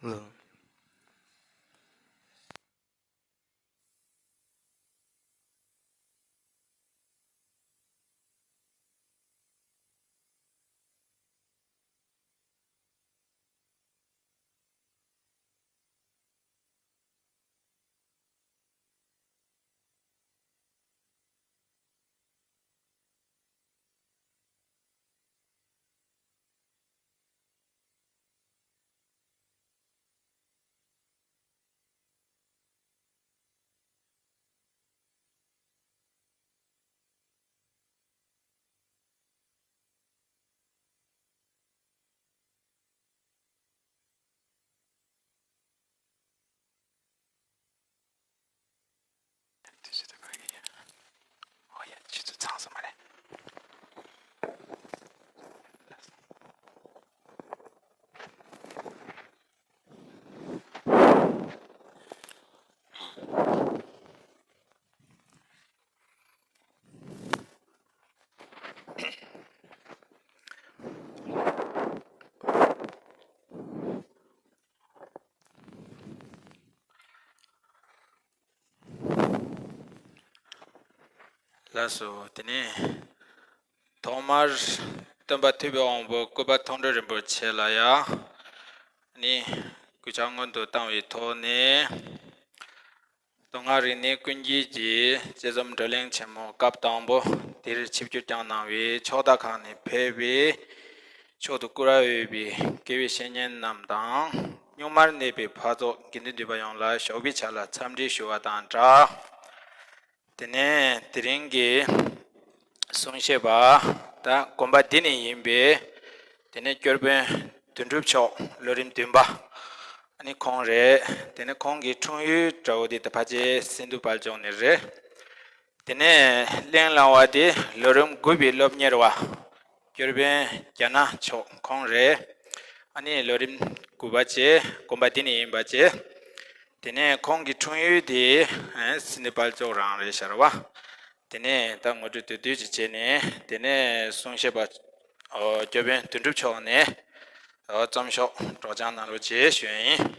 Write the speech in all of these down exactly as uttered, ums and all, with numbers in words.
ལོ། དེ་བྱེད་ཐུབ་པ་གི་ཡ། ཨོ་ཡ། ཆུ་ཚོད་ཚང་སོང་མ་རེད། ལགས་སོ། དེ་ནས་ཐོག་མར་སྟོན་པ་ཐུབ་པའི་དབང་པོ་སྐུ་པར་མཐོང་གྲོལ་རིན་པོ་ཆེ་ལ་ཡང་ནི་གུས་ཕྱག་སྔོན་དུ་བཏང་བའི་ཐོག་ནས། མདོ་སྔགས་རིག་གནས་ཀུན་གྱི་རྗེ་དཔྱད་རྩོམ་བགྲོ་གླེང་ཆེན་མོ་སྐབས་དང་པོ་འདིར་ཆིབས་བསྒྱུར་བསྐྱངས་གནང་བའི་ཕྱོགས་མཐའ་ཁག་ནས་ཕེབས་པའི་མཆོག་ཏུ་བཀུར་བར་འོས་པའི་དགེ་བའི་བཤེས་གཉེན་རྣམས་དང་། རྙིང་མར་གནས་པའི་འཕགས་ཚོགས་དགེ་འདུན་འདུས་པ་ཡོངས་ལ་ཞོགས་པའི་ཆ་ལ་འཚམས་འདྲི་ཞུ་བ་དང་སྦྲགས། དེ་ནས་དེ་རིང་གི་གསུང་བཤད་པ་ད་དགོན་པ་འདི་ནས་ཡིན་པའི་དེ་ནས་སྐྱོར་དཔོན་དོན་གྲུབ་མཆོག་ལོ་རིམ་བདུན་པ། ཨ་ནི་ཁོང་རེད། དེ་ནས་ཁོང་གི་འཁྲུངས་ཡུལ་འདྲ་བོ་དེ་ད་ཕལ་ཆེར་སིན་དྷུ་བལ་ལྕོག་ནས་རེད། དེ་ནས་གླེང་བསླང་བ་དེ་ལོ་རིམ་དགུ་པའི་སློབ་གཉེར་བ། སྐྱོར་དཔོན་རྒྱ་ནག་མཆོག་ཁོང་རེད། ཨ་ནི་ལོ་རིམ་དགུ་པ་བྱས། དགོན་པ་འདི་ནས་ཡིན་པ་བྱས། དེ་ནས་ཁོང་གི་འཁྲུངས་ཡུལ་དེ་ཨ་སིན་དྷུ་བལ་ལྕོག་རང་རེད་ཤག་རེད་བ། དེ་ནས་ད་ངོ་སྤྲོད་བསྡུས་བསྡུས་ཅིག་བྱས་ནས། དེ་ནས་གསུང་བཤད་པ་ཨོ་སྐྱོར་དཔོན་དོན་གྲུབ་མཆོག་ནས་ཨོ་རྩོམ་ཤོག་སྒྲོག་སྦྱང་གནང་རོགས་བྱེད་ཞུ་ཡ་ཡིན།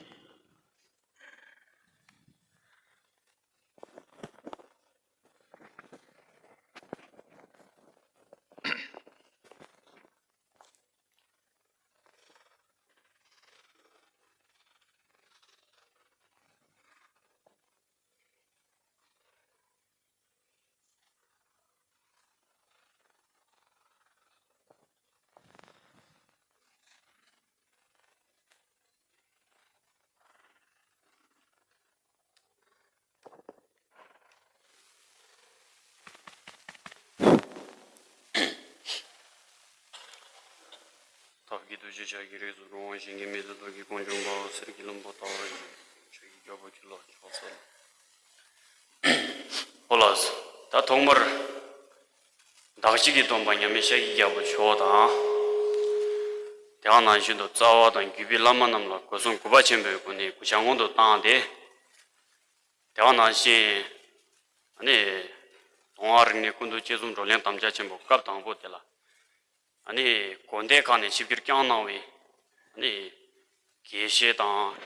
ཐབས་ཀྱི་ཐུགས་རྗེ་ཕྱག་གི་རིགས་སུ་འགྲོ་འོང་། གཞན་གྱིས་མི་ཐུབ་རྟོག་གེའི་ཀོང་འཇོམས་པ། གསེར་གྱི་ལྷུན་པོ་ལྟ་བུར་བཞུགས། ཕྱག་གི་རྒྱལ་པོ་ཁྱོད་ལ་ཕྱག་འཚལ་ལོ། ཨོ་ལགས་སོ། ད་ཐོག་མར་བདག་གཅིག་གི་སྟོན་པ་མཉམ་མེད་ཤཱཀྱའི་རྒྱལ་པོ་མཆོག་དང་། དེ་ག་ནང་བཞིན་དུ་རྩ་བ་དང་བརྒྱུད་པའི་བླ་མ་རྣམས་ལ་སྒོ་གསུམ་གུས་པ་ཆེན་པོའི་སྒོ་ནས་གུས་ཕྱག་སྔོན་དུ་བཏང་སྟེ། དེ་ག་ནང་བཞིན་ཨ་ནི་མདོ་སྔགས་རིག་གནས་ཀུན་ཏུ་དཔྱད་རྩོམ་བགྲོ་གླེང་དམ་བཅའ་ཆེན་པོ་སྐབས་དང་པོ་དེ་ལ། ཨ་ནི་དགོན་སྡེ་ཁག་ནས་ཆིབས་བསྒྱུར་བསྐྱངས་གནང་བའི་ཨ་ནི་དགེ་བཤེས་དང་། དེ་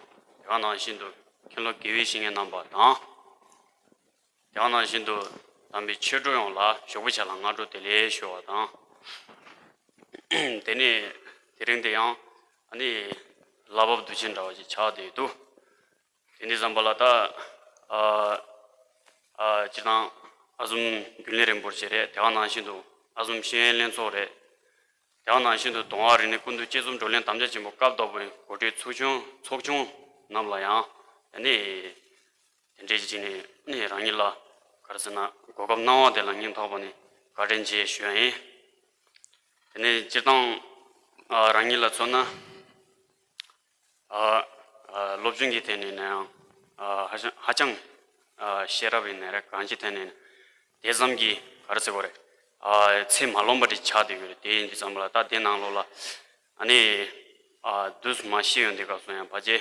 ག་ནང་བཞིན་དུ་མཁན་སློབ་དགེ་བའི་བཤེས་གཉེན་རྣམ་པ་དང་། དེ་ག་ནང་བཞིན་དུ་དམ་པའི་ཆོས་གྲོགས་ཡོངས་ལ་ཞོགས་པའི་ཆ་ལ་སྔ་དྲོ་བདེ་ལེགས་ཞུ་བ་དང་། དེ་ནས་དེ་རིང་དེ་ཡང་ཨ་ནི་ལྷ་བབས་དུས་ཆེན་འདྲ་བ་ཞིག་ཆགས་བསྡད་འདུག་དེ་འདྲ་བསམ་པ་ལ་ད་ཨ་ཨ་སྤྱིར་བཏང་ཨ་ཟུམ་རྒྱུན་ལས་རིན་པོ་ཆེ་རེད། དེ་ག་ནང་བཞིན་དུ་ཨ་ཟུམ་ཤེས་ཡོན་ལྷན་ཚོགས་རེད། དེ་ག་ནང་བཞིན་དུ་མདོ་སྔགས་རིག་གནས་ཀུན་ཏུ་དཔྱད་རྩོམ་བགྲོ་གླེང་དམ་བཅའ་ཆེན་པོ་སྐབས་དང་པོའི་གོ་སྒྲིག་ཚོགས་ཆུང་ཚོགས་ཆུང་རྣམས་ལ་ཡང་ཨ་ནི་དེ་འདྲའི་ཅིག་ནས་ཨ་ནི་རང་ཉིད་ལ་ག་རེ་ཟེར་ན་གོ་སྐབས་གནང་བ་དེ་ལ་སྙིང་ཐག་པ་ནས་བཀའ་དྲིན་ཆེ་ཞུ་ཡ་ཡིན། དེ་ནས་སྤྱིར་བཏང་ཨ་རང་ཉིད་ལ་མཚོན་ན། ཨ་ཨ་སློབ་སྦྱོང་གི་ཐད་ནས་ནའང་ཨ་ཧ་ཅང་ཧ་ཅང་ཨ་ཤེས་རབ་ཡིན་ནའི་རེད། གང་ཅིའི་ཐད་ནས་དེ་ཙམ་གྱིས་ག་རེ་ཟེར་དགོས་རེད། ཨ་ཚད་མ་ལོངས་པ་དེ་ཆགས་བསྡད་ཡོད་རེད། དེ་ཡིན་དུས་ཙམ་པ་ལ་ད་དེ་ནང་ལོགས་ལ་ཨ་ནི་ཨ་དུས་མ་ཤེས་ཡོང་དུས་སྐབས་སུ་ཡང་ཕལ་ཆེར་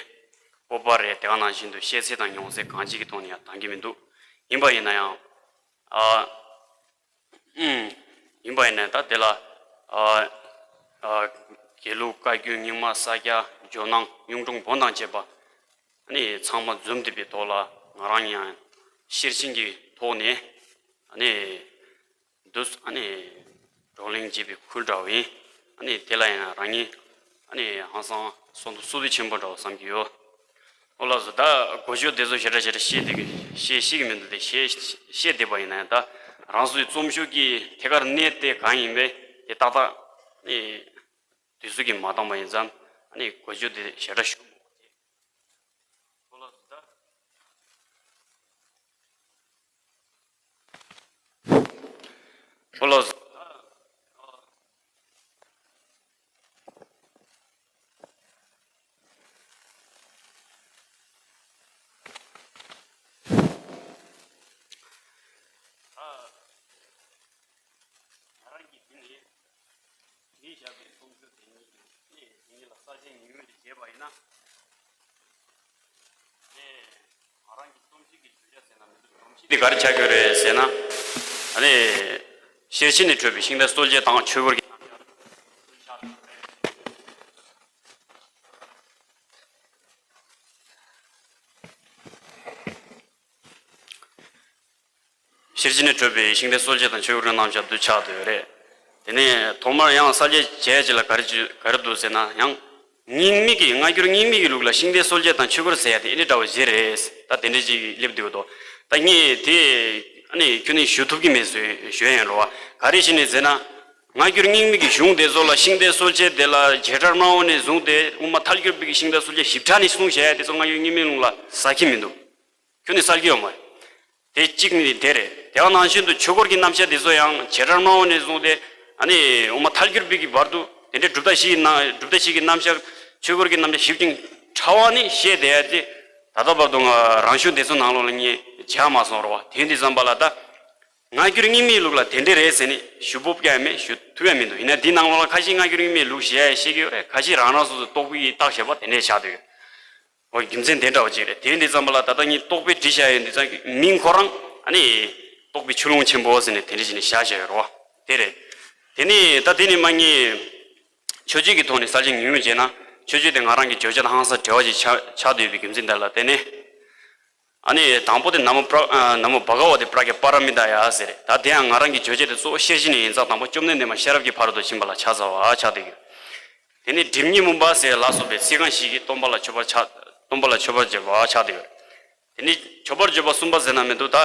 སྤོབས་པ་རེད། དེ་ག་ནང་བཞིན་དུ་ཤེས་ཚད་དང་མྱོང་ཚད་གང་ཅིའི་ཐོག་ནས་ཡང་འདང་གི་མི་འདུག་ཡིན་པ་ཡིན་ན་ཡང་ཨ། ཨུམ། ཡིན་པ་ཡིན་ནའི་ད་དེ་ལ་ཨ་ཨ་དགེ་ལུགས་བཀའ་བརྒྱུད་རྙིང་མ་ས་སྐྱ་ ཇོ་ནང་གཡུང་དྲུང་བོན་དང་བཅས་པ་ཨ་ནི་ཚང་མ་འཛོམས་བསྡད་པའི་ཐོག་ལ་ང་རང་ཡང་ཤེར་ཕྱིན་གྱི་ཐོག་ནས་ཨ་ནི་འདུག་ཨ་ནི་བགྲོ་གླེང་བྱེད་པའི་ཁུལ་འདྲ་བོ་ཡིན། ཨ་ནི་དེ་ལ་ཡང་རང་ཉིད་ཨ་ནི་ཧང་སང་བསོད་ནམས་བསོད་བདེ་ཆེན་པོ་འདྲ་བོ་བསམ་གྱི་ཡོད། ཨོ་ལགས་སོ། ད་གོ་ཆོད་དེ་ཚོ་ཞེ་དྲག་ཞེ་དྲག་བཤད་དེ་གི་བཤད་ཤེས་ཀྱི་མི་འདུག་དེ་བཤད་བཤད་བསྡད་པ་ཡིན་ན་ཡང་ད་རང་སོའི་རྩོམ་ཤོག་གི་ཐད་ཀར་གནས་དེ་གང་ཡིན་པས་དེ་ཏག་ཏག་ཨ་ནི་དུས་ཚོད་ཀྱིས་མ་འདང་བ་ཡིན་ཙང་ཨ་ནི་གོ་ཆོད་དེ་ཞེ་དྲག་ཞུ། ཨོ་ལགས་སོ། ད་ཨོ་ལགས་སོ། ང་རང་གིས་འདི་ནས་བྲིས་བཞག་པའི་རྩོམ་ཤོག་དེ་ཉིད་ཀྱི་དེ་ཉིད་ལ་གསར་བརྗེ་ཉུང་ཉུང་ཞིག་བྱས་པ་ཡིན་ན། དེ་ང་རང་གི་རྩོམ་གཞི་གི་བརྗོད་བྱ་ཟེར་ན་མི་འདུག་སྒྲོམ་གཞི་འདི་ག་རེ་ཆགས་ཀྱི་རེད་ཟེར་ན། ཨ་ནི་ཤེར་ཕྱིན་ནས་འཕྲོས་པའི་ཤིང་རྟ་གསོལ་ཇ་དང་ཆོས་འཁོར་གྱི་རྣམ་གཞག་ཤེར་ཕྱིན་ནས་འཕྲོས་པའི་ཤིང་རྟའི་གསོལ་ཇ་དང་ཆོས་འཁོར་གྱི་རྣམ་གཞག་འདི་ཆགས་བསྡད་ཡོད་རེད། དེ་ནས་ཐོག་མར་ཡང་གསལ་བཤད་བྱས་ཅིག་ལ་ག་རེ་ཅི་ག་རེ་འདུག་ཟེར་ན་ཡང་། རྙིང་མའི་གི་སྔ་འགྱུར་རྙིང་མའི་གི་ལུགས་ལ་ཤིང་རྟའི་གསོལ་ཇ་དང་ཆོས་འཁོར་ཟེར་ཡ་དེ་ཨེ་འདྲ་འདྲ་བོ་ཞིག་རེད། ད་དེ་འདྲ་ཅིག་སླེབས་འདུག་དོ། ད་ངས་དེ་ཨ་ནི་ཁྱོན་ནས་ཞུ་ཐུབ་ཀྱི་མེད་ཟེར་ཞུ་ཡ་ཡིན་རོ་བ། ག་རེ་ཞིག་ནས་ཟེར་ན། སྔ་འགྱུར་རྙིང་མའི་གི་གཞུང་དེ་ཚོ་ལ་ཤིང་རྟའི་གསོལ་ཇ་དེ་ལ་བྱེ་བྲག་སྨྲ་བ་ནས་བཟུང་སྟེ་དབུ་མ་ཐལ་འགྱུར་བའི་གི་ཤིང་རྟའི་གསོལ་ཇ་ཞིབ་ཕྲ་ནས་གསུངས་བཞག་ཡ་དེ་ཚོ་སྔ་འགྱུར་རྙིང་མའི་ལུགས་ལ་ཟ་གི་མི་འདུག་ཁྱོན་ནས་གསལ་གྱི་ཡོད་མ་རེད། དེ་གཅིག་ནི་དེ་རེད། དེ་ག་ནང་བཞིན་དུ་ཆོས་འཁོར་གྱི་རྣམ་གཞག་དེ་ཚོ་ཡང་བྱེ་བྲག་སྨྲ་བ་ནས་བཟུང་སྟེ་ཨ་ནི་དབུ་མ་ཐལ་འགྱུར་བའི་གི་བར་དུ་དེ་འདྲའི་གྲུབ་མཐའ་བཞིའི་ནང་གྲུབ་མཐའ་བཞི་གི་རྣམ་གཞག་ཆོས་འཁོར་གྱི་རྣམ་གཞག་ཞིབ་ཅིང་ཕྲ་བ་ནི་བཤད་བསྡད་ཡ་དེ་ད་ལྟ་བར་དུ་ང་རང་ཤུགས་དེ་ཚོ་ནང་ལོགས་ལ་ངས་བྱ་མ་སོང་རོ་བ། དེ་འདི་ཙམ་པ་ལ་ད་སྔ་འགྱུར་རྙིང་མའི་ལུགས་ལ་དེ་འདྲ་རེད་ཟེར་ནས་ཞུ་སྤོབས་ཀྱང་མེད། ཞུ་ཐུབ་ཡ་མི་འདུག་ཡིན་ན་འདི་ནང་ལོགས་ལ་ཁ་ཤས་སྔ་འགྱུར་རྙིང་མའི་ལུགས་བཤད་ཡ་བཤད་ཀྱི་ཡོད་རེད། ཁ་ཤས་རང་རང་སོ་སོའི་རྟོག་པའི་རྟགས་བྱས་པ་དེ་འདྲ་ཆགས་བསྡད་ཡོད། འོ་རྒྱུ་མཚན་དེ་འདྲ་བ་ཅིག་རེད། དེ་འདི་ཙམ་པ་ལ་ད་ལྟ་ངས་རྟོག་པའི་བྲིས་བཞག་ཡོད་འདི་ཙམ་གྱི་མིང་ཁོ་རང་ཨ་ནི་རྟོག་པའི་ཆུ་ཀླུང་ཆེན་པོ་ཟེར་ནས་དེ་འདྲ་བྱས་ནས་བཞག་བཞག་ཡོད་རེད་བ། དེ་རེད། དེ་ནི་ད་དེ་ནི་མ་ངས་མཆོད་བརྗོད་ཀྱི་ཐོག་ནས་གསལ་བཤད་ཉུང་ཉུང་བྱས་ན། མཆོད་བརྗོད་དེ་ང་རང་གི་བརྗོད་བྱ་དང་ཧང་སང་འབྲེལ་བ་ཅིག་ཆགས་ཆགས་བསྡད་ཡོད་པའི་རྒྱུ་མཚན་དེ་ལ་བརྟེན་ནས། ཨ་ནི་དང་པོ་དེ་ན་མོ་པྲ་ཨ་ན་མོ་བྷ་ག་ཝ་ཏེ་པྲ་ཛྙཱ་པཱ་ར་མི་ཏཱ་ཡ་ཟེར་རེད། ད་དེ་ཡང་ང་རང་གི་བརྗོད་བྱ་དེ་གཙོ་བོ་ཤེར་ཕྱིན་ནས་ཡིན་ཙང་དང་པོ་བཅོམ་ལྡན་འདས་མ་ཤེས་རབ་ཀྱི་ཕ་རོལ་ཏུ་ཕྱིན་པ་ལ་ཕྱག་འཚལ་བ་ཆགས་བསྡད་ཡོད། དེ་ནས་སྒྲིབ་གཉིས་མུན་པ་ཟེར་ལ་སོགས་པའི་ཚིག་རྐང་བཞི་གིས་སྟོན་པ་ལ་མཆོད་པར་ཕྱག་སྟོན་པ་ལ་མཆོད་པར་བརྗོད་པ་ཆགས་བསྡད་ཡོད། དེ་ནས་མཆོད་པར་བརྗོད་པ་གསུམ་པ་ཟེར་ན་མི་འདུག་ད་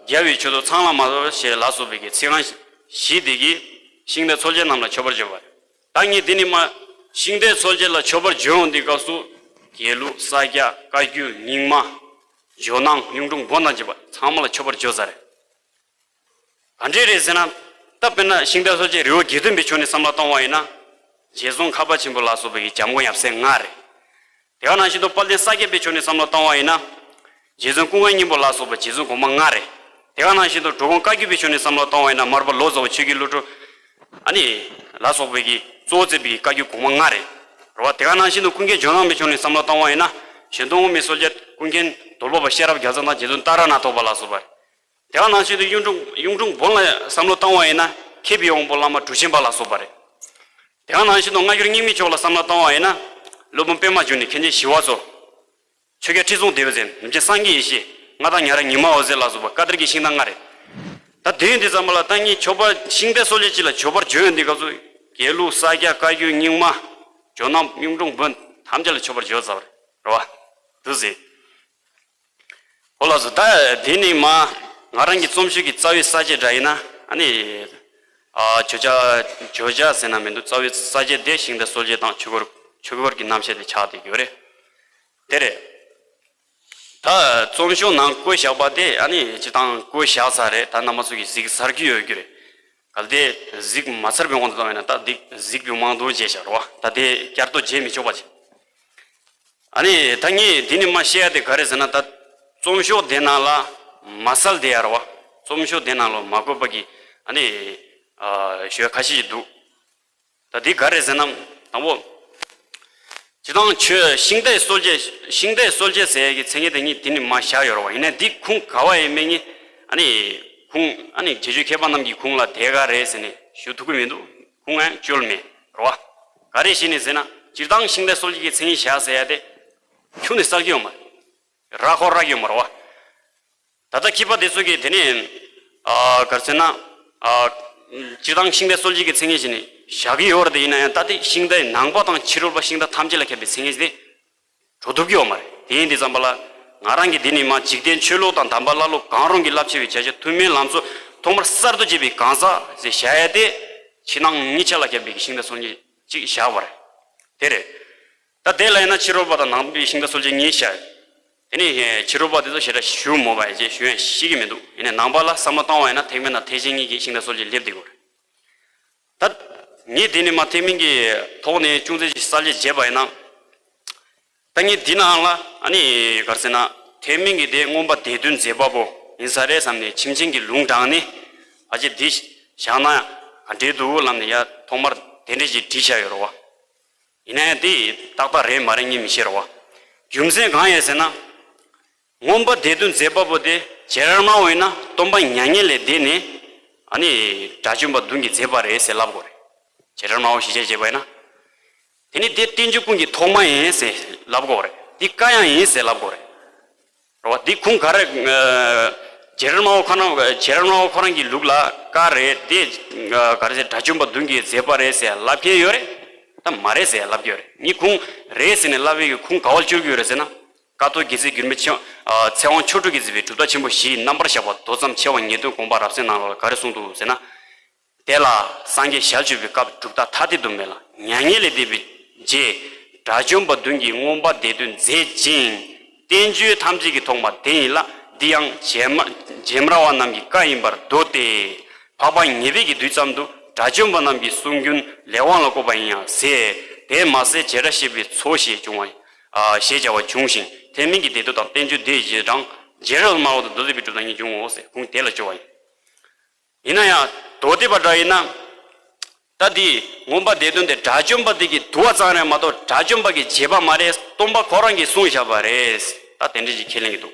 རྒྱལ་བའི་མཆོད་དོ་ཚངས་ལ་མ་ཟེར་ལ་སོགས་པའི་གི་ཚིག་རྐང་བཞི་དེ་གིས་ཤིང་རྟའི་གསོལ་ཇ་རྣམས་ལ་མཆོད་པར་བརྗོད་པ་རེད། ད་ངས་འདི་ནི་མ་ཤིང་རྟའི་གསོལ་ཇ་ལ་མཆོད་པར་བརྗོད་འོང་དུས་སྐབས་སུ་དགེ་ལུགས་ས་སྐྱ་བཀའ་བརྒྱུད་རྙིང་མ་ཇོ་ནང་གཡུང་དྲུང་བོན་དང་བཅས་པ་ཚང་མ་ལ་མཆོད་པར་བརྗོད་ས་རེད། ག་འདྲས་རེད་ཟེར་ན། ད་དཔེར་ན་ཤིང་རྟ་གསོལ་ཇའི་རི་བོ་དགེ་ལྡན་པའི་ཕྱོགས་ནས་བསམ་བློ་བཏང་བ་ཡིན་ན། རྗེ་བཙུན་མཁས་པ་ཆེན་པོ་ལ་སོགས་པའི་འཇམ་མགོན་ཡབ་སྲས་ལྔ་རེད། དེ་ག་ནང་བཞིན་དུ་དཔལ་ལྡན་ས་སྐྱ་པའི་ཕྱོགས་ནས་བསམ་བློ་བཏང་བ་ཡིན་ན། རྗེ་བཙུན་ཀུན་དགའ་སྙིང་པོ་ལ་སོགས་པ་རྗེ་བཙུན་གོང་མ་ལྔ་རེད། དེ་ག་ནང་བཞིན་དུ་འགྲོ་མགོན་བཀའ་བརྒྱུད་པའི་ཕྱོགས་ནས་བསམ་བློ་བཏང་བ་ཡིན་ན་མར་པ་ལོ་ཙཱ་བ་ཆོས་ཀྱི་བློ་གྲོས། ཨ་ནི། ལ་སོགས་པའི་གི་གཙོ་བོ་བརྩིས་པའི་བཀའ་བརྒྱུད་གོང་མ་ལྔ་རེད། རེད་བ། དེ་ག་ནང་བཞིན་དུ་ཀུན་མཁྱེན་ཇོ་ནང་པའི་ཕྱོགས་ནས་བསམ་བློ་བཏང་བ་ཡིན་ན། གཞན་དོན་དབུ་མའི་གསོལ་ཇ་ཀུན་མཁྱེན་དོལ་པོ་པ་ཤེས་རབ་རྒྱལ་མཚན་དང་རྗེ་བཙུན་ཏཱ་ར་ནཱ་ཐ་པ་ལ་སོགས་པ་རེད། དེ་ག་ནང་བཞིན་དུ་གཡུང་དྲུང་གཡུང་དྲུང་བོན་ལ་བསམ་བློ་བཏང་བ་ཡིན་ན་མཁས་པའི་དབང་པོ་བླ་མ་གྲུབ་ཆེན་པ་ལ་སོགས་པ་རེད། དེ་ག་ནང་བཞིན་དུ་སྔ་འགྱུར་རྙིང་མའི་ཕྱོགས་ལ་བསམ་བློ་བཏང་བ་ཡིན་ན་སློབ་དཔོན་པདྨ་འབྱུང་གནས་མཁན་ཆེན་ཞི་བ་འཚོ། ཆོས་རྒྱལ་ཁྲི་སྲོང་ལྡེ་བཙན། ནུབ་ཆེན་སངས་རྒྱས་ཡེ་ཤེས། མངའ་བདག་ཉང་རལ་ཉི་མ་འོད་ཟེར་ལ་སོགས་པ་བཀའ་གཏེར་གྱི་ཤིང་རྟ་ལྔ་རེད། ད་དེ་ཡིན་དུས་ཙམ་པ་ལ་ད་ངས་མཆོད་པ་ཤིང་རྟའི་གསོལ་ཇ་གཅིག་ལ་མཆོད་པར་བརྗོད་ཡོང་དུས་སྐབས་སུ་དགེ་ལུགས་ས་སྐྱ་བཀའ་བརྒྱུད་རྙིང་མ། ཇོ་ནང་གཡུང་དྲུང་བོན་ཐམས་ཅད་ལ་མཆོད་པར་བརྗོད་ཚར་བ་རེད། རེད་བ། འདུག་ཟེར། ཨོ་ལགས་སོ། ད་དེ་ནི་མ་ང་རང་གི་རྩོམ་ཤོག་གི་རྩ་བའི་ས་བཅད་འདྲ་ཡིན་ན་ཨ་ནི། ཨ་བརྗོད་བྱ་བརྗོད་བྱ་ཟེར་ན་མི་འདུག་རྩ་བའི་ས་བཅད་དེ་ཤིང་རྟ་གསོལ་ཇ་དང་ཆོས་འཁོར་ཆོས་འཁོར་གྱི་རྣམ་བཤད་དེ་ཆགས་བསྡད་ཡོད་རེད། དེ་རེད། ད་རྩོམ་ཤོག་ནང་བཀོད་བཞག་པ་དེ་ཨ་ནི་སྤྱིར་བཏང་བཀོད་བཞག་ས་རེད། ད་རྣམ་པ་ཚོ་གིས་གཟིགས་ཚར་གྱི་ཡོད་རྒྱུ་རེད། གལ་ཏེ་གཟིགས་མ་ཚར་བའི་དབང་དུ་བཏང་བ་ཡིན་ན་ད་འདི་གཟིགས་པའི་དབང་དུ་བྱས་བཞག་རེད་བ། ད་དེ་བསྐྱར་ཟློས་བྱེད་མི་ཆོག་པ་བྱས། ཨ་ནི་ད་ངས་འདི་ནི་མ་བཤད་ཡ་དེ་ག་རེ་ཟེར་ན། ད་རྩོམ་ཤོག་དེ་ནང་ལ་མ་གསལ་དེ་ཡ་རེད་བ། རྩོམ་ཤོག་དེ་ནང་ལ་མ་བཀོད་པ་གི་ཨ་ནི་ཨ་ཞུ་ཡ་ཁ་ཤས་ཤིག་འདུག་ད་འདི་ག་རེ་ཟེར་ན། དང་པོ། སྤྱིར་བཏང་ཆོས་ཤིང་རྟའི་གསོལ་ཇ་ཤིང་རྟའི་གསོལ་ཇ་ཟེར་ཡ་གི་མཚན་ཉིད་དེ་ཉིད་འདི་ནི་མ་བཞག་ཡོད་རེད་བ། ཡིན་ནའི་འདི་ཁུངས་ག་བ་ཡིན་མིན་ངས་ཨ་ནི་ཁུངས་ཨ་ནི་རྗེས་འཇུག་མཁས་པ་རྣམས་ཀྱི་ཁུངས་ལ་དེ་ག་རེད་ཟེར་ནས་ཞུ་ཐུབ་ཀྱི་མི་འདུག་ཁུངས་ཡང་བཅོལ་མེད་རེད་བ། ག་རེ་བྱས་ནས་ཟེར་ན། སྤྱིར་བཏང་ཤིང་རྟ་གསོལ་ཇ་གི་མཚན་ཉིད་བཞག་ཟེར་ཡ་དེ་ཁྱོན་ནས་གསལ་གྱི་ཡོད་མ་རེད། ར་ཁོ་ར་གི་ཡོད་མ་རེད་བ། ད་ལྟ་མཁས་པ་དེ་ཚོ་གིས་དེ་ནས་ཨ་ག་རེ་ཟེར་ན། ཨ་སྤྱིར་བཏང་ཤིང་རྟ་གསོལ་ཇ་གི་མཚན་ཉིད་ཞིག་ནས་བཞག་གི་ཡོད་རེད། དེ་ཡིན་ན་ཡང་ད་ལྟའི་ཤིང་རྟའི་ནང་པ་དང་ཕྱི་རོལ་པ་ཤིང་རྟ་ཐམས་ཅད་ལ་ཁྱབ་པའི་མཚན་ཉིད་དེ་འགྲོ་ཐུབ་ཀྱི་ཡོད་མ་རེད། དེ་ཡིན་དུས་ཙམ་པ་ལ་ང་རང་གིས་འདི་ནས་མར་འཇིག་རྟེན་ཆོས་ལུགས་དང་དམ་པ་ལྷ་ལུགས་གང་རུང་གིས་བསླབ་བྱ་བའི་བྱ་བྱེད་ཐུན་མིན་ལམ་སྲོལ་ཐོག་མར་གསར་དུ་བྱས་པའི་གང་ཟག་ཟེར་བཞག་ཡ་དེ་ཕྱི་ནང་གཉིས་ཆ་ལ་ཁྱབ་པའི་ཤིང་རྟ་གསོལ་ཇ་ཅིག་བཞག་པ་རེད། དེ་རེད། ད་དེ་ལ་ཡིན་ན་ཕྱི་རོལ་པ་དང་ནང་པའི་ཤིང་རྟ་གསོལ་ཇ་གཉིས་བཞག་དེ་ནས་ཕྱི་རོལ་པ་དེ་ཚོ་ཞེ་དྲག་ཞུ་མོ་བ་ཡི་ཅེས་ཞུ་ཡང་ཤེས་ཀྱི་མི་འདུག་ཡིན་ནའི་ནང་པ་ལ་བསམ་བློ་བཏང་བ་ཡིན་ན་ཐེག་དམན་དང་ཐེག་ཆེན་གཉིས་ཀྱི་ཤིང་རྟ་གསོལ་ཇ་སླེབས་བསྡད་ཡོད་རེད། ད་ངས་དེ་ནས་མར་ཐེག་དམན་གྱི་ཐོག་ནས་ཅུང་ཟད་ཅིག་གསལ་བཤད་བྱས་པ་ཡིན་ན། ད་ངས་འདི་ནའང་ལ་ཨ་ནི་ག་རེ་ཟེར་ན། ཐེག་དམན་གྱི་དེ་མངོན་པ་སྡེ་བདུན་མཛད་པ་པོ་ཡིན་ས་རེད་བསམ་ནས་ཁྱིམ་ཆེན་གྱི་ལུང་དྲངས་ནས་ཨ་ཅེ་འདི་བཞག་ན་ག་འདྲས་འདུག་ལབ་ནས་ཡ་ཐོག་མར་དེ་འདྲས་ཅིག་བྲིས་བཞག་ཡོད་རེད་བ། ཡིན་ན་ཡང་དེ་ཏག་ཏག་རེད་མ་རེད་ངས་མི་ཤེས་རེད་བ། རྒྱུ་མཚན་གང་ཡིན་ཟེར་ན། མངོན་པ་སྡེ་བདུན་མཛད་པ་པོ་དེ་རྗེ་ར་མ་བོ་ཡིན་ན་སྟོན་པ་མྱ་ངན་ལས་འདས་ནས་ཨ་ནི་དགྲ་བཅོམ་པ་བདུན་གྱིས་མཛད་པ་རེད་ཟེར་ལབ་དགོས་རེད། རྗེ་ར་མ་བོ་ཞིབ་དཔྱད་བྱས་པ་ཡིན་ན། དེ་ནི་དེ་བསྟན་བཅོས་ཀུན་གྱི་ཐོག་མ་ཡིན་ཟེར་ལབ་དགོས་རེད། དེ་བཀའ་ཡང་ཡིན་ཟེར་ལབ་དགོས་རེད། རེད་བ། དེ་ཁུངས་ག་རེ། རྗེ་ར་མ་བོ་ཁོ་རང་རྗེ་ར་མ་བོ་ཁོ་རང་གི་ལུགས་ལ་བཀའ་རེད་དེ། ག་རེ་ཟེར་དགྲ་བཅོམ་པ་བདུན་གྱིས་མཛད་པ་རེད་ཟེར་ལབ་མཁན་ཡོད་རེད། ད་མ་རེད་ཟེར་ལབ་ཀྱི་ཡོད་རེད། ངས་ཁུངས་རེད་ཟེར་ནས་ལབ་པའི་ཁུངས་ག་བ་བཅོལ་གྱི་ཡོད་རེད་ཟེར་ན། ཀཿཐོག་དགེ་ཚུལ་འགྱུར་མེད་ཆེ་ཚེ་དབང་ཆོས་དྲུག་གིས་མཛད་པའི་གྲུབ་མཐའ་ཆེན་པོ་བཞིའི་རྣམ་པར་བཞག་པ་མདོ་ཙམ་ཕྱེ་བ་ཉེར་བདུན་དགོངས་པ་རབ་གསལ་ནང་ལ་ག་རེ་གསུངས་འདུག་ཟེར་ན། དེ་ལ་སངས་རྒྱས་ཞལ་བྱུང་བའི་སྐབས་གྲུབ་མཐའ་ཐ་དད་དུ་མེད་ལ་མྱ་ངན་ལས་འདས་པའི་རྗེས་དགྲ་བཅོམ་པ་བདུན་གྱིས་མངོན་པ་སྡེ་བདུན་མཛད་ཅིང་བསྟན་བཅོས་ཐམས་ཅད་ཀྱི་ཐོག་མ་དེ་ཡིན་ལ། འདི་ཡང་རྗེ་མ་རྗེ་ར་མ་བ་རྣམས་ཀྱི་བཀའ་ཡིན་པར་འདོད་དེ། འཕགས་པ་ཉེ་སྦས་ཀྱི་དུས་ཙམ་དུ་དགྲ་བཅོམ་པ་རྣམས་ཀྱི་གསུང་རྒྱུན་ལས་དབང་ལ་བཀོད་པ་ཡིན་ཡང་ཟེར། དེ་མ་ཟད་བྱེ་བྲག་ཤེས་པའི་ཚོགས་ཞེས་བྱུང་བ། ཨ་ཞེས་བྱ་བ་བྱུང་ཞིང་ཐེག་དམན་གྱི་སྡེ་སྟོད་དང་བསྟན་བཅོས་སྡེ་བཞི་དང་རྗེ་ར་མ་བ་དང་མདོ་སྡེ་པའི་གྲུབ་མཐའ་གཉིས་བྱུང་ངོ་ཟེར་ཁུངས་དེ་ལ་བཅོལ་བ་ཡིན། ཡིན་ན་ཡང་མདོ་སྡེ་པ་འདྲ་ཡིན་ན། ད་འདི་མངོན་པ་སྡེ་བདུན་དེ་དགྲ་བཅོམ་པ་དེ་གིས་བསྡུ་བ་ཙམ་རེད་མ་གཏོགས་དགྲ་བཅོམ་པ་གིས་བྱས་པ་མ་རེད། སྟོན་པ་ཁོ་རང་གིས་གསུངས་བཞག་པ་རེད། ད་དེ་འདྲ་ཞིག་ཁས་ལེན་གྱི་འདུག་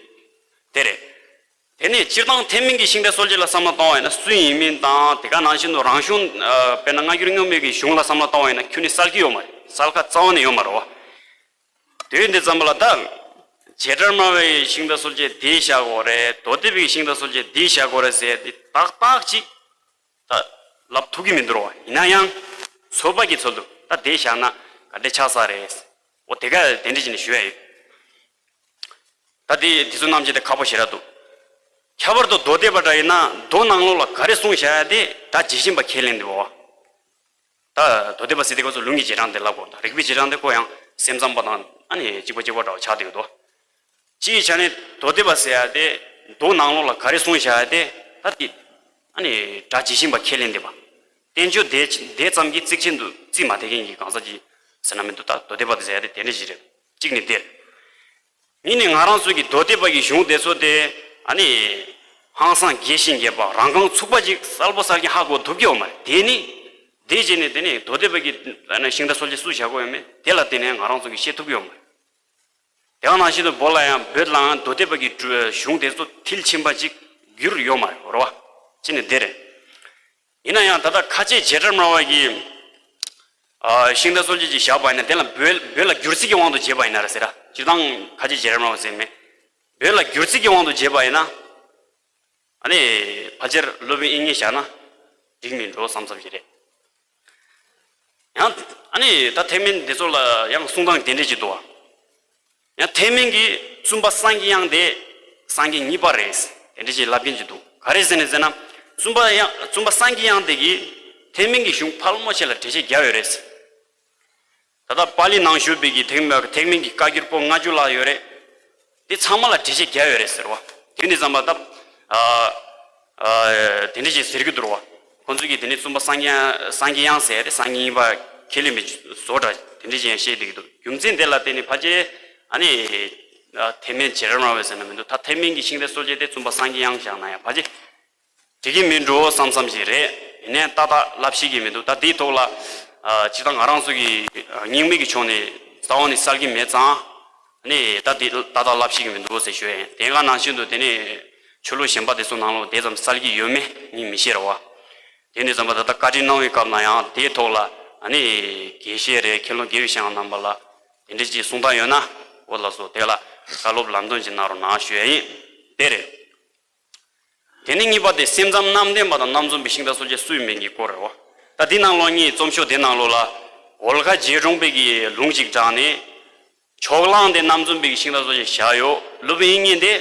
དེ་རེད། དེ་ནས་སྤྱིར་བཏང་ཐེག་དམན་གྱི་ཤིང་རྟ་གསོལ་ཇ་ལ་བསམ་བློ་བཏང་བ་ཡིན་ན་སུ་ཡིན་མིན་དང་དེ་ག་ནང་བཞིན་དུ་རང་གཞུང་དཔེར་ན་སྔ་འགྱུར་རྙིང་མའི་གི་གཞུང་ལ་བསམ་བློ་བཏང་བ་ཡིན་ན་ཁྱོན་ནས་གསལ་གྱི་ཡོད་མ་རེད། གསལ་ཁ་རྩ་བ་ནས་ཡོད་མ་རེད་བ། དུས་འདི་ཙམ་པ་ལ་ད། རྗེ་བྲག་སྨྲ་བའི་ཤིང་རྟ་གསོལ་ཇ་འདི་བཞག་དགོས་རེད། མདོ་སྡེ་པའི་ཤིང་རྟ་གསོལ་ཇ་འདི་བཞག་དགོས་རེད་ཟེར་འདི་ཏག་ཏག་ཅིག་ད་ལབ་ཐུབ་ཀྱི་མི་འདུག་རོ། ཡིན་ན་ཡང་ཚོད་དཔག་གི་ཚུལ་དུ་ད་འདི་བཞག་ན་ག་འདྲ་ཆགས་ས་རེད། འོ་དེ་ག་དེ་འདྲ་བྱས་ནས་ཞུ་ཡ་ཡོད། ད་འདི་འདི་ཚོ་རྣམས་ཀྱི་དེ་ཁག་པོ་ཞེ་དྲག་འདུག་ཁྱད་པར་དུ་མདོ་སྡེ་པ་འདྲ་ཡིན་ན་མདོ་ནང་ལོགས་ལ་ག་རེ་གསུངས་བཞག་ཡ་དེ་ད་ཇི་བཞིན་པ་ཁས་ལེན་འདི་བོ། ད་མདོ་སྡེ་པ་ཟེར་དེ་ཁོ་ཚོ་ལུང་གི་རྗེས་འབྲང་དེ་ལབ་དགོས། ད་རིགས་པའི་རྗེས་འབྲང་དེ་ཁོ་ཡང་སེམས་ཙམ་པ་དང་ཨ་ནི་གཅིག་པ་གཅིག་པ་འདྲ་བ་ཆགས་བསྡད་ཡོད་དོ། སྤྱིའི་ཆ་ནས་མདོ་སྡེ་པ་ཟེར་ཡ་དེ་མདོ་ནང་ལོགས་ལ་ག་རེ་གསུངས་བཞག་ཡ་དེ་ད་དེ་ཨ་ནི་སྒྲ་ཇི་བཞིན་པ་ཁས་ལེན་བསྡད་པ། བསྟན་བཅོས་དེ་དེ་ཙམ་གྱིས་གཙིགས་ཆེན་དུ་བརྩིས་མ་བསྡད་མཁན་གྱི་གང་ཟག་ཅིག་ཟེར་ན་མི་འདུག་ད་མདོ་སྡེ་པ་དེ་ཟེར་ཡ་དེ་དེ་འདྲ་ཞིག་རེད། གཅིག་ནི་དེ་རེད། གཉིས་ནི་ང་རང་ཚོ་གི་མདོ་སྡེ་པ་གི་གཞུང་དེ་ཚོ་དེ་ཨ་ནི་ཧང་སང་རྒྱས་ཤིང་རྒྱས་པ་རང་རྐང་ཚུགས་པ་ཅིག་གསལ་པོ་གསལ་རྐྱང་ཧ་གོ་ཐུབ་ཀྱི་ཡོད་མ་རེད། དེ་ནི་དེ་བྱས་ནས་དེ་ནི་མདོ་སྡེ་པ་གི་ཨ་ནི་ཤིང་རྟ་གསོལ་ཇ་སུས་བཞག་གོ་ཡོད་མེད་དེ་ལ་བརྟེན་ནས་ང་རང་ཚོ་གིས་ཤེས་ཐུབ་ཀྱི་ཡོད་མ་རེད། དེ་ག་ནང་བཞིན་དུ་བོད་ལ་ཡང་བོད་ལའང་མདོ་སྡེ་པ་གི་གཞུང་དེ་ཚོ་མཐིལ་ཕྱིན་པ་ཅིག་གྱུར་ཡོད་མ་རེད་རོ་བ། གཅིག་ནི་དེ་རེད། ཡིན་ན་ཡང་ད་ལྟ་ཁ་ཆེ་རྗེ་བྲག་སྨྲ་བ་གིས་ཨ་ཤིང་རྟ་གསོལ་ཇ་ཅིག་བཞག་པ་ཡིན་ན་དེ་ལ་བོད་བོད་ལ་བསྒྱུར་རྩིས་ཀྱི་དབང་དུ་བྱས་པ་ཡིན་ན་རེད་ཟེར་ར། སྤྱིར་བཏང་ཁ་ཆེ་རྗེ་བྲག་སྨྲ་བ་ཟེར་མེད། བོད་ལ་བསྒྱུར་རྩིས་ཀྱི་དབང་དུ་བྱས་པ་ཡིན་ན། ཨ་ནི་ཕལ་ཆེར་སློབ་དཔོན་དབྱིག་གཉེན་བཞག་ན་འགྲིག་མི་འགྲོ་བསམ་བསམ་ཞིག་རེད། ཡང་ཨ་ནི་ད་ཐེག་དམན་འདི་ཚོ་ལ་ཡང་གསུང་སྟངས་དེ་འདྲས་ཅིག་འདུག་བ། ཡང་ཐེག་དམན་གྱི་བཙུན་པ་སངས་རྒྱས་དབྱངས་དེ་སངས་རྒྱས་གཉིས་པ་རེད། དེ་འདྲས་ཅིག་ལབ་མཁན་ཅིག་འདུག་ག་རེ་ཟེར་ནས་ཟེར་ན། བཙུན་པ་ཡང་བཙུན་པ་སངས་རྒྱས་དབྱངས་དེ་གིས་ཐེག་དམན་གྱི་གཞུང་ཕལ་མོ་ཆེ་ལ་འགྲེལ་བཤད་རྒྱབ་ཡོད་རེད། ད་ལྟ་པཱ་ལི་ནང་བཞུགས་པའི་གི་ཐེག་དམན་ཐེག་དམན་གྱི་བཀའ་འགྱུར་པོ་ལྔ་བཅུ་ལྷག་ཡོད་རེད། དེ་ཚང་མ་ལ་འགྲེལ་བཤད་རྒྱབ་ཡོད་རེད་ཟེར་བ། དེ་འདྲ་བསམ་པ་ད། ཨ་ཨ་དེ་འདྲ་ཞིག་ཟེར་གྱི་འདུག་བ། ཁོང་ཚོས་ཀྱིས་དེ་ནས་བཙུན་པ་སངས་རྒྱས་སངས་རྒྱས་དབྱངས་ཟེར་ཏེ་སངས་རྒྱས་གཉིས་པ་ཁས་ལེན་པའི་བཟོ་འདྲ་དེ་འདྲ་ཞིག་ཡང་བཤད་བསྡད་ཀྱི་འདུག་རྒྱུ་མཚན་དེ་ལ་བརྟེན་ནས་ཕལ་ཆེར་ཨ་ནི་ཨ་ཐེག་དམན་རྗེ་བྲག་སྨྲ་བ་ཟེར་ན་མི་འདུག་ད་ཐེག་དམན་གྱི་ཤིང་རྟ་གསོལ་ཇ་དེ་བཙུན་པ་སངས་རྒྱས་དབྱངས་བཞག་ན་ཡང་ཕལ་ཆེར་འགྲིག་གི་མི་འགྲོ་བསམ་བསམ་ཞིག་རེད། ཡིན་ནའི་ཏག་ཏག་ལབ་ཤེས་ཀྱི་མི་འདུག་ད་དེའི་ཐོག་ལ་ཨ་སྤྱིར་བཏང་ང་རང་ཚོ་གི་ཨ་རྙིང་མའི་གི་ཕྱོགས་ནས་རྩ་བ་ནས་གསལ་གྱི་མེད་ཙང་། ནས་ད་འདི་ཏག་ཏག་ལབ་ཤེས་ཀྱི་མི་འདུག་ཟེར་ཞུ་ཡ་ཡིན། དེ་ག་ནང་བཞིན་དུ་དེ་ནས་ཆོས་ལུགས་གཞན་པ་དེ་ཚོ་ནང་ལོགས་དེ་ཙམ་གསལ་གྱི་ཡོད་མེད་ངས་མི་ཤེས་ར་བ། དེ་ནས་བསམ་པ་ད་ལྟ་བཀའ་ཁྲིད་གནང་བའི་སྐབས་ན་ཡང་དེའི་ཐོག་ལ་ ཨ་ནི་དགེ་བཤེས་རེད། མཁན་སློབ་དགེ་བའི་བཤེས་གཉེན་རྣམ་པ་ལ་དེ་འདྲ་ཅིག་གསུང་སྟངས་ཡོད་ན། འོ་ལགས་སོ། དེ་ལ་བཀའ་སློབ་ལམ་སྟོན་ཅིག་གནང་རོགས་གནང་ཞུ་ཡ་ཡིན། དེ་རེད། དེ་ནས་གཉིས་པ་དེ་སེམས་ཙམ་རྣམ་བདེན་པ་དང་རྣམ་རྫུན་པའི་ཤིང་རྟ་གསོལ་ཇ་སུ་ཡིན་མིན་གྱི་སྐོར་རེད་བ། ད་འདི་ནང་ལོགས་ངས་རྩོམ་ཤོག་དེ་ནང་ལོགས་ལ་འོལ་ཁ་རྗེ་དྲུང་པའི་གི་ལུང་ཅིག་དྲངས་ནས། ཕྱོགས་གླང་དེ་རྣམ་རྫུན་པའི་གི་ཤིང་རྟ་གསོལ་ཇ་བཞག་ཡོད། སློབ་དཔོན་དབྱིག་གཉེན་དེ་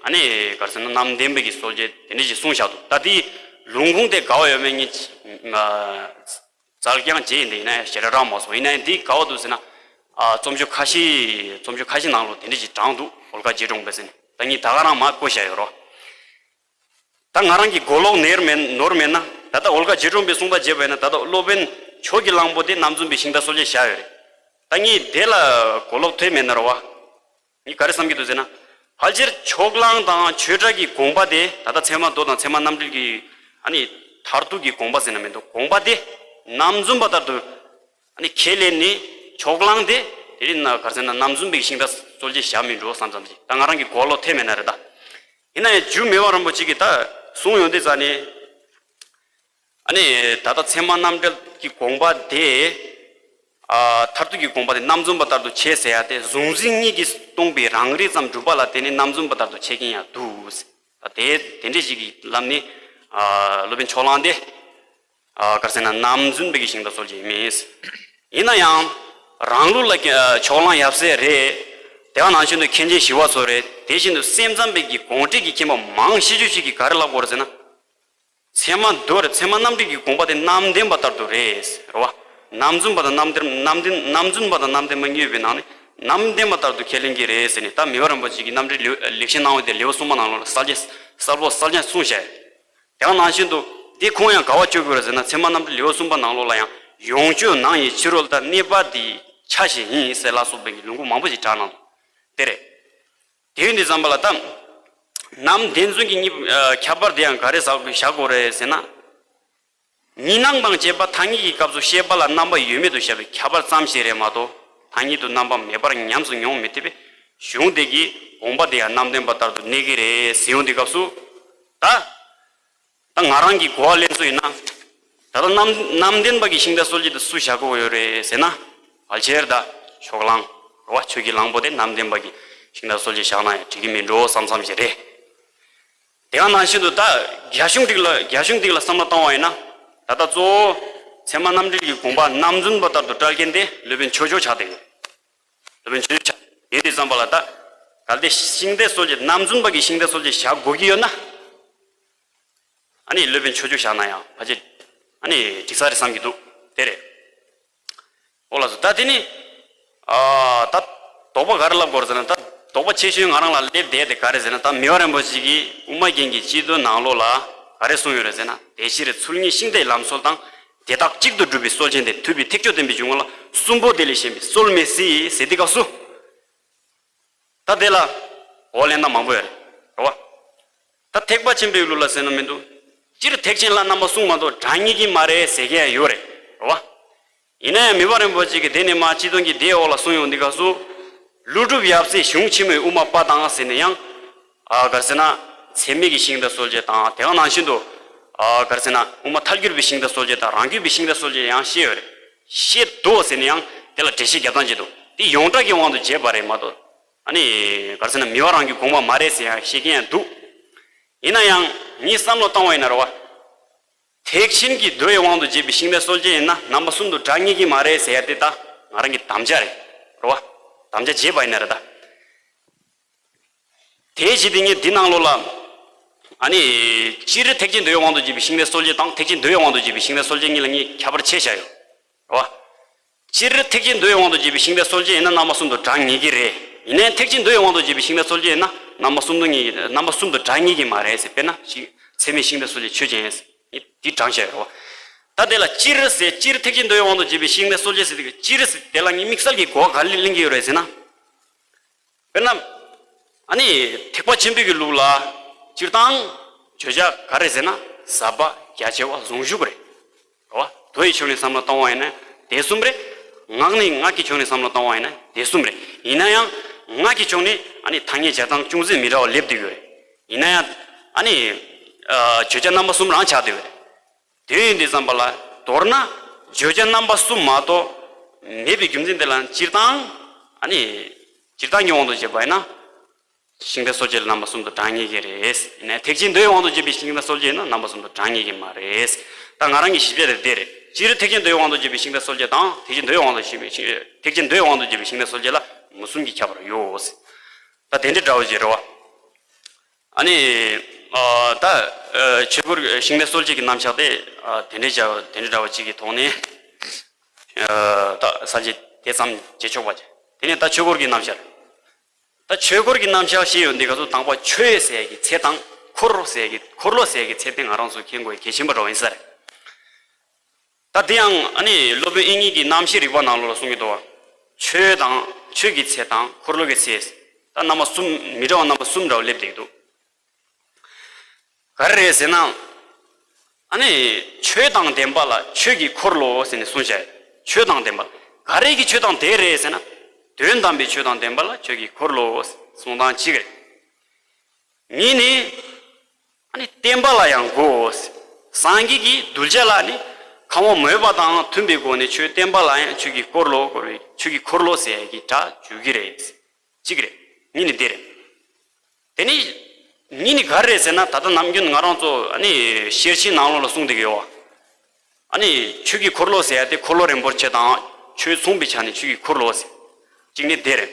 ཨ་ནི་ག་རེ་ཟེར་ན་རྣམ་བདེན་པའི་གི་གསོལ་ཇ་དེ་འདྲ་ཞིག་གསུངས་བཞག་འདུག། ད་དེའི་ལུང་ཁུངས་དེ་ག་བ་ཡོད་མེད་ངས་རྩལ་རྐྱང་བྱས་ཡིན། དེ་ཡིན་ན་ཡང་ཞེ་དྲག་རག་མ་སོང་། ཡིན་ན་ཡང་འདི་ག་བ་འདུག་ཟེར་ན། ཨ་རྩོམ་ཤོག་ཁ་ཤས་རྩོམ་ཤོག་ཁ་ཤས་ནང་ལོགས་དེ་འདྲ་ཞིག་དྲངས་འདུག། འོལ་ཁ་རྗེ་དྲུང་པས་ཟེར་ནས། ད་ངས་ད་ག་རང་མར་བཀོད་བཞག་ཡོད་རོགས། ད་ང་རང་གི་གོ་ལོག་ནོར་མེད་ནོར་མེད་ན། ད་ལྟ་འོལ་ཁ་རྗེ་དྲུང་པའི་གསུང་སྟངས་བྱས་པ་ཡིན་ན། ད་ལྟ་སློབ་དཔོན་ཕྱོགས་ཀྱི་གླང་པོ་དེ་རྣམ་རྫུན་པའི་ཤིང་རྟ་གསོལ་ཇ་བཞག་ཡོད་རེད། ད་ངས་དེ་ལ་གོ་ལོག་ཐེབས་མེད་ན་རོ་བ། ངས་ག་རེ་བསམ་གྱི་འདུག་ཟེར་ན། ཕལ་ཆེར་ཕྱོགས་གླང་དང་ཆོས་གྲགས་ཀྱི་དགོངས་པ་དེ། ད་ལྟ་ཚད་མ་མདོ་དང་ཚད་མ་རྣམ་འགྲེལ་གྱི་ཨ་ནི་མཐར་ཐུག་གི་དགོངས་པ་ཟེར་ན་མི་འདུག། དགོངས་པ་དེ་རྣམ་རྫུན་པ་ལྟར་དུ་ཨ་ནི་ཁས་ལེན་ནས། ཕྱོགས་གླང་དེ་དེ་རིང་ན་ག་རེ་ཟེར་ན་རྣམ་རྫུན་པའི་ཤིང་རྟ་གསོལ་ཇ་བཞག་མིན་འགྲོ་བསམ་བསམ་ཅིག། ད་ང་རང་གི་གོ་ལོག་ཐེབས་མེད་ན་རེད་ད། ཡིན་ན་ཡང་རྒྱུ་མི་དབང་རིན་པོ་ཆེ་གིས་ད་གསུངས་ཡོང་དུས་ཙ་ནས། ཨ་ནི་ད་ལྟ་ཚད་མ་རྣམ་འགྲེལ་གྱི་དགོངས་པ་དེ། ཨ་མཐར་ཐུག་གི་དགོངས་པ་དེ་རྣམ་རྫུན་པ་ལྟར་དུ་བྱས་ཟེར་ཡ་དེ། གཟུང་འཛིན་གཉིས་ཀྱིས་སྟོང་པའི་རང་རིག་ཙམ་སྒྲུབ་པ་ལ་བརྟེན་ནས་རྣམ་རྫུན་པ་ལྟར་དུ་བྱེད་མཁན་ཡང་འདུག། ད་དེ་དེ་འདྲ་ཞིག་གི་ལམ་ནས། ཨ་སློབ་དཔོན་ཕྱོགས་གླང་དེ། ཨ་ག་རེ་ཟེར་ན་རྣམ་རྫུན་པའི་གི་ཤིང་རྟ་གསོལ་ཇ་མིན། ཡིན་ན་ཡང་རང་ལུགས་ལ་ཨ་ཕྱོགས་གླང་ཡབ་སྲས་རེད། དེ་ག་ནང་བཞིན་དུ་མཁན་ཆེན་ཞི་བ་འཚོ་རེད། དེ་བཞིན་དུ་སེམས་ཙམ་པའི་གི་དགོངས་འགྲེལ་གྱི་མཁྱེན་པ་མང་ཤས་ཆེ་ཤོས་ཅིག་གིས་ག་རེ་ལབ་དགོས་རེད་ཟེར་ན། ཚད་མ་མདོ་རེད། ཚད་མ་རྣམ་འགྲེལ་གྱི་དགོངས་པ་དེ་རྣམ་བདེན་པ་ལྟར་དུ་རེད་ཟེར་བ། རྣམ་རྫུན་པ་དང་རྣམ་བདེན། རྣམ་བདེན། རྣམ་རྫུན་པ་དང་རྣམ་བདེན་པ་གཉིས་ཡོད་པའི་ནང་ནས་རྣམ་བདེན་པ་ལྟར་དུ་ཁས་ལེན་གྱི་རེད་ཟེར་ནས། ད་མི་དབང་རིན་པོ་ཆེ་གིས་རྣམ་འགྲེལ་ལེའུ་ལེགས་བཤད་སྣང་བ་དེ་ལེའུ་གསུམ་པ་ནང་ལོགས་ལ་གསལ་རྐྱང་གསལ་པོ་གསལ་རྐྱང་གསུངས་བཞག། དེ་ག་ནང་བཞིན་དུ་དེ་ཁོང་ཡང་ག་བ་བཅོལ་དགོས་རེད་ཟེར་ན། ཚད་མ་རྣམ་འགྲེལ་ལེའུ་གསུམ་པ་ནང་ལོགས་ལ་ཡང་ཡོངས་གཅོད་ནང་ཡི་ཕྱི་རོལ་ལྟར། གནས་པ་འདི་ཆ་ཞིག་ཡིན་ཟེར་ལ་སོགས་པའི་ལུང་ཁུངས་མང་པོ་ཞིག་དྲངས་གནང་འདུག། དེ་རེད། དེ་ཡིན་དུས་ཙམ་པ་ལ་ད་རྣམ་བདེན་རྫུན་གྱི་གཉིས། ཨ་ཁྱད་པར་དེ་ཡང་ག་རེ་བཞག་དགོས་རེད་ཟེར་ན། གཉིས་སྣང་དང་བཅས་པ་ཐ་སྙད་ཀྱི་སྐབས་སུ་ཤེས་པ་ལ་རྣམ་པ་ཡོད་མེད་དུ་བཞག་པའི་ཁྱད་པར་ཙམ་ཞིག་རེད་མ་གཏོགས། ཐ་སྙད་དུ་རྣམ་པ་མེད་པར་ཉམས་སུ་མྱོང་མི་ཐུབ་པའི་གཞུང་དེ་གིས་དགོངས་པ་དེ་ཡང་རྣམ་བདེན་པ་ལྟར་དུ་གནས་ཀྱི་རེད་ཟེར་ཡོང་དུས་སྐབས་སུ། ད་ད་ང་རང་གི་གོ་བ་ལེན་ཚུལ་ཡིན་ན། ད་ལྟ་རྣམ་རྣམ་བདེན་པ་གི་ཤིང་རྟ་གསོལ་ཇ་དེ་སུ་བཞག་གི་ཡོད་རེད་ཟེར་ན། ཕལ་ཆེར་ད་ཕྱོགས་གླང་རེད་བ། ཆོས་ཀྱི་གླང་པོ་དེ་རྣམ་བདེན་པ་གི་ཤིང་རྟ་གསོལ་ཇ་བཞག་ན་ཡང་འགྲིག་གི་མིན་འགྲོ་བསམ་བསམ་ཞིག་རེད། དེ་ག་ནང་བཞིན་དུ་ད་རྒྱ་གཞུང་འདི་ལ་རྒྱ་གཞུང་འདི་ལ་བསམ་བློ་བཏང་བ་ཡིན་ན། ད་ལྟ་གཙོ་བོ་ཚད་མ་རྣམ་འགྲེལ་གྱི་དགོངས་པ་རྣམ་རྫུན་པ་ལྟར་དུ་བཀྲལ་མཁན་དེ་སློབ་དཔོན་ཆོས་མཆོག་ཆགས་བསྡད་ཡོད། སློབ་དཔོན་ཆོས་མཆོག་ཆགས་ཡོད་དུས་ཙམ་པ་ལ། ད་གལ་ཏེ་ཤིང་རྟ་གསོལ་ཇ་རྣམ་རྫུན་པ་གི་ཤིང་རྟ་གསོལ་ཇ་བཞག་དགོས་ཀྱི་ཡོད་ན། ཨ་ནི་སློབ་དཔོན་ཆོས་མཆོག་བཞག་ན་ཡང་ཕལ་ཆེར་ཨ་ནི་འགྲིག་ས་རེད་བསམ་གྱི་འདུག། དེ་རེད། འོ་ལགས་སོ། ད་དེ་ནི་ཨ་ད་དོགས་པ་ག་རེ་ལབ་དགོས་རེད་ཟེར་ན། ད་དོགས་པ་ཆེ་ཤོས་ང་རང་ལ་སླེབས་བསྡད་དེ་ག་རེ་ཟེར་ན། ད་མི་དབང་རིན་པོ་ཆེ་གིས་དབུ་མ་རྒྱན་གྱི་སྤྱི་དོན་ནང་ལོགས་ལ་ག་རེ་གསུངས་ཡོད་རེད་ཟེར་ན། དེ་ཕྱིར་ཚུལ་གཉིས་ཤིང་རྟའི་ལམ་སྲོལ་དང་། དེ་དག་གཅིག་ཏུ་སྒྲུབ་པའི་སྲོལ་ཅན་ཏེ། ཐུབ་པའི་ཐེག་མཆོག་བསྟན་པའི་འཇུག་ངོགས་ལ། གསུམ་པོ་དེ་ལས་གཞན་པའི་སྲོལ་མེད་སྲིད་ཟེར་དུས་སྐབས་སུ། ད་དེ་ལ་གོ་བ་ལེན་སྟངས་མང་པོ་ཡོད་རེད། རེད་བ། ད་ཐེག་པ་ཆེན་པོའི་ལུགས་ལ་ཟེར་ན་མི་འདུག། སྤྱིར་ཐེག་ཆེན་ལ་རྣམ་པ་གསུམ་མ་གཏོགས་གྲངས་ངེས་ཀྱི་མ་རེད་ཟེར་མཁན་ཡང་ཡོད་རེད། རེད་བ། ཡིན་ན་ཡང་མི་དབང་རིན་པོ་ཆེ་གིས་དེ་ནས་མར་སྤྱི་དོན་གྱི་སྡེའི་འོག་ལ་གསུངས་ཡོང་དུས་སྐབས་སུ། ཀླུ་སྒྲུབ་ཡབ་སྲས་གཞུང་ཆེན་མོའི་དབུ་མ་པ་དང་ཟེར་ནས་ཡང་། ཨ་ག་རེ་ཟེར་ན། ཚད་མེད་ཀྱི་ཤིང་རྟ་གསོལ་ཇ་དང་། དེ་ག་ནང་བཞིན་དུ། ཨ་ག་རེ་ཟེར་ན། དབུ་མ་ཐལ་འགྱུར་བའི་ཤིང་རྟ་གསོལ་ཇ་དང་། རང་རྒྱུད་པའི་ཤིང་རྟ་གསོལ་ཇ་ཡང་བཤད་ཡོད་རེད། བཤད་འདུག་ཟེར་ནས་ཡང་དེ་ལ་འགྲེལ་བཤད་རྒྱབ་སྟངས་བྱེད་འདུག། དེ་ཡོངས་གྲགས་ཀྱི་དབང་དུ་བྱས་པ་རེད་མ་གཏོགས། ཨ་ནི་ག་རེ་ཟེར་ན། མི་དབང་རང་གི་དགོངས་པ་མ་རེད་ཟེར་ཡང་བཤད་མཁན་ཡང་འདུག། ཡིན་ན་ཡང་ངས་བསམ་བློ་བཏང་བ་ཡིན་ན་རེད་བ། ཐེག་ཆེན་གྱི་མདོའི་དབང་དུ་བྱས་པའི་ཤིང་རྟ་གསོལ་ཇ་ཡིན་ན་རྣམ་པ་གསུམ་དུ་གྲངས་ངེས་ཀྱི་མ་རེད་ཟེར་ཡ་དེ་ད་ང་རང་གི་དམ་བཅའ་རེད། རེད་བ། དམ་བཅའ་བྱས་པ་ཡིན་ན་རེད་ད། དེའི་ཕྱིར་དེ་ངས་འདི་ནང་ལོགས་ལ། ཨ་ནི། སྤྱིར་ཐེག་ཆེན་མདོའི་དབང་དུ་བྱས་པའི་ཤིང་རྟ་གསོལ་ཇ་དང་། ཐེག་ཆེན་མདོའི་དབང་དུ་བྱས་པའི་ཤིང་རྟ་གསོལ་ཇ་གཉིས་ལ་ངས་ཁྱད་པར་ཕྱེ་བཞག་ཡོད། རེད་བ། སྤྱིར་ཐེག་ཆེན་མདོའི་དབང་དུ་བྱས་པའི་ཤིང་རྟ་གསོལ་ཇ་ཡིན་ན་རྣམ་པ་གསུམ་དུ་གྲངས་ངེས་ཀྱི་རེད། ཡིན་ནའི་ཐེག་ཆེན་མདོའི་དབང་དུ་བྱས་པའི་ཤིང་རྟ་གསོལ་ཇ་ཡིན་ན་རྣམ་པ་གསུམ་དུ་ངེས། རྣམ་པ་གསུམ་དུ་གྲངས་ངེས་ཀྱི་མ་རེད་ཟེར། དཔེར་ན་ཤིང་། ཚད་མེད་ཤིང་རྟ་གསོལ་ཇ་ཆོས་ཅན། འདི་དྲངས་བཞག་ཡོད་རེད་བ། ད་དེ་ལ་སྤྱིར་ཟེར། སྤྱིར་ཐེག་ཆེན་མདོའི་དབང་དུ་བྱས་པའི་ཤིང་རྟ་གསོལ་ཇ་ཟེར་དུས། སྤྱིར་ཟེར་དེ་ལ་ངས་དམིགས་བསལ་གྱི་གོ་བ་ག་རེ་ལེན་གྱི་ཡོད་རེད་ཟེར་ན། དཔེར་ན། ཨ་ནི། ཐེག་པ་ཆེན་པོའི་གི་ལུགས་ལ། སྤྱིར་བཏང་། བརྗོད་བྱ་ག་རེ་ཟེར་ན། ཟབ་པ། རྒྱ་ཆེ་བ། ཟུང་འཇུག་རེད། རེད་བ། མདོ་ཡི་ཕྱོགས་ནས་བསམ་བློ་བཏང་བ་ཡིན་ན་དེ་གསུམ་རེད། སྔགས་ནི། སྔགས་ཀྱི་ཕྱོགས་ནས་བསམ་བློ་བཏང་བ་ཡིན་ན་དེ་གསུམ་རེད། ཡིན་ན་ཡང་། སྔགས་ཀྱི་ཕྱོགས་ནས་ཨ་ནི་ཐ་སྙད་སྦྱར་སྟངས་ཅུང་ཟད་མི་འདྲ་བ་སླེབས་བསྡད་ཡོད་རེད། ཡིན་ན་ཡང་། ཨ་ནི། ཨ། བརྗོད་བྱ་རྣམ་པ་གསུམ་རང་ཆགས་བསྡད་ཡོད་རེད། དེ་ཡིན་དུས་ཙམ་པ་ལ། མདོར་ན། བརྗོད་བྱ་རྣམ་པ་གསུམ་མ་གཏོགས་མེད་པའི་རྒྱུ་མཚན་དེ་ལ་སྤྱིར་བཏང་། ཨ་ནི་སྤྱིར་བཏང་གི་དབང་དུ་བྱས་པ་ཡིན་ན། ཤིང་རྟ་སོལ་ཆེད་ལ་རྣམ་པ་གསུམ་དུ་གྲངས་ངེས་ཀྱི་རེད། ཡིན་ནའི་ཐེག་ཆེན་མདོའི་དབང་དུ་བྱས་པའི་ཤིང་རྟ་སོལ་ཆེད་ཡིན་ན་རྣམ་པ་གསུམ་དུ་གྲངས་ངེས་ཀྱི་མ་རེད། ད་ང་རང་གི་ཞིབ་ཆ་དེ་འདི་རེད། སྤྱིར་ཐེག་ཆེན་མདོའི་དབང་དུ་བྱས་པའི་ཤིང་རྟ་སོལ་ཆེད་དང་ཐེག་ཆེན་མདོའི་དབང་དུ་བྱས་པའི་ཤིང་ཐེག་ཆེན་མདོའི་དབང་དུ་བྱས་པའི་ཤིང་རྟ་སོལ་ཆེད་ལ་མུ་གསུམ་གྱི་ཁྱད་པར་ཡོད། ད་དེ་འདྲའི་འདྲ་བོ་ཅིག་རེད་བ། ཨ་ནི། ཨ། ད། ཨ། ཆོས་སྐོར་ཤིང་རྟ་སོལ་ཆེད་ཀྱི་རྣམ་གཞག་དེ། ཨ། དེ་འདྲའི་བྱ་དེ་འདྲའི་འདྲ་བོ་ཅིག་གི་ཐོག་ནས། ཨ། ད་གསལ་བྱེད་དེ་ཙམ་བྱེད་ཆོག་པ་བྱས། དེ་ནས་ད་ཆོས་སྐོར་གྱི་རྣམ་གཞག་རེད། ད་ཆོས་སྐོར་གྱི་རྣམ་གཞག་ཞེས་ཡོང་དུས་སྐབས་སུ་དང་པོ་ཆོས་ཟེར་ཡ་གི་ཚེ་དང་འཁོར་ཟེར་ཡ་གི་འཁོར་ལོ་ཟེར་ཡ་གི་ཚེ་དེ་ང་རང་ཚོ་མཁྱེན་དགོས་གལ་ཆེན་པོ་འདྲ་བོ་ཡིན་ས་རེད། ད་དེ་ཡང་ཨ་ནི་སློབ་དཔོན་དབྱིག་གཉེན་གྱི་རྣམ་བཤད་རིག་པ་ནང་ལོགས་ལ་གསུང་གི་འདུག་བ། ཆོས་དང་ཆོས་ཀྱི་ཚེ་དང་འཁོར་ལོ་གི་ཚེ། ད་རྣམ་པ་གསུམ། མི་འདྲ་བ་རྣམ་པ་གསུམ་འདྲ་བོ་སླེབས་བསྡད་ཀྱི་འདུག་ག་རེ་རེད་ཟེར་ན། ཨ་ནི་ཆོས་དང་ལྡན་པ་ལ་ཆོས་ཀྱི་འཁོར་ལོ་ཟེར་ནས་གསུངས་བཞག་ཆོས་དང་ལྡན་པ། ག་རེ་གི་ཆོས་དང་ལྡན་རེད་ཟེར་ན། དོན་དམ་པའི་ཆོས་དང་ལྡན་པ་ལ་ཆོས་ཀྱི་འཁོར་ལོ་གསུང་སྟངས་གཅིག་རེད། གཉིས་ནི། ཨ་ནི་བསྟན་པ་ལ་ཡང་དགོས། སངས་རྒྱས་ཀྱི་གདུལ་བྱ་ལ་ནི་ཁམས་དབང་མོས་པ་དང་མཐུན་པའི་སྒོ་ནས་ཆོས་བསྟན་པ་ལ་ཡང་ཆོས་ཀྱི་འཁོར་ལོ་བསྐོར་བའི་ཆོས་ཀྱི་འཁོར་ལོ་ཟེར་ཡ་གི་སྒྲ་འཇུག་གི་རེད། གཅིག་རེད། གཉིས་ནི་འདི་རེད། དེ་ནི་གཉིས་ནི་ག་རེ་རེད་ཟེར་ན། ད་ལྟ་ནམ་རྒྱུན་ང་རང་ཚོ་ཨ་ནི་ཤེར་ཕྱིན་ནང་ལོགས་ལ་གསུངས་བསྡད་ཀྱི་ཡོད་བ། ཨ་ནི་ཆོས་ཀྱི་འཁོར་ལོ་ཟེར་ཡ་དེ་འཁོར་ལོ་རིན་པོ་ཆེ་དང་ཆོས་མཚུངས་པའི་ཆ་ནས་ཆོས་ཀྱི་འཁོར་ལོ་ཟེར། གཅིག་ནི་དེ་རེད།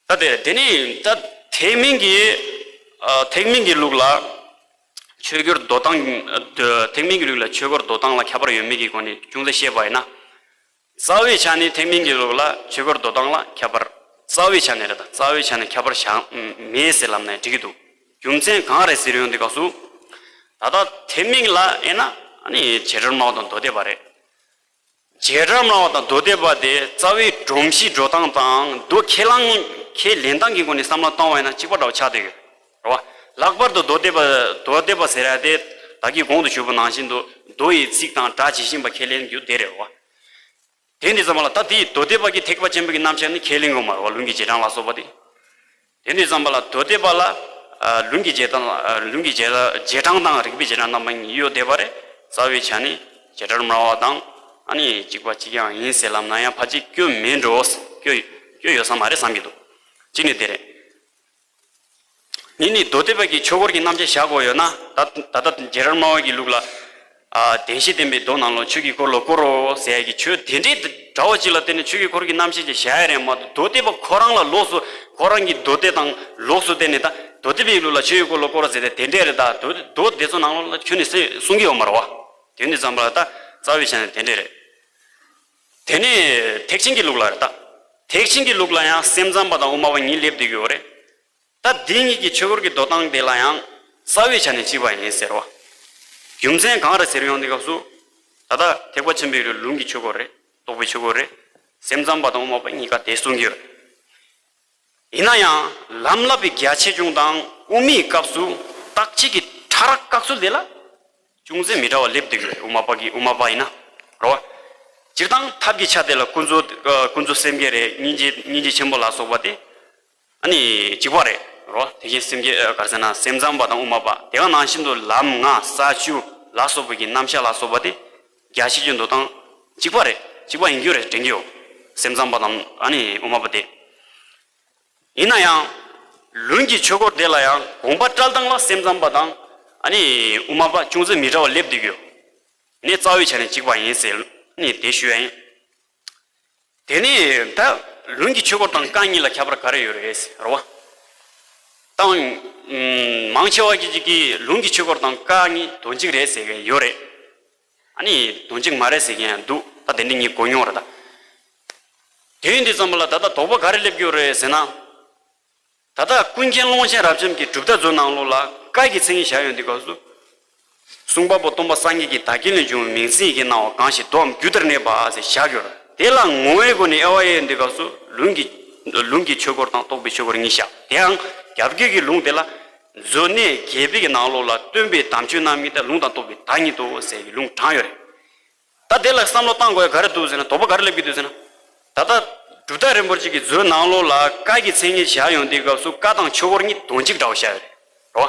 ད་དེ་དེ་ནི་ད་ཐེག་དམན་གྱི། ཨ། ཐེག་དམན་གྱི་ལུགས་ལ་ཆོས་སྐོར་འདོད་སྟངས། ཐེག་དམན་གྱི་ལུགས་ལ་ཆོས་སྐོར་འདོད་སྟངས་ལ་ཁྱད་པར་ཡོད་མེད་ཀྱི་སྒོ་ནས་ཅུང་ཟད་བཤད་པ་ཡིན་ན། རྩ་བའི་ཆ་ནས་ཐེག་དམན་གྱི་ལུགས་ལ་ཆོས་སྐོར་འདོད་སྟངས་ལ་ཁྱད་པར། རྩ་བའི་ཆ་ནས་རེད། ད་རྩ་བའི་ཆ་ནས་ཁྱད་པར་བཞག་མེད་ཟེར་ལབ་ན་འགྲིག་གི་འདུག་རྒྱུ་མཚན་གང་རེད་ཟེར་ཡོང་དུས་སྐབས་སུ། ད་ལྟ་ཐེག་དམན་ལ་ཡིན་ན་ཨ་ནི་བྱེ་བྲག་སྨྲ་བ་དང་མདོ་སྡེ་པ་རེད། བྱེ་བྲག་སྨྲ་བ་དང་མདོ་སྡེ་པ་དེ་རྩ་བའི་སྒྲོམ་གཞི་འགྲོ་སྟངས་དང་མདོ་ཁས་བླངས་ཁས་ལེན་སྟངས་ཀྱི་སྒོ་ནས་བསམ་བློ་བཏང་བ་ཡིན་ན་གཅིག་པ་འདྲ་བོ་ཆགས་བསྡད་ཡོད་རེད་བ། ལྷག་པར་དུ་མདོ་སྡེ་པ། མདོ་སྡེ་པ་ཟེར་ཡ་དེ་ད་གིན་གོང་དུ་ཞུས་པ་ནང་བཞིན་དུ་མདོ་ཡི་ཚིག་དང་སྒྲ་ཇི་བཞིན་པ་ཁས་ལེན་རྒྱུ་དེ་རེད་བ། དེ་འདི་ཙམ་པ་ལ་ད་དེའི་མདོ་སྡེ་པ་གི་ཐེག་པ་ཆེན་པོ་གི་རྣམ་གཞག་ནི་ཁས་ལེན་གྱི་མ་རེད་བ། ལུང་གི་རྗེས་འབྲང་ལ་སོགས་པ་དེ། དེ་འདི་ཙམ་པ་ལ་མདོ་སྡེ་པ་ལ། ཨ། ལུང་གི་རྗེས་འབྲང་། ཨ། ལུང་གི་རྗེས་རྗེས་འབྲང་དང་རིགས་པའི་རྗེས་འབྲང་རྣམ་པ་གཉིས་ཡོད་བསྡད་པ་རེད། རྩ་བའི་ཆ་ནས་བྱེ་བྲག་སྨྲ་བ་དང་ཨ་ནི་གཅིག་པ་གཅིག་རྐྱང་ཡིན་ཟེར་ལབ་ན་ཡང་ཕལ་ཆེར་སྐྱོན་མེད་འགྲོ། སྐྱོན་སྐྱོན་ཡོད་ས་མ་རེད་བསམ་གྱི་འདུག་གཅིག་ནི་དེ་རེད། གཉིས་ནི་མདོ་སྡེ་པ་གིས་ཆོས་སྐོར་གྱི་རྣམ་གཞག་བཞག་དགོས་ཡོད་ན། ད་ད་ལྟ་བྱེ་བྲག་སྨྲ་བ་གི་ལུགས་ལ། ཨ། བདེན་བཞི་བསྟན་པའི་མདོ་ནང་ལོགས་ཆོས་ཀྱི་འཁོར་ལོ་བསྐོར་རོ་ཟེར་ཡ་གི་ཆོས་དེ་འདྲའི་འདྲ་བོ་ཅིག་ལ་བརྟེན་ནས་ཆོས་ཀྱི་འཁོར་གྱི་རྣམ་བཤད་ཅིག་བཞག་ཡ་རེད་མ་གཏོགས། མདོ་སྡེ་པ་ཁོ་རང་ལ་ལོགས་སུ། ཁོ་རང་གི་མདོ་སྡེ་དང་ལོགས་སུ་བརྟེན་ནས་ད་མདོ་སྡེ་པའི་ལུགས་ལ་ཆོས་ཀྱི་འཁོར་ལོ་བསྐོར་རོ་ཟེར་ཏེ་དེ་འདྲས་རེད། ད་མདོ་མདོ་སྡེ་ཚོ་ནང་ལོགས་ལ་ཁྱོན་ནས་གསུང་གསུང་གི་ཡོད་མ་རེད་བ། དེ་འདི་ཙམ་པ་ལ་ད་རྩ་བའི་ཆ་ནས་དེ་འདྲས་རེད། དེ་ནས་ཐེག་ཆེན་གྱི་ལུགས་ལ་རེད། ད་ཐེག་ཆེན་གྱི་ལུགས་ལ་ཡང་སེམས་ཙམ་པ་དང་དབུ་མ་པ་གཉིས་སླེབས་བསྡད་ཀྱི་ཡོད་རེད། ད་འདི་གཉིས་ཀྱི་ཆོས་སྐོར་གྱི་འདོད་སྟངས་དེ་ལ་ཡང་རྩ་བའི་ཆ་ནས་གཅིག་པ་ཡིན་ཟེར་བ། རྒྱུ་མཚན་གང་རེད་ཟེར་ཡོང་དུས་སྐབས་སུ། ད་ལྟ་ཐེག་པ་ཆེན་པོའི་ལུགས་ལུང་གི་ཆོས་སྐོར་རེད། རྟོགས་པའི་ཆོས་སྐོར་རེད། སེམས་ཙམ་པ་དང་དབུ་མ་པ་གཉིས་ཀ་དེ་གསུང་གི་ཡོད་རེད། ཡིན་ན་ཡང་ལམ་བསླབ་པའི་རྒྱ་ཆེ་ཆུང་དང་དབུ་མའི་སྐབས་སུ་བརྟག་དཔྱད་ཀྱི་ཕྲ་རགས་བཀག་ཚུལ་དེ་ལ་ཅུང་ཟད་མི་འདྲ་བ་སླེབས་བསྡད་ཀྱི་ཡོད་རེད། དབུ་མ་པ་གི་དབུ་མ་པ་ཡིན་ན་རེད་བ། སྤྱིར་བཏང་ཐབས་ཀྱི་ཆ་དེ་ལ་ཀུན་རྫོབ་ཀུན་རྫོབ་སེམས་བསྐྱེད་རེད། སྙིང་རྗེ་སྙིང་རྗེ་ཆེན་པོ་ལ་སོགས་པ་དེ། ཨ་ནི་གཅིག་པ་རེད་རོ། དེ་བཞིན་སེམས་བསྐྱེད་ག་རེ་ཟེར་ན་སེམས་ཙམ་པ་དང་དབུ་མ་པ་དེ་ག་ནང་བཞིན་དུ་ལམ་ལྔ་ས་བཅུ་ལ་སོགས་པ་གི་རྣམ་གཞག་ལ་སོགས་པ་དེ་རྒྱ་ཆེ་ཆུང་འདོད་སྟངས་གཅིག་པ་རེད། གཅིག་པ་ཡིན་རྒྱུ་རེད་དྲན་གྱི་ཡོད། སེམས་ཙམ་པ་དང་ཨ་ནི་དབུ་མ་པ་དེ། ཡིན་ན་ཡང་ལུང་གི་ཆོས་སྐོར་དེ་ལ་ཡང་དགོངས་པ་བཀྲལ་སྟངས་ལ་སེམས་ཙམ་པ་དང་ཨ་ནི་དབུ་མ་པ་ཅུང་ཟད་མི་འདྲ་བ་སླེབས་བསྡད་ཀྱི་ཡོད། ནས་རྩ་བའི་ཆ་ནས་གཅིག་པ་ཡིན་ཟེར་ནས་དེ་ཞུ་ཡ་ཡིན། དེ་ནས་ད་ལུང་གི་ཆོས་སྐོར་དང་བཀའ་གཉིས་ལ་ཁྱད་པར་ག་རེ་ཡོད་རེད་ཟེར་བ། ད་མང་ཆེ་བ་གི་ཅིག་གིས་ལུང་གི་ཆོས་སྐོར་དང་བཀའ་གཉིས་དོན་གཅིག་རེད་ཟེར་མཁན་ཡོད་རེད། ཨ་ནི་དོན་གཅིག་མ་རེད་ཟེར་མཁན་ཡང་འདུག་ད་དེ་འདྲ་ངས་གོ་མྱོང་རེད་ད། དེ་ཡིན་དུས་ཙམ་པ་ལ་ད་ལྟ་དོགས་པ་ག་རེ་སླེབས་ཀྱི་ཡོད་རེད་ཟེར་ན། ད་ལྟ་ཀུན་མཁྱེན་ཀློང་ཆེན་རབ་འབྱམས་ཀྱི་གྲུབ་མཐའ་མཛོད་ནང་ལོགས་ལ་བཀའ་གི་མཚན་ཉིད་བཞག་ཡོང་དུས་སྐབས་སུ། གསུང་པ་པོ་སྟོན་པ་སངས་རྒྱས་ཀྱིས་བདག་བསྐྱེད་ལས་བྱུང་བའི་མིང་ཚིག་ཡི་གེ་སྣང་བ་གང་ཞིག་མདོའམ་རྒྱུད་ལྟར་གནས་པ་ཟེར་བཞག་ཡོད་རེད། དེ་ལ་ངོ་བོའི་སྒོ་ནས་དབྱེ་བ་དབྱེ་ཡོང་དུས་སྐབས་སུ་ལུང་གི་ལུང་གི་ཆོས་སྐོར་དང་རྟོགས་པའི་ཆོས་སྐོར་གཉིས་བཞག་དེའང་རྒྱ་བརྒྱུད་ཀྱི་ལུང་དེ་ལ་མཛོད་གནས་རྒྱས་པའི་གི་ནང་ལོགས་ལ་སྟོན་པའི་དམ་ཆོས་རྣམ་ངེས་དང་ལུང་དང་རྟོགས་པའི་བདག་ཉིད་དོ་ཟེར་གྱི་ལུང་དྲངས་ཡོད་རེད། ད་དེ་ལ་བསམ་བློ་བཏང་དགོས་ཡ་ག་རེ་འདུག་ཟེར་ན། དོགས་པ་ག་རེ་སླེབས་ཀྱི་འདུག་ཟེར་ན། ད་ལྟ་གྲུབ་མཐའ་རིན་པོ་ཆེ་གི་མཛོད་ནང་ལོགས་ལ་བཀའ་གི་མཚན་ཉིད་བཞག་ཡོང་དུས་སྐབས་སུ་བཀའ་དང་ཆོས་སྐོར་གཉིས་དོན་གཅིག་འདྲ་བོ་བཞག་ཡོད་རེད་རོ།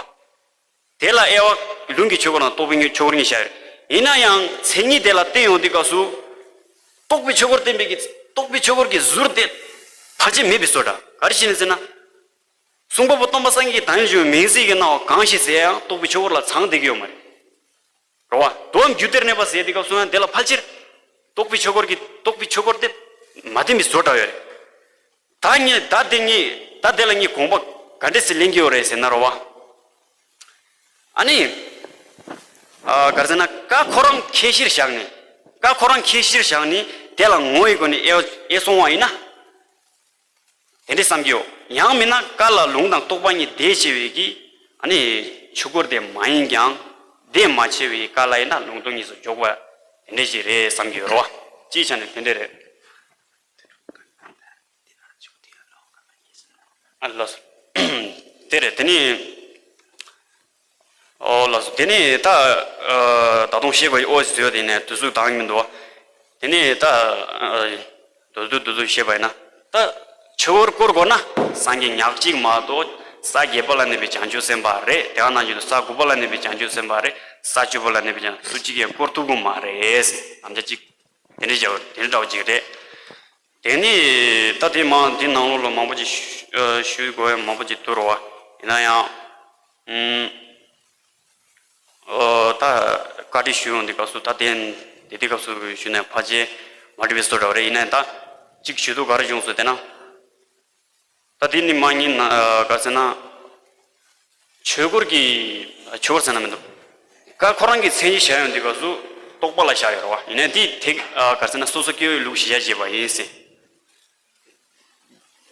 དེ་ལ་དབྱེ་བ་ལུང་གི་ཆོས་སྐོར་དང་རྟོགས་པའི་ཆོས་སྐོར་གཉིས་བཞག་ཡོད་རེད། ཡིན་ན་ཡང་མཚན་ཉིད་དེ་ལ་བརྟེན་ཡོང་དུས་སྐབས་སུ། རྟོགས་པའི་ཆོས་འཁོར་བསྟན་པའི་གི་རྟོགས་པའི་ཆོས་འཁོར་གྱི་ཟུར་དེ་ཕལ་ཆེར་མེད་པའི་བཟོ་འདྲ་ག་རེ་བྱས་ནས་ཟེར་ན། གསུང་པ་པོ་སྟོན་པ་སངས་རྒྱས་ཀྱིས་བདག་ཉིད་འབྱུང་བའི་མིང་ཚིག་གི་སྣང་བ་གང་ཞིག་ཟེར་ཡང་རྟོགས་པའི་ཆོས་འཁོར་ལ་ཚང་བསྡད་ཀྱི་ཡོད་མ་རེད། རེད་བ། དུ་བའམ་རྒྱུ་དེར་གནས་པ་ཟེར་དུས་སྐབས་སུ་ཡང་དེ་ལ་ཕལ་ཆེར་རྟོགས་པའི་ཆོས་འཁོར་གྱི་རྟོགས་པའི་ཆོས་འཁོར་དེ་མ་བསྟན་པའི་བཟོ་འདྲ་ཡོད་རེད། ད་ངས་ད་དེ་ངས་ད་དེ་ལ་ངས་དགོངས་པ་ག་འདྲས་སེ་ལེན་གྱི་ཡོད་རེད་ཟེར་ན་རེད་བ། ཨ་ནི། ཨ་ག་རེ་ཟེར་ན་ཀ་ཁོ་རང་ཁྱད་གཞིར་བཞག་ནས། ཀ་ཁོ་རང་ཁྱད་གཞིར་བཞག་ནས་དེ་ལ་ངོ་བོའི་སྒོ་ནས་དབྱེ་དབྱེ་སོང་བ་ཡིན་ན། དེ་འདྲས་བསམ་གྱི་ཡོད། ཡང་མིན་ན་ཀ་ལ་ལུང་དང་རྟོག་པ་གཉིས་ལྡན་བྱས་པའི་གི། ཨ་ནི། ཆོས་འཁོར་དེ་མ་ཡིན་ཀྱང་ལྡན་མ་བྱས་པའི་ཀ་ལ་ཡིན་ན་ལུང་རྟོག་གཉིས་སུ་འཇོག་པ་དེ་འདྲས་ཞིག་རེད་བསམ་གྱི་ཡོད་རེད་བ། སྤྱིའི་ཆ་ནས་དེ་འདྲས་རེད། ཨ་ལགས་སོ། དེ་རེད་དེ་ནི། ཨོ་ལགས་སོ་དེ་ནི་ད། ཨ། ད་དུང་བཤད་དགོས་ཨོ་ཟེར་དེ་ནས་དུས་ཚོད་འདང་གི་མི་འདུག་བ། དེ་ནི་ད། ཨ། དུ་དུ་དུ་དུ་བཤད་པ་ཡིན་ན། ད། ཆོས་འཁོར་བསྐོར་དགོས་ན་སངས་རྒྱས་ཉག་གཅིག་མ་གཏོགས་ས་བརྒྱད་པ་ལ་གནས་པའི་བྱང་ཆུབ་སེམས་དཔའ་རེད། དེ་ག་ནང་བཞིན་དུ་ས་དགུ་པ་ལ་གནས་པའི་བྱང་ཆུབ་སེམས་དཔའ་རེད། ས་བཅུ་པ་ལ་གནས་པའི་བྱང་སུ་གཅིག་གིས་བསྐོར་ཐུབ་ཀྱི་མ་རེད། དམ་བཅའ་གཅིག་དེ་འདྲ་བྱ་བ་དེ་འདྲ་འདྲ་བོ་ཅིག་རེད། དེ་ནི་ད་དེ་མང་དེ་ནང་ལོགས་ལ་མང་པོ་ཅིག་ཞུ་ཨ་ཞུ་དགོས་ཡ་མང་པོ་ཅིག་འདུག་རོ་བ། ཡིན་ན་ཡང་། ཨུམ། ཨོ་ད་བཀའ་འདྲི་ཞུ་ཡོང་དུས་སྐབས་སུ་ད་དེ་དེ་དུས་སྐབས་སུ་ཞུ་ན་ཕལ་ཆེར་མ་འགྲིག་པའི་བཟོ་འདྲ་བ་རེད། ཡིན་ན་ཡང་ད་ཅིག་ཞུ་དུས་ག་རེ་བྱུང་སོང་དེ་ན། ད་དེ་ནི་མ་ཉིན་ན་ག་ཟེར་ན། ཆོས་འཁོར་གྱི་ཆོས་འཁོར་ཟེར་ན་མི་འདུག་ཀ་ཁོ་རང་གི་མཚན་ཉིད་བཞག་ཡོང་དུས་སྐབས་སུ་རྟོག་པ་ལ་བཞག་ཡོད་རེད་བ། ཡིན་ནའི་དེ་དེ་ག་ཟེར་ན་སོ་སོ་སྐྱེ་བོའི་ལུགས་གཞི་བཞག་བྱས་པ་ཡིན་ཟེར།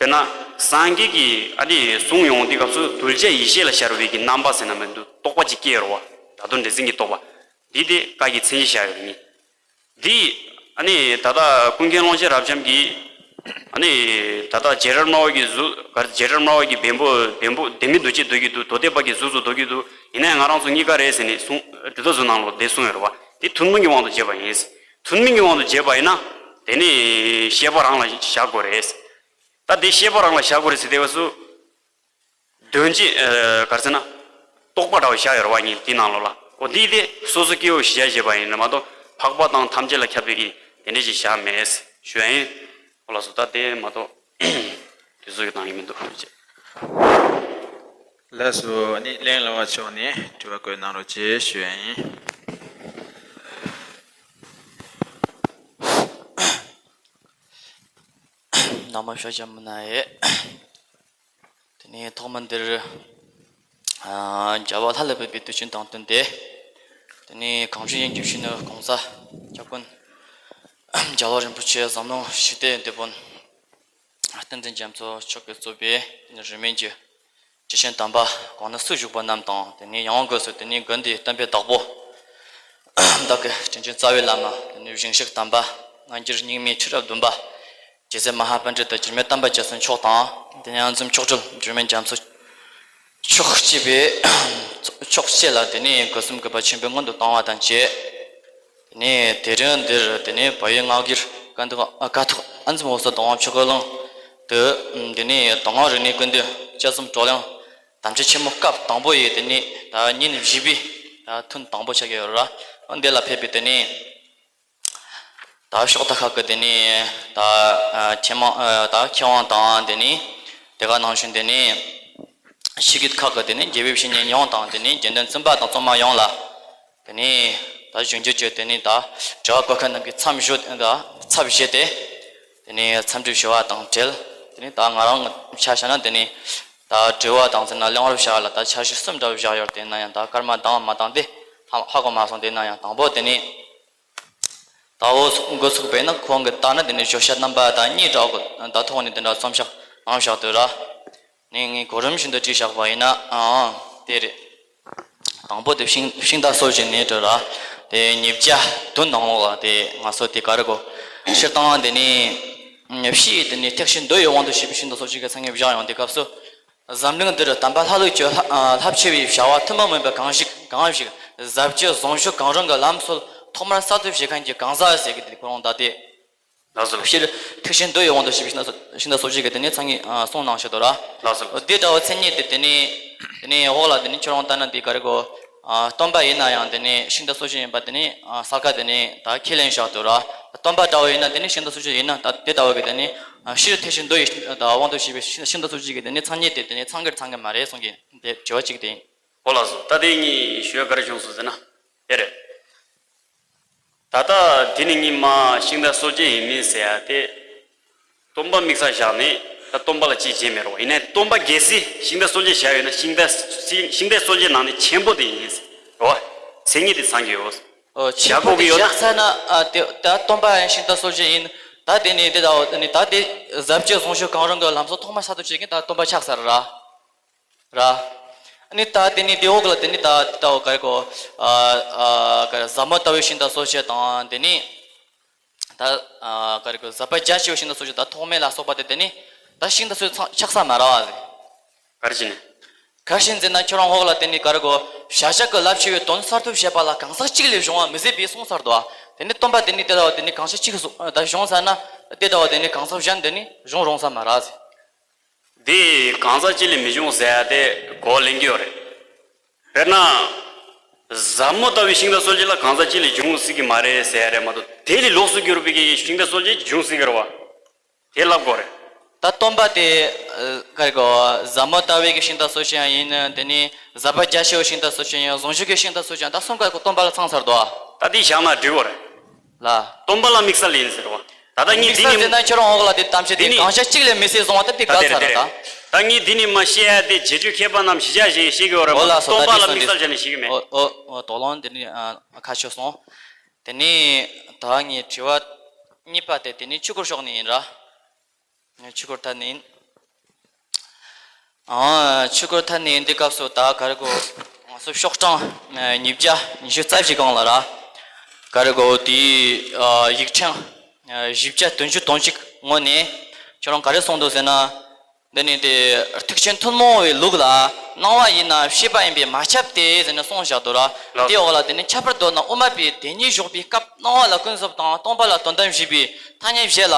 དཔེར་ན་སངས་རྒྱས་ཀྱིས་ཨ་ནི་གསུངས་ཡོང་དུས་སྐབས་སུ་གདུལ་བྱ་ཡིད་ཤེས་ལ་ཤར་བའི་གི་རྣམ་པ་ཟེར་ན་མི་འདུག་རྟོག་པ་ཅིག་སྐྱེ་ཡོད་རེད་བ། ད་དུང་འདྲེ་འཛིན་གྱི་རྟོག་པ། འདི་དེ་ཀ་གི་མཚན་ཉིད་བཞག་ཡོད་རེད། འདི་ཨ་ནི་ད་ལྟ་ཀུན་མཁྱེན་ཀློང་ཆེན་རབ་འབྱམས་ཀྱིས་ཨ་ནི་ད་ལྟ་བྱེ་བྲག་སྨྲ་བ་གི་གཟུགས་ག་བྱེ་བྲག་སྨྲ་བ་གི་བེམ་པོ་བེམ་པོ་ལྡན་མིན་འདུ་བྱེད་འདོད་ཀྱི་འདུག་མདོ་སྡེ་པ་གི་གཟུགས་སུ་འདོད་ཀྱི་འདུག་ཡིན་ནའི་ང་རང་ཚོ་གཉིས་ཀ་རེད་ཟེར་ནས་གསུངས། དེ་ཚོ་གཟུགས་ནང་ལོགས་དེ་གསུངས་ཡོད་རེད་བ། དེ་ཐུན་མིན་གྱི་དབང་དུ་བྱས་པ་ཡིན། ཐུན་མིན་གྱི་དབང་དུ་བྱས་པ་ཡིན་ན་དེ་ནི་ཤེས་པ་རང་ལ་བཞག་དགོས་རེད། ད་དེ་ཤེས་པ་རང་ལ་བཞག་དགོས་རེད་ཟེར་དེ་བས་སུ། དོན་གཅིག་ཨ་ག་རེ་ཟེར་ན། རྟོག་པ་འདྲ་བ་བཞག་ཡོད་རེད་བ་ཉིད་དེའི་ནང་ལོགས་ལ། འོ་འདི་དེ་སོ་སོ་སྐྱེ་བོ་གཞི་བཞག་བྱས་པ་ཡིན་ནི་མ་གཏོགས་འཕགས་པ་དང་ཐམས་ཅད་ལ་ཁྱབ་པའི་གི་དེ་འདྲ་ཞིག་བཞག་མེད་ཞུ་ཡ་ཡིན། འོ་ལགས་སོ། ད་དེ་མ་གཏོགས་དུས་ཚོད་ཀྱི་འདང་གི་མི་འདུག་ཅེས། ལགས་སོ། ཨ་ནི་གླེང་ལ་བ་ཕྱོགས་ནས་དྲི་བ་བཀོད་གནང་རོགས་ཅེས་ཞུ་ཡ་ཡིན། ནང་མ་ཤོ་ཅམ་མི་ན་ཡེ། དེ་ནས་ཐོག་མ་འདིར། ཨ་རྒྱལ་བ་ལྷ་ལ་བབས་པའི་དུས་ཆེན་དང་བསྟུན་ཏེ། དེ་ནས་གངས་ཅན་དབྱིན་ཇིའི་ཕྱི་ནང་གོང་ས་སྐྱབས་མགོན་རྒྱལ་བ་རིན་པོ་ཆེ་འཛམ་གླིང་ཞི་བདེའི་དེད་དཔོན་བསྟན་འཛིན་རྒྱ་མཚོ་མཆོག་གིས་གཙོས་པའི་དེ་ནས་རིས་མེད་ཀྱི་སྐྱེས་ཆེན་དམ་པ་གང་ན་སུ་བཞུགས་པ་རྣམས་དང་། དེ་ནས་ཡང་སྒོས་སུ་དེ་ནས་དགོན་སྡེའི་བསྟན་པའི་བདག་པོ་བདག་གི་དྲིན་ཅན་རྩ་བའི་བླ་མ། དེ་ནས་ཞིང་གཤེགས་དམ་པ་སྔ་འགྱུར་རྙིང་མའི་ཁྲི་རབས་བདུན་པ། རྗེ་བཙུན་མ་ཧཱ་པཎྜི་ཏ་འགྱུར་མེད་དམ་པ་རྒྱ་མཚོ་མཆོག་དང་། དེ་ནས་ཡང་འཛིན་མཆོག་སྤྲུལ་འགྱུར་མེད་རྒྱ་མཚོ་མཆོག་བཅས་པའི་མཆོག་བཅས་ལ་དེ་ནས་སྒོ་གསུམ་གུས་པ་ཆེན་པོས་སྔོན་དུ་བཏང་བ་དང་བཅས། དེ་ནས་དེ་རིང་འདིར་དེ་ནས་བལ་ཡུལ་སྔ་འགྱུར་ཀ་ཐོག་ཀ་ཐོག་ཨ་འཛིན་འོད་ཟེར་དང་པོ་ཆོས་ཀྱི་གླིང་དུ། དེ་ནས་དང་པོ་རིག་གནས་ཀུན་འདུས་དཔྱད་རྩོམ་བགྲོ་གླེང་དམ་ཆོས་ཆེན་མོ་སྐབས་དང་པོ་ཡི་དེ་ནས་ད་ཉིན་བཞི་པའི་ད་ཐུན་དང་པོ་ཆགས་ཀྱི་ཡོད་ར། འདི་ལ་ཕེབས་པའི་དེ་ནས། ད་ཕྱོགས་མཐའ་ཁག་གི་དེ་ནས་ད་ཨ་མཁས་མང་ཨ་ད་མཁས་དབང་དང་། དེ་ནས་དེ་ག་ནང་བཞིན་དེ་ནས་ཕྱི་རྒྱལ་ཁག་གི་དེ་ནས་དགེ་བའི་བཤེས་གཉེན་ཡོངས་དང་། དེ་ནས་དགེ་འདུན་བཙུན་པ་དང་བཙུན་མ་ཡོངས་ལ་དེ་ནས་ད་གཞོན་སྐྱེས་ཀྱི་དེ་ནས་ད་དྲི་བ་བཀོད་མཁན་རྣམས་ཀྱི་མཚམས་བཞོ་ད་ཚབ་བཞེས་ཏེ་དེ་ནས་འཚམས་འདྲི་ཞུ་བ་དང་འབྲེལ། དེ་ནས་ད་ང་རང་ཆ་བཞག་ན་དེ་ནས་ད་དྲི་བ་དང་ཟེར་ན་གླེང་བར་བྱ་ལ་ད་ཆ་གཞི་གསུམ་འདྲ་བཞག་ཡོད། དེ་ན་ཡང་ད་སྐར་མ་འདང་མ་འདང་དེ་ཧ་གོ་མ་སོང་། དེ་ན་ཡང་དང་པོ་དེ་ནས། ད་འོ་འགོ་ཚུགས་པས་ན་ཁོང་གི་ལྟ་ན་དེ་ནས་བརྗོད་བྱ་རྣམ་པ་དང་གཉིས་འདྲ་གི་ད་ཐོག་ནས་དེ་འདྲ་རྩོམ་བཞག་གནང་བཞག་དུས་ར། ནས་ངས་གོ་རིམ་བཞིན་དུ་བྲིས་བཞག་པ་ཡིན་ན་ཨང་དེ་རེད། དང་པོ་དེ་ཤིང་ཤིང་རྟ་གསོ་བྱེད་ནས་དྲི་ར། དེ་ཉིས་བརྒྱ་བདུན་ནང་ལོགས་ལ་དེ་ང་ཚོ་དེ་ག་རེ་གོ་སྤྱིར་བཏང་དེ་ནས་ཕྱིའི་དེ་ནས་ཐེག་ཆེན་འདོད་ཡོན་དབང་དུ་བྱས་པའི་ཤིང་རྟ་གསོ་བྱེད་ཀྱི་མཚན་ཉིད་བཞག་ཡོང་དུས་སྐབས་སུ། འཛམ་གླིང་འདིར་དམ་པ་ལྷ་ལུགས་ཀྱི་ལྷ་ལྷ་བྱེ་བའི་བྱ་བ་ཐུན་མོང་མིན་པ་གང་ཞིག་གང་ཞིག་ཟབ་ཅིང་ཟུང་འཇུག་གང་རུང་གི་ལམ་སྲོལ་ཐོག་མར་གསར་གཏོད་བྱེད་མཁན་གྱི་གང་ཟག་ཟེར་གྱི་དེ་ཁོ་རང་ད་ལྟའི་ལགས་སོ། ཕྱིར་ཐེག་ཆེན་འདོད་ཡོན་དབང་དུ་བྱས་པའི་ཤིང་རྟ་གསོ་བྱེད་ཀྱི་དེ་ནས་མཚན་ཉིད་གསུངས་གནང་བཞག་འདུག་ར། ལགས་སོ། དེ་འདྲ་བའི་མཚན་ཉིད་དེ་དེ་ནས་དེ་ནས་འོག་ལ་དེ་ནས་ཁྱོད་རང་ལྟ་ན་དེ་ག་རེ་གོ། ཨ། སྟོན་པ་ཡིན་ན་ཡང་དེ་ནི་ཤིང་རྟ་གསོ་མཁན་ཡིན་པ་དེ་ནི་ཨ་གསལ་ཁ་དེ་ནི་ད་ཁས་ལེན་བཞག་འདུག་ར། སྟོན་པ་འདྲ་བོ་ཡིན་ན་དེ་ནི་ཤིང་རྟ་གསོ་མཁན་ཡིན་ན་ད་དེ་འདྲ་བོ་གི་དེ་ནི་ཨ་ཕྱིར་དེ་བཞིན་མདོ་ཡི་ད་དབང་དུ་བྱས་པའི་ཤིང་ཤིང་རྟ་གསོ་མཁན་གྱི་དེ་ནི་མཚན་ཉིད་དེ་དེ་ནི་ཚང་གི་རེད་ཚང་གི་མ་རེད་གསུང་གི་དེ་དྲི་བ་གཅིག་དེ་ཡིན། ཨོ་ལགས་སོ། ད་དེ་ངས་ཞུ་ཡ་ག་རེ་བྱུང་སོང་ཟེར་ན། དེ་རེད། ད་ལྟ་དེ་ནི་ངས་མ་ཤིང་རྟ་གསོ་མཁན་ཡིན་མིན་ཟེར་ཡ་དེ། སྟོན་པ་དམིགས་བསལ་བཞག་ནས་ད་སྟོན་པ་ལ་ཅིག་བྱས་མེད་རོ། ཡིན་ནའི་སྟོན་པ་གལ་སྲིད་ཤིང་རྟ་གསོ་མཁན་བཞག་ཡོད་ན་ཤིང་རྟ་ཤིང་ཤིང་རྟ་གསོ་མཁན་ནང་ནས་ཆེན་པོ་དེ་ཡིན་རོ། མཚན་ཉིད་དེ་ཚང་གི་ཡོད། ཨོ། ཆེན་ཆ་པོ་གོ་གི་གི་ཡོད་ན། བཞག་ཚར་ན་ཨ་དེ་ད་སྟོན་པ་ཡང་ཤིང་རྟ་གསོ་མཁན་ཡིན། ད་དེ་ནི་དེ་ད་ནི་ད་དེ་ཟབ་ཆོས་ཟུང་འཇུག་གང་རུང་གི་ལམ་སྲོལ་ཐོག་མ་གསར་དུ་བྱེད་མཁན་ད་སྟོན་པ་ཆགས་ཚར་ར། ར། ཨ་ནི་ད་དེ་ནི་དེ་འོག་ལ་དེ་ནི་ད་དེ་ད་འོ་ག་རེ་གོ། ཨ་ཨ་ག་རེ་ཟབ་མོ་ལྟ་བུའི་ཤིང་རྟ་གསོ་བྱེད་དང་དེ་ནི། ད་ཨ་ག་རེ་གོ་ཟབ་པ་རྒྱ་ཆེ་བའི་ཤིང་རྟ་གསོ་བྱེད་ད་ཐོགས་མེད་ལ་སོགས་པ་དེ་དེ་ནི། ད་ཤིང་རྟ་གསོ་ཆགས་ས་མ་ར་བ་རེད། ག་རེ་བྱས་ནས། ག་ཤིང་ཟེར་ན་ཁྱོད་རང་འོག་ལ་དེ་ནི་ག་རེ་གོ། བྱ་བཞག་གི་རླབས་ཆེ་བའི་དོན་གསར་གཏོད་བྱེད་པ་ལ་གང་ཟག་གཅིག་ལས་བྱུང་བ་མི་སྲིད་པའི་གསུངས་ཚར་འདུག་དེ་ནི་སྟོན་པ་དེ་ནི་དེ་འདྲ་བ་དེ་ནི་གང་ཟག་གཅིག་གིས་ད་བྱུང་ཚར་ན་དེ་འདྲ་བ་དེ་ནི་གང་ཟག་གཞན་དེ་ནི་བྱུང་རུང་ས་མ་ར་ཟེར། འདི་གང་ཟག་གཅིག་ལས་མི་འབྱུང་ཟེར་ཡ་དེ་གོ་ལེན་གྱི་ཡོད་རེད། དཔེར་ན། ཟབ་མོ་ལྟ་བུའི་ཤིང་རྟ་གསོ་བྱེད་ལ་གང་ཟག་གཅིག་ལས་འབྱུང་སྲིད་ཀྱི་མ་རེད་ཟེར་ཡ་རེད་མ་གཏོགས་དེ་ལས་ལོགས་སུ་གྱུར་པའི་གི་ཤིང་རྟ་གསོ་བྱེད་འབྱུང་སྲིད་ཀྱི་རེད་བ། དེ་ལབ་དགོས་རེད། ད་སྟོན་པ་དེ་ཨ་ག་རེ་གོ། ཟབ་མོ་ལྟ་བའི་གི་ཤིང་རྟ་གསོ་བྱེད་ཡང་ཡིན་དེ་ནི་ཟབ་པ་རྒྱ་ཆེ་བའི་ཤིང་རྟ་གསོ་བྱེད་ཡང་ཟུང་འཇུག་གི་ཤིང་རྟ་གསོ་བྱེད་ཡང་ད་གསུམ་ཀ་གོ་སྟོན་པ་ལ་ཚང་ཚར་འདུག་ད་དེ་བཞག་ན་འགྲིག་གོ་རེད། ལ། སྟོན་པ་ལ་དམིགས་བསལ་ཡིན་ཟེར་བ། ད་ལྟ་ངས་དམིགས་བསལ་འདི་ནི། ཟེར་ན་ཁྱོད་རང་འོག་ལ་དེ་གཏམ་བཤད་དེ་དེ་ནི། གང་ཤར་གཅིག་ལས་མི་སྲིད་སོང་བ་དེ་དེ་ད་དེ་ག་རེད་ཚར་རེད་ད། ད་ངས་འདི་ནི་མ་བཤད་ཡ་དེ་རྗེས་འཇུག་མཁས་པ་རྣམས་གཞི་བཞག་བྱས་བཤད་ཀྱི་ཡོད་རེད་མ་ཨོ་ལགས་སོ་ད་སྟོན་པ་ལ་དེ་དམིགས་བསལ་བྱས་ནས་བཤད་ཀྱི་མེད། ཨོ་ཨོ་ཨོ་དོགས་སློང་དེ་ནི་ཨ་ཁ་ཆོད་སོང་། དེ་ནི་ད་ངས་དྲི་བ་གཉིས་པ་དེ་དེ་ནི་ཆོས་སྐོར་ཕྱོགས་ནས་ཡིན་ར། ཆོས་སྐོར་ཐད་ནས་ཡིན། ཨ། ཆོས་སྐོར་ཐད་ནས་ཡིན་དུས་སྐབས་སུ་ད་ག་རེ་གོ། ང་ཚོ་ཤོག་གྲངས་ཉིས་བརྒྱ་ཉི་ཤུ་རྩ་བཞི་སྒང་ལ་ར། ག་རེ་གོ་དེའི་ཡིག་ཕྲེང་བཞི་བརྒྱ་བདུན་ཅུ་དོན་གཅིག་ངོས་ནས་ཁྱོད་རང་ག་རེ་གསུངས་འདུག་ཟེར་ན། འདི་ནི་དེ་ཐེག་ཆེན་ཐུན་མོང་བའི་ལུགས་ལ་སྣང་བ་ཡིན་ན་ཤེས་པ་ཡིན་པས་མ་ཁྱབ་སྟེ་ཟེར་ནས་གསུངས་བཞག་འདུག་ར། ལགས། དེའི་འོག་ལ་དེ་ནི་ཁྱད་པར་དུ་ན་དབུ་མ་པའི་བདེན་གཉིས་བཞོག་པའི་སྐབས་སྣང་བ་ལ་ཀུན་རྫོབ་དང་སྟོང་པ་ལ་དོན་དམ་བཞི་པའི་ཐ་སྙད་བཞེད་ལ།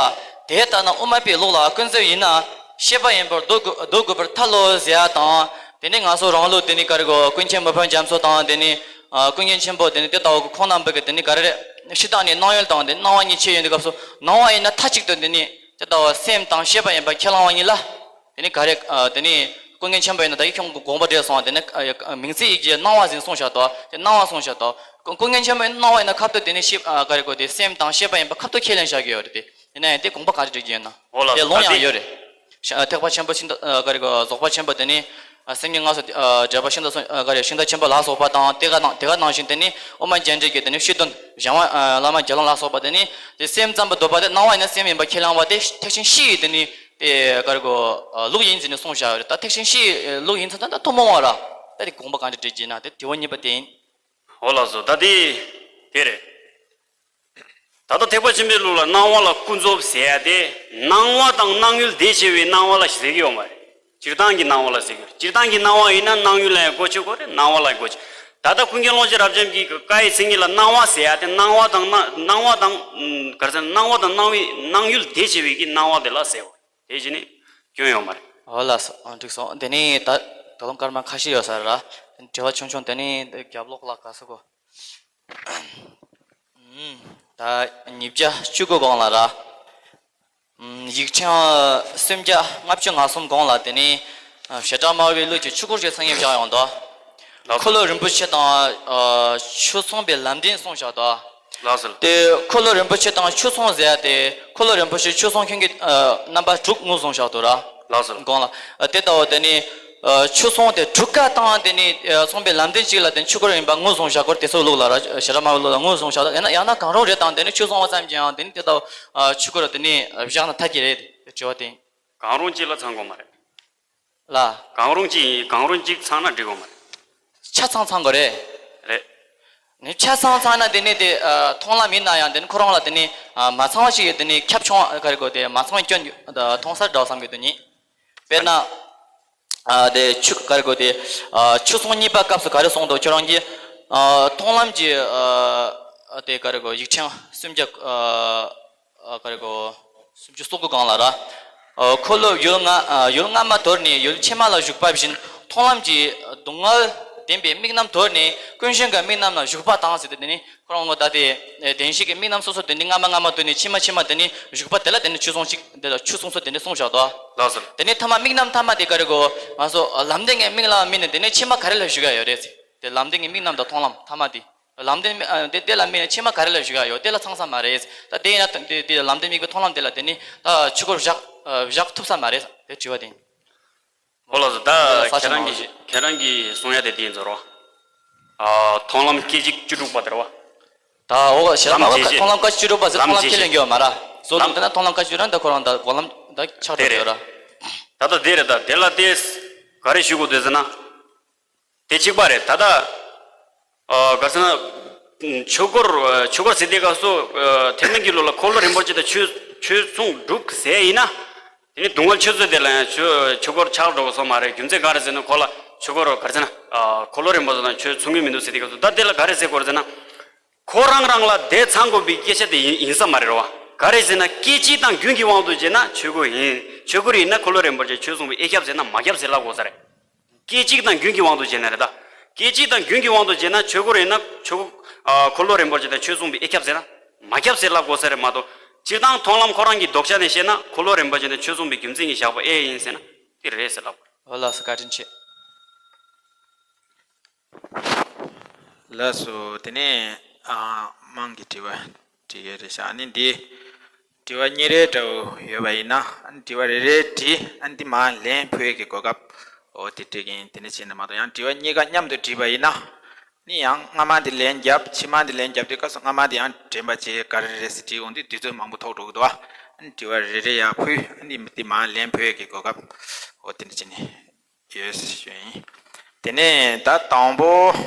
དེ་ལྟ་ན་དབུ་མ་པའི་ལུགས་ལ་ཀུན་རྫོབ་ཡིན་ན་ཤེས་པ་ཡིན་པར་འདོད་དགོས་འདོད་དགོས་པར་ཐལ་ལོ་ཟེར་ཡ་དང་། དེ་ནི་ང་ཚོ་རང་ལུགས་དེ་ནི་ག་རེ་གོ་ཀུན་མཁྱེན་མི་ཕམ་རྒྱ་མཚོ་དང་དེ་ནི་ཀུན་མཁྱེན་ཆེན་པོ་དེ་ནི་དེ་ལྟ་བུ་ཁོང་རྣམ་པ་གི་དེ་ནི་ག་རེ་རེད། སྤྱིར་བཏང་ནི་སྣང་ཡུལ་དང་དེ་སྣང་བ་གཉིས་ཕྱེ་ཡོང་དུས་སྐབས་སུ་སྣང་བ་ཡིན་ན་མཐའ་གཅིག་ཏུ་དེ་ནི་དེ་ལྟ་བུ་སེམས་དང་ཤེས་པ་ཡིན་པ་ཁས་བླང་བ་ཡིན་ལ། དེ་ནི་ག་རེ་དེ་ནི་ཀུན་མཁྱེན་ཆེན་པོ་ཡིན་ན་ད་ཡིག་ཁྱོད་དགོངས་པ་འགྲེལ་སོང་བ་དེ་ནི་མིང་ཚིག་ཡིག་གི་སྣང་བ་ཟིན་གསུངས་བཞག་དོ། དེ་སྣང་བ་གསུངས་བཞག་དོ། ཀུན་མཁྱེན་ཆེན་པོ་ཡིན་ན་སྣང་བ་ཡིན་ན་ཁ་ཐུག་དེ་ནི་ཤེས་ག་རེ་གོ་དེ་སེམས་དང་ཤེས་པ་ཡིན་པ་ཁ་ཐུག་ཁས་ལེན་བྱ་གི་ཡོད་རེད་དེ། ཡིན་ན་ཡང་དེ་དགོངས་པ་ག་རེ་འགྲེལ་གྱི་ཡོད་ན། འོ་ལགས་དེ་སོ་ལོང་ད་ཡང་དེ་ཡོད་རེད། ཤ་ཐེག་པ་ཆེན་པོ་ཤིང་རྟ་ཨ་ག་རེ་གོ་རྫོགས་པ་ཆེན་པོ་དེ་ནི་ཨ་སེམས་ཉིད་སྔགས་སུ་ཨ་འགྲེལ་པ་ཤིང་རྟ་སོ་ཨ་ག་རེ་ཤིང་རྟ་ཆེན་པོ་ལ་སོགས་པ་དང་དེ་ག་དང་དེ་ག་ནང་བཞིན་དེ་ནི་དབུ་མ་རྒྱན་འགྲེལ་གྱི་དེ་ནི་སྤྱི་དོན་གཞན་དབང་ཨ་བླ་མ་དགེ་སློང་ལ་སོགས་པ་དེ་ནི་དེ་སེམས་ཙམ་པ་འདོད་པ་དེ་སྣང་བ་ཡིན་ན་སེམས་ཡིན་པ་ཁས་བླང་བ་དེ་ཐེག་ཆེན་སྤྱི་ཡི་དེ་ནི་དེ་ག་རེ་གོ་ཨ་ལུགས་ཡིན་ཟེར་ནས་གསུངས་བཞག་ཡོད་རེད། ད་ཐེག་ཆེན་སྤྱི་ཡི་ལུགས་ཡིན་ཚ་ད་ད་ཐུན་མོང་བ་ར། ད་དེ་དགོངས་པ་གང་འདྲ་འགྲེལ་གྱི་ན་དེ་དེ་བ་གཉིས་པ་དེ་ཡིན། འོ་ལགས་སོ་ད་དེ་དེ་རེད། ད་ལྟ་ཐེག་པ་ཆེན་པོའི་ལུགས་ལ་སྣང་བ་ལ་ཀུན་རྫོབ་ཟེར་ཡ་དེ་སྣང་བ་དང་སྣང་ཡུལ་དེ་བྱེད་པའི་སྣང་བ་ལ་ཟེར་གྱི་ཡོད་མ་རེད། སྤྱིར་བཏང་གི་སྣང་བ་ལ་ཟེར་གྱི་ཡོད་རེད། སྤྱིར་བཏང་གི་སྣང་བ་ཡིན་ན་སྣང་ཡུལ་ལ་ཡང་གོ་ཆོད་ཀྱི་རེད། སྣང་བ་ལ་ཡང་གོ་ཆོད། ད་ལྟ་ཀུན་མཁྱེན་ཀློང་ཆེན་རབ་འབྱམས་ཀྱི་བཀའ་ཡི་མཚན་ཉིད་ལ་སྣང་བ་ཟེར་ཡ་དེ་སྣང་བ་དང་སྣང་སྣང་བ་དང་ག་རེ་ཟེར་ན་སྣང་བ་དང་སྣང་བའི་སྣང་ཡུལ་དེ་བྱེད་པའི་གི་སྣང་བ་དེ་ལ་ཟེར་བ་དེ་བྱས་ནས་སྐྱོན་ཡོད་མ་རེད། འོ་ལགས་སོ་འགྲིག་སོང་། དེ་ནས་ད་དོ་དམ་སྐར་མ་ཁ་ཤས་ཡོད་ས་རེད་ར། དྲི་བ་ཆུང་ཆུང་དེ་ནས་རྒྱབ་ལོགས་ལ་ག་ས་གོ་ད་ཉིས་བརྒྱ་བཅུ་དགུ་སྒང་ལ་ར། ཡིག་ཕྲེང་སུམ་བརྒྱ་ལྔ་བཅུ་ང་གསུམ་སྒང་ལ་དེ་ནས་བྱེ་བྲག་སྨྲ་བའི་ལུགས་ཀྱི་ཆོས་སྐོར་གྱི་མཚན་ཉིད་བཞག་ཡོང་དོ། ལགས་སོ། འཁོར་ལོ་རིན་པོ་ཆེ་དང་ཆོས་མཚུངས་པའི་ལམ་བདེན་གསུངས་བཞག་དོ། ལགས་སོ། དེ་འཁོར་ལོ་རིན་པོ་ཆེ་དང་ཆོས་མཚུངས་ཟེར་ཡ་དེ་འཁོར་ལོ་རིན་པོ་ཆེ་ཆོས་མཚུངས་མཁན་གྱི་རྣམ་པ་དྲུག་ངོས་བཟུང་བཞག་དོ་ར། ལགས་སོ། སྒང་ལ་དེ་ལྟ་བུ་དེ་ནས། ཆོས་མཚུངས་དེ་དྲུག་ཀ་དང་དེ་ནི་མཚུངས་པའི་ལམ་བདེན་གཅིག་ལ་དེ་ནི་ཆོས་སྐོར་ཡིན་པ་ངོས་བཟུང་བཞག་སྐོར་དེ་ཚོའི་ལུགས་ལ་ར་བྱེ་བྲག་སྨྲ་བའི་ལུགས་ལ་ངོས་བཟུང་བཞག་ཡང་ན་ཡང་ན་གང་རུང་རེད་དང་དེ་ནི་ཆོས་མཚུངས་པ་ཙམ་གྱིས་ཡང་དེ་ནི་དེ་ལྟ་བུ་ཆོས་སྐོར་དེ་ནི་བཞག་ན་ཐབས་ཀྱི་རེད་དེ་དྲི་བ་དེ་ཡིན། གང་རུང་གཅིག་ལ་ཚང་དགོས་མ་རེད། ལ། གང་རུང་གཅིག་ཡིན་གང་རུང་གཅིག་ཚང་ན་འགྲིག་གོ་མ་རེད། ཆ་ཚང་ཚང་དགོས་རེད། རེད། ནི་ཆ་ཚང་ཚང་ན་དེ་ནི་དེ་མཐོང་ལམ་ཡིན་ན་ཡང་དེ་ནི་ཁོ་རང་ལ་དེ་ནི་མ་ཚང་བ་ཞིག་ཡོད་དེ་ནི་ཁྱབ་ཆུང་བ་ག་རེ་དགོས་དེ་མ་ཚང་བའི་སྐྱོན་མཐོང་སར་འདྲ་བསམ་གྱི་འདུག་ཉིད། དཔེར་ན། ཨ་དེ་ཆུ་ག་རེ་གོ་དེ་ཨ་ཆུ་ཚོང་གཉིས་པ་སྐབས་སུ་ག་རེ་གསུངས་འདུག་ཁྱོད་རང་གིས་ཨ་མཐོང་ལམ་གྱི་ཨ་དེ་ག་རེ་གོ་ཡིག་ཕྲེང་སུམ་བརྒྱ་ཨ་ག་རེ་གོ་སུམ་ཅུ་སོ་དགུ་སྒང་ལ་ར། ཨ་འཁོར་ལོ་ཡུལ་ལྔ་ཨ་ཡུལ་སྔ་མ་དོར་ནས་ཡུལ་ཕྱི་མ་ལ་ཞུགས་པ་བཞིན་མཐོང་ལམ་གྱི་སྡུག་བསྔལ་ ཡིན་པའི་དམིགས་རྣམ་དོར་ནས་ཀུན་གཞན་གྱི་དམིགས་རྣམ་ལ་ཞུགས་པ་དང་ཟེར་ཏེ། དེ་ནི་ཁོ་རང་ངོ་ད་དེ་བདེན་བཞི་གི་དམིགས་རྣམ་སོ་སོ་དེ་ནི་སྔ་མ་སྔ་མ་དོར་ནས་ཕྱི་མ་ཕྱི་མ་དེ་ནི་ཞུགས་པ་དེ་ལ་དེ་ནི་ཆོས་མཚུངས་གཅིག་དེ་ལ་ཆོས་མཚུངས་སོ་དེ་ནི་གསུངས་བཞག་འདུག། ལགས་སོ། དེ་ནི་ཐ་མ་དམིགས་རྣམ་ཐ་མ་དེ་ག་རེ་གོ། ང་ཚོ་ལམ་བདེན་གྱི་དམིགས་ལ་དམིགས་ནས་དེ་ནི་ཕྱི་མ་ག་རེ་ལ་ཞུགས་ཡ་ཡོད་རེད་ཟེར། དེ་ལམ་བདེན་གྱི་དམིགས་རྣམ་དང་མཐོང་ལམ་ཐ་མ་དེ། ལམ་བདེན་དེ་དེ་ལ་དམིགས་ནས་ཕྱི་མ་ག་རེ་ལ་ཞུགས་ཡ་ཡོད་དེ་ལ་ཚང་ས་མ་རེད། ད་དེ་ཡིན་ན་དེ་དེ་ལམ་བདེན་དམིགས་པའི་མཐོང་ལམ་དེ་ལ་དེ་ནི་ད་ཆོས་སྐོར་བཞག་བཞག་ཐུབ་ས་མ་རེད། དེ་དྲི་བ་དེ་ཡིན། ཨོ་ལགས་སོ། ད་ཁྱེད་རང་གིས་ཁྱེད་རང་གིས་གསུང་ཡ་དེ་དེ་ཡིན་ཟེར་བ། ཨ། མཐོང་ལམ་སྐད་ཅིག་བཅུ་དྲུག་པ་དེ་རེད་བ། ད་འོ་ཞེ་ལམ་མ་བ་བྱེད་ཀ་མཐོང་ལམ་སྐད་ཅིག་བཅུ་དྲུག་པ་ཟེར་མཐོང་ལམ་ཁས་ལེན་གྱི་ཡོད་མ་ར། བཟོ་ལམ་དེ་ན་མཐོང་ལམ་སྐད་ཅིག་བཅུ་དྲུག་ད་ཁོ་རང་ད་སྒོམ་ལམ་ད་ཆགས་འགྲོ་ཡོད་ར། ད་ལྟ་དེ་རེད། ད་དེ་ལ་དེ་ག་རེ་ཞུ་དགོས་འདུག་ཟེར་ན། དེ་གཅིག་པ་རེད། ད་ལྟ་ཨ་ག་ཟེར་ན། ཆོས་སྐོར་ཆོས་སྐོར་ཟེར་དུས་སྐབས་སུ་ཨ་ཐེག་དམན་གྱི་ལུགས་ལ་འཁོར་ལོ་རིན་པོ་ཆེ་དང་ཆོས་ཆོས་མཚུངས་སྒྲུབ་ཟེར་ཡིན་ན། དེ་ནི་སྡུག་བསྔལ་ཆོས་མཚོན་དེ་ལ་ཡང་ཆོས་ཆོས་སྐོར་ཆགས་འགྲོ་དགོས་སོ་མ་རེད། རྒྱུ་མཚན་ག་རེ་ཟེར་ན་ཁོ་ལ་ཆོས་སྐོར་ག་རེ་ཟེར་ན་ཨ་འཁོར་ལོ་རིན་པོ་ཆེ་དང་ཆོས་མཚུངས་ཀྱི་མི་འདུག་ཟེར་དུས་སྐབས་སུ། ད་དེ་ལ་ག་རེ་ཟེར་དགོས་རེད་ཟེར་ན། ཁོ་རང་རང་ལ་དེ་ཚང་དགོས་པའི་སྐད་ཆ་དེ་ཡིན་ཡིན་ས་མ་རེད་བ། ག་རེ་ཟེར་ན་སྐད་ཅིག་དང་རྒྱུན་གྱི་དབང་དུ་བྱས་ན་ཆོས་སྐོར་ཡིན། ཆོས་སྐོར་ཡིན་ན་འཁོར་ལོ་རིན་པོ་ཆེ་ཆོས་མཚུངས་པའི་དབྱེ་ཁྱབ་ཟེར་ན་མ་ཁྱབ་ཟེར་ལབ་དགོས་ས་རེད། སྐད་ཅིག་དང་རྒྱུན་གྱི་དབང་དུ་བྱས་ན་རེད་ད། སྐད་ཅིག་དང་རྒྱུན་གྱི་དབང་དུ་བྱས་ན་ཆོས་སྐོར་ཡིན་ན་ཆོས་ཨ་འཁོར་ལོ་རིན་པོ་ཆེ་དང་ཆོས་མཚུངས་པའི་དབྱེ་ཁྱབ་ཟེར་ན་མ་ཁྱབ་ཟེར་ལབ་དགོས་ས་རེད་མ་གཏོགས། སྤྱིར་བཏང་མཐོང་ལམ་ཁོ་རང་གི་ལྡོག་ཆ་ནས་བཤད་ན་འཁོར་ལོ་རིན་པོ་ཆེ་དང་ཆོས་མཚུངས་པའི་རྒྱུ་མཚན་གྱིས་བཞག་པ་ཨེ་ཡིན་ཟེར་ན་དེ་རེད་ཟེར་ལབ་དགོས། འོ་ལགས་སོ། བཀའ་དྲིན་ཆེ། ལགས་སོ། དེ་ནས་ཨ་དམངས་ཀྱི་དྲི་བ་དྲི་ཡས་རེད་ཤག་ཨ་ནི་འདི་དྲི་བ་གཉིས་རེ་འདྲ་བོ་ཡོད་པ་ཡིན་ན། ཨ་ནི་དྲི་བ་རེ་རེ་དྲིས། ཨ་ནི་འདི་མར་ལན་ཕུལ་ཡས་ཀྱི་གོ་སྐབས་འོ་དེ་སྤྲད་ཀྱི་ཡིན། དེ་འདྲ་བྱས་ན་མ་གཏོགས་ཡང་དྲི་བ་གཉིས་ཀ་མཉམ་དུ་དྲིས་པ་ཡིན་ན། ཨ་ནི་ཡང་སྔ་མ་འདི་ལན་བརྒྱབ། ཕྱི་མ་འདི་ལན་བརྒྱབ་དུས་སྐབས་སུ་སྔ་མ་འདི་ཡང་དྲན་པ་བྱས་ག་རེ་རེད་ཟེར་དྲིས་འོང་དུས་དུས་ཚོད་མང་པོ་ཐོགས་འགྲོ་གི་འདུག་ཨ་ནི་དྲི་བ་རེ་རེ་ཡར་ཕུལ། ཨ་ནི་འདི་མར་ལན་ཕུལ་ཡས་ཀྱི་གོ་སྐབས་འོ་དེ་འདྲ་བྱས་ནས། ཡོད་ཞུ་ཡིན། དེ་ནས་ད་དང་པོ་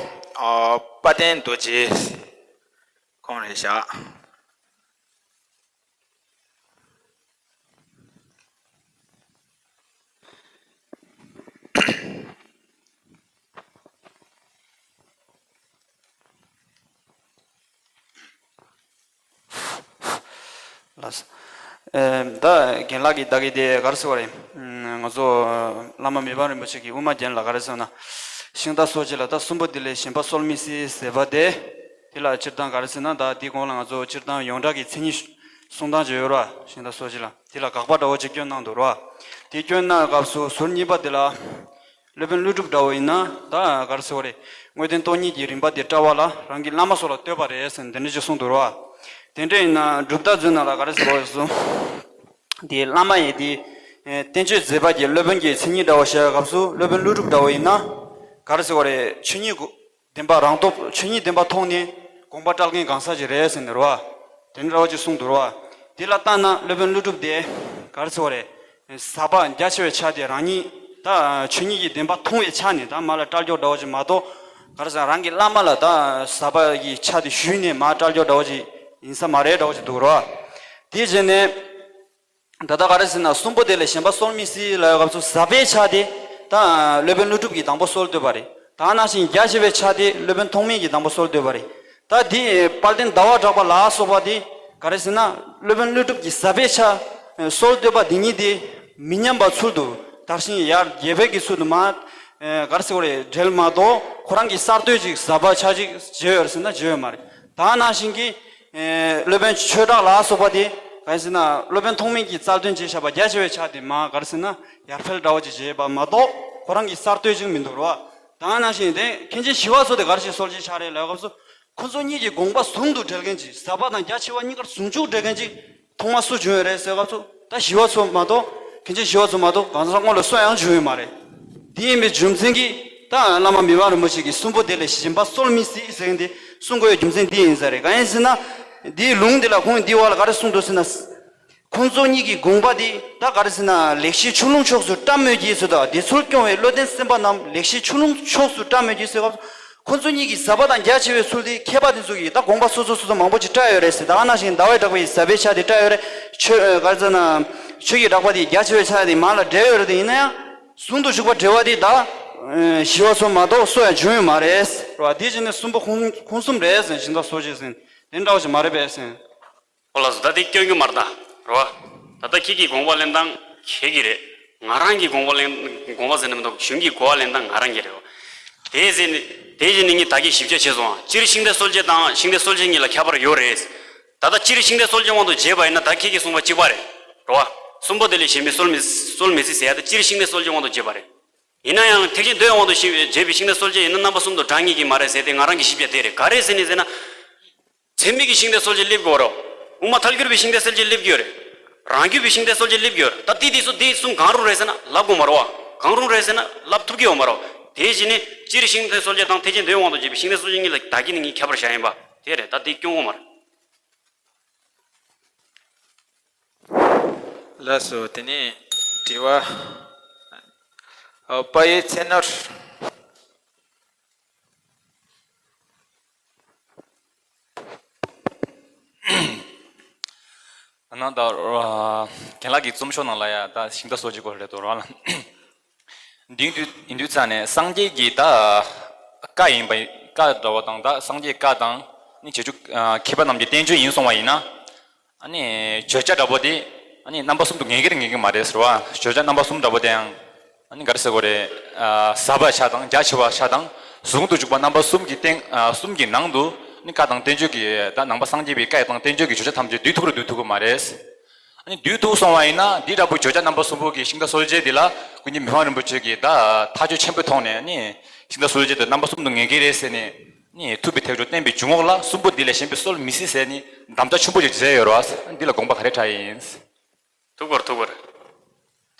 ཨ་དཔལ་ལྡན་རྡོ་རྗེ་ཁོང་རེད་ཤག་ལགས། ཨེ། ད་རྒན་ལགས་ཀྱིས་ད་གི་དེ་ག་རེ་ཟེར་བ་རེད། ང་ཚོ་བླ་མ་མི་ཕམ་རིན་པོ་ཆེ་གིས་དབུ་མ་རྒྱན་ལ་ག་རེ་ཟེར་ན། ཤིང་རྟ་སོགས་ཀྱི་ལ་ད་གསུམ་པོ་དེ་ལས་གཞན་པ་གསོལ་མི་སྲིད་ཟེར་བ་དེ། དེ་ལ་སྤྱིར་བཏང་ག་རེ་ཟེར་ན། ད་དེའི་གོང་ལ་ང་ཚོ་སྤྱིར་བཏང་ཡོངས་གྲགས་ཀྱི་མཚན་ཉིད་གསུང་སྟངས་ཅིག་ཡོད་ར། ཤིང་རྟ་སོགས་ཀྱི་ལ་དེ་ལ་དགག་པ་འདྲ་བོ་ཅིག་བསྐྱོན་གནང་འདུག་ར། དེ་བསྐྱོན་གནང་སྐབས་སུ་ཟུར་གཉིས་པ་དེ་ལ། སློབ་དཔོན་ཀླུ་སྒྲུབ་འདྲ་བོ་ཡིན་ན་ད་ག་རེ་ཟེར་བ་རེད། དངོས་བསྟན་སྟོང་ཉིད་ཀྱི་རིམ་པ་དེ་བཀྲལ་བ་ལ་རང་གི་བླ་མ་སོགས་ལ་ལྟོས་པ་རེད་ཟེར་འདི་འདྲ་ཅིག་གསུངས་འདུག་ར། དེ་འདྲ་ཡིན་ན་སྒྲུབ་རྟགས་མཛོད་ནང་ལ་ག་རེ་ཟེར་བ་རེད་གསུངས། དེ་བླ་མ་ཡི་དེ་བསྟན་བཅོས་མཛད་པ་གྱི་སློབ་དཔོན་གྱི་མཚན་ཉིད་འདྲ་བོ་བཤད་པའི་སྐབས་སུ་སློབ་དཔོན་ཀླུ་སྒྲུབ་འདྲ་བོ་ཡིན་ན་ག་རེ་ཟེར་བ་རེད། ཆོས་ཉིད་སྒོ་བདེན་པ་རང་སྟོབས། ཆོས་ཉིད་བདེན་པ་མཐོང་ནས་དགོངས་པ་བཀྲལ་མཁན་གང་ཟག་ཅིག་རེད་ཟེར་ནས་རེད་བ། དེ་འདྲ་བ་ཅིག་གསུངས་འདུག་རེད་བ། དེ་ལ་ལྟ་ན་སློབ་དཔོན་ཀླུ་སྒྲུབ་དེ་ག་རེ་ཟེར་བ་རེད། ཟབ་པ་རྒྱ་ཆེ་བའི་ཆ་དེ་རང་ཉིད་ད་ཆོས་ཉིད་ཀྱི་བདེན་པ་མཐོང་བའི་ཆ་ནས་ད་མར་ལ་བཀྲལ་རྒྱུ་འདྲ་བོ་ཅིག་མ་གཏོགས། ག་རེ་ཟེར་རང་གི་བླ་མ་ལ་ད་ཟབ་པ་གི་ཆ་དེ་ཞུས་ནས་མར་བཀྲལ་རྒྱུ་འདྲ་བོ་ཅིག་ཡིན་ས་མ་རེད་འདྲ་བོ་ཅིག་འདུག་རེད་བ། དེ་བྱས་ནས། ད་ལྟ་ག་རེ་ཟེར་ན་གསུམ་པོ་དེ་ལས་གཞན་པ་གསོལ་མི་སྲིད་ལབ་པའི་སྐབས་སུ་ཟབ་པའི་ཆ་དེ་ད་སློབ་དཔོན་ཀླུ་སྒྲུབ་ཀྱིས་དང་པོ་གསོལ་འདོད་པ་རེད། ད་ནང་བཞིན་རྒྱ་ཆེ་བའི་ཆ་དེ་སློབ་དཔོན་ཐོགས་མེད་ཀྱིས་དང་པོ་གསོལ་འདོད་པ་རེད། ད་དེ་དཔལ་ལྡན་ཟླ་བ་གྲགས་པ་ལ་སོགས་པ་དེ་ག་རེ་ཟེར་ན་སློབ་དཔོན་ཀླུ་སྒྲུབ་ཀྱིས་ཟབ་པའི་ཆ་གསོལ་འདོད་པ་དེ་ཉིད་དེ་མི་ཉམས་པ་ཚུལ་དུ་དར་ཞིང་ཡར་རྒྱས་པའི་གི་ཚུལ་དུ་མ་ག་རེ་ཟེར་བ་རེད། འགྲེལ་མ་གཏོགས་ཁོ་རང་གི་གསར་གཏོད་ཅིག་ཟབ་པ་ཆ་ཅིག་བརྗོད་ཡོད་རེད་ཟེར་ན་བརྗོད་ཡོད་མ་རེད། ད་ནང་བཞིན་གྱི། ཨེ། སློབ་དཔོན་ཆོས་གྲགས་ལ་སོགས་པ་དེ་ག་རེ་ཟེར་ན་སློབ་དཔོན་ཐོགས་མེད་ཀྱིས་རྩལ་འདོན་བྱས་བཞག་པ་རྒྱ་ཆེ་བའི་ཆ་དེ་མར་ག་རེ་ཟེར་ན་ཡར་འཕེལ་འདྲ་བོ་ཅིག་བྱས་པ་མ་གཏོགས་ཁོ་རང་གི་གསར་གཏོད་ཅིག་མི་འདུག་རེད་བ། ད་ནང་བཞིན་དེ་མཁན་ཆེན་ཞི་བ་འཚོ་དེ་ག་རེ་ཞིག་གསོལ་ཇ་ཆགས་རེད་ལབ་སྐབས་སུ་ཁོ་ཚོ་གཉིས་ཀྱི་དགོངས་པ་ཟུང་དུ་འབྲེལ་མཁན་ཅིག་ཟབ་པ་དང་རྒྱ་ཆེ་བ་གཉིས་ཀར་ཟུང་འཇུག་འབྲེལ་མཁན་ཅིག་ཐོག་མ་སུ་བྱུང་ཡོད་རེད་ཟེར་སྐབས་སུ་ད་ཞི་བ་འཚོ་མ་གཏོགས་མཁན་ཆེན་ཞི་བ་འཚོ་མ་གཏོགས་གང་ཟག་སྔོན་ལ་སུ་ཡང་བྱུང་ཡོད་མ་རེད། དེ་ཡིན་པའི་རྒྱུ་མཚན་གྱིས་ད་བླ་མ་མི་ཕམ་རིན་པོ་ཆེ་གིས་གསུམ་པོ་དེ་ལས་གཞན་པ་གསོལ་མི་སྲིད་ཟེར་མཁན་དེ་གསུང་དགོས་ཡའི་རྒྱུ་མཚན་འདི་ཡིན་ས་རེད། གང་ཡིན་ཟེར་ན་འདིའི་ལུང་འདི་ལ་ཁོང་འདིའི་བར་ལ་ག་རེ་གསུངས་འདུག་ཟེར་ན། ཁོང་ཚོ་གཉིས་ཀྱི་དགོངས་པ་འདི་ད་ག་རེ་ཟེར་ན་ལེགས་བཤད་ཆུ་ཀླུང་ཕྱོགས་སུ་བཀྲམ་མོད་ཀྱི་ཟེར་དང་དེ་ཚུལ་སྐྱོང་བའི་བློ་ལྡན་སེམས་དཔའ་རྣམས་ལེགས་བཤད་ཆུ་ཀླུང་ཕྱོགས་སུ་བཀྲམ་མོད་ཀྱི་ཟེར་སྐབས། ཁོ་ཚོ་གཉིས་ཀྱི་ཟབ་པ་དང་རྒྱ་ཆེ་བའི་ཚུལ་དེ་མཁས་པ་དེ་ཚོ་གིས་ད་དགོངས་པ་སོ་སོ་སོ་སོ་མང་པོ་ཅིག་བཀྲལ་ཡོད་རེད་ཟེར། ད་ག་ནང་བཞིན་ཟླ་བའི་གྲགས་པའི་ཟབ་པའི་ཆ་དེ་བཀྲལ་ཡོད་རེད། ཆོས་ག་རེ་ཟེར་ན། ཆོས་ཀྱི་གྲགས་པ་དེ་རྒྱ་ཆེ་བའི་ཆ་དེ་མར་ལ་འགྲེལ་ཡོད་རེད། དེ་ཡིན་ན་ཡང་ཟུང་དུ་འཇུག་པ་འགྲེལ་བ་དེ་ད་ཞི་བ་འཚོ་མ་གཏོགས་སུ་ཡང་བྱུང་ཡོད་མ་རེད་རེད་བ། དེ་བྱས་ནས་གསུམ་པོ་ཁུངས་ཁུངས་གསུམ་རེད་ཟེར། སྦྱིན་བདག་སོགས་ཅེས་ཟེར་དེ་འདྲ་བ་ཞིག་མ་རེད་པས་ཟེར། ཨོ་ལགས་སོ། ད་དེ་སྐྱོན་གྱི་མ་རེད་ད་རེད་བ། ད་ལྟ་ཁྱེད་ཀྱི་དགོངས་པ་ལེན་སྟངས་ཁྱེད་ཀྱི་རེད། ང་རང་གི་དགོངས་པ་ལེན་དགོངས་པ་ཟེར་ན་མི་འདུག་གཞུང་གི་གོ་བ་ལེན་སྟངས་ང་རང་གི་རེད་བ། དེ་ཟེར་ནས་དེ་བཞིན་ནི་ངས་ད་གིན་ཞིབ་ཆ་བྱས་སོང་། སྤྱིར་ཤིང་རྟ་གསོལ་ཇ་དང་ཤིང་རྟ་གསོལ་ཇ་གཉིས་ལ་ཁྱད་པར་ཡོད་རེད། ད་ལྟ་སྤྱིར་ཤིང་རྟ་གསོལ་ཇའི་དབང་དུ་བྱས་པ་ཡིན་ན་ད་ཁྱེད་ཀྱིས་གསུངས་པ་གཅིག་པ་རེད། རེད་བ། གསུམ་པོ་དེ་ལས་གཞན་པའི་གསོལ་མི་གསོལ་མི་སྲིད་ཟེར་ཡ་དེ་སྤྱིར་ཤིང་རྟ་གསོལ་ཇའི་དབང་དུ་བྱས་པ་རེད། ཡིན་ན་ཡང་ཐེག་ཆེན་མདོའི་དབང་དུ་བྱས་པའི་ཤིང་རྟ་གསོལ་ཇ་ཡིན་ན་རྣམ་པ་གསུམ་དུ་གྲངས་ངེས་ཀྱི་མ་རེད་ཟེར་ཏེ་ང་རང་གི་ཞིབ་ཆ་དེ་རེད། ག་རེ་ཟེར་ནས་ཟེར་ན། ཚད་མེད་ཀྱི་ཤིང་རྟ་གསོལ་ཇ་སླེབས་དགོས་རེད། དབུ་མ་ཐལ་འགྱུར་བའི་ཤིང་རྟ་གསོལ་ཇ་སླེབས་ཀྱི་ཡོད་རེད། རང་རྒྱུད་པའི་ཤིང་རྟ་གསོལ་ཇ་སླེབས་ཀྱི་ཡོད་རེད། ད་དེ་དེ་ཚོ་དེ་གསུམ་གང་རུང་རེད་ཟེར་ན་ལབ་དགོས་མ་རེད་བ། གང་རུང་རེད་ཟེར་ན་ལབ་ཐུབ་ཀྱི་ཡོད་མ་རེད་བ། དེ་བཞིན་ནི་སྤྱིར་ཤིང་རྟ་གསོལ་ཇ་དང་ཐེག་ཆེན་མདོའི་དབང་དུ་བྱས་པའི་ཤིང་རྟ་གསོལ་ཇ་གཉིས་ལ་ད་གིན་ནི་ངས་ཁྱད་པར་བཞག་ཡིན་པ་དེ་རེད། ད་དེ་སྐྱོན་དགོས་མ་རེད། ལགས་སོ། དེ་ནས་དྲི་བ། ཨ། དཔལ་ཡུལ་ཚེ་ནོར། ཨ་ནི་ད་རྒན་ལགས་ཀྱི་རྩོམ་ཤོག་ནང་ལ་ཡ་ད་ཤིང་རྟ་གསོལ་ཇའི་སྐོར་རེད་འདུག་ར་ལ། འདི་ཡིན་དུས་ཡིན་དུས་ཙང་ནས་སངས་རྒྱས་ཀྱི་ད་བཀའ་ཡིན་པ། བཀའ་འདྲ་བོ་དང་ད་སངས་རྒྱས་བཀའ་དང་ནི་བྱང་ཆུབ་མཁས་པ་རྣམས་ཀྱི་བསྟན་བཅོས་ཡིན་སོང་བ་ཡིན་ན། ཨ་ནི་བརྗོད་བྱ་འདྲ་པོ་དེ་ཨ་ནི་རྣམ་པ་གསུམ་དུ་ངེས་ཀྱི་རེད་ངེས་ཀྱི་མ་རེད་ཟེར་བ། བརྗོད་བྱ་རྣམ་པ་གསུམ་འདྲ་པོ་དེའང་ཨ་ནི་ག་རེ་ཟེར་དགོས་རེད། ཨ། ཟབ་པ་ཆ་དང་རྒྱ་ཆེ་བ་ཆ་དང་ཟུང་དུ་འཇུག་པ་རྣམ་པ་གསུམ་གྱི་སྟེང་། ཨ། གསུམ་གྱི་ནང་དུ་ནི་བཀའ་དང་བསྟན་བཅོས་ཀྱི་ད་ནང་པ་སངས་རྒྱས་པའི་བཀའ་དང་བསྟན་བཅོས་ཀྱི་བརྗོད་བྱ་ཐམས་ཅད་བསྡུས་ཐུབ་རུ་བསྡུས་ཐུབ་ཀྱི་མ་རེད། ཨ་ནི་བསྡུས་ཐུབ་སོང་བ་ཡིན་ན་འདི་འདྲ་པོ་བརྗོད་བྱ་རྣམ་པ་གསུམ་པོ་གི་ཤིང་རྟ་གསོལ་ཇ་འདི་ལ་ཀུན་མཁྱེན་མི་ཕམ་རིན་པོ་ཆེ་གིས་ད་ཐག་གཅོད་ཆེན་པོའི་ཐོག་ནས་ནི་ཤིང་རྟ་གསོལ་ཇ་དེ་རྣམ་པ་གསུམ་དུ་ངེས་ཀྱི་རེད་ཟེར་ནས། ནི་ཐུབ་པའི་ཐེག་མཆོག་བསྟན་པའི་འཇུག་ངོགས་ལ་གསུམ་པོ་འདི་ལས་གཞན་པའི་གསོལ་མི་སྲིད་ཟེར་ནི་དམ་བཅའ་ཆེན་པོ་ཞིག་མཛད་ཡོད་རེད་བ། འདི་ལ་དགོངས་པ་ག་རེ་འཁྲབ་ཡིན། ཐུགས་ཁུར་ཐུགས་ཁུར།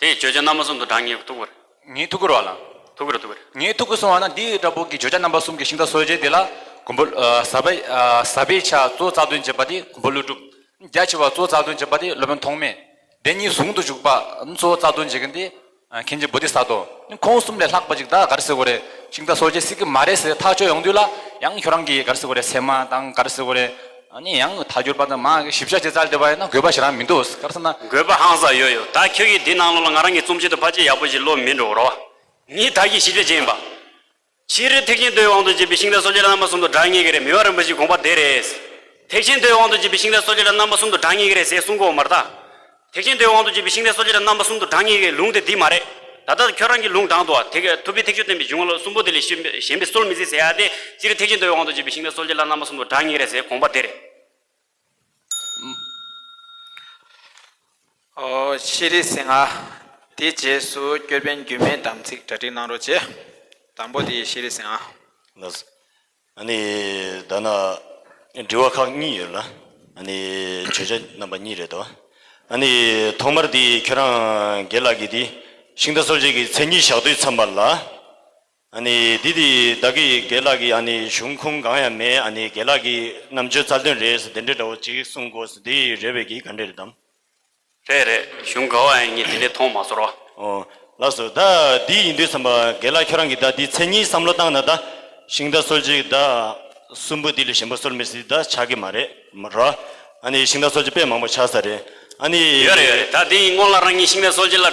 དེ་བརྗོད་བྱ་རྣམ་པ་གསུམ་དུ་གྲངས་ངེས་ཐུགས་ཁུར། ངས་ཐུགས་ཁུར་བ་ལ། ཐུགས་ཁུར་ཐུགས་ཁུར། ངས་ཐུགས་ཁུར་སོང་བ་ན་འདི་འདྲ་པོ་གི་བརྗོད་བྱ་རྣམ་པ་གསུམ་གྱི་ཤིང་རྟ་གསོལ་ཇ་འདི་ལ་མགོན་པོ། ཨ། ཟབ་པའི། ཨ། ཟབ་པའི་ཆ་གཙོ་རྩ་དོན་བྱེད་པ་དེ་མགོན་པོ་ཀླུ་སྒྲུབ། རྒྱ་ཆེ་བ་གཙོ་རྩ་དོན་བྱེད་པ་དེ་སློབ་དཔོན་ཐོགས་མེད། དེ་གཉིས་ཟུང་དུ་འཇུག་པ་གཙོ་རྩ་དོན་བྱེད་མཁན་དེ། ཨ། མཁན་ཆེན་བོ་དྷི་ས་ཏྭ། ཁོང་གསུམ་ལས་ལྷག་པ་ཅིག་ད་ག་རེ་ཟེར་དགོས་རེད། ཤིང་རྟ་གསོལ་ཇ་སྲིད་ཀྱི་མ་རེད་ཟེར་ཐག་གཅོད་ཡོང་དུས་ལ་ཡང་ཁྱོད་རང་གིས་ག་རེ་ཟེར་དགོས་རེད། སེམས་མ་དང་ག་རེ་ཟེར་དགོས་རེད། ཨ་ནི་ཡང་ཐག་གཅོད་པ་དང་མ་ཞིབ་ཆ་ཅིག་བཙལ་བསྡད་པ་ཡིན་ན་དགོས་པ་ཞེ་དྲག་མི་འདུག་ག་རེ་ཟེར་ན། དགོས་པ་ཧང་སང་ཡོད་ཡོད། ད་ཁྱོད་ཀྱིས་འདི་ནང་ལོགས་ལ་ང་རང་གི་རྩོམ་ཆོས་དེ་ཕལ་ཆེར་ཡག་པོ་ཞིག་ཀློག་མིན་འགྲོ་རོགས། ངས་ད་གིན་ཞིབ་ཆ་བྱས་ཡིན་པ། སྤྱིར་ཐེག་ཆེན་མདོའི་དབང་དུ་བྱས་པའི་ཤིང་རྟ་གསོལ་ཇ་ལ་རྣམ་པ་གསུམ་དུ་གྲངས་ངེས་ཀྱི་རེད། མི་ཕམ་རིན་པོ་ཆེའི་དགོངས་པ་དེ་རེད། ཐེག་ཆེན་མདོའི་དབང་དུ་བྱས་པའི་ཤིང་རྟ་གསོལ་ཇ་ལ་རྣམ་པ་གསུམ་དུ་གྲངས་ངེས་ཀྱི་རེད་ཟེར་གསུང་གི་ཡོད་མ་རེད་ད། ཐེག་ཆེན་མདོའི་དབང་དུ་བྱས་པའི་ཤིང་རྟ་གསོལ་ཇ་ལ་རྣམ་པ་གསུམ་དུ་གྲངས་ངེས་ཀྱི་ལུང་དེ་འདི་མ་རེད། ད་ལྟ་ཁྱོད་རང་གིས་ལུང་དྲངས་འདུག་བ། ཐེག་ཐུབ་པའི་ཐེག་མཆོག་བསྟན་པའི་འཇུག་ངོགས་ལ་གསུམ་པོ་དེ་ལས་གཞན་པའི་གཞན་པའི་གསོལ་མི་སྲིད་ཟེར་ཡ་དེ་སྤྱིར་ཐེག་ཆེན་མདོའི་དབང་དུ་བྱས་པའི་ཤིང་རྟ་གསོལ་ཇ་ལ་རྣམ་པ་གསུམ་དུ་གྲངས་ངེས་ཀྱི་རེད་ཟེར་དགོངས་པ་དེ་རེད། ཨོ། ཤེས་རིག་ཟིང་ང་། དེའི་རྗེས་སུ་སྐྱོར་དཔོན་རྒྱུད་སྨད་དམ་ཚིག་གྲ་སྒྲིག་གནང་རོགས་བྱེད། དང་པོ་དེ་ཤེས་རིག་ཟིང་ང་། ལགས་སོ། ཨ་ནི་ད་ན་དྲི་བ་ཁག་གཉིས་ཡོད་ལ། ཨ་ནི་བརྗོད་བྱ་རྣམ་པ་གཉིས་རེད་དོ། ཨ་ནི་ཐོག་མར་དེ་ཁྱོད་རང་རྒན་ལགས་ཀྱིས་དེ་ཤིང་རྟ་གསོལ་ཇ་གི་མཚན་ཉིད་བཞག་དུས་ཙམ་པ་ལ། ཨ་ནི་འདི་དེ་བདག་གི་རྒན་ལགས་ཀྱི་ཨ་ནི་གཞུང་ཁུངས་གང་ཡང་མེད། ཨ་ནི་རྒན་ལགས་ཀྱི་རྣམ་དཔྱོད་རྩལ་འདོན་རེད་ཟེར་དེ་འདྲའི་འདྲ་བོ་ཅིག་གསུང་དགོས་ཟེར་འདི་རེད་པས་ཀྱི་ག་འདྲ་རེད་དམ། རེད་རེད། གཞུང་ག་བ་ཡང་ངས་དེ་འདྲའི་མཐོང་མ་སོང་རོ། ཨོ། ལགས་སོ། ད་འདི་ཡིན་དུས་ཙམ་པ་རྒན་ལགས་ཁྱོད་རང་གིས་ད་འདི་མཚན་ཉིད་བསམ་བློ་བཏང་ན་ད་ཤིང་རྟ་གསོལ་ཇ་ད་གསུམ་པོ་འདི་ལས་གཞན་པ་གསོལ་མི་སྲིད་ད་ཆགས་ཀྱི་མ་རེད་མ་རོ། ཨ་ནི་ཤིང་རྟ་གསོལ་ཇ་དཔེ་མང་པོ་ཆགས་ས་རེད། ཨ་ནི། ཡོད་རེད་ཡོད་རེད། ད་འདི་སྔོན་ལ་རང་ཉིད་ཤིང་རྟ་གསོལ་ཇ་ལ་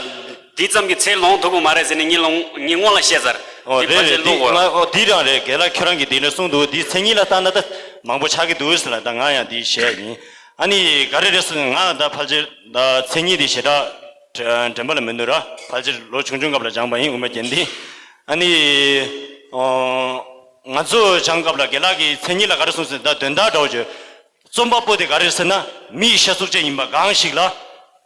འདི་ཙམ་གྱི་ཚད་ལོངས་ཐུབ་ཀྱི་མ་རེད་ཟེར་ནས་ངས་ལོང་ངས་སྔོན་ལ་བཤད་ཚར། ཨོ་རེད་རེད། འདི་ང་ཨོ་འདི་རང་རེད། རྒན་ལགས་ཁྱོད་རང་གིས་འདི་ནས་གསུངས་འདུག་འདི་མཚན་ཉིད་ལ་བལྟས་ན་ད་མང་པོ་ཆགས་ཀྱི་འདུག་ཟེར་ལ་ད་ང་ཡང་འདི་བཤད་ཡིན། ཨ་ནི་ག་རེ་རེད་ཟེར་ན་ང་ད་ཕལ་ཆེར་ད་མཚན་ཉིད་འདི་ཞེ་དྲག་དྲན་པ་ལ་མི་འདུག་ར། ཕལ་ཆེར་ལོ་ཆུང་ཆུང་སྐབས་ལ་སྦྱངས་པ་ཡིན་དབུ་མ་རྒྱན་འདི། ཨ་ནི་ཨོ་ང་ཚོ་སྦྱངས་སྐབས་ལ་རྒན་ལགས་ཀྱིས་མཚན་ཉིད་ལ་ག་རེ་གསུངས་ཟེར་ན་ད་དོན་དག་འདྲ་བོ་བརྗོད། རྩོམ་པ་པོ་དེ་ག་རེ་ཟེར་ན་མི་ཡི་ཤ་གཟུགས་ཅན་ཡིན་པ་གང་ཞིག་ལ།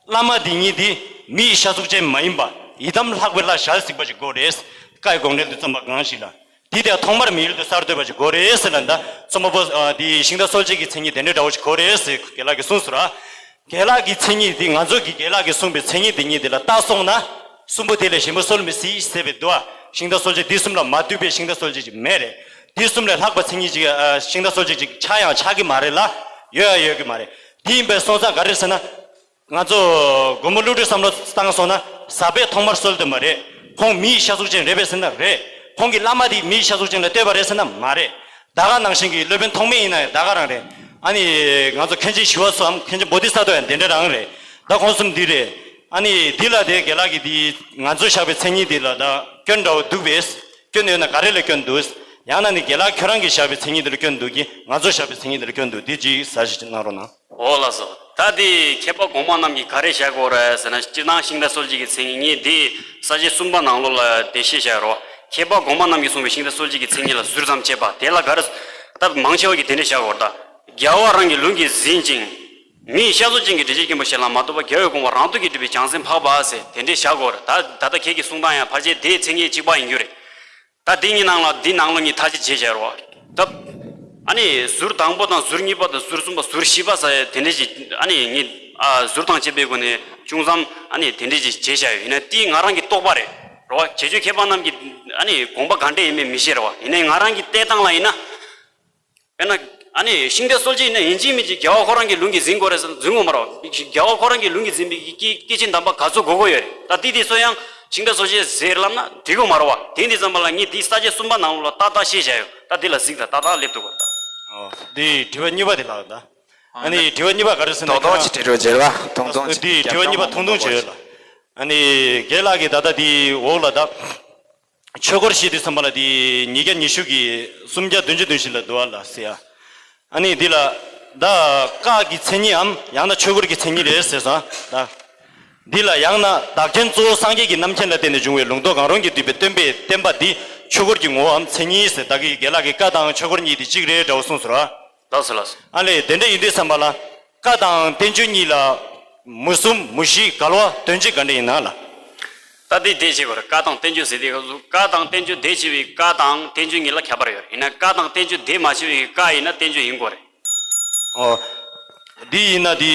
བླ་མ་དེ་ཉིད་དེ་མི་ཡི་ཤ་གཟུགས་ཅན་མ་ཡིན་པ་ཡི་དམ་ལྷག་པའི་ལྷ་ཞལ་གཟིགས་པ་ཞིག་དགོས་རེད། བཀའི་དགོངས་འགྲེལ་དུ་རྩོམ་པ་གང་ཞིག་ལ། དེ་དེ་ཐོག་མར་མི་ཡུལ་དུ་གསར་གཏོད་པ་ཞིག་དགོས་རེད་ཟེར་ལ་ད་རྩོམ་པ་པོ་དེ་ཤིང་རྟ་གསོལ་ཇ་གི་མཚན་ཉིད་དེ་འདྲའི་འདྲ་བོ་ཞིག་དགོས་རེད་ཟེར་རྒན་ལགས་ཀྱིས་གསུངས་སོང་ར། རྒན་ལགས་ཀྱི་མཚན་ཉིད་དེ་ང་ཚོ་གི་རྒན་ལགས་ཀྱིས་གསུངས་པའི་མཚན་ཉིད་དེ་ཉིད་དེ་ལ་ལྟ་སོང་ན། གསུམ་པོ་དེ་ལས་གཞན་པ་གསོལ་མི་སྲིད་ཟེར་བའི་འདུག་ཨ། ཤིང་རྟ་གསོལ་ཇ་འདི་གསུམ་ལ་མ་ལྟོས་པའི་ཤིང་རྟ་གསོལ་ཇ་ཅིག་མེད་རེད། འདི་གསུམ་ལས་ལྷག་པ་མཚན་ཉིད་ཅིག་ཨ། ཤིང་རྟ་གསོལ་ཇ་ཅིག་ཆགས་ཡང་ཆགས་ཀྱི་མ་རེད་ལ། ཡོད་ཡང་ཡོད་ཀྱི་མ་རེད། འདི་ཡིན་པའི་སོང་ཙང་ག་རེ་ཟེར་ན། ང་ཚོ་མགོན་པོ་ཀླུ་སྒྲུབ་བསམ་བློ་བཏང་སོང་ན་ཟབ་པས་ཐོག་མར་གསོལ་དོན་པ་རེད། ཁོང་མིའི་ཤ་གཟུགས་ཅན་རེད་པས་ཟེར་ན་རེད། ཁོང་གི་བླ་མ་དེ་མིའི་ཤ་གཟུགས་ཅན་ལ་ལྟོས་པ་རེད་ཟེར་ན་མ་རེད། ད་ག་ནང་བཞིན་གྱི་སློབ་དཔོན་ཐོགས་མེད་ཡིན་ན་ཡང་ད་ག་རང་རེད། ཨ་ནི་ང་ཚོ་མཁན་ཆེན་ཞི་བ་འཚོའམ་མཁན་ཆེན་བོ་དྷི་ས་ཏྭ་ཡང་དེ་འདྲ་རང་རེད། ད་ཁོང་གསུམ་འདི་རེད། ཨ་ནི་འདི་ལ་དེ་རྒན་ལགས་ཀྱིས་འདི་ང་ཚོ་བཞག་པའི་མཚན་ཉིད་འདི་ལ་ད་སྐྱོན་འདྲ་བོ་འདུག་པས། སྐྱོན་ཡོད་ན་ག་རེ་ལ་སྐྱོན་འདུག་ཡང་ན་ནི་རྒན་ལགས་ཁྱོད་རང་གིས་བཞག་པའི་མཚན་ཉིད་འདི་ལ་སྐྱོན་འདུག་གི་ང་ཚོ་བཞག་པའི་མཚན་ཉིད་འདི་ལ་སྐྱོན་འདུག་འདི་ཅིག་གསལ་བཤད་ཅིག་གནང་རོགས་གནང་། འོ་ལགས་སོ། ད་འདི་མཁས་པ་གོང་མ་རྣམས་ཀྱིས་ག་རེ་བཞག་གོ་རེད་ཟེར་ན་སྤྱིར་བཏང་ཤིང་རྟ་གསོལ་ཇ་གི་མཚན་ཉིད་འདི་ས་བཅད་གསུམ་པ་ནང་ལོགས་ལ་འགྲེལ་བཤད་བཞག་རོགས། མཁས་པ་གོང་མ་རྣམས་ཀྱིས་གསུངས་པའི་ཤིང་རྟ་གསོལ་འབྱེད་ཀྱི་མཚན་ཉིད་ལ་ཟུར་ཙམ་བཅད་པ་དེ་ལ་ག་རེ། ད་མང་ཆེ་བ་གིས་དེ་འདྲས་བཞག་གོ་རེད་ད། རྒྱལ་བ་རང་གི་ལུང་གིས་ཟིན་ཅིང་། མིའི་ཤ་ཚུགས་ཅན་གྱི་འགྲེལ་བྱེད་མཁན་པོ་ཞིག་ལ་མ་གཏོགས་པ་རྒྱལ་བའི་དགོངས་པ་རང་ཐོག་གིས་བསྒྲུབས་པའི་བྱང་སེམས་འཕགས་པ་ཟེར་དེ་འདྲས་བཞག་གོ་རེད་ད། ད་ལྟ་ཁྱེད་ཀྱིས་གསུང་སྟངས་ཡང་ཕལ་ཆེར་དེའི་མཚན་ཉིད་གཅིག་པ་ཡིན་རྒྱུ་རེད། ད་འདི་གཉིས་ནང་ལ་འདི་ནང་ལོགས་གཉིས་ཐག་གཅོད་བྱས་བཞག་རོགས། ད། ཨ་ནི་ཟུར་དང་པོ་དང་ཟུར་གཉིས་པ་དང་ཟུར་གསུམ་པ་ཟུར་བཞི་པ་ཟེར་དེ་འདྲས་ཅིག་ཨ་ནི་ངས་ཨ་ཟུར་དང་བཅས་པའི་སྒོ་ནས་ཅུང་ཙམ་ཨ་ནི་དེ་འདྲས་ཅིག་བྱས་བཞག་ཡོད། ཡིན་ན་དེ་ང་རང་གི་རྟོག་པ་རེད། རོགས་བྱེད་སྤྱོད་མཁས་པ་རྣམས་ཀྱི་ཨ་ནི་དགོངས་པ་ག་འདྲས་ཡིན་མིན་མི་ཤེས་རེད་བ། ཡིན་ནའི་ང་རང་གི་བལྟས་སྟངས་ལ་ཡིན་ན། དཔེར་ན། ཨ་ནི་ཤིང་རྟ་གསོལ་འབྱེད་ཡིན་ན་ཡིན་གཅིག་མིན་གཅིག་རྒྱལ་བ་ཁོ་རང་གི་ལུང་གིས་ཟིན་དགོས་རེད་ཟེར་ན་ཟིན་དགོས་མ་རེད་བ། རྒྱལ་བ་ཁོ་རང་གི་ལུང་གིས་ཟིན་པའི་སྐྱེ་སྐྱེ་ཆེན་དམ་པ་ག་ཚོད་དགོས་དགོས་ཡོད་རེད། ད་དེ་དེ་ཚོ་ཡང་ཤིང་རྟ་གསོལ་འབྱེད་ཟེར་ལབ་ན་འགྲིག་གི་མ་རེད་བ། དེ་འདི་ཙམ་པ་ལ་ངས་དེའི་ས་བཅད་གསུམ་པ་ནང་ལོགས་ལ་ཏག་ཏག་ཤེས་བཞག་ཡོད། ད་དེ་ལ་གཟིགས་དང་ཏག་ཏག་སླེབས་ཐུབ་དགོས་ད། ཨོ། འདི་དྲི་བ་གཉིས་པ་དེ་ལགས་ད། ཨ་ནི་དྲི་བ་གཉིས་པ་ག་རེ་ཟེར་ན་ཏོག་ཏོག་ཅིག་དྲི་རོགས་བྱེད་ལ་ཐུང་ཐུང་ཅིག་འདི་དྲི་བ་གཉིས་པ་ཐུང་ཐུང་ཅིག་ཡོད་ལ། ཨ་ནི་རྒན་ལགས་ཀྱིས་ད་ལྟ་འདི་འོག་ལ་ད། ཆོས་སྐོར་ཞེས་དུས་ཙམ་པ་ལ་དེ་ཉིས་བརྒྱ་ཉི་ཤུ་གི་སུམ་བརྒྱ་བདུན་ཅུ་དོན་བཞི་ལ་འདུག་བ་ལ་ཟེར་ཡ། ཨ་ནི་འདི་ལ་ད་བཀའ་གི་མཚན་ཉིད་འམ་ཡང་ན་ཆོས་སྐོར་གྱི་མཚན་ཉིད་རེད་ཟེར་སོང་ད། འདི་ལ་ཡང་ན་བདག་ཅན་གཙོ་བོ་སངས་རྒྱས་ཀྱི་རྣམ་མཁྱེན་ལ་བརྟེན་ནས་བྱུང་བའི་ལུང་རྟོགས་གང་རུང་གིས་བསྡུས་པའི་སྟོན་པའི་བསྟན་པ་འདི་ཆོས་སྐོར་གྱི་ངོ་བོའམ་མཚན་ཉིད་ཟེར་ད་གི་རྒན་ལགས་ཀྱིས་བཀའ་དང་ཆོས་སྐོར་གཉིས་དེ་གཅིག་རེད་འདྲ་བོ་གསུངས་སོང་ར། ལགས་སོ་ལགས་སོ། ཨ་ལས་དེ་འདྲ་ཡིན་དུས་ཙམ་པ་ལ། བཀའ་དང་བསྟན་བཅོས་གཉིས་ལ་མུ་གསུམ་མུ་བཞི་འགལ་བ་དོན་སྤྱི་ག་འདྲ་ཡིན་ན་ལ། ད་འདི་འདྲས་བྱེད་དགོས་རེད། བཀའ་དང་བསྟན་བཅོས་ཟེར་དུས་སྐབས་སུ་བཀའ་དང་བསྟན་བཅོས་འདྲས་བྱེད་པའི་བཀའ་དང་བསྟན་བཅོས་གཉིས་ལ་ཁྱད་པར་ཡོད་རེད། ཡིན་ན་བཀའ་དང་བསྟན་བཅོས་འདྲས་མ་བྱེད་པའི་བཀའ་ཡིན་ན་བསྟན་བཅོས་ཡིན་དགོས་རེད། ཨོ། འདི་ཡིན་ན་འདི།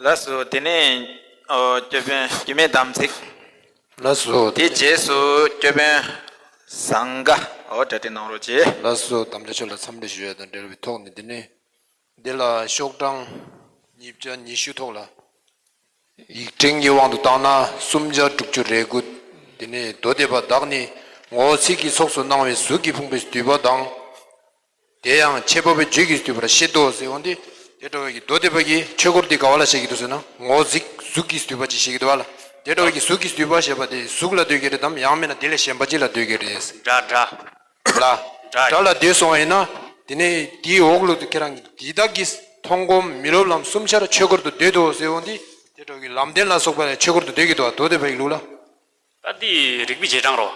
ལགས་སོ། དེ་ནས་ཨོ་ཅོད་པན་རྒྱུད་སྨད་དམ་ཚིག་ལགས་སོ། དེ་རྗེས་སུ་ཅོད་པན་ཟངས་དཀར་ཨོ་གྲ་སྒྲིག་གནང་རོགས་གྱིས། ལགས་སོ། དམ་བཅའ་ཆོས་ལ་འཚམས་འདྲི་ཞུ་ཡ་དང་འབྲེལ་བའི་ཐོག་ནས་འདི་ནི། འདི་ལ་ཤོག་གྲངས་ཉིས་བརྒྱ་ཉི་ཤུ་ཐོག་ལ། ཡིག་ཕྲེང་གི་དབང་དུ་བཏང་ན་སུམ་བརྒྱ་དྲུག་ཅུ་རེ་དགུ། འདི་ནི་མདོ་སྡེ་པ་བདག་ནི་ངོ་བོ་ཚིག་གི་ཚོགས་སུ་སྣང་བའི་གཟུགས་ཀྱིས་ཕུང་པོའི་བསྡུས་པ་དང་། དེ་ཡང་འཆད་པ་པོའི་རྒྱུད་ཀྱིས་བསྡུས་པར་བཤད་དོ་ཟེར་འོང་སྟེ། དེ་འདྲ་བའི་གི་མདོ་སྡེ་པ་གི་ཆོས་སྐོར་འདི་ག་བ་ལ་བཤད་ཀྱི་འདུག་ཟེར་ན་ངོ་བོ་གཟུགས་གཟུགས་ཀྱིས་བསྡུས་པ་ཅིག་བཤད་ཀྱི་འདུག་བ་ལ། དེ་འདྲ་བའི་གི་གཟུགས་ཀྱིས་བསྡུས་པ་ཞེས་པ་དེ་གཟུགས་ལ་འདོད་ཀྱི་རེད་དམ་ཡང་མིན་ན་དེ་ལས་གཞན་པ་ཅིག་ལ་འདོད་ཀྱི་རེད། འདྲ་འདྲ། ལ། འདྲ་ཡིན། ལ་འདོད་སོང་བ་ཡིན་ན། དེ་ནས་དེའི་འོག་ལུགས་དུ་ཁྱེད་རང་གིས་འདི་དག་གིས་མཐོང་སྒོམ་མི་སློབ་ལམ་གསུམ་ཆར་ཆོས་སྐོར་དུ་འདོད་དོ་ཟེར་འོང་སྟེ། དེ་འདྲ་བའི་གི་ལམ་བདེན་ལ་སོགས་པ་ལ་ཆོས་སྐོར་དུ་འདོད་ཀྱི་འདུག་བ་མདོ་སྡེ་པ་ཡི་ལུགས་ལ། ད་འདི་རིགས་པའི་རྗེས་འབྲང་རོ།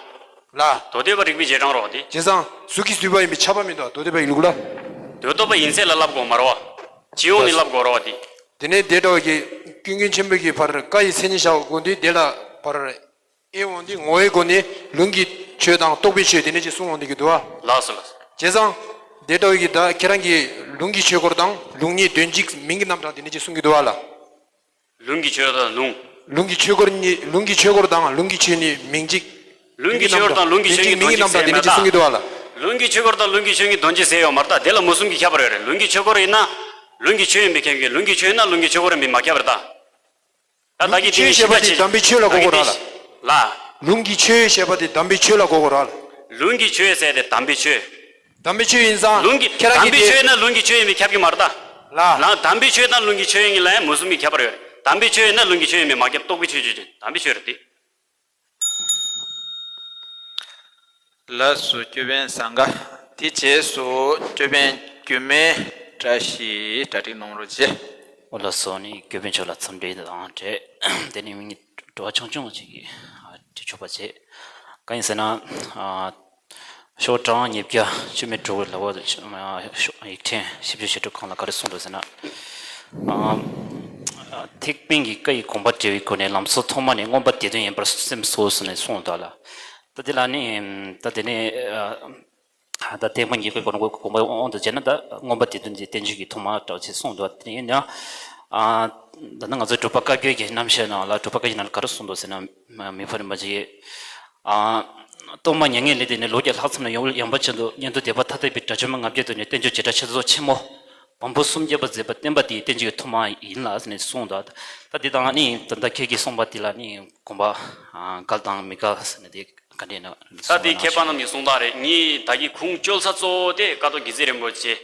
ལ། མདོ་སྡེ་པ་རིགས་པའི་རྗེས་འབྲང་རོ་འདི། བྱས་ཙང་གཟུགས་ཀྱིས་བསྡུས་པ་ཡིན་པས་ཁྱབ་པ་མི་འདུག་མདོ་སྡེ་པ་ཡི་ལུགས་ལ། འདོད་རྟོག་པ་ཡིན་ཚད་ལ་ལབ་དགོས་མ་རེད་བ། སྤྱི་ཡོངས་ནས་ལབ་དགོས་རེད་བ་འདི། དེ་ནས་དེ་འདྲ་བ་གི་ཀུན་མཁྱེན་ཆེན་པོ་གི་བར་བཀའ་ཡི་མཚན་ཉིད་བཞག་དགོས་འདི་དེ་ལ་བར་ཨེ་འོང་འདི་ངོ་བོའི་སྒོ་ནས་ལུང་གི་ཆོས་དང་རྟོགས་པའི་ཆོས་དེ་འདྲ་ཅིག་གསུངས་འོང་འདི་གི་འདུག་བ། ལགས་སོ་ལགས་སོ། བྱས་ཙང་དེ་འདྲ་བ་གི་ད་ཁྱེད་རང་གི་ལུང་གི་ཆོས་སྐོར་དང་ལུང་གཉིས་དོན་གཅིག་མིང་གི་རྣམ་གྲངས་དེ་འདྲ་ཅིག་གསུང་གི་འདུག་བ་ལ། ལུང་གི་ཆོས་དང་ལུང་། ལུང་གི་ཆོས་སྐོར་གཉིས་ལུང་གི་ཆོས་སྐོར་དང་ལུང་གི་ཆོས་གཉིས་མིང་གཅིག་ལུང་གི་ཆོས་སྐོར་དང་ལུང་གི་ཆོས་གཉིས་དོན་གཅིག་ཟེར་མེད་ད། ལུང་གི་ཆོས་སྐོར་དང་ལུང་གི་ཆོས་གཉིས་དོན་གཅིག་ཟེར་ཡོད་མ་རེད་ད། དེ་ལ་མུ་གསུམ་གྱི་ཁྱད་པར་ཡོད་རེད། ལུང་གི་ཆོས་སྐོར་ཡིན་ན་ལུང་གི་ཆོས་ཡིན་པའི་ཁྱད་པར་ཡོད། ལུང་གི་ཆོས་ཡིན་ན་ལུང་གི་ཆོས་སྐོར་ཡིན་པའི་མ་ཁྱད་པར་ད། ད་ད་གི་ཆོས་ཞེས་པ་དེ་དམ་པའི་ཆོས་ལ་གོ་དགོས་ར་ལ། ལུང་གི་ཆོས་ཞེས་པ་དེ་དམ་པའི་ཆོས་ལ་གོ་དགོས་ར་ལ། ལུང་གི་ཆོས་ཟེར་དེ་དམ་པའི་ཆོས། དམ་པའི་ཆོས་ཡིན་ཙང་ལུང་གི་ཁྱེད་རང་དམ་པའི་ཆོས་ཡིན་ན་ལུང་གི་ཆོས་ཡིན་པའི་ཁྱབ་ཀྱི་མ་རེད་ད། ལ། ལ་དམ་པའི་ཆོས་དང་ལུང་གི་ཆོས་ཡིན་ལ་ཡང་མུ་གསུམ་གྱི་ཁྱད་པར་ཡོད་རེད། དམ་པའི་ཆོས་ཡིན་ན་ལུང་གི་ཆོས་ཡིན་པའི་མ་ཁྱབ་རྟོགས་པའི་ཆོས་ཆོས་ཅན་དམ་པའི་ཆོས་རེད་དེ། ལགས་སོ། ཅོད་པན་ཟངས་དཀར། དེ་རྗེས་སུ་ཅོད་པན་རྒྱུད་སྨད་བཀྲ་ཤིས་གྲ་སྒྲིག་གནང་རོགས་གྱིས། འོ་ལགས་སོ། ནི་རྒྱུད་སྨད་ཆོས་ལ་འཚམས་འདྲི་དང་འབྲེལ་དེ་ནི་མི་འགྲོ་བ་ཆུང་ཆུང་ཅིག་གིས་དྲི་ཆོག་པ་བྱེད། གང་ཡིན་ཟེར་ན། ཤོག་གྲངས་ཉིས་བརྒྱ་བཅུ་མེད་དྲུག་ལ་བ་ཡིག་ཕྲེང་བཞི་བཅུ་ཞེ་དྲུག་གང་ལ་ག་རེ་གསུངས་འདུག་ཟེར་ན། ཐེག་པའི་གི་བཀའ་ཡི་དགོངས་པ་འགྲེལ་བའི་སྒོ་ནས་ལམ་སྲོལ་ཐོག་མ་ནས་མངོན་པ་སྡེ་བདུན་ཡིན་པར་སེམས་གསོ་ཟེར་ནས་གསུངས་འདུག་ལ། ད་དེ་ལ་ནི་ད་དེ་ནི་ད་ཐེག་པ་ཉིད་ཀྱི་དགོངས་པ་དབང་དུ་བྱས་ན་ད་མངོན་པ་སྡེ་བདུན་གྱི་བསྟན་བཅོས་ཀྱི་ཐོག་མ་འདྲ་ཅིག་གསུངས་འདུག་དེ་ཡིན་ཡང་། ད་ནི་ང་ཚོའི་འབྲུག་པ་བཀའ་བརྒྱུད་ཀྱི་རྣམ་བཤད་ནང་ལ་འབྲུག་པ་བཀའ་བརྒྱུད་ནང་ལ་ག་རེ་གསུངས་འདུག་ཟེར་ན། མི་ཕམ་རིན་པོ་ཆེ། སྟོང་པ་མྱ་ངན་ལས་འདས་ནས་ལོ་བརྒྱ་ལྷག་ཙམ་ལ་ཡོངས་ཡངས་པ་ཅན་དུ་མཉམ་དུ་བསྡད་པ་ཐ་དད་པའི་དགྲ་བཅོམ་པ་ལྔ་བརྒྱ་དུ་ནས་བསྟན་བཅོས་བྱེ་བྲག་ཆེ་ཚོགས་ཆེན་མོ་བམ་པོ་སུམ་བརྒྱ་པ་མཛད་པ་བསྟན་པ་འདིའི་བསྟན་བཅོས་ཀྱི་ཐོག་མ་ཡིན་ལ་ཟེར་ནས་གསུངས་འདུག་ད་འདི་དང་ནི་ད་ལྟ་ཁྱེད་ཀྱིས་གསུངས་པ་འདི་ལ་ནི་དགོངས་པ་འགལ་དང་མི་འགལ་ཟེར་ནས་དེ་ག་འདྲས་ན། ད་འདི་མཁས་པ་རྣམས་ཀྱི་གསུང་སྟངས་རེད། ངས་ད་གིན་ཁུངས་བཅོལ་ས་གཙོ་བོ་དེ་ཀཿཐོག་དགེ་རྩེ་རིན་པོ་ཆེ།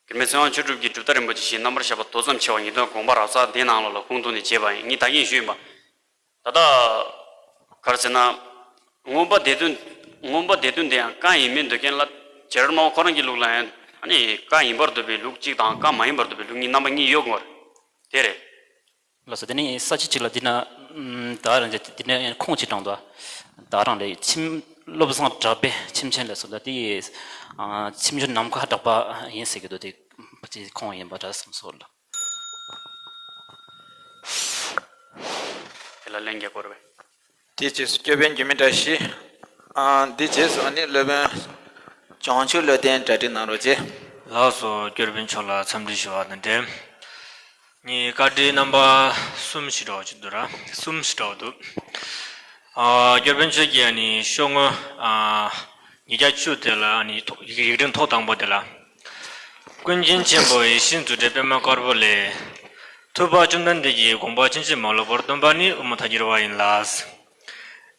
དགེ་བསྙེན་ཚེ་དབང་ཆོས་གྲུབ་ཀྱི་གྲུབ་མཐའ་རིན་པོ་ཆེ་ཞེས་རྣམ་པར་གཞག་པ་མདོ་ཙམ་ཕྱེ་བ་ཉིས་སྟོང་དགོངས་པ་རབ་གསལ་དེའི་ནང་ལོགས་ལ་ཁུངས་གཏུགས་ནས་བྱས་པ་ཡིན། ངས་ད་གིན་ཞུས་ཡིན་པ། ད་ལྟ། ག་རེ་ཟེར་ན། མངོན་པ་སྡེ་བདུན། མངོན་པ་སྡེ་བདུན་དེ་ཡང་བཀའ་ཡིན་མིན་འདོད་མཁན་ལ་རྗེ་ར་མ་བ་ཁོ་རང་གི་ལུགས་ལ་ཡང་ཨ་ནི་བཀའ་ཡིན་པར་འདོད་པའི་ལུགས་གཅིག་དང་བཀའ་མ་ཡིན་པར་འདོད་པའི་ལུགས་གཉིས་རྣམ་པ་གཉིས་ཡོད་དགོས་རེད། དེ་རེད། ལགས་སོ། དེ་ནི་ས་བཅད་གཅིག་ལ་འདི་ན་ ཨུམ། ད་རང་གི་དེ་ནས་ཁུངས་ཅིག་དྲངས་འདུག་ད་རང་ལས་ཁྱིམ་བློ་བཟང་གྲགས་པའི་ཁྱིམ་ཆེན་ལས་སུ་ད་དེ་ཡི་ཨ་ཁྱིམ་རྒྱུད་ནམ་མཁའ་གྲགས་པ་ཡིན་ཟེར་གི་འདུག་དེ་ཅི་ཁུངས་ཡིན་པ་འདྲ་བསམ་སོང་ལ། དེ་ལ་ལན་རྒྱག་དགོས་རེད་པས། དེའི་རྗེས་སུ་སྐྱོར་དཔོན་འགྱུར་མེད་བཀྲ་ཤིས། ཨ། དེའི་རྗེས་སུ་ཨ་ནི་སློབ་དཔོན་བྱང་ཆུབ་བློ་ལྡན་གྲ་སྒྲིག་གནང་རོགས་གྱིས། ལགས་སོ། སྐྱོར་དཔོན་མཆོག་ལ་འཚམས་འདྲི་ཞུ་བ་དང་འབྲེལ། ངས་བཀའ་འདྲི་རྣམ་པ་གསུམ་ཞིག་འདྲ་བོ་ཅིག་འདུག་ར། གསུམ་ཞིག་འདྲ་བོ་འདུག་ཨ། སྐྱོར་དཔོན་མཆོག་གིས་ཨ་ནི་ཤོག་ངོས་ཨ་ཉིས་བརྒྱ་བཅུ་དེ་ལ་ཨ་ནི་ཐོག་ཡིག་ཡིག་ཕྲེང་ཐོག་དང་པོ་དེ་ལ། ཀུན་མཁྱེན་ཆེན་པོ་ཡིད་བཞིན་རྫུ་འཕྲུལ་པདྨ་དཀར་པོ་ལས། ཐུབ་པ་བཅོམ་ལྡན་འདས་ཀྱི་དགོངས་པ་ཕྱིན་ཅི་མ་ལོག་པར་སྟོན་པ་ནི་དབུ་མ་ཐལ་འགྱུར་བ་ཡིན་ལ།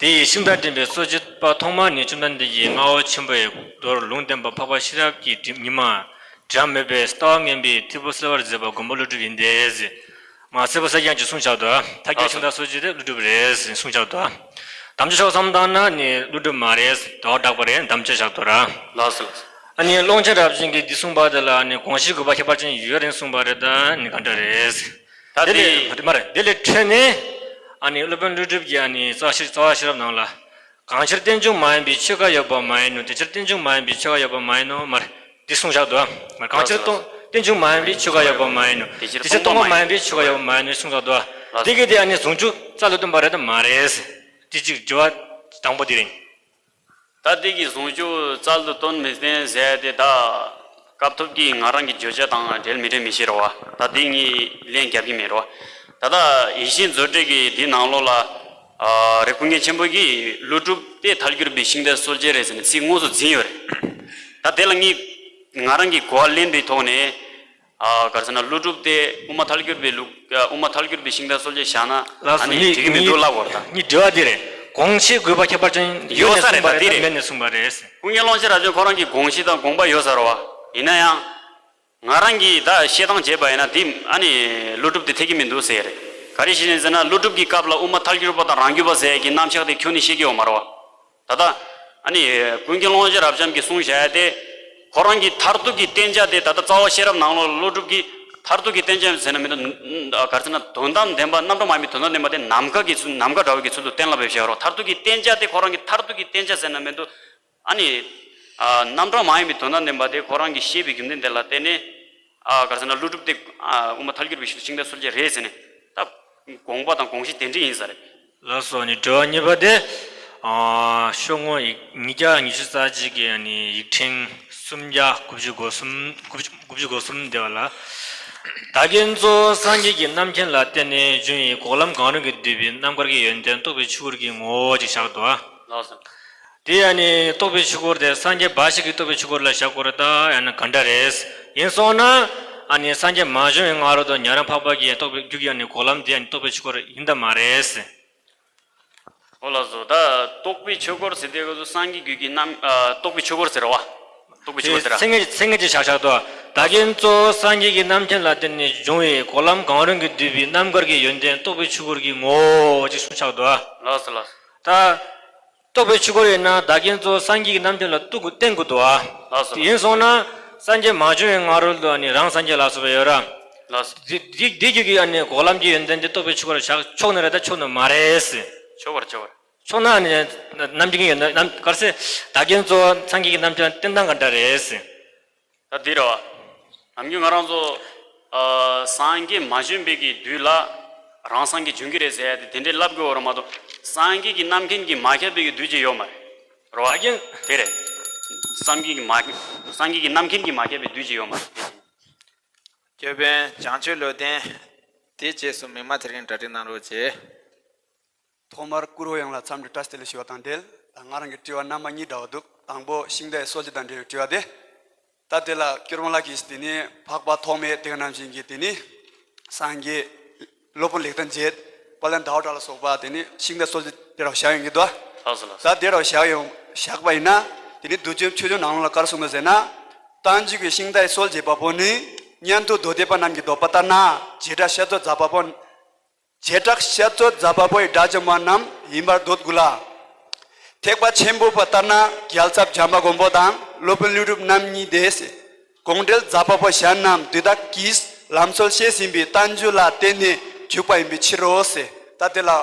དེ་ཡི་ཤིང་རྟ་འདྲེན་པའི་སྲོལ་འབྱེད་པ་ཐོག་མ་ནི་བཅོམ་ལྡན་འདས་ཀྱི་མངའ་འོག་ཆེན་པོའི་མདོར་ལུང་བསྟན་པ་འཕགས་པ་ཤེས་རབ་ཀྱི་ཉི་མ་གྲངས་མེད་པའི་ལྟ་བ་ངན་པའི་ཐིབས་པོ་སེལ་བར་མཛད་པ་མགོན་པོ་ཀླུ་སྒྲུབ་ཡིན་ཏེ། མ་སེར་པོ་སེར་རྐྱང་གཅིག་གསུངས་བཞག་འདུག་ཐལ་འགྱུར་ཤིང་རྟ་སྲོལ་འབྱེད་དེ་ཀླུ་སྒྲུབ་རེད་གསུངས་བཞག་འདུག་དམ་ཆོས་ཕྱོགས་བསམ་བཏང་ན་ནི་ཀླུ་སྒྲུབ་མ་རེད། དོ་བདག་པོ་རེད། དམ་བཅའ་བཞག་འདུག་ར། ལགས་སོ་ལགས་སོ། ཨ་ནི་ཀློང་ཆེན་རབ་བྱུང་གིས་འདི་གསུངས་པ་དེ་ལ་ཨ་ནི་དགོངས་གཞི་དགོས་པ་ཁྱད་པར་ཅན་ཡོད་རེད་གསུངས་པ་རེད། ད་ནི་ག་འདྲ་རེད། ད་དེ་དེ་ལས་མ་རེད། དེ་ལས་འཕྲོས་ནས་ཨ་ནི་སློབ་དཔོན་ཀླུ་སྒྲུབ་ཀྱིས་ཨ་ནི་རྩ་བ་ཤེས་རབ་ནང་ལ། གང་ཕྱིར་རྟེན་འབྱུང་མ་ཡིན་པའི་ཆོས་འགའ་ཡོད་པ་མ་ཡིན་ནོ། དེ་ཕྱིར་རྟེན་འབྱུང་མ་ཡིན་པའི་ཆོས་འགའ་ཡོད་པ་མ་ཡིན་ནོ། མ་རེད། འདི་གསུངས་བཞག་འདུག་གང་ཕྱིར་སྟོང་རྟེན་འབྱུང་མ་ཡིན་པའི་ཆོས་འགའ་ཡོད་པ་མ་ཡིན་ནོ། དེ་ཕྱིར་སྟོང་པ་མ་ཡིན་པའི་ཆོས་འགའ་ཡོད་པ་མ་ཡིན་ནོ་གསུངས་བཞག་འདུག་དེ་གི་དེ་ཨ་ནི་ཟུང་འཇུག་རྩལ་དུ་བཏོན་པ་རེད་དམ་མ་རེད། དེ་གཅིག་དྲི་བ་དང་པོ་དེ་རེད། ད་དེ་གི་ཟུང་འཇུག་རྩལ་དུ་བཏོན་མི་བཏོན་ཟེར་དེ་ད་སྐབས་ཐོབ་ཀྱི་ང་རང་གི་བརྗོད་བྱ་དང་འབྲེལ་མི་འབྲེལ་མི་ཤེས་རོ་བ། ད་དེ་ངས་ལན་རྒྱབ་ཀྱི་མེད་རོ་བ། ད་ལྟ་ཡིད་བཞིན་རྫུ་འཕྲུལ་གྱི་དེའི་ནང་ལོགས་ལ། ཨ། རེ་ཀུན་མཁྱེན་ཆེན་པོ་གིས་ཀླུ་སྒྲུབ་སྟེ་ཐལ་འགྱུར་བའི་ཤིང་རྟའི་སྲོལ་འབྱེད་རེད་ཟེར་ནས་ཚིག་དངོས་སུ་འཛིན་ཡོད་རེད། ད་དེ་ལ་ངས་ང་རང་གི་གོ་བ་ལེན་པའི་ཐོག་ནས། ཨ། ག་རེ་ཟེར་ན་ཀླུ་སྒྲུབ་དེ་དབུ་མ་ཐལ་འགྱུར་བའི་ལུགས། ཨ། དབུ་མ་ཐལ་འགྱུར་བའི་ཤིང་རྟའི་སྲོལ་འབྱེད་བཞག་ན། ལགས་ཨ་སོ། ནི་ངས་འགྲིག་གི་མི་འདུག་ངས་ལབ་དགོས་རེད་ད། ངས་དྲི་བ་འདི་རེད། དགོངས་གཞི་དགོས་པ་ཁྱད་པར་ཅན་ཡོད་ཡོད་ས་ས་རེད། གསུངས་པ་ད་རེད་དེ་དམ་རེད། མེད་ནས་གསུངས་པ་རེད། ཀུན་མཁྱེན་ཀློང་ཆེན་རབ་བྱུང་ཁོ་རང་གི་དགོངས་གཞི་དང་དགོངས་པ་ཡོད་ས་རེད་བ། ཡིན་ན་ཡང་། ང་རང་གིས་ད་བཤད་སྟངས་བྱས་པ་ཡིན་ན་དེ་ཨ་ནི་ཀླུ་སྒྲུབ་དེ་འཐད་ཀྱི་མི་འདུག་ཟེར་ཡ་རེད། ག་རེ་བྱས་ནས་ཟེར་ན་ཀླུ་སྒྲུབ་ཀྱི་སྐབས་ལ་དབུ་མ་ཐལ་འགྱུར་བ་དང་རང་རྒྱུད་པ་ཟེར་ཡ་གི་རྣམ་གཞག་དེ་ཁྱོན་ནས་བཤད་ཀྱི་ཡོད་མ་རེད་བ། ད་ལྟ་ཨ་ནི་ཀུན་མཁྱེན་ཀློང་ཆེན་རབ་འབྱམས་ཀྱིས་གསུངས་བཞག་ཡ་དེ། ཁོ་རང་གི་མཐར་ཐུག་གི་བསྟན་བྱ་དེ་ད་ལྟ་རྩ་བ་ཤེས་རབ་ནང་ལོགས་ཀླུ་སྒྲུབ་ཀྱི་མཐར་ཐུག་གི་བསྟན་བྱ་ཟེར་ན་མི་འདུག་ག་རེ་ཟེར་ན་དོན་དམ་བདེན་པ་རྣམ་གྲངས་མ་ཡིན་པའི་དོན་དམ་བདེན་པ་དེ་ནམ་མཁའ་གི་ཚུལ། ནམ་མཁའ་འདྲ་བོ་གི་ཚུལ་དུ་གཏན་ལ་ཕེབས་བཞག་རོགས། མཐར་ཐུག་གི་བསྟན་བྱ་དེ་ཁོ་རང་གི་མཐར་ཐུག་གི་བསྟན་བྱ་ཟེར་ན་མི་འདུག་ཨ་ནི། ཨ། རྣམ་གྲངས་མ་ཡིན་པའི་དོན་དམ་བདེན་པ་དེ་ཁོ་རང་གིས་བཤད་པའི་རྒྱུ་མཚན་དེ་ལ་བརྟེན་ནས། ཨ། ག་རེ་ཟེར་ན་ཀླུ་སྒྲུབ་དེ། ཨ། དབུ་མ་ཐལ་འགྱུར་བའི་ཤིང་རྟའི་སྲོལ་འབྱེད་རེད་ཟེར་ནས། ད་དགོངས་པ་དང་དགོངས་གཞི་དེ་འདྲ་ཡིན་ས་རེད། ལགས་སོ། ནི་དྲི་བ་གཉིས་པ་དེ། ཨ། ཤོག་ངོས་ཉིས་བརྒྱ་ཉི་ཤུ་རྩ་གཅིག་གི་ནི་ཡིག་ཕྲེང་སུམ་བརྒྱ་དགུ་བཅུ་གོ་གསུམ། དགུ་བཅུ་དགུ་བཅུ་གོ་གསུམ་དེ་བ་ལ། བདག་གིས་གཙོ་བོ་སངས་རྒྱས་ཀྱི་རྣམ་མཁྱེན་ལ་བརྟེན་ནས་བྱུང་བའི་འགོག་ལམ་གང་རུང་གིས་བསྡུས་པའི་རྣམ་དཀར་གྱི་ཡོན་ཏན་རྟོགས་པའི་ཆོས་སྐོར་གྱི་ངོ་བོ་ཅིག་བཞག་འདུག་ལགས་སོ། དེ་ཡང་ནི་རྟོགས་པའི་ཆོས་སྐོར་དེ་སངས་རྒྱས་འབའ་ཞིག་གིས་རྟོགས་པའི་ཆོས་སྐོར་ལ་བཞག་དགོས་རེད། ད་ཡང་ན་ག་འདྲ་རེད། ཡིན་སོང་ན་ཨ་ནི་སངས་རྒྱས་མ་བྱོན་པའི་སྔ་རོལ་དུ་ཉན་རང་འཕགས་པ་གིས་རྟོགས་པའི་རྒྱུད་ཀྱི་ཨ་ནི་འགོག་ལམ་དེ་ཨ་ནི་རྟོགས་པའི་ཆོས་སྐོར་ཡིན་དམ་མ་རེད། ཨོ་ལགས་སོ། ད་རྟོགས་པའི་ཆོས་སྐོར་ཟེར་དེ་ག་ཚོད་སངས་རྒྱས་རྒྱུད་ཀྱི་རྣམ། ཨ། རྟོགས་པའི་ཆོས་སྐོར་ཟེར་བ། རྟོགས་པའི་ཆོས་སྐོར་ཟེར་ར། མཚན་ཉིད་མཚན་ཉིད་ཅིག་བཞག་བཞག་ཏོ། བདག་གིས་གཙོ་བོ་སངས་རྒྱས་ཀྱི་རྣམ་མཁྱེན་ལ་བརྟེན་ནས་བྱུང་བའི་འགོག་ལམ་གང་རུང་གིས་བསྡུས་པའི་རྣམ་དཀར་གྱི་ཡོན་ཏན་རྟོགས་པའི་ཆོས་སྐོར་གྱི་ངོ་བོ་ཅིག་གསུངས་བཞག་ཏོ། ལགས་སོ་ལགས་སོ། ད། རྟོགས་པའི་ཆོས་སྐོར་ཡིན་ན་བདག་གིས་གཙོ་བོ་སངས་རྒྱས་ཀྱི་རྣམ་མཁྱེན་ལ་གཏུག་དགོས་བསྟན་དགོས་འདུག་ཨ། ལགས་སོ། དེ་ཡིན་སོང་ན་སངས་རྒྱས་མ་བྱོན་པའི་སྔ་རོལ་དུ་ནི་རང་སངས་རྒྱས་ལ་སོགས་པ་ཡོད་ར། ལགས་སོ། དེ་དེ་དེ་རྒྱུད་ཀྱི་ཨ་ནི་འགོག་ལམ་གྱི་ཡོན་ཏན་དེ་རྟོགས་པའི་ཆོས་སྐོར་བཞག་ཆོག་ནི་རེད་ད་ཆོག་ནི་མ་རེད་ཟེར། ཆོག་པར་ཆོག་པར། ཆོག་ན་ཨ་ནི་རྣམ་འགྲེལ་གྱི་ཡོན་ཏན་རྣམ་དཀར་ཟེར། བདག་གིས་གཙོ་བོ་སངས་རྒྱས་ཀྱི་རྣམ་མཁྱེན་ལ་བརྟེན་སྟངས་ག་འདྲ་རེད་ཟེར། ད་འདི་རེད་བ། ནམ་རྒྱུན་ང་རང་ཚོ། ཨ། སངས་རྒྱས་མ་བྱོན་པའི་གི་དུས་ལ་རང་སངས་རྒྱས་འབྱུང་གི་རེད་ཟེར་ཡ་དེ་དེ་འདྲའི་ལབ་དགོས་བ་རེད་མ་གཏོགས་སངས་རྒྱས་ཀྱི་རྣམ་མཁྱེན་གྱིས་མ་ཁྱབ་པའི་གི་དུས་ཅིག་ཡོད་མ་རེད། རེད་བ། ད་གིན། དེ་རེད། སངས་རྒྱས་ཀྱི་མ། སངས་རྒྱས་ཀྱི་རྣམ་མཁྱེན་གྱིས་མ་ཁྱབ་པའི་དུས་ཅིག་ཡོད་མ་རེད། སྐྱོར་དཔོན་བྱང་ཆུབ་བློ་ལྡན། དེའི་རྗེས་སུ་མིག་དམར་ཚེ་རིང་གྲ་སྒྲིག་གནང་རོགས་བྱེད། ཐོག་མར་བཀུར་འོས་ཡོངས་ལ་འཚམས་འདྲི་བཀྲ་ཤིས་བདེ་ལེགས་ཞུ་བ་དང་འབྲེལ། ད་ང་རང་གི་དྲི་བ་རྣམ་པ་གཉིས་འདྲ་བ་འདུག་དང་པོ་ཤིང་རྟའི་སྲོལ་འབྱེད་དང་འབྲེལ་བའི་དྲི་བ་དེ། ད་དེ་ལ་སྐྱོར་མོ་ལགས་ཀྱིས་དེ་ནི་འཕགས་པ་ཐོགས་མེད་དེ་ག་ནང་བཞིན་གྱི་དེ་ནི་སངས་རྒྱས་སློབ་དཔོན་ལེགས་ལྡན་འབྱེད་དཔལ་ལྡན་ཟླ་བ་གྲགས་ལ་སོགས་པ་དེ་ནི་ཤིང་རྟའི་སྲོལ་འབྱེད་དེ་འདྲ་བ་བཞག་ཡོང་གི་འདུག་ལགས་སོ་ལགས་སོ། ད་དེ་འདྲ་བ་བཞག་ཡོང་བཞག་པ་ཡིན་ན་དེ་ནི་བདུད་འཇོམས་ཆོས་འབྱུང་ནང་ལོགས་ལ་ག་རེ་གསུངས་འདུག་ཟེར་ན། རྟག་འཇུག་གི་ཤིང་རྟའི་སྲོལ་འབྱེད་པ་པོ་ནི་སྙན་ཐོས་མདོ་སྡེ་པ་རྣམས་ཀྱི་འདོད་པ་ལྟར་ན་བྱེ་བྲག་ཤར་ཕྱོགས་ཛ་པ་པོ། བྱེ་བྲག་ཤར་ཕྱོགས་ཛ་པ་པོའི་དགྲ་བཅོམ་པ་རྣམས་ཡིན་པར་འདོད་དགོས་ལ། ཐེག་པ་ཆེན་པོ་པ་ལྟར་ན་རྒྱལ་ཚབ་བྱམས་པ་མགོན་པོ་དང་སློབ་དཔོན་ཀླུ་སྒྲུབ་རྣམ་གཉིས་ཏེ། དགོངས་འགྲེལ་ཛ་པ་པོ་གཞན་རྣམས་དེ་དག་གིས་ལམ་སྲོལ་ཤེས་ཟིན་པའི་རྟག་འཇུག་ལ་བརྟེན་ནས་བྱུག་པ་ཡིན་པའི་ཕྱིར་རོ་ཟེར། ད་དེ་ལ་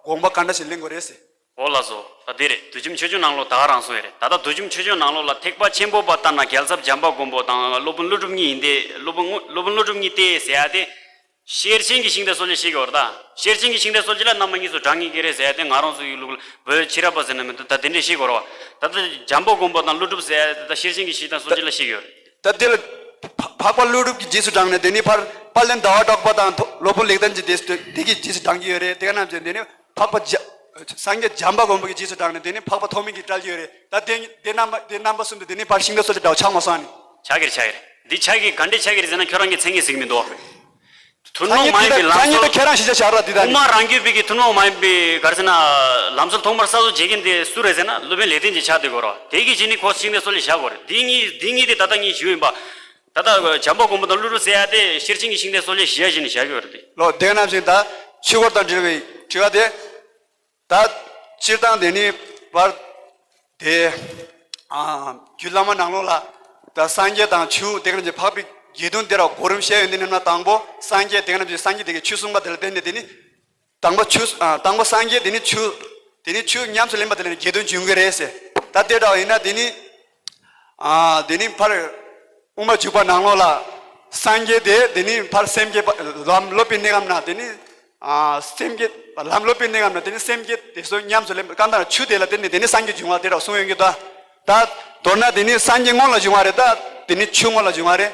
དགོངས་པ་ག་འདྲ་ཞིག་ལེན་དགོས་རེད་ཟེར། འོ་ལགས་སོ། ད་འདི་རེད། དུས་རྒྱུན་ཆོས་འབྱུང་ནང་ལོགས་ད་ག་རང་གསུངས་ཡོད་རེད། ད་ལྟ་དུས་རྒྱུན་ཆོས་འབྱུང་ནང་ལོགས་ལ་ཐེག་པ་ཆེན་པོ་པ་ལྟར་ན་རྒྱལ་ཚབ་བྱམས་པ་མགོན་པོ་དང་སློབ་དཔོན་ཀླུ་སྒྲུབ་གཉིས་ཡིན་ཏེ། སློབ་དཔོན་སློབ་དཔོན་ཀླུ་སྒྲུབ་གཉིས་ཏེ་ཟེར་ཡ་དེ། ཤེར་ཕྱིན་གྱི་ཤིང་རྟ་གསོལ་ཇ་བཞེས་ཀྱི་ཡོད་རེད་ད། ཤེར་ཕྱིན་གྱི་ཤིང་རྟ་གསོལ་ཇ་ལ་རྣམ་པ་གཉིས་སུ་བགྲང་ངེས་ཀྱི་རེད་ཟེར་ཡ་དེ་ང་རང་ཚོ་ཡུལ་ལུགས་ལ་བོད་ཕྱི་རབས་པ་ཟེར་ན་མི་འདུག་ད་དེ་འདྲས་བཞེས་དགོས་རེད་བ། ད་ལྟ་བྱམས་པ་མགོན་པོ་དང་ཀླུ་སྒྲུབ་ཟེར་ཡ་དེ་ད་ཤེར་ཕྱིན་གྱི་ཤིང་རྟ་གསོལ་ཇ་ལ་བཞེས་ཀྱི་ཡོད་རེད། ད་དེ་ལ་འཕགས་པ་ཀླུ་སྒྲུབ་ཀྱི་རྗེས་སུ་འབྲངས་ནས། དེ་ནི་ཕར་དཔལ་ལྡན་ཟླ་བ་གྲགས་པ་དང་སློབ་དཔོན་ལེགས་ལྡན་གྱི་རྗེས་སུ། དེ་གི་རྗེས་སུ་འབྲང་གི་ཡོད་རེད། དེ་ག་ནང་བཞིན་དེ་ནི་འཕགས་པ་འཇམ་སངས་རྒྱས་བྱམས་པ་མགོན་པོ་གི་རྗེས་སུ་འབྲངས་ནས། དེ་ནི་འཕགས་པ་ཐོགས་མེད་ཀྱིས་བཀྲལ་གྱི་ཡོད་རེད། ད་དེ་དེ་རྣམ་པ་དེ་རྣམ་པ་གསུམ་དེ་དེ་ནི་ཕར་ཤིང་རྟ་གསོལ་ཇ་འདྲ་བོ་ཆགས་མ་སོང་ཨ་ནི། ཆགས་ཀྱི་རེད། ཆགས་ཀྱི་རེད། འདི་ཆགས་ཀྱི་ག་འདྲས་ཆགས་ཀྱི་རེད་ཟེར་ན། ཁྱོད་རང་གི་མཚན་གྱི་གཟིགས་མི་འདུག་ཨ། ཐུན་མོང་མ་ཡིན་པའི་ལམ་སྲོལ། ཁྱེད་རང་ཤེས་བྱ་བྱ་ར་འདི་དག་ནི། དབུ་མ་རང་རྒྱུད་པའི་གི་ཐུན་མོང་མ་ཡིན་པའི་ག་རེ་ཟེར་ན། ལམ་སྲོལ་ཐོག་མར་གསར་བཟོ་བྱེད་མཁན་དེ་སུ་རེད་ཟེར་ན། སློབ་དཔོན་ལེགས་ལྡན་གྱིས་ཆགས་བསྡད་དགོས་རེད་བ། དེ་གི་རྗེས་ནི་ཁོ་ཤིང་རྟ་གསོལ་ཇ་བཞེས་དགོས་རེད། འདི་གཉིས་འདི་གཉིས་དེ་ད་ལྟ་ངས་ཞུས་ཡིན་པ། ད་ལྟ་བྱམས་པ་མགོན་པོ་དང་ཀླུ་སྒྲུབ་ཟེར་ཡ་དེ་ཤེར་ཕྱིན་གྱི་ཤིང་རྟ་གསོལ་ཇ་བཞེས་ཡ་བཞིན་ནི་བཞག་གི་ཡོད་རེད་དེ། ལོ། དེ་ནང་བཞིན་ད་ཆོས་སྐོར་དང་འབྲེལ་བའི་དྲི་བ་དེ། ད་སྤྱིར་བཏང་དེ་ནི་བར་དེ། ཨ། རྒྱུད་བླ་མ་ནང་ལོགས་ལ་ད་སངས་རྒྱས་དང་ཆོས་དེ་ག་ནང་བཞིན་འཕགས་པའི་དགེ་འདུན་དེ་ར་གོ་རིམ་བཤད་ཡོང་དུས་ནི། དང་པོ་སངས་རྒྱས། དེ་ག་ནང་བཞིན་སངས་རྒྱས་དེ་གའི་ཆོས་གསུངས་པ་དེ་ལ་བརྟེན་ནས། དེ་ནི་དང་པོ་ཆོས། ཨ། དང་པོ་སངས་རྒྱས། དེ་ནི་ཆོས། དེ་ནི་ཆོས་ཉམས་སུ་ལེན་པ་དེ་ལ་ནི་དགེ་འདུན་འབྱུང་གི་རེད་ཟེར། ད་དེ་འདྲ་བ་ཡིན་ན་དེ་ནི། ཨ། དེ་ནི་ཕར་དབུ་མ་འཇུག་པ་ནང་ལོགས་ལ་སངས་རྒྱས་དེ་དེ་ནི་ཕར་སེམས་བསྐྱེད་པ་ལམ་སློབ་པའི་གནས་སྐབས་ན་དེ་ནི། ཨ། སེམས་བསྐྱེད་ལམ་སློབ་པའི་གནས་སྐབས་ན་དེ་ནི་སེམས་བསྐྱེད་དེ་ཚོ་ཉམས་སུ་ལེན་པ། གང་ལྟར་ཆོས་དེ་ལ་བརྟེན་ནས་དེ་ནི་སངས་རྒྱས་འབྱུང་བ་དེ་འདྲ་གསུངས་ཡོང་གི་འདུག་ད་མདོར་ན་དེ་ནི་སངས་རྒྱས་སྔོན་ལ་བྱུང་བ་རེད། ད་དེ་ནི་ཆོས་སྔོན་ལ་བྱུང་བ་རེད།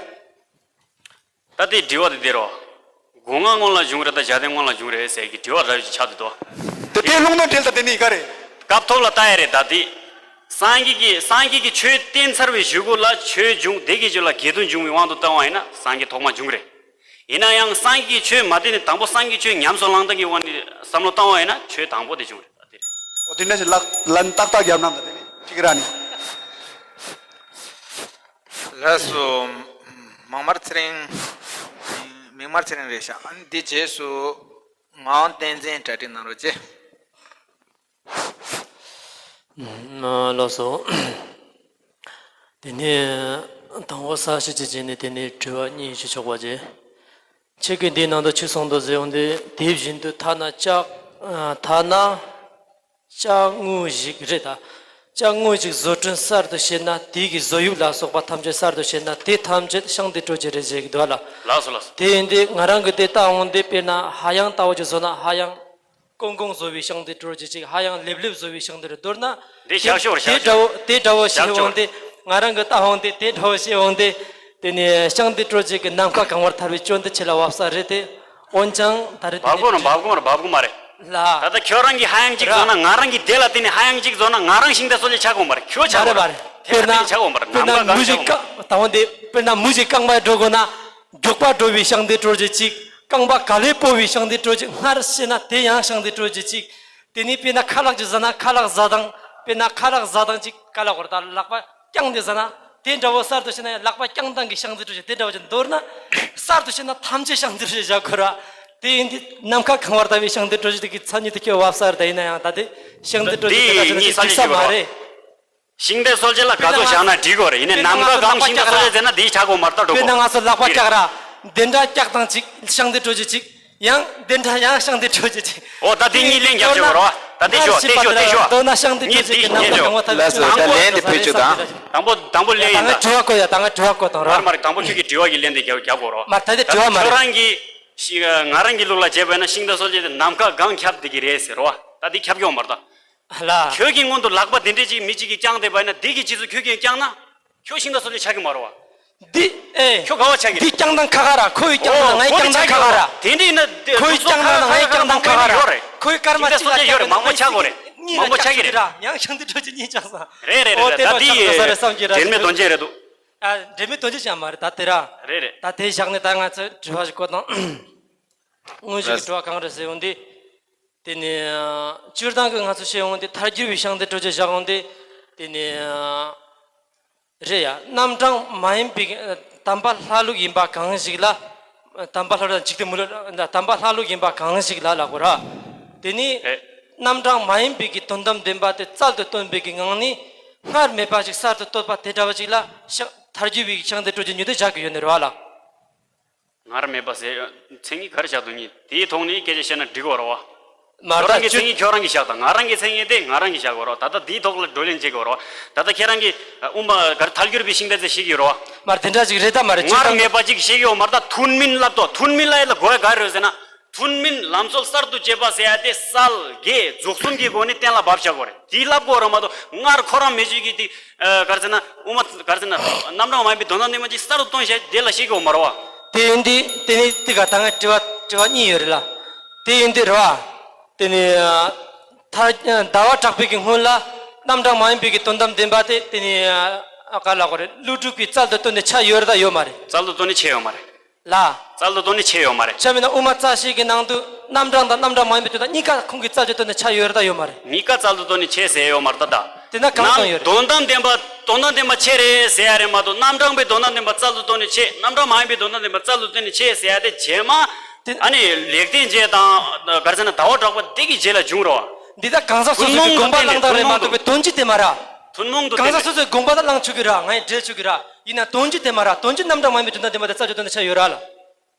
ད་དེ་དྲི་བ་དེ་འདི་རོ། སྒོ་ང་སྔོན་ལ་བྱུང་རེད་ད་བྱ་དེ་སྔོན་ལ་བྱུང་རེད་ཟེར་གྱི་དྲི་བ་རབ་ཅིག་ཆགས་འདུག་དོ། དེ་དེ་ལུང་དང་འབྲེལ་ད་དེ་ནི་ག་རེད། སྐབས་ཐོག་ལ་ལྟ་ཡ་རེད་ད་དེ། སངས་རྒྱས་ཀྱི་སངས་རྒྱས་ཀྱི་ཆོས་བསྟན་ཚར་བའི་གཞུག་གུ་ལ་ཆོས་འབྱུང་། དེ་གི་རྗེས་ལ་དགེ་འདུན་འབྱུང་བའི་དབང་དུ་བཏང་བ་ཡིན་ན་སངས་རྒྱས་ཐོག་མ་འབྱུང་གི་རེད། ཡིན་ན་ཡང་སངས་རྒྱས་ཀྱི་ཆོས་མ་བསྟན་ནས་དང་པོ་སངས་རྒྱས་ཆོས་ཉམས་སུ་བླང་སྟངས་ཀྱི་དབང་ནས་བསམ་བློ་བཏང་བ་ཡིན་ན་ཆོས་དང་པོ་དེ་འབྱུང་རེད་ད་དེ་རེད། འོ་དེ་འདྲ་ཞིག་ལག་ལན་ཏག་ཏག་རྒྱབ་ན་ད་དེ་ནི་ཅིག་ར་ནི། ལགས་སོ། མང་མར་ཚེ་རིང་། མིག་དམར་ཚེ་རིང་རེད་ཤག་ཨ་ནི་འདི་རྗེས་སུ་ངག་དབང་བསྟན་འཛིན་གྲ་སྒྲིག་གནང་རོགས་གྱིས། ཨ། ལགས་སོ། དེ་ནས་དང་པོ་ས་བྱི་ཅི་བྱས་ནས་དེ་ནས་དྲི་བ་གཉིས་ཞུ་ཆོག་པ་བྱས། ཁྱེད་ཀྱིས་འདིའི་ནང་དུ་ཆོས་གསུངས་འདུག་ཟེར་འོང་དུས། དེ་བཞིན་དུ་ཐ་ན་ལྕགས། ཨ། ཐ་ན་ལྕགས་དངོས་ཤིག་རེད་ད། ལྕགས་དངོས་ཤིག་བཟོ་སྐྲུན་གསར་དུ་བྱས་ན། དེ་གི་བཟོ་དབྱིབས་ལ་སོགས་པ་ཐམས་ཅད་གསར་དུ་བྱས་ན། དེ་ཐམས་ཅད་ཤིང་རྟའི་སྤྲོས་བརྗོད་རེད་ཟེར་གྱི་འདུག་ལ། ལགས་སོ་ལགས་སོ། དེ་ཡིན་དུས་ང་རང་གིས་དེ་ལྟ་འོང་དུས། དཔེར་ན་ཧ་ཡང་ལྟ་བུ་ཅིག་བཟོ་ན། ཧ་ཡང་ཀོང་ཀོང་བཟོ་བའི་ཤིང་རྟའི་སྤྲོས་བརྗོད་ཅིག་ཧ་ཡང་ལེབ་ལེབ་བཟོ་བའི་ཤིང་རྟའི་སྤྲོས། མདོར་ན་འདི་དེ་བཞག་ཤོག་རེད། དེ་བཞག་འདྲ་བོ་ཤོག་དེ་འདྲ་བོ་བཞག་ཤོག་རེད། ང་རང་གིས་ལྟ་འོང་དུས། དེ་འདྲ་བོ་བྱས་འོང་དུས། དེ་ནས་ཤིང་རྟའི་སྤྲོས་བརྗོད་ཀྱི་ནམ་མཁའ་གང་བར་ཐལ་བའི་སྐྱོན་དེ་ཁྱེད་ལ་བབས་ས་རེད་དེ། འོན་ཀྱང་ད་རེས་དེ་བབ་གོ་ནི་བབ་གོ་མ་རེད། བབ་གོ་མ་རེད། ལ། ད་ལྟ་ཁྱོད་རང་གིས་ཧ་ཡང་གཅིག་བཟོ་ན། ང་རང་གིས་དེ་ལ་བརྟེན་ནས་ཧ་ཡང་གཅིག་བཟོ་ན། ང་རང་ཤིང་རྟ་གསོལ་ཇ་ཆགས་གོ་མ་རེད། ཁྱོད་ཆགས་གོ་མ་རེད། དེ་ལ་བརྟེན་ནས་ཆགས་གོ་མ་རེད། ནམ་མཁའ་གང་ཆགས་གོ་མ་རེད། དཔེར་ན་མུ་ཞིག་རྐང་། ད་འོན་ཏེ་དཔེར་ན་མུ་ཞིག་རྐང་པ་འགྲོ་དགོས་ན། མགྱོགས་པ་འགྲོ་བའི་ཤིང་རྟའི་སྤྲོས་བརྗོད་ཅིག་རྐང་པ་ག་ལེར་སྤོ་བའི་ཤིང་རྟའི་སྤྲོས་བརྗོད་ཅིག་སྔར་བྱས་ན་དེ་ཡང་ཤིང་རྟའི་སྤྲོས་བརྗོད་ཅིག་དེ་ནས་དཔེར་ན་ཁ་ལག་ཅིག་བཟས་ན། ཁ་ལག་བཟའ་སྟངས། དཔེར་ན་ཁ་ལག་བཟའ་སྟངས་ཅིག་ག་ལ་གོ་རེད། ད་ལག་པ་བརྐྱངས་ཏེ་བཟས་ན། དེ་འདྲ་བོ་གསར་དུ་བྱས་ན་ཡང་ལག་པ་བརྐྱངས་སྟངས་ཀྱི་ཤིང་རྟའི་སྤྲོས་བརྗོད་དེ་འདྲ་བོ་ཅིག་མདོར་ན་གསར་དུ་བྱས་ན་ཐམས་ཅད་ཤིང་རྟའི་སྤྲོས་བརྗོད་བཞག་དགོས་ར། དེ་ཡིན་དུས་ནམ་མཁའ་གང་བར་ཐལ་བའི་ཤིང་རྟའི་སྤྲོས་བརྗོད་དེ་གི་མཚན་ཉིད་དེ་ཁྱོད་བབས་ས་རེད། ད་ཡིན་ན་ཡང་ད་དེ་ཤིང་རྟའི་སྤྲོས་བརྗོད་དེ་འདྲ་བྱས་ན་ཅིག་འགྲིག་ས་མ་རེད། ཤིང་རྟའི་གསོལ་ཇ་ལ་དགའ་ཚོར་བཞག་ན་འགྲིག་གོ་རེད། ཡིན་ནའི་ནམ་མཁའ་གང་ཤིང་རྟའི་གསོལ་ཇ་ཟེར་ན་འདིའི་ཆགས་གོ་མ་རེད། ད་འགྲོ་གོ། དཔེར་ན་ང་ཚོ་ལག་པ་བཀྱག་ར། དེ་འདྲ་བཀྱག་སྟངས་ཅིག་ཤིང་རྟའི་སྤྲོས་བརྗོད་ཅིག་ཡང་དེ་འདྲ་ཡང་ཤིང་རྟའི་སྤྲོས་བརྗོད་ཅིག་འོ་ད་དེ་གཉིས་ལེན་རྒྱབ་ཆོག་གོ་ར། ད་དེ་ཤོག་དེ་ཤོག་དེ་ཤོག་མདོར་ན་ཤིང་རྟའི་སྤྲོས་བརྗོད་ཀྱི་ནམ་མཁའ་གང་བ་ཐལ་བའི། ལགས་སོ། ད་ལན་དེ་ཕུལ་ཆོག་ད། དང་པོ་དང་པོ་ལན་ཡིན་ད། ད་ང་དྲི་བ་བཀོད་ཡ། ད་ང་དྲི་བ་བཀོད་དང་ར། མ་རེད་མ་རེད། དང་པོ་ཁྱོད་ཀྱི་དྲི་བ་གི་ལན་དེ་རྒྱབ་རྒྱབ་གོ་ར། མ་རེད། ད་དེ་དྲི་བ་མ་རེད། ཁྱོད་རང་གི་ཤི་ང་རང་གི་ལུགས་ལ་བྱས་པ་ཡིན་ན་ཤིང་རྟ་གསོལ་ཇ་དེ་ནམ་མཁའ་གང་ཁྱབ་བསྡད་ཀྱི་རེད་ཟེར་རོ། ད་དེ་ཁྱབ་ཀྱི་ཡོད་མ་རེད་ད། ལ། ཁྱོད་ཀྱི་སྔོན་དུ་ལག་པ་དེ་འདྲས་ཅིག་མི་གཅིག་གིས་བརྐྱངས་བསྡད་པ་ཡིན་ན། དེ་གི་རྗེས་སུ་ཁྱོད་ཀྱིས་བརྐྱངས་ན། ཁྱོད་ཤིང་རྟ་གསོལ་ཇ་ཆགས་ཀྱི་མ་རེད་བ། འདི་ཨེ། ཁྱོད་ག་བ་ཆགས་ཀྱི་འདི་རེད། བརྐྱངས་སྟངས་ཁ་ཁ་ར། ཁོ་ཡི་བརྐྱངས་སྟངས་ང་ཡི་བརྐྱངས་སྟངས་ཁ་ཁ་ར། དེ་འདྲས་ན་དེ་ཁོ་ཡི་བརྐྱངས་སྟངས་ང་ཡི་བརྐྱངས་སྟངས་ཁ་ཁ་ར། ཁོ་ཡི་སྐར་མ་གཅིག་ལ་བརྐྱངས་ན་ང་ཡི་གཅིག་ལ་བརྐྱངས་ན། མང་པོ་ཆགས་ཀྱི་རེད། ཡང་ཤིང་རྟའི་སྤྲོས་བརྗོད་གཉིས་ཆགས་སོང་། རེད་རེད་རེད། ད་འདི་ཡི་འབྲེལ་མེད་དོན་རྐྱེན་རེད་འདུག་ཨ། འབྲེལ་མེད་དོན་རྐྱེན་ཅང་མ་རེད་ད་དེ་ར། རེད་རེད། ད་དེ་བཞག་ནས་ད་ང་ཚོ་དྲི་བ་ཞིག་བཀོད་དང་། དངོས་གཞི་གི་དྲི་བ་གང་རེད་ཟེར་ཡོང་དུས། དེ་ནས་སྤྱིར་བཏང་གི་ང་ཚོ་བཤད་ཡོང་དུས། ཐལ་འགྱུར་བའི་ཤིང་རྟའི་སྤྲོས་བརྗོད་བཞག་ཡོང་དུས། དེ་ནས་རེད་ཡ། རྣམ་གྲངས་མ་ཡིན་པའི་དམ་པ་ལྷ་ལུགས་ཡིན་པ་གང་ཞིག་ལ། དམ་པ་ལྷ་ལུགས་དང་འཇིག་རྟེན་མི་ལུགས། དམ་པ་ལྷ་ལུགས་ཡིན་པ་གང་ཞིག་ལ་ལབ་དགོས་ར། དེ་ནི་རྣམ་གྲངས་མ་ཡིན་པའི་གི་དོན་དམ་བདེན་པ་དེ་རྩལ་དུ་བཏོན་པའི་གི་ངང་ནས། སྔར་མེད་པ་ཞིག་གསར་དུ་བཏོད་པ་དེ་འདྲ་བ་ཞིག་ལ་ཤ་ཐལ་འགྱུར་བའི་ཤིང་རྟའི་སྤྲོས་བརྗོད་ཉིད་དུ་བཞག་གི་ཡོད་ནི་རེད་བ་ལ། སྔར་མེད་པ་ཟེར་མཚན་ཉིད་ག་རེ་བཞག་འདུག་ཉིད་དེའི་ཐོག་ནས་སྐད་ཆ་བཤད་ན་འགྲིག་གོ་ར་བ། མ་ཁྱོད་རང་གི་མཚན་ཉིད་ཁྱོད་རང་གིས་བཞག་དང་། ང་རང་གི་མཚན་ཉིད་དེ་ང་རང་གིས་བཞག་དགོས་རོགས། ད་ལྟ་འདིའི་ཐོག་ལ་བགྲོ་གླེང་བྱེད་དགོས་རོགས། ད་ལྟ་ཁྱེད་རང་གིས་དབུ་མ་གར་ཐལ་འགྱུར་བའི་ཤིང་རྟ་ཚེ་ཤེས་ཀྱི་ཡོད་རོགས། མར་དེ་འདྲ་ཅིག་རེད་ད་མ་རེད། སྔར་མེད་པ་ཅིག་ཤེས་ཀྱི་ཡོད་མ་རེད། ད་ཐུན་མིན་ལབ་དོ། ཐུན་མིན་ལ་ཡ་ལ་གོ་ཡ་ག་རེ་ཟེར་ན། ཐུན་མིན་ལམ་སྲོལ་གསར་དུ་བཅོས་པ་ཟེར་ཡ་དེ་གསལ་རྒྱས་རྫོགས་གསུམ་གྱི་སྒོ་ནས་གཏན་ལ་ཕབ་བཞག་དགོས་རེད། དེ་ལབ་དགོས་རེད་མ་གཏོགས། སྔར་ཁོ་རང་མེད་ཅིག་གིས་དེ་ག་རེ་ཟེར་ན། དབུ་མ་ག་རེ་ཟེར་ན། རྣམ་གྲངས་མ་ཡིན་པའི་དོན་དམ་བདེན་པ་ཅིག་གསར་དུ་བཏོན་བཞག་དེ་ལ་ཤེས་ཀྱི་ཡོད་མ་རེད་བ། དེ་ཡིན་དུས་དེ་ནི་དེ་ག་ད་ངས་དྲི་བ་དྲི་བ་གཉིས་ཡོད་རེད་ལ། དེ་ཡིན་དུས་རེད་བ། དེ་ནི་ཨ། ད་ཟླ་བ་གྲགས་པའི་གི་སྔོན་ལ་རྣམ་གྲངས་མ་ཡིན་པའི་གི་དོན་དམ་བདེན་པ་དེ་དེ་ནི་ཨ། ག་ལ་གོ་རེད། ཀླུ་སྒྲུབ་ཀྱིས་རྩལ་དུ་བཏོན་ནས་ཆགས་ཡོད་རེད་ད་ཡོད་མ་རེད། རྩལ་དུ་བཏོན་ནས་ཆགས་ཡོད་མ་རེད། ལ། རྩལ་དུ་བཏོན་ནས་ཆགས་ཡོད་མ་རེད། ཆ་མིན་ན་དབུ་མ་རྩ་ཤེས་ཀྱི་ནང་དུ་རྣམ་གྲངས་དང་རྣམ་གྲངས་མ་ཡིན་པའི་དོན་དམ་གཉིས་ཀ་ཁོང་གིས་རྩལ་དུ་བཏོན་ནས་ཆགས་ཡོད་རེད་ད་ཡོད་མ་རེད། གཉིས་ཀ་རྩལ་དུ་བཏོན་ནས་ཆགས་ཟེར་ཡོད་མ་རེད་ད། ད་དེ་ན་གང་བཏོན་ཡོད་རེད། དོན་དམ་བདེན་པ། དོན་དམ་བདེན་པ་ཆགས་རེད་ཟེར་ཡ་རེད་མ་གཏོགས། རྣམ་གྲངས་པའི་དོན་དམ་བདེན་པ་རྩལ་དུ་བཏོན་ནས་ཆགས། རྣམ་གྲངས་མ་ཡིན་པའི་དོན་དམ་བདེན་པ་རྩལ་དུ་བཏོན་ནས་ཆགས་ཟེར་ཡ་དེ་རྗེས་མ། དེ། ཨ་ནི་ལེགས་ལྡན་འབྱེད་དང་ག་རེ་ཟེར་ན་ཟླ་བ་གྲགས་པ་དེ་གི་རྗེས་ལ་བྱུང་རོ། འདི་ད་གང་ཟག་སོ་སོ་གི་དགོངས་པ་བླངས་སྟངས་རེད་མ་གཏོགས་པའི་དོན་སྤྱི་དེ་མ་ར། ཐུན་མོང་དུ་གང་ཟག་སོ་སོའི་དགོངས་པ་ད་བླངས་ཆོག་གི་ར། ང་ཡི་འགྲེལ་ཆོག་གི་ར། ཡིན་ན་དོན་སྤྱི་དེ་མ་ར། དོན་སྤྱི་རྣམ་གྲངས་མ་ཡིན་པའི་དོན་དམ་བདེན་པ་དེ་རྩ་ཆོད་དོན་དུ་ཆ་ཡོད་ར་ལ།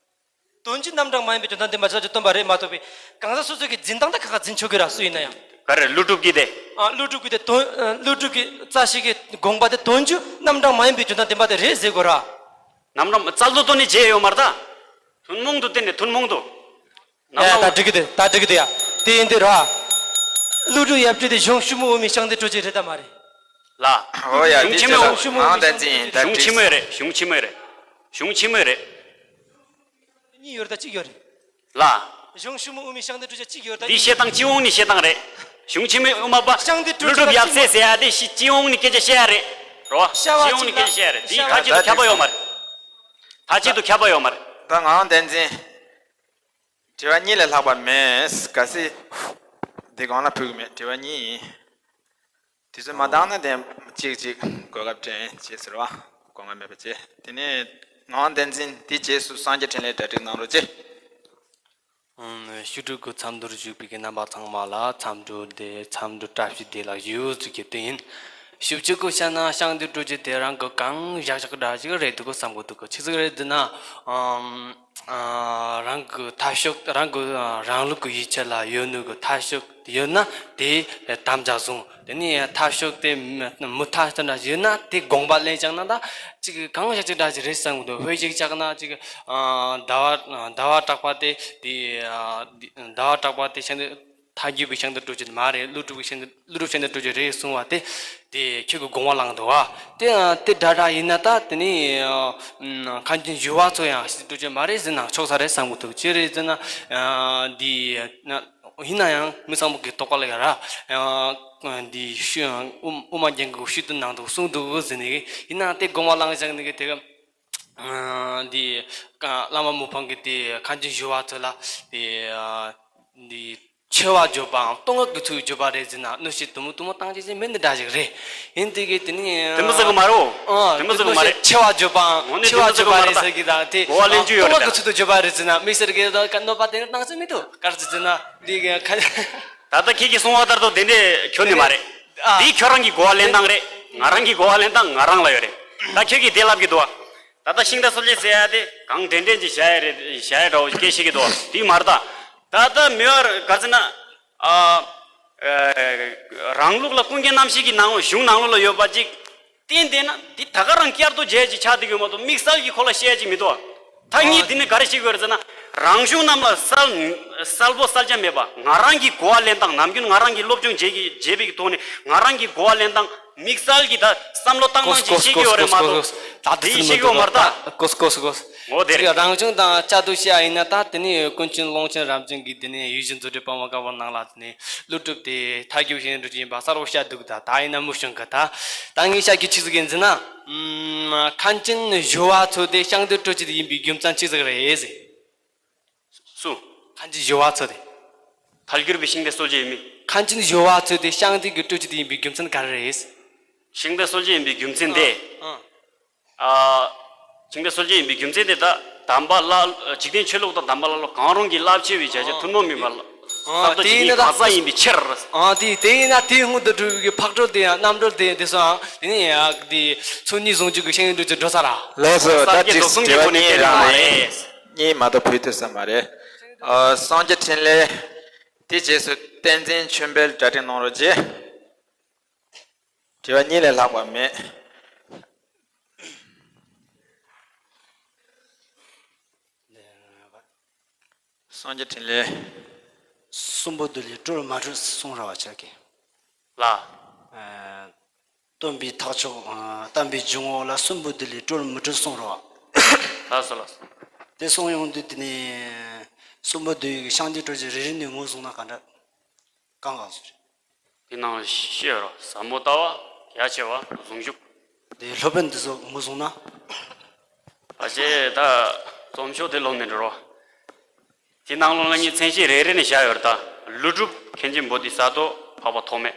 དོན་སྤྱི་རྣམ་གྲངས་མ་ཡིན་པའི་དོན་དམ་བདེན་པ་རྩ་ཆོད་སྟོན་པ་རེད་མ་གཏོགས་པའི། གང་ཟག་སོ་སོ་གི་འཛིན་སྟངས་ད་ཁ་ཁ་འཛིན་ཆོག་གི་ར་སུ་ཡིན་ན་ཡང་། ག་རེ་ཀླུ་སྒྲུབ་ཀྱི་དེ། ཨ། ཀླུ་སྒྲུབ་ཀྱི་དེ་དོན་ཨ། ཀླུ་སྒྲུབ་ཀྱི་རྩ་ཤེས་ཀྱི་དགོངས་པ་དེ་དོན་སྤྱི་རྣམ་གྲངས་མ་ཡིན་པའི་དོན་དམ་བདེན་པ་དེ་རེད་ཟེར་དགོས་ར། རྣམ་གྲངས་རྩལ་དུ་བཏོན་ནས་བྱས་ཡོད་མ་རེད་ད། ཐུན་མོང་དུ་བསྟན་ནས་ཐུན་མོང་དུ། ཡ་ད་འགྲིག་གི་འདུག་ད་འགྲིག་གི་འདུག་ཡ། དེ་ཡིན་དུས་ར། ཀླུ་སྒྲུབ་ཡབ་སྲས་དེ་གཞུང་ཕྱི་མོ་དབུ་མའི་ཞབས་འདེགས་སྤྲོད་ཅིག་རེད་ད་མ་རེད། ལ། འོ་ཡ། གཞུང་དེ་ཆེན་མོ། ཆེ་ལ་ངང་བསྟན་འཛིན་ད་གཞུང་ཆེན་མོ་རེད། གཞུང་ཆེན་མོ་རེད། གཞུང་ཆེན་མོ་རེད། གཉིས་ཡོད་ད་གཅིག་ཡོད་རེད། ལ། གཞུང་ཕྱི་མོ་དབུ་མའི་ཞབས་འདེགས་སྤྲོད་ཅིག་གཅིག་ཡོད་ད་འདི་གཉིས་ཡོད། བཤད་སྟངས་སྤྱི་ཡོངས་ནས་བཤད་སྟངས་རེད། གཞུང་ཆེན་མོའི་དབུ་མ་པ། ཞབས་འདེགས་སྤྲོད་ཀླུ་སྒྲུབ་ཡབ་སྲས་ཟེར་ཡ་དེ་ཤི་སྤྱི་ཡོངས་ནས་སྐད་ཆ་བཤད་ཡ་རེད། རོ། བཤད་པ་སྤྱི་ཡོངས་ནས་སྐད་ཆ་བཤད་ཡ་རེད། འདི་ཁ་ཆེ་དུ་ཁྱབ་པ་ཡོད་མ་རེད། ཁ་ཆེ་དུ་ཁྱབ་པ་ཡོད་མ་རེད། ད་ངང་བསྟན་འཛིན། དྲི་བ་གཉིས་ལས་ལྷག་པ་མེད། གལ་སྲིད་འདི་གང་ལ་ཕུལ་གི་མེད། དྲི་བ་གཉིས་ཡིན། དུས་ཚོད་མ་འདང་ན་དེ་གཅིག་གཅིག་གོ་སྐབས་སྤྲད་བྱས་ཟེར་བ། གོ་ང་མེད་པ་བྱས། དེ་ནས་ངང་བསྟན་འཛིན་དེའི་རྗེས་སུ་སངས་རྒྱས་འཕྲིན་ལས་གྲ་སྒྲིག་གནང་རོགས་བྱས། ཨུམ། བཞུགས་ཁྲི་གི་མཚམས་སྦྱོར་བཞུགས་པའི་གི་རྣམ་པ་ཚང་མ་ལ་མཚམས་སྦྱོར་བདེ། མཚམས་སྦྱོར་བཀྲ་ཤིས་བདེ་ལེགས་ཞུ་ཟེར་གྱི་དེ་ཡིན། ཞིབ་ཅིག་གི་བཤད་ན་ཞབས་འདེགས་སྤྲོད་རྒྱུ་དེ་རང་གི་གང་བཞག་བཞག་འདྲ་ཞིག་རེད་འདུག་གི་བསམ་གི་འདུག་གི་ཆི་ཟིག་རེད་འདུག་ན། ཨུམ། ཨ། རང་གི་ཐབས་ཤུགས། རང་གི་རང་ལུགས་ཀྱི་ཡིད་ཆེས་ལ་ཡོད་ནོ་གི་ཐབས་ཤུགས་ཡོད་ན་དེ་དམ་བཅའ་བཟུང་། དེ་ནས་ཐབས་ཤུགས་དེ་མི་མི་ཐབས་ཤུགས་འདྲ་ཞིག་ཡོད་ན་དེ་དགོངས་པ་ལེན་བཅག་ན་ད་ཅིག་གང་ཞིག་ཅིག་འདྲ་ཞིག་རེད་བསམ་གི་འདུག་དཔེ་ཞིག་བཅག་ན་ཅིག་ཨ། ཟླ་བ་ཟླ་བ་གྲགས་པ་དེ་དེ་ཨ། ཟླ་བ་གྲགས་པ་དེ་ཤིན་ཏུ་ཐལ་འགྱུར་བའི་ཞབས་འདེགས་སྤྲོད་རྒྱུ་མ་རེད། ཀླུ་སྒྲུབ་ཀྱི་ཞབས་འདེགས། ཀླུ་སྒྲུབ་ཞབས་འདེགས་སྤྲོད་རྒྱུ་རེད་གསུངས་པ་དེ་དེ་ཁྱོད་ཀྱི་དགོངས་པ་བླངས་འདུག་བ། དེ་དེ་འདྲ་འདྲ་ཡིན་ན་ད་དེ་ནས་ཨ། མཁན་ཆེན་ཞི་བ་འཚོ་ཡང་ཞབས་འདེགས་སྤྲོད་རྒྱུ་མ་རེད་ཟེར་ན་ཆོག་ས་རེད་བསམ་གི་འདུག་ཅི་རེད་ཟེར་ན། ཨ། འདི། ཡིན་ན་ཡང་མི་ཚང་མ་གི་དོགས་པ་ལ་ཡ་ར། ཨ། འདི་ཤུ་དབུ་དབུ་མ་རྒྱན་གྱི་ཤུལ་དུ་ནང་དུ་གསུངས་འདུག་ཟེར་ནས་ཡིན་ན་དེ་དགོངས་པ་བླངས་བཞག་ནས་དེ་ག་ཨ། འདི་བླ་མ་མི་ཕམ་གྱིས་དེ་མཁན་ཆེན་ཞི་བ་འཚོ་ལ་དེ་ཨ། འདི་ཆེ་བ་བརྗོད་པའམ་སྟོང་ངེ་གི་ཚུལ་བརྗོད་པ་རེད་ཟེར་ན་གནོད་བྱེད་དུ་མ་དུ་མ་བཏང་བྱེད་ཅིག་མིན་འདི་འདྲ་ཞིག་རེད། ཡིན་དེ་གི་དེ་ནི་དེ་མི་ཟེར་གི་མ་རེད། ཨ། དེ་མི་ཟེར་གི་མ་རེད། ཆེ་བ་བརྗོད་པའམ་ངོ་ནས་ཆེ་བ་དེ་མི་ཟེར་གི་མ་རེད། ད་ཆེ་བ་བརྗོད་པ་རེད་ཟེར་གི་ད་དེ་གོ་བ་ལེན་རྒྱུ་ཡོད་རེད་ད། སྟོང་ངེ་གི་ཚུལ་དུ་བརྗོད་པ་རེད་ཟེར་ན་དམིགས་བསལ་གི་ད་གནོད་པ་དེ་འདྲ་བཏང་ས་མི་འདུག་ག་རེ་ཟེར་ན་འདི་གི་ཁ། ད་ལྟ་ཁྱེད་ཀྱིས་གསུངས་པ་ལྟར་དུ་དེ་འདྲས་ཁྱོན་ནས་མ་རེད། ཨ། འདི་ཁྱོད་རང་གི་གོ་བ་ལེན་སྟངས་རེད། ང་རང་གི་གོ་བ་ལེན་སྟངས་ང་རང་ལ་ཡོད་རེད། ད་ཁྱོད་ཀྱིས་དེ་ལབ་ཀྱི་འདུག་བ། ད་ལྟ་ཤིང་རྟ་གསོལ་རས་ཟེར་ཡ་དེ་གང་དྲན་དྲན་གྱིས་བྱ་ཡ་རེད། བྱ་ཡ་འདྲ་བོ་སྐད་ཆ་བཤད་ཀྱི་འདུག་བ། དེ་མ་རེད་ད། ད་ལྟ་མི་བར་ག་ཚོད་ན། ཨ། ཨ། རང་ལུགས་ལ་ཀུན་མཁྱེན་རྣམ་བཞི་གི་ནང་གཞུང་ནང་ལོགས་ལ་ཡོད་པ་ཅིག་བསྟན་བསྡད་ན་དེ་ད་ག་རང་བསྐྱར་ཟློས་བྱས་ཅིག་ཆགས་བསྡད་ཀྱི་མ་གཏོགས་དམིགས་བསལ་གྱི་ཁོ་ལ་བཤད་ཅིག་མི་འདུག་བ། ད་ངས་འདི་ནས་ག་རེ་བཤད་དགོས་རེད་ཟེར་ན། རང་གཞུང་རྣམས་ལ་གསལ་གསལ་པོ་གསལ་ཆ་མེད་པ། ང་རང་གི་གོ་བ་ལེན་སྟངས། ནམ་རྒྱུན་ང་རང་གི་སློབ་སྦྱོང་བྱེད་ཀྱི་བྱེད་པའི་ཐོག་ནས་ང་རང་གི་གོ་བ་ལེན་སྟངས། དམིགས་བསལ་གྱི་ད་བསམ་བློ་བཏང་སྟངས་ཅིག་བཤད་ཀྱི་ཡོད་རེད་མ་གཏོགས། དེ་བཤད་ཀྱི་ཡོད་མ་རེད་ད། ཀོས་ཀོས་ཀོས། འོ་དེ་རེད། རང་གཞུང་དང་བཅའ་སྡོད་བཤད་ཡ་ཡིན་ན་ད་དེ་ནས་ཀུན་མཁྱེན་ཀློང་ཆེན་རབ་འབྱམས་ཀྱིས་དེ་ནས་ཡིད་བཞིན་རྫུ་འཕྲུལ་པདྨ་དཀར་པོ་ནང་ལ་དེ་ནས་ཀླུ་སྒྲུབ་དེ་ཐལ་འགྱུར་ཞབས་འདེགས་སྤྲོད་རྒྱུ་ཡིན་པ་གསལ་པོ་བཤད་འདུག་ད་ད་ཡིན་ན་མི་ཤོང་གི་ད། ད་ངས་བཤད་རྒྱུ་ཆི་ཟིག་ཡིན་ཟེར་ན། ཨུམ། མཁན་ཆེན་ཞི་བ་འཚོ་དེ་ཞབས་འདེགས་སྤྲོད་རྒྱུ་དེ་ཡིན་པའི་རྒྱུ་མཚན་ཆི་ཟིག་རེད་ཟེར། སུ། མཁན་ཆེན་ཞི་བ་འཚོ་དེ། ཐལ་འགྱུར་བའི་ཤིང་རྟ་གསོལ་རས་ཡིན་མིན། མཁན་ཆེན་ཞི་བ་འཚོ་དེ་ཞབས་འདེགས་ཀྱི་སྤྲོད་རྒྱུ་དེ་ཡིན་པའི་རྒྱུ་མཚན་ག་རེ་རེད། ཤིང་རྟ་གསོལ་རས་ཡིན་པའི་རྒྱུ་མཚན་དེ། ཨ། ཨ། ཤིང་རྟ་གསོལ་རས་ཡིན་པའི་རྒྱུ་མཚན་དེ་ད་དམ་པ་ལ། འཇིག་རྟེན་ཆོས་ལུགས་དང་དམ་པ་ལ་ལོ་གང་རུང་གི་རླབས་ཆེ་བའི་བྱ་བྱེད་ཨ། ཐུན་མོང་མིན་པ་ལ། ཨ། གསར་དུ་དེ་ཡིན་ན་ད་ག་ས་ཡིན་པའི་ཕྱིར། ཨ། དེ་དེ་ཡིན་ན་དེའི་སྔོན་དུ་འགྲོ་བའི་འཕགས་གྲོལ་དེ་ཡང་རྣམ་གྲོལ་དེ་ཡང་དེ་སོང་དེ་ནས་ཡང་དེ་ཚོགས་གཉིས་ཟུང་འཇུག་གི་ཤེས་ཡོན་འགྲོ་ཚུལ་འགྲོ་ས་ར། ལགས་སོ། ད་གསར་བརྗེ་རྫོགས་གསུམ་གྱི་སྒོ་ནས་བསྟན་གནང་བ་རེད། གཉིས་མ་གཏོགས་བུད་ཐུབ་ས་མ་རེད། ཨ། སངས་རྒྱས་འཕྲིན་ལས། དེའི་རྗེས་སུ་བསྟན་འཛིན་ཆོས་འཕེལ་གྲ་སྒྲིག་གནང་རོགས་གྱིས། དྲི་བ་གཉིས་ལས་ལྷག་པ་མེད། སངས་རྒྱས་འཕྲིན་ལས། གསུམ་པོ་འདི་ལས་སྤྲོ་མ་སྤྲོ་གསུང་ར་བ་ཆགས་ཀྱི། ལ། ཨ། སྟོན་པའི་ཐེག་མཆོག་ཨ། བསྟན་པའི་འཇུག་ངོགས་ལ་གསུམ་པོ་འདི་ལས་སྤྲོ་མི་སྤྲོ་གསུང་ར་བ། ལགས་སོ་ལགས་སོ། དེ་གསུང་ཡོང་དུས་དེ་ནས་གསུམ་པོ་འདི་ཡི་ཤཱནྟི་སྤྲོ་ཆེན་རེ་རེ་ནས་ངོས་བཟུང་ན་ག་འདྲ། གང་གང་སོ་རེད། དེ་ནང་བཤད་རོགས། ཟབ་མོ་ལྟ་བ། རྒྱ་ཆེ་བ། ཟུང་འཇུག་དེ་སློབ་དཔོན་འདི་ཚོ་ངོས་བཟུང་ན། ཨ་ཅེ་ད་རྩོམ་ཤོག་དེ་ཀློག་ནས་འགྲོ་རོགས། དེ་ནང་ལོགས་ལ་ངས་མཚན་གཞི་རེ་རེ་ནས་བཞག་ཡོད་རེད་ད། ཀླུ་སྒྲུབ། མཁན་ཆེན་བོ་དྷི་ས་ཏྭ། འཕགས་པ་ཐོགས་མེད།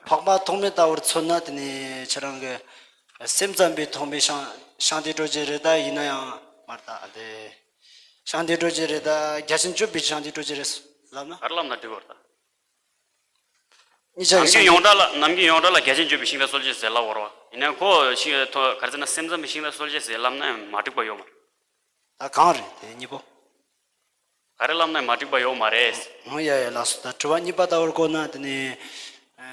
འཕགས་པ་ཐོགས་མེད་ལྟ་བུར་མཚོན་ན་དེ་ནི་ཁྱེད་རང་གི་སེམས་ཙམ་པའི་ཐོག་མའི་ཤང་ཤཱནྟི་སྤྲོ་ཆེན་རེད་ད། ཡིན་ན་ཡང་མར་ད་དེ་ཤཱནྟི་སྤྲོ་ཆེན་རེད་ད། རྒྱ་ཆེན་སྤྱོད་པའི་ཤཱནྟི་སྤྲོ་ཆེན་རེད་ལབ་ན། ག་རེ་ལབ་ན་འགྲིག་གི་རེད་ད། གཉིས་ཆ་ནམ་གྱི་རྒྱུན་ཡོངས་གྲགས་ལ་ནམ་གྱི་ཡོངས་གྲགས་ལ་རྒྱ་ཆེན་སྤྱོད་པའི་ཤིང་རྟ་གསོལ་ཇ་ཟེར་ལབ་ཡོད་རེད་བ། ཡིན་ནའི་ཁོ་ཤིང་ཐོ་ག་རེ་ཟེར་ན་སེམས་ཙམ་པའི་ཤིང་རྟ་གསོལ་ཇ་ཟེར་ལབ་ན་ཡང་མ་འགྲིག་པ་ཡོད་མ་རེད། ད་གང་རེད་དེ་གཉིས་པོ། ག་རེ་ལབ་ན་མ་འགྲིག་པ་ཡོད་མ་རེད། ཧོ་ཡ་ཡ་ལགས་སོ། ད་དྲི་བ་གཉིས་པ་ལྟ་བུར་བཀོད་ན་དེ་ནི་ཨ་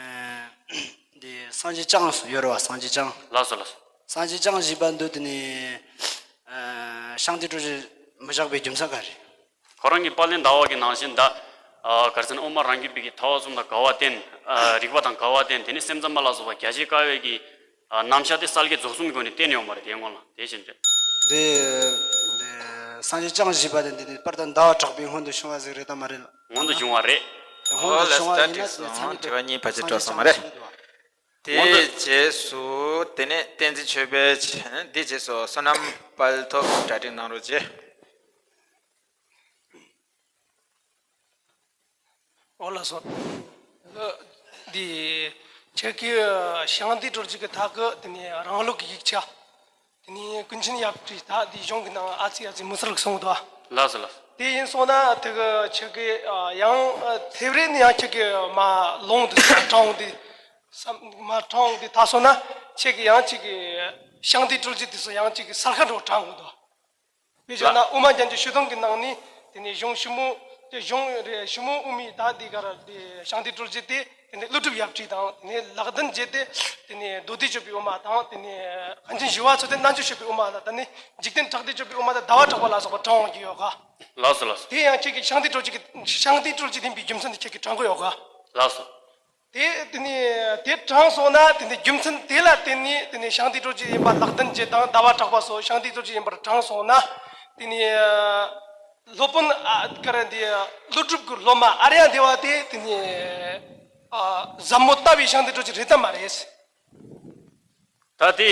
འདི་སངས་རྒྱས་བསྐྱངས་སུ་ཡོད་རེད་བ། སངས་རྒྱས་བསྐྱངས། ལགས་སོ་ལགས་སོ། སངས་རྒྱས་བསྐྱངས་བཞི་པ་འདི་དེ་ནི་ཨ་ཤཱནྟི་སྤྲོ་ཆེན་མི་བཞག་པའི་རྒྱུ་མཚན་ག་རེ། ཁོ་རང་གི་དཔལ་ལྡན་ཟླ་བ་གི་ནང་བཞིན་ད་ཨ་ག་རེ་ཟེར་ན་དབུ་མ་རང་རྒྱུད་པའི་གི་ཐེག་པ་གསུམ་དང་འགལ་བ་བསྟན། ཨ་རིགས་པ་དང་འགལ་བ་བསྟན། དེ་ནི་སེམས་ཙམ་པ་ལ་སོགས་པ་རྒྱ་ཆེ་དཀའ་བའི་གི་ཨ་རྣམ་གཞག་དེ་གསལ་རྒྱལ་རྫོགས་གསུམ་གྱི་སྒོ་ནས་བསྟན་ཡོད་མ་རེད། དེའི་སྔོན་ལ་དེ་བཞིན་རེད། འདི་འདི་སངས་རྒྱས་བསྐྱངས་བཞི་པ་དེ་འདི་ནི་དཔལ་ལྡན་ཟླ་བ་གྲགས་པའི་སྔོན་དུ་བྱུང་བ་ཟིག་རེད་དམ་མ་རེད། སྔོན་དུ་བྱུང་བ་རེད། དེ་སྔོན་དུ་ཨོ་ལགས་སོ། བྱུང་བ་ད་ཡིན་ན་འགྲིག་དེ་ཚང་སོང་། མི་དྲི་བ་གཉིས་ཕལ་ཆེར་སངས་རྒྱས་གྲོལ་སོང་བ་རེད། བསྐྱངས་བཞི་པ་དེའི་རྗེས་སུ་དེ་ནས་བསྟན་འཛིན་ཆོས་འཕེལ་མཆོག་དེའི་རྗེས་སུ་བསོད་ནམས་དཔལ་ཐོབ་གྲ་སྒྲིག་གནང་རོགས་གྱིས། ཨོ་ལགས་སོ། འདི་ཁྱེད་ཀྱིས་ཤཱནྟི་སྤྲོ་ཆེན་གྱི་ཐད་ཀྱི་དེ་ནས་རང་ལུགས་ཀྱི་ཡིག་ཆ། དེ་ནས་ཀུན་མཁྱེན་ཡབ་བྲིས་ད་འདི་གཞུང་གི་ནང་ཨ་ཙི་ཨ་ཙི་མི་སེར་གྱིས་གསུངས་འདུག་ལགས་སོ་ལགས་སོ། དེ་ཡིན་སོང་ན་དེ་གི་ཁྱེད་ཀྱིས་ཡང་དེབ་རེ་ནས་ཡང་ཁྱེད་ཀྱིས་མ་ལོང་དུ་དྲངས་འོང་དེ་བསམ་མ་དྲངས་འོང་དེ་ད་སོང་ན་ཁྱེད་ཀྱིས་ཡང་ཁྱེད་ཀྱི་ཤཱནྟི་སྤྲོ་ཆེན་དེ་ཚོ་ཡང་ཁྱེད་ཀྱིས་གསལ་ཁ་འདྲ་བོ་དྲངས་འོང་དུ། དཔེ་བཞག་ན་ལགས། དབུ་མ་རྒྱན་གྱི་ཆོས་དུང་གི་ནང་ནས་དེ་ནས་གཞུང་ཞིབ་མོ་དེ་གཞུང་རེ་ཞིབ་མོ་དབུ་མའི་ད་དེ་ག་ར་དེ་ཤཱནྟི་སྤྲོ་ཆེན་དེ་དེ་ནས་ཀླུ་སྒྲུབ་ཡབ་བྲིས་དང་དེ་ནས་ལག་ལྡན་འབྱེད་དེ་དེ་ནས་མདོ་སྡེ་སྤྱོད་པའི་དབུ་མ་དང་དེ་ནས་མཁན་ཆེན་ཞི་བ་འཚོ་དེ་རྣལ་འབྱོར་སྤྱོད་པའི་དབུ་མ་ལ་ད་ནི་འཇིག་རྟེན་ཕྲག་སྡེ་སྤྱོད་པའི་དབུ་མ་དང་ཟླ་བ་གྲགས་པ་ལ་སོགས་པ་དྲངས་འོང་གི་ཡོད་ག་ལགས་སོ་ལགས་སོ། དེ་ཡང་ཁྱེད་ཀྱིས་ཤཱནྟི་སྤྲོ་ཆེན་གྱི་ཤཱནྟི་སྤྲོ་ཆེན་ཡིན་པའི་རྒྱུ་མཚན་དེ་ཁྱེད་ཀྱིས་དྲངས་གི་ཡོད་ག་ལགས་སོ། དེ་དེ་ནས་དེ་དྲངས་སོང་ན་དེ་ནས་རྒྱུ་མཚན་དེ་ལ་བརྟེན་ནས་དེ་ནས་ཤཱནྟི་སྤྲོ་ཆེན་ཡིན་པ་ལག་ལྡན་འབྱེད་དང་ཟླ་བ་གྲགས་པ་སོགས་ཤཱནྟི་སྤྲོ་ཆེན་ཡིན་པར་དྲངས་སོང་ན་དེ་ནས་སློབ་དཔོན་ཨ་ག་རེ་འདི་ཀླུ་སྒྲུབ་ཀྱི་སློབ་མ་ཨཱརྱ་དེ་བ་དེ་དེ་ནས་ཨ་ཟབ་མོ་ལྟ་བའི་ཤཱནྟི་སྤྲོ་ཆེན་རེད་དམ་མ་རེད། ད་དེ་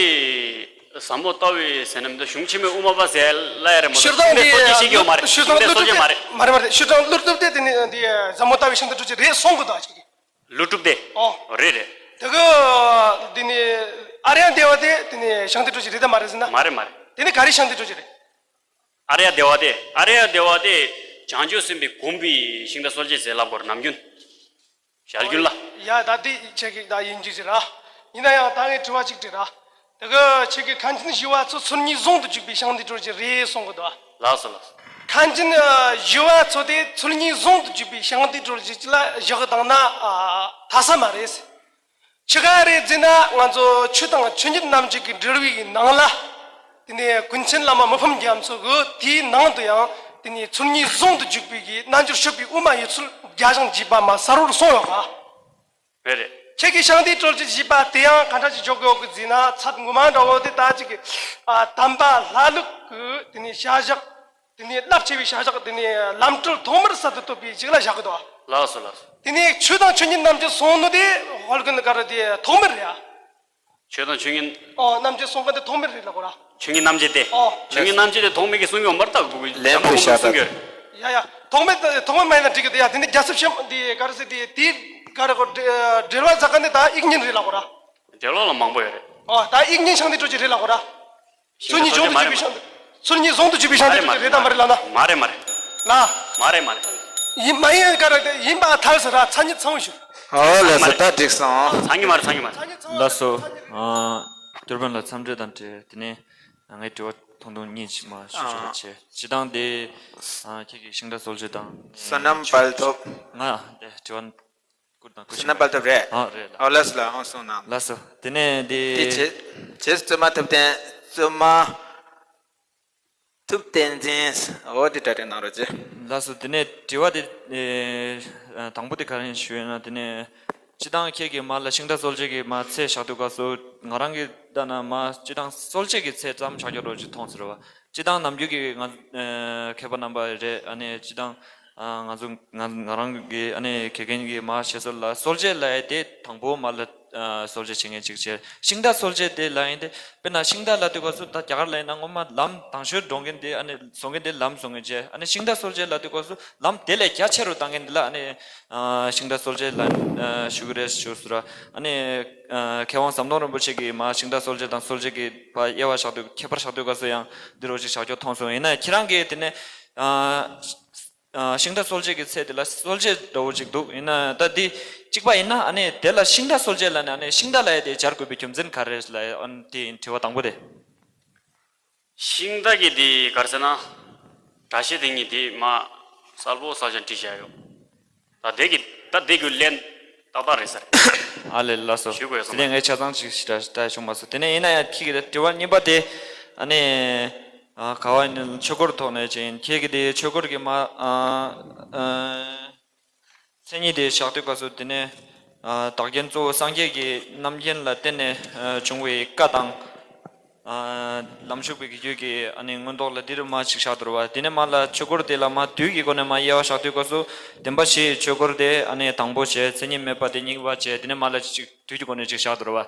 ཟབ་མོ་ལྟ་བའི་ཟེར་ན་མི་འདུག་གཞུང་ཆེན་མོའི་དབུ་མ་པ་ཟེར་ལ་ཡ་རེད་མ་གཏོགས་ཤིང་རྟ་གསོལ་ཇ་གཅིག་ཡོད་མ་རེད། ཤིང་རྟ་གསོལ་ཇ་མ་རེད། མ་རེད་མ་རེད། ཤིང་རྟ་ཀླུ་སྒྲུབ་དེ་དེ་ནི་འདི་ཟབ་མོ་ལྟ་བའི་ཤིང་རྟ་སྤྲོ་ཆེན་རེད་གསུང་གི་འདུག་ཅིག་ཀླུ་སྒྲུབ་དེ། ཨོ། རེད་རེད། དེ་གི་འདི་ནི་ཨཱརྱ་དེ་བ་དེ་དེ་ནི་ཤཱནྟི་སྤྲོ་ཆེན་རེད་དམ་མ་རེད་ཟེར་ན། མ་རེད་མ་རེད། དེ་ནི་ག་རེ་ཤཱནྟི་སྤྲོ་ཆེན་རེད། ཨཱརྱ་དེ་བ་དེ་ཨཱརྱ་དེ་བ་དེ་བྱང་ཆུབ་སེམས་དཔའི་གོམས་པའི་ཤིང་རྟ་གསོལ་ཇ་ཟེར་ལབ་དགོས་རེད་ནམ་རྒྱུན། ཞལ་རྒྱུན་ལ། ཡ་ད་དེ་ཁྱེད་ཀྱིས་ད་ཡིན་རྒྱུ་ཞིག་ར། ཡིན་ན་ཡང་ད་ངས་དྲི་བ་གཅིག་དྲིས་ར། དེ་གི་ཁྱེད་ཀྱིས་མཁན་ཆེན་ཞི་བ་འཚོ་ཚུལ་གཉིས་ཟུང་དུ་འཇུག་པའི་ཤཱནྟི་སྤྲོ་ཆེན་རེད་གསུང་གི་འདུག་ཨ། ལགས་སོ་ལགས་སོ། མཁན་ཆེན་ཨ་ཞི་བ་འཚོ་དེ་ཚུལ་གཉིས་ཟུང་དུ་འཇུག་པའི་ཤཱནྟི་སྤྲོ་ཆེན་ལ་བཞག་བཏང་ན་ཨ་ཐ་ས་མ་རེད། ཆི་ག་རེད་ཟེར་ན་ང་ཚོ་ཆོས་དང་ཆོས་ཉིད་རྣམ་འབྱེད་ཀྱི་འགྲེལ་བའི་ནང་ལ། དེ་ནས་ཀུན་མཁྱེན་བླ་མ་མི་ཕམ་རྒྱ་མཚོ་གིས་དེའི་ནང་དུ་ཡང་དེ་ནས་ཚུལ་གཉིས་ཟུང་དུ་འཇུག་པའི་གི་རྣལ་འབྱོར་སྤྱོད་པའི་དབུ་མ་ཡོད་ཚུལ་རྒྱ་ཞང་བཞི་པ་མ་གསལ་བོར་གསུངས་ཡོད་ག་རེད་རེད། ཁྱེད་ཀྱིས་ཤཱནྟི་སྤྲོ་ཆེན་བཞི་པ་དེ་ཡང་ག་འདྲ་ཞིག་འཇོག་གི་ཡོད་གི་ཟེར་ན་ཚད་ངོ་མ་འདྲ་བོ་དེ་ད་ཅིག་གི་ཨ་དམ་པ་ལྷ་ལུགས་ཀྱི་དེ་ནས་བྱ་བཞག་དེ་ནས་རླབས་ཆེ་བའི་བྱ་བཞག་དེ་ནས་ལམ་སྲོལ་ཐོག་མར་གསར་དུ་བཏོད་པའི་ཅིག་ལ་བཞག་གི་འདུག་ལགས་སོ་ལགས་སོ། དེ་ནས་ཆོས་དང་ཆོས་ཉིད་རྣམ་འབྱེད་གསུང་ནོ་དེ་ཧོལ་གི་ནི་ག་རེ་དེ་ཐོག་མར་རེད་ཨ། ཆོས་དང་ཆོས་ཉིད། ཨོ་རྣམ་འབྱེད་གསུང་མཁན་དེ་ཐོག་མར་རེད་ལ་གོ་ར། ཆོས་ཉིད་རྣམ་འབྱེད་དེ། ཨོ། ཆོས་ཉིད་རྣམ་འབྱེད་དེ་ཐོག་མར་གི་གསུང་གི་ཡོད་མ་རེད་ད་གུ་གུ་ལན་ཕུལ་ཤག་ད། ཡ་ཡ། ཐོག་མར་ཐོག་མར་མ་ཡིན་ན་འགྲིག་གི་འདུག་ཡ། དེ་ནི་རྒྱལ་ཚབ་ཤམ་དེ་ག་རེ་ཟེར་དེ་དེ་ག་རེ་གོ་འགྲེལ་བ་ཟ་ག་ནི་ད་དབྱིག་གཉེན་རེད་ལ་གོ་ར། འགྲེལ་བ་ལ་མང་པོ་ཡོད་རེད། ཨོ་ད་དབྱིག་གཉེན་ཤཱནྟི་སྤྲོ་ཆེན་རེད་ལ་གོ་ར། ཚུལ་གཉིས་ཟུང་དུ་འཇུག་པའི་ཤཱནྟི། ཚུལ་གཉིས་ཟུང་དུ་འཇུག་པའི་ཤཱནྟི་སྤྲོ་ཆེན་རེད་དམ་མ་རེད་ལ་ན། མ་རེད་མ་རེད། ལ། མ་རེད་མ་རེད། ཡིན་མ་ཡིན་ག་རེ་ཡིན་པ་ཐལ་ཟེར་ར་ཚ་ཉིད་ཚང་ཞུ། ཨོ་ལགས་སོ་ད་འགྲིག་སོང་། ཚང་གི་མ་རེད་ཚང་གི་མ་རེད། ལགས་སོ། ཨ། ཏུར་བན་ལ་འཚམས་འདྲི་དང་འབྲེལ་དེ་ནས་ངའི་དྲི་བ་ ཐུང་ཐུང་གཉིས་ཅིག་མར་ཞུ་ཆོག་པ་བྱས། སྤྱིར་བཏང་དེ་ཨ་ཁྱེད་ཀྱི་ཤིང་རྟ་གསོལ་མཆོད་དང་། བསོད་ནམས་དཔལ་ཐོབ། ང་དེ་དྲི་བ་བསྐུར་དང་བསྐུར་བཞིན་པ། བསོད་ནམས་དཔལ་ཐོབ་རེད། ཨ་རེད་ལགས། ཨོ་ལགས་སོ་ལགས། ཨོ་སོང་ན། ལགས་སོ། དེ་ནས་དེ། དེ་རྗེས་རྗེས་སུ་བཙུན་མ་ཐུབ་བསྟན། བཙུན་མ་ཐུབ་བསྟན་འཛིན། འོ་དེ་གྲ་སྒྲིག་གནང་རོགས་གྱིས། ལགས་སོ། དེ་ནས་དྲི་བ་དེ་ཨེ་དང་པོ་དེ་ག་རེ་ཞུ་ཡོད་ན། དེ་ནས་སྤྱིར་བཏང་ཁྱེད་ཀྱིས་མར་ལ་ཤིང་རྟ་གསོལ་མཆོད་ཀྱི་མར་ཚེས་བཞག་དུས་སྐབས་སུ། ང་རང་གིས་ལྟ་ན་མར་སྤྱིར་བཏང་གསོལ་མཆོད་ཀྱི་ཚེས་ཙམ་བཞག་རྒྱུ་རོགས་ཅིག་མཐོང་ཟེར་བ། སྤྱིར་བཏང་ནམ་རྒྱུན་གྱི་ང་ཨེ་མཁས་པ་རྣམ་པ་རེད། ཨ་ནི་སྤྱིར་བཏང་ཨ་ང་ཚོ་ང་ང་རང་གི་ཨ་ནི་དགེ་རྒན་གྱིས་མར་ཞེས་སོགས་ལ་གསོལ་མཆོད་ལབ་ཡ་དེ་དང་པོ་མར་ལ་ཨ་གསོལ་མཆོད་བྱེད་མཁན་ཅིག་བྱས། ཤིང་རྟ་གསོལ་མཆོད་དེ་ལབ་ཡིན་ཏེ། དཔེར་ན་ཤིང་རྟ་ལབ་དུས་སྐབས་སུ་ད་རྒྱ་གར་ལ་ཡིན་ན་སྔོན་མ་ལམ་དང་ཤོས་འགྲོ་མཁན་དེ་ཨ་ནི་བཟོ་མཁན་དེ་ལམ་བཟོ་མཁན་བྱས། ཨ་ནི་ཤིང་རྟ་གསོལ་མཆོད་ལབ་དུས་སྐབས་སུ་ལམ་དེ་ལས་རྒྱ་ཆེ་རུ་བཏང་མཁན་དེ་ལ་ཨ་ནི་ཨ་ཤིང་རྟ་གསོལ་མཆོད་ལབ་ཨ་ཞུ་གི་རེད་ཞུ་ཟེར་བ། ཨ་ནི་ཨ་མཁས་དབང་ཟམ་གདོང་རིན་པོ་ཆེ་གིས་མར་ཤིང་རྟ་གསོལ་མཆོད་དང་གསོལ་མཆོད་ཀྱི་བར་དབྱེ་བ་བཞག་དུས་ཁྱད་པར་བཞག་དུས་སྐབས་སུ་ཡང་འདི་རོ་ཅིག་བཞག་རྒྱུ་མཐོང་སོང་། ཡིན་ན་ཁྱེད་རང་གིས་དེ་ནས་ཨ། ཨ་ཤིང་རྟ་གསོལ་མཆོད་ཀྱི་ཚེ་དེ་ལ་གསོལ་མཆོད་འདྲ་བོ་ཅིག་འདུག། ཡིན་ན་ད་འདི་གཅིག་པ་ཡིན་ན། ཨ་ནི་དེ་ལ་ཤིང་རྟ་གསོལ་མཆོད་ལབ་ནས་ཨ་ནི་ཤིང་རྟ་ལབ་ཡ་དེ་སྦྱར་དགོས་པའི་རྒྱུ་མཚན་ག་རེ་རེད་ལབ་ཡ། ཨ་ནི་དེ་ཡིན་དྲི་བ་དང་པོ་དེ། ཤིང་རྟ་གི་དེ་ག་རེ་ཟེར་ན། སྒྲ་བཤད་དེ་ཉིད་དེ་མ་གསལ་པོ་གསལ་ཆ་འབྲི་བྱས་ཡོད། ད་དེ་གི་ད་དེ་གི་ལན་ཏག་ཏག་རེད་ཟེར། ཨ་ལས་ལགས་སོ། ཞུ་དགོས་སོང་། དེ་ནས་ངས་ཆ་ཚང་ཅིག་ཞིག་ལྟ་ཞུ་མ་སོང་། དེ་ནས་ཡིན་ན་ཡང་ཁྱེད་ཀྱི་དྲི་བ་གཉིས་པ་དེ། ཨ་ནི། ཨ་ག་བ་ནི་ཆོས་འཁོར་ཐོག་ནས་ཅིག་ཡིན། ཁྱེད་ཀྱི་དེ་ཆོས་འཁོར་གྱི་མ་ཨ་ཨ་མཚན་ཉིད་དེ་བཞག་དུས་སྐབས་སུ། དེ་ནས་ཨ་བདག་རྐྱེན་གཙོ་བོ་སངས་རྒྱས་ཀྱི་རྣམ་མཁྱེན་ལ་བརྟེན་ནས་ཨ་བྱུང་བའི་བཀའ་དང་། ཨ་ལམ་ཞུགས་པའི་རྒྱུད་ཀྱི་ཨ་ནི་མངོན་རྟོགས་ལ་འདིར་མ་ཅིག་བཞག་འདུག་བ། དེ་ནས་མ་ལ་ཆོས་འཁོར་དེ་ལ་མ་དུས་ཀྱི་སྒོ་ནས་མ་དབྱེ་བ་བཞག་དུས་སྐབས་སུ། བདེན་པ་བཞིའི་ཆོས་འཁོར་དེ་ཨ་ནི་དང་པོ་བྱས། མཚན་ཉིད་མེད་པ་དེ་གཉིས་པ་བྱས། དེ་ནས་མ་ལ་ཅིག་དུས་ཀྱི་སྒོ་ནས་ཅིག་བཞག་འདུག་བ།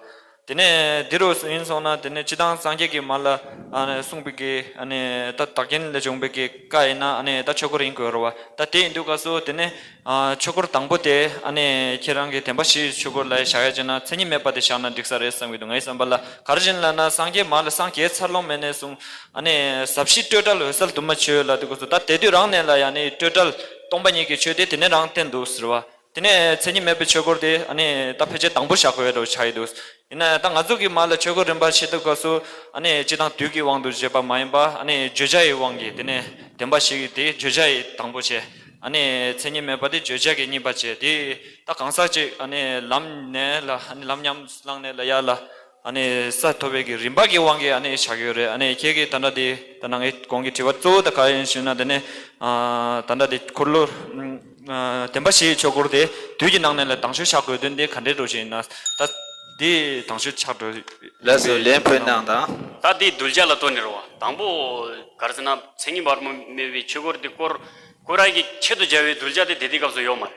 དེ་ནས་འདི་རུ་ཡིན་སོང་ན། དེ་ནས་སྤྱིར་བཏང་སངས་རྒྱས་ཀྱིས་མ་ལ་ཨ་ནི་གསུངས་པའི་གི་ཨ་ནི་ད་བདག་རྐྱེན་ལས་བྱུང་བའི་གི་བཀའ་ཡིན་ན་ཨ་ནི་ད་ཆོས་འཁོར་ཡིན་དགོས་རེད་བ། ད་དེ་ཡིན་དུས་སྐབས་སུ་དེ་ནས་ཨ་ཆོས་འཁོར་དང་པོ་དེ་ཨ་ནི་ཁྱེད་རང་གི་བདེན་པ་བཞིའི་ཆོས་འཁོར་ལ་བཞག་ཡ་བྱས་ན། མཚན་ཉིད་མེད་པ་དེ་བཞག་ན་འགྲིག་ས་རེད་བསམ་གྱི་འདུག། ངའི་བསམ་པ་ལ། ག་རེ་བྱས་ནས་ལབ་ན། སངས་རྒྱས་མ་ལ་སངས་རྒྱས་འཚར་ལོངས་མེད་ནས་བཟུང་ཨ་ནི་ཟབ་ཞི་སྤྲོས་བྲལ་འོད་གསལ་དུ་མ་ཆོད་ལབ་དུས་སྐབས་སུ། ད་དེ་དུས་རང་ནས་ལ་ཡ་ནི་སྤྲོས་བྲལ་སྟོང་པ་ཉིད་ཀྱི་ཆོས་དེ་དེ་ནས་རང་བསྟན་འདུག་ཟེར་བ། དེ་ནས་མཚན་ཉིད་མེད་པའི་ཆོས་འཁོར་དེ་ཨ་ནི་ད་ཕལ་ཆེར་དང་པོ་བཞག་དགོས་ཡ་འདྲ་བོ་ཆགས་ཡི་འདུག། ཡིན་ན་ཡང་ད་ང་ཚོ་གི་མ་ལ་ཆོས་འཁོར་རིམ་པ་བཤད་དུས་སྐབས་སུ་ཨ་ནི་སྤྱིར་བཏང་དུས་ཀྱི་དབང་དུ་བྱས་པ་མ་ཡིན་པ། ཨ་ནི་བརྗོད་བྱ་ཡི་དབང་གིས། དེ་ནས་བདེན་པ་བཞི་དེ་བརྗོད་བྱ་ཡི་དང་པོ་བྱས། ཨ་ནི་མཚན་ཉིད་མེད་པ་དེ་བརྗོད་བྱ་གི་གཉིས་པ་བྱས། དེ་ད་གང་ཟག་ཅིག་ཨ་ནི་ལམ་ནས་ལ་ཨ་ནི་ལམ་ཉམས་བླངས་ནས་ལ་ཡ་ལ་ཨ་ནི་ས་ཐོབ་པའི་གི་རིམ་པ་གི་དབང་གིས་ཨ་ནི་བཞག་ཡོད་རེད། ཨ་ནི་ཁྱེད་ཀྱིས་ད་ལྟ་དེ་ད་ནང་གི་གོང་གི་དྲི་བ་གཙོ་བོ་ད་ག་ཡིན་ཞུས་ན། དེ་ནས་ཨ་ད་ལྟ་དེ་འཁོར་ལོ། ཨ་བདེན་པ་བཞིའི་ཆོས་འཁོར་དེ་དུས་ཀྱི་ནང་ནས་ལ་དང་ཤོས་བཞག་དགོས་དོན་དེ་ག་འདྲའི་འགྲོ་བཞིན་ཡིན་ན། ད་འདི་དང་ཤོས་ཆགས་འགྲོ། ལགས་སོ། ལན་ཕུལ་གནང་དང་། ད་འདི་གདུལ་བྱ་ལ་ལྟོས་ནས་རེད་བ། དང་པོ་ག་རེ་ཟེར་ན། མཚན་ཉིད་པར་མ་མེད་པའི་ཆོས་འཁོར་འདི་བསྐོར་བསྐོར་ཡ་གི་ཆེད་དུ་བྱ་བའི་གདུལ་བྱ་དེ་དེ་དུས་སྐབས་སུ་ཡོད་མ་རེད།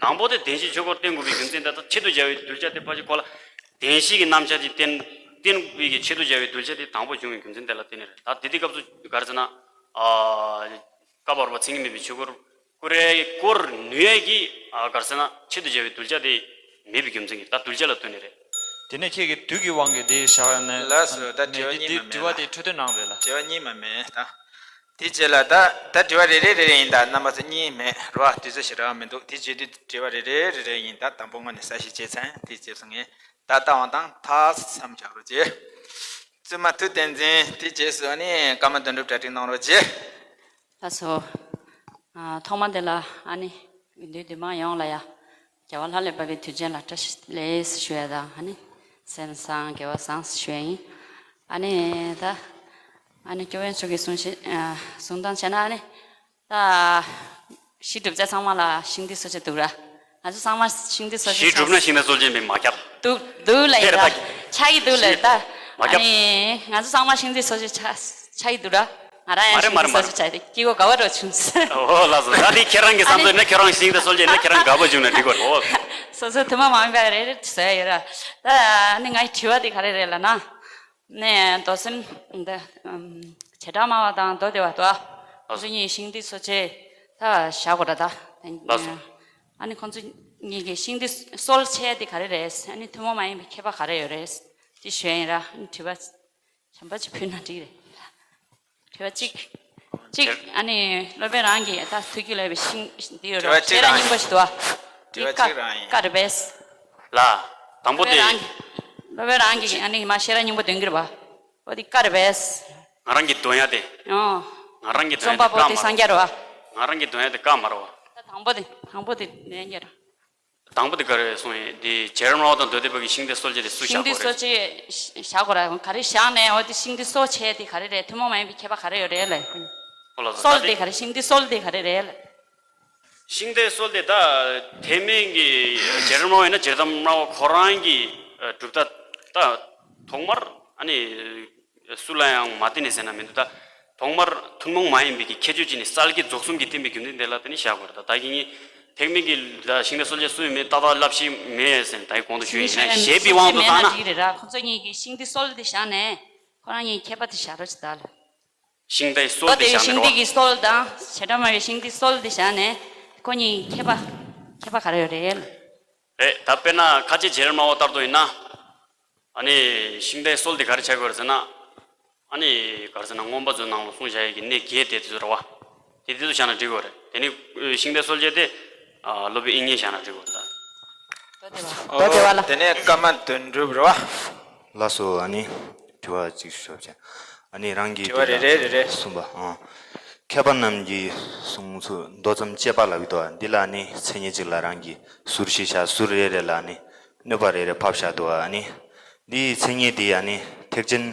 དང་པོ་དེ་བདེན་བཞིའི་ཆོས་འཁོར་བསྟན་དགོས་པའི་རྒྱུ་མཚན་དེ། ད་ཆེད་དུ་བྱ་བའི་གདུལ་བྱ་དེ་ཕལ་ཆེར་ཁོ་ལ་བདེན་བཞི་གི་རྣམ་གཞག་ཅིག་བསྟན་བསྟན་དགོས་པའི་གི་ཆེད་དུ་བྱ་བའི་གདུལ་བྱ་དེ་དང་པོ་བྱུང་བའི་རྒྱུ་མཚན་དེ་ལ་བརྟེན་ནས་རེད། ད་དེ་དུས་སྐབས་སུ་ག་རེ་ཟེར་ན། ཨ། བསྐལ་པ་བར་པ་མཚན་ཉིད་མེད་པའི་ཆོས་འཁོར་བསྐོར་ཡའི་བསྐོར་ནུས་ཡས་ཀྱི་ཨ་ག་རེ་ཟེར་ན་ཆེད་དུ་བྱ་བའི་གདུལ་བྱ་དེ་མེད་པའི་རྒྱུ་མཚན་གྱིས། ད་གདུལ་བྱ་ལ་ལྟོས་ནས་རེད། དེ་ནས་ཁྱེད་ཀྱིས་དུས་ཀྱི་དབང་གིས་དེ་བཞག་ནས། ལགས་སོ། ད་དྲི་བ་གཉིས་མ་མེད་ལ། དྲི་བ་དེ་འཕྲོས་དོན་རང་རེད་ལ། དྲི་བ་གཉིས་མ་མེད་ད། དེ་རྗེས་ལ་ད་ད་དྲི་བ་རེ་རེ་རེ་རེ་ཡིན་ད། རྣམ་པ་ཚོ་གཉིས་མེད་རེད་བ། དུས་ཚོད་ཞེ་དྲག་མི་འདུག། དེ་རྗེས་དུས་དྲི་བ་རེ་རེ་རེ་རེ་ཡིན་ད། དང་པོ་དངོས་གནས་གསལ་བཤད་བྱས་ཚར། དེ་རྗེས་སུ་ངས་ད་ལྟ་བ་དང་ཐག་མཚམས་བཞག་རོགས་གྱིས། བཙུན་མ་ཐུབ་བསྟན་འཛིན། དེ་རྗེས་སུ་ཨ་ནི་ཀརྨ་དོན་གྲུབ་གྲ་སྒྲིག་གནང་རོགས་གྱིས། ལགས་སོ། ཨ་ཐོག་མ་དེ་ལ་ཨ་ནི་འདུས་འདུས་མང་ཡོངས་ལ་ཡ། རྒྱལ་བ་ལྷ་ལས་བབས་པའི་དུས་ཆེན་ལ་བཀྲ་ཤིས་བདེ་ལེགས་ཞུ་ཡ་དང་། ཨ་ནི་སེམས་བཟང་དགེ་བ་བཟང་ཞུ་ཡ་ཡིན། ཨ་ནི་ད་ཨ་ནི་སྐྱོབ་དཔོན་མཆོག་གི་གསུང་བཤད་ཨ་གསུང་སྟངས་བྱས་ན། ཨ་ནི་ད་གཞི་གྲུབ་ཚར་ཚང་མ་ལ་ཤིང་རྟའི་གསོལ་མཆོད་འདུག་ར། ང་ཚོ་ཚང་མ་ཤིང་རྟའི་གསོལ་མཆོད་གཞི་གྲུབ་ན་ཤིང་རྟའི་གསོལ་མཆོད་མེད་མ་ཁྱབ། འདུག་འདུག་ལ་ཡིན་ད། ཆགས་ཀྱི་འདུག་ལ་ཡིན་ད། མ་ཁྱབ། ཨ་ནི་ང་ཚོ་ཚང་མ་ཤིང་རྟའི་གསོལ་མཆོད་ཆགས་ཆགས་ཀྱི་འདུག་ར། ང་རང་ཡང་ཤིང་རྟའི་གསོལ་མཆོད་ཆགས་ཏེ་སྐྱིད་པོ་དགའ་བ་འདྲ་བྱུང་། ཨོ་ལགས་སོ། ད་དེ་ཁྱེད་རང་གི་བསམ་ཚུལ་ན། ཁྱེད་རང་ཤིང་རྟ་གསོལ་མཆོད་ན་ཁྱེད་རང་དགའ་པོ་བྱུང་ན་འགྲིག་གོ། ཨོ། སོ་སོ་དུ་མ་མ་ཡིན་པ་རེ་རེ་བཟོ་ཡ་ཡོད་ར། ད་ཨ་ནི་ངའི་དྲི་བ་དེ་ག་རེ་རེད་ལབ་ན། ནས་མདོ་སེམས་འདི་ཨམ་བྱེ་བྲག་སྨྲ་བ་དང་མདོ་སྡེ་པ་དོ། ཁོ་ཚོ་གཉིས་ཤིང་རྟའི་གསོལ་མཆོད་ད་བཞག་དགོས་ར་ད། ལགས་སོ། ཨ་ནི་ཁོ་ཚོ་གཉིས་ཀྱི་ཤིང་རྟའི་གསོལ་མཆོད་དེ་ག་རེ་རེད། ཨ་ནི་ཐུན་མོང་མ་ཡིན་པའི་ཁྱད་པར་ག་རེ་ཡོད་རེད། དེ་ཞུ་ཡ་ཡིན་ར། ཨ་ནི་དྲི་བ་གཞན་པ་ཅིག་ཕུལ་ན་འགྲིག་རེད། དྲི་བ་གཅིག་གཅིག་ཨ་ནི་སློབ་དཔོན་རང་གིས་ད་ཐུགས་རྒྱུད་ལ་ཡོད་པའི་ཤིང་འདི་ཡོད་ར། དྲི་བ་གཅིག་ཤེས་རབ་རང་སྙིང་པོ་ཞིག་འདུག་བ། དྲི་བ་འདི་གཅིག་རང་ཡིན། བཀའ་རེད་པས། ལ། དང་པོ་དེ། སློབ་དཔོན་རང་གིས་སློབ་དཔོན་རང་གིས་ཨ་ནི་མ་ཤེས་རབ་སྙིང་པོ་འདོན་གྱི་རེད་པ། འོ་དེ་བཀའ་རེད་པས། ང་རང་གི་འདོན་ཡ་དེ། ཨོ། ང་རང་གི་འདོན་ཡ་རྩོམ་པ་པོ་དེ་ཀ་མ་རེད། སངས་རྒྱས་རེད་བ། ང་རང་གི་འདོན་ཡ་དེ་ཀ་མ་རེད་བ། ད་དང་པོ་དེ་དང་པོ་དེ་ལན་རྒྱག་ར། དང་པོ་དེ་ག་རེ་གསུངས་ཡིན། འདི་རྗེ་རིན་པོ་ཆེ་དང་མདོ་སྡེ་པ་གི་ཤིང་རྟའི་སྲོལ་འབྱེད་དེ་སུ་ཤིང་རྟའི་བཞག་དགོས་རེད། སྲོལ་འབྱེད་བཞག་དགོས་ར། ག་རེ་བཞག་ནས་འོ་དེ་ཤིང་རྟའི་སྲོལ་འབྱེད་དེ་ག་རེ་རེད། ཐུན་མོང་མ་ཡིན་པའི་ཁྱད་པར་ག་རེ་ཡོད་རེད་ལབ། ཨོ་ལགས་སོ། སྲོལ་ད་དེ་དེ་ག་རེ། ཤིང་རྟའི་སྲོལ་དེ་ག་རེ་རེད་ལབ། ཤིང་རྟའི་སྲོལ་དེ་ད་དེ་མིན་གྱི་རྗེ་རིན་པོ་ཆེ་ཡིན་ན་རྗེ་རིན་པོ་ཆེ་ཁོ་རང་གི་གྲུབ་མཐའ་ད་ཐོག་མར་ཨ་ནི། སུ་ལ་ཡང་མ་བསྟན་ནས་ཟེར་ན་མི་འདུག་ད་ཐོག་མར་ཐུན་མོང་མ་ཡིན་པའི་གི་ཁྱད་ཆོས་ཅིག་ནི་གསལ་བྱེད་རྫོགས་གསུམ་གྱིས་བསྟན་པའི་རྒྱུ་མཚན་དེ་ལ་བརྟེན་ནས་བཞག་དགོས་རེད། ད་ད་གིན་ངས་ཐེག་དམན་གྱི་ལ་ཤིང་རྟའི་སྲོལ་འབྱེད་སུ་ཡིན་མིན་ཏག་ཏག་ལབ་ཤེས་མེད་ཟེར་ནས་ད་གིན་གོང་དུ་ཞུས་ཡིན་ན་ཞེས་པའི་དབང་དུ་བཏང་ན། ཁོ་ཚོ་གཉིས་ཀྱི་ཤིང་རྟའི་སྲོལ་དེ་བཞག་ནས་ཁོ་རང་གཉིས་ཁྱད་པར་དེ་བཞག་རོགས་བྱེད་ད་ལ། ཤིང་རྟའི་སྲོལ་དེ་བཞག་ནས་རོ། ཤིང་རྟའི་གི་སྲོལ་དང་བྱེ་བྲག་སྨྲ་བའི་ཤིང་རྟའི་སྲོལ་དེ་བཞག་ནས་ཁོ་གཉིས་ཁྱད་པར་ཁྱད་པར་ག་རེ་ཡོད་རེད། རེད། ད་དཔེར་ན་ཁ་ཆེ་རྗེ་རིན་པོ་ཆེ་ལྟར་དུ་ཡིན་ན། ཨ་ནི་ཤིང་རྟའི་སྲོལ་དེ་ག་རེ་ཆགས་ཀྱི་ཡོད་རེད་ཟེར་ན། ཨ་ནི་ག་རེ་ཟེར་ན་མངོན་པ་མཛོད་ནང་ལ་གསུངས་བཞག་ཡས་ཀྱི་གནད་བརྒྱད་དེ་དེ་ཚོ་རེད་བ། དེ་དེ་ཚོ་བཞག་ན་འགྲིག་གི་རེད། དེ་ནི་ཤིང་རྟའི་སྲོལ་འབྱེད་དེ་སློབ་དཔོན་དབྱིག་གཉེན་བཞག་ན་འགྲིག་གི་རེད་ད། ད་དེ་བ་ལ། དེ་ནས་ཀརྨ་དོན་གྲུབ་རེད་བ། ལགས་སོ། ཨ་ནི་དྲི་བ་གཅིག་ཞུ་བྱ། ཨ་ནི་རང་གི་དྲི་བ་རེ་རེ་རེ་རེ། གསུམ་པ། ཨང་། མཁས་པ་རྣམས་ཀྱིས་གསུངས་ཚུལ་མདོ་ཙམ་དཔྱད་པ་ལབ་ཀྱི་འདུག་འདི་ལ་ནི་མཚན་ཉིད་གཅིག་ལ་རང་གིས་ཟུར་བཞི་བཞག་ཟུར་རེ་རེ་ལ་ནི་གནོད་པ་རེ་རེ་ཕབ་བཞག་འདུག་ཨ་ནི་འདིའི་མཚན་ཉིད་འདི་ཨ་ནི་ཐེག་ཆེན་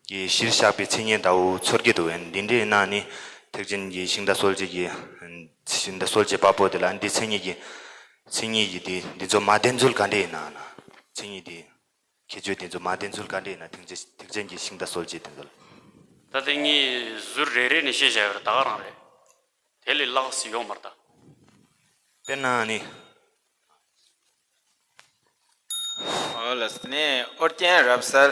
གྱི་གཞིར་བཞག་པའི་མཚན་ཉིད་འདྲ་བོ་ཚོར་གྱི་འདུག་འདི་འདྲའི་ནང་ནི་ཐེག་ཆེན་གྱི་ཤིང་རྟ་གསོལ་བྱེད་ཀྱི་ཤིང་རྟ་གསོལ་བྱེད་པ་པོ་དེ་ལ་འདི་མཚན་ཉིད་ཀྱི་མཚན་ཉིད་ཀྱི་འདི་འདི་ཚོ་མ་བསྟན་ཚུལ་ག་འདྲ་ཡིན་ན་ན་མཚན་ཉིད་འདི། ཁྱད་ཆོས་དེ་ཚོ་མ་བསྟན་ཚུལ་ག་འདྲ་ཡིན་ན་ཐེག་ཆེན་ཐེག་ཆེན་གྱི་ཤིང་རྟ་གསོལ་བྱེད་དེ་ཚོ་ལ། ད་དེ་ངས་ཟུར་རེ་རེ་ནས་བཤད་བཞག་ཡོད་རེད། ད་ག་རང་རེད། དེ་ལས་ལྷག་ཙམ་ཡོད་མ་རེད་ད། དཔེར་ན་ནི། ཨོ་ལགས་སོ། ནས་ཨོ་རྒྱན་རབ་གསལ།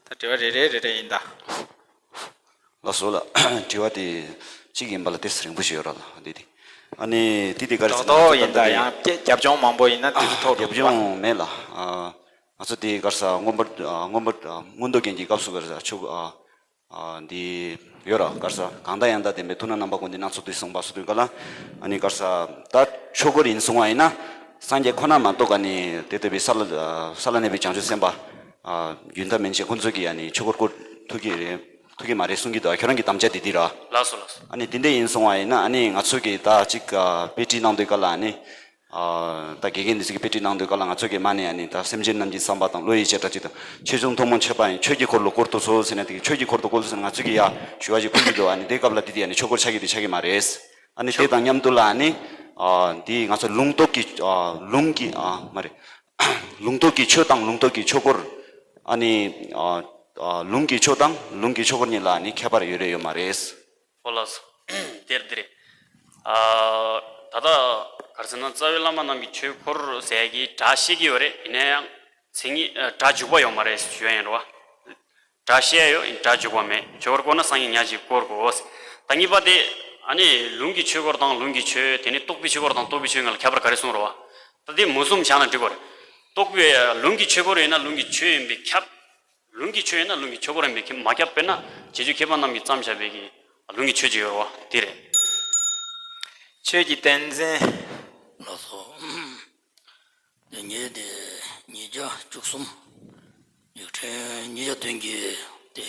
ད་དྲི་བ་རེ་རེ་རེ་རེ་ཡིན་ད། ལགས་སོ་ལགས། དྲི་བ་དེ་གཅིག་ཡིན་པ་ལ་ཏོག་ཙམ་རིང་པོ་ཞིག་ཡོད་རེད་ལགས། འདི་དེ། ཨ་ནི་དེ་དེ་ག་རེ་ཟེར་ན་རྡོག་རྡོག་ཡིན་ད། ད་ཡང་སྐད་རྒྱབ་ལྗོངས་མང་པོ་ཡིན་ན་དེ་ཚོ་ཐོག་རྒྱབ་ལྗོངས་མེད་ལགས། ཨ། ང་ཚོ་དེ་ག་རེ་ཟེར་མངོན་པར་མངོན་པར་མངོན་རྟོགས་རྒྱན་གྱི་སྐབས་སུ་ག་རེ་ཟེར་ཆོས་ཨ་ཨ་འདི་ཡོད་ར། ག་རེ་ཟེར་གང་དག་ཡང་དག་བདེན་པའི་ཐུགས་སྣང་རྣམ་པ་ཀུན་ཏུ་སྣ་ཚོགས་དུས་གསུངས་པ་སོགས་དུས་ག་ལ། ཨ་ནི་ག་རེ་ཟེར་ད་ཆོས་འཁོར་ཡིན་གསུང་བ་ཡིན་ན་སངས་རྒྱས་ཁོ་ན་མ་གཏོགས་ཨ་ནི་དེ་ལྟ་བུའི་ས་ལ་ས་ལ་གནས་པའི་བྱང་ཆུབ་སེམས་དཔའ་ཨ་རྒྱུན་མཐའ་མན་ཆད་ཁོ་ཚོ་གིས་ཨ་ནི་ཆོས་འཁོར་བསྐོར་ཐུབ་ཀྱི་རེད། ཐུབ་ཀྱི་མ་རེད་གསུང་གི་འདུག་ཁྱོད་རང་གི་དམ་བཅའ་དེ་འདི་ར། ལགས་སོ་ལགས་སོ། ཨ་ནི་དེ་འདྲ་ཡིན་སོང་བ་ཡིན་ན་ཨ་ནི་ང་ཚོ་གི་ད་ཅིག་ཨ་དཔེ་ཁྲིད་གནང་དུས་སྐབས་ལ་ཨ་ནི་ཨ་ད་དགེ་རྒན་འདི་ཚོ་གི་དཔེ་ཁྲིད་གནང་དུས་སྐབས་ལ་ང་ཚོ་གི་མ་ནས་ཨ་ནི་ད་སེམས་ཅན་རྣམས་ཀྱི་བསམ་པ་དང་བློ་ཡི་བྱེ་བྲག་ཅིག་དང་ཆོས་སྐྱོང་ཐུན་མོང་མཆོད་པ་ཡང་ཆོས་ཀྱི་འཁོར་ལོ་བསྐོར་དུ་གསོལ་ཟེར་ནས་དེ་གི་ཆོས་ཀྱི་འཁོར་དུ་བསྐོར་ཟེར་ན་ང་ཚོ་གི་ཡ་ཞུ་བ་ཞིག་ཕུལ་གྱི་འདུག་ཨ་ནི་དེ་སྐབས་ལ་དེ་དེ་ཨ་ནི་ཆོས་འཁོར་ཆགས་ཀྱི་དེ་ཆགས་ཀྱི་མ་རེད། ཨ་ནི་དེ་དང་མཉམ་དུ་ལ་ཨ་ནི་ཨ་འདི་ང་ཚོ་ལུང་རྟོགས་ཀྱི་ཨ་ལུང་གི་ཨ་མ་རེད། ལུང་རྟོགས་ཀྱི་ཆོས་དང་ལུང་རྟོགས་ཀྱི་ཆོས་འཁོར། ཨ་ནི་ཨ་ཨ་ལུང་གི་ཆོས་དང་ལུང་གི་ཆོས་འཁོར་གཉིས་ལ་ཨ་ནི་ཁྱད་པར་ཡོད་རེད་ཡོད་མ་རེད། ཨོ་ལགས་སོ། དེར་དེ་རེད། ཨ་ད་ལྟ་ག་རེ་ཟེར་ན་རྩ་བའི་བླ་མ་རྣམས་ཀྱི་ཆོས་འཁོར་ཟེར་གྱི་སྒྲ་བཤད་ཀྱི་ཡོད་རེད། ཡིན་ན་ཡང་མཚན་ཉིད་ཨ་སྒྲ་འཇུག་པ་ཡོད་མ་རེད་ཞུ་ཡ་ཡིན་རེད་བ། སྒྲ་བཤད་ཡོད་ཡིན་སྒྲ་འཇུག་པ་མེད། ཆོས་འཁོར་བསྐོར་ན་སངས་རྒྱས་ཉག་གཅིག་བསྐོར་དགོས། ད་གཉིས་པ་དེ་ཨ་ནི་ལུང་གི་ཆོས་འཁོར་དང་ལུང་གི་ཆོས། དེ་ནི་རྟོགས་པའི་ཆོས་འཁོར་དང་རྟོགས་པའི་ཆོས་ལྔ་ལ་ཁྱད་པར་ག་རེ་གསུངས་རེད་བ། ད་དེ་མུ་གསུམ་བཞག་ན་འགྲིག་གོ་རེད། རྟོགས་པའི་ལུང་གི་ཆོས་འཁོར་ཡིན་ན་ལུང་གི་ཆོས་ཡིན་པས་ཁྱབ། ལུང་གི་ཆོས་ཡིན་ན་ལུང་གི་ཆོས་འཁོར་ཡིན་པས་ཁྱབ་མ་ཁྱབ་དཔེར་ན་རྗེས་འཇུག་མཁས་པ་རྣམས་ཀྱིས་བརྩམས་བཞག་པའི་གི་ལུང་གི་ཆོས་ཅིག་ཡོད་རེད་བ་དེ་རེད། ཆོས་ཀྱི་ཏིང་འཛིན། ལགས་སོ། ཉེས་དེ་ཉིས་བརྒྱ་བཅུ་གསུམ། ཡིག་ཕྲེང་ཉིས་བརྒྱ་བདུན་གྱི་དེ།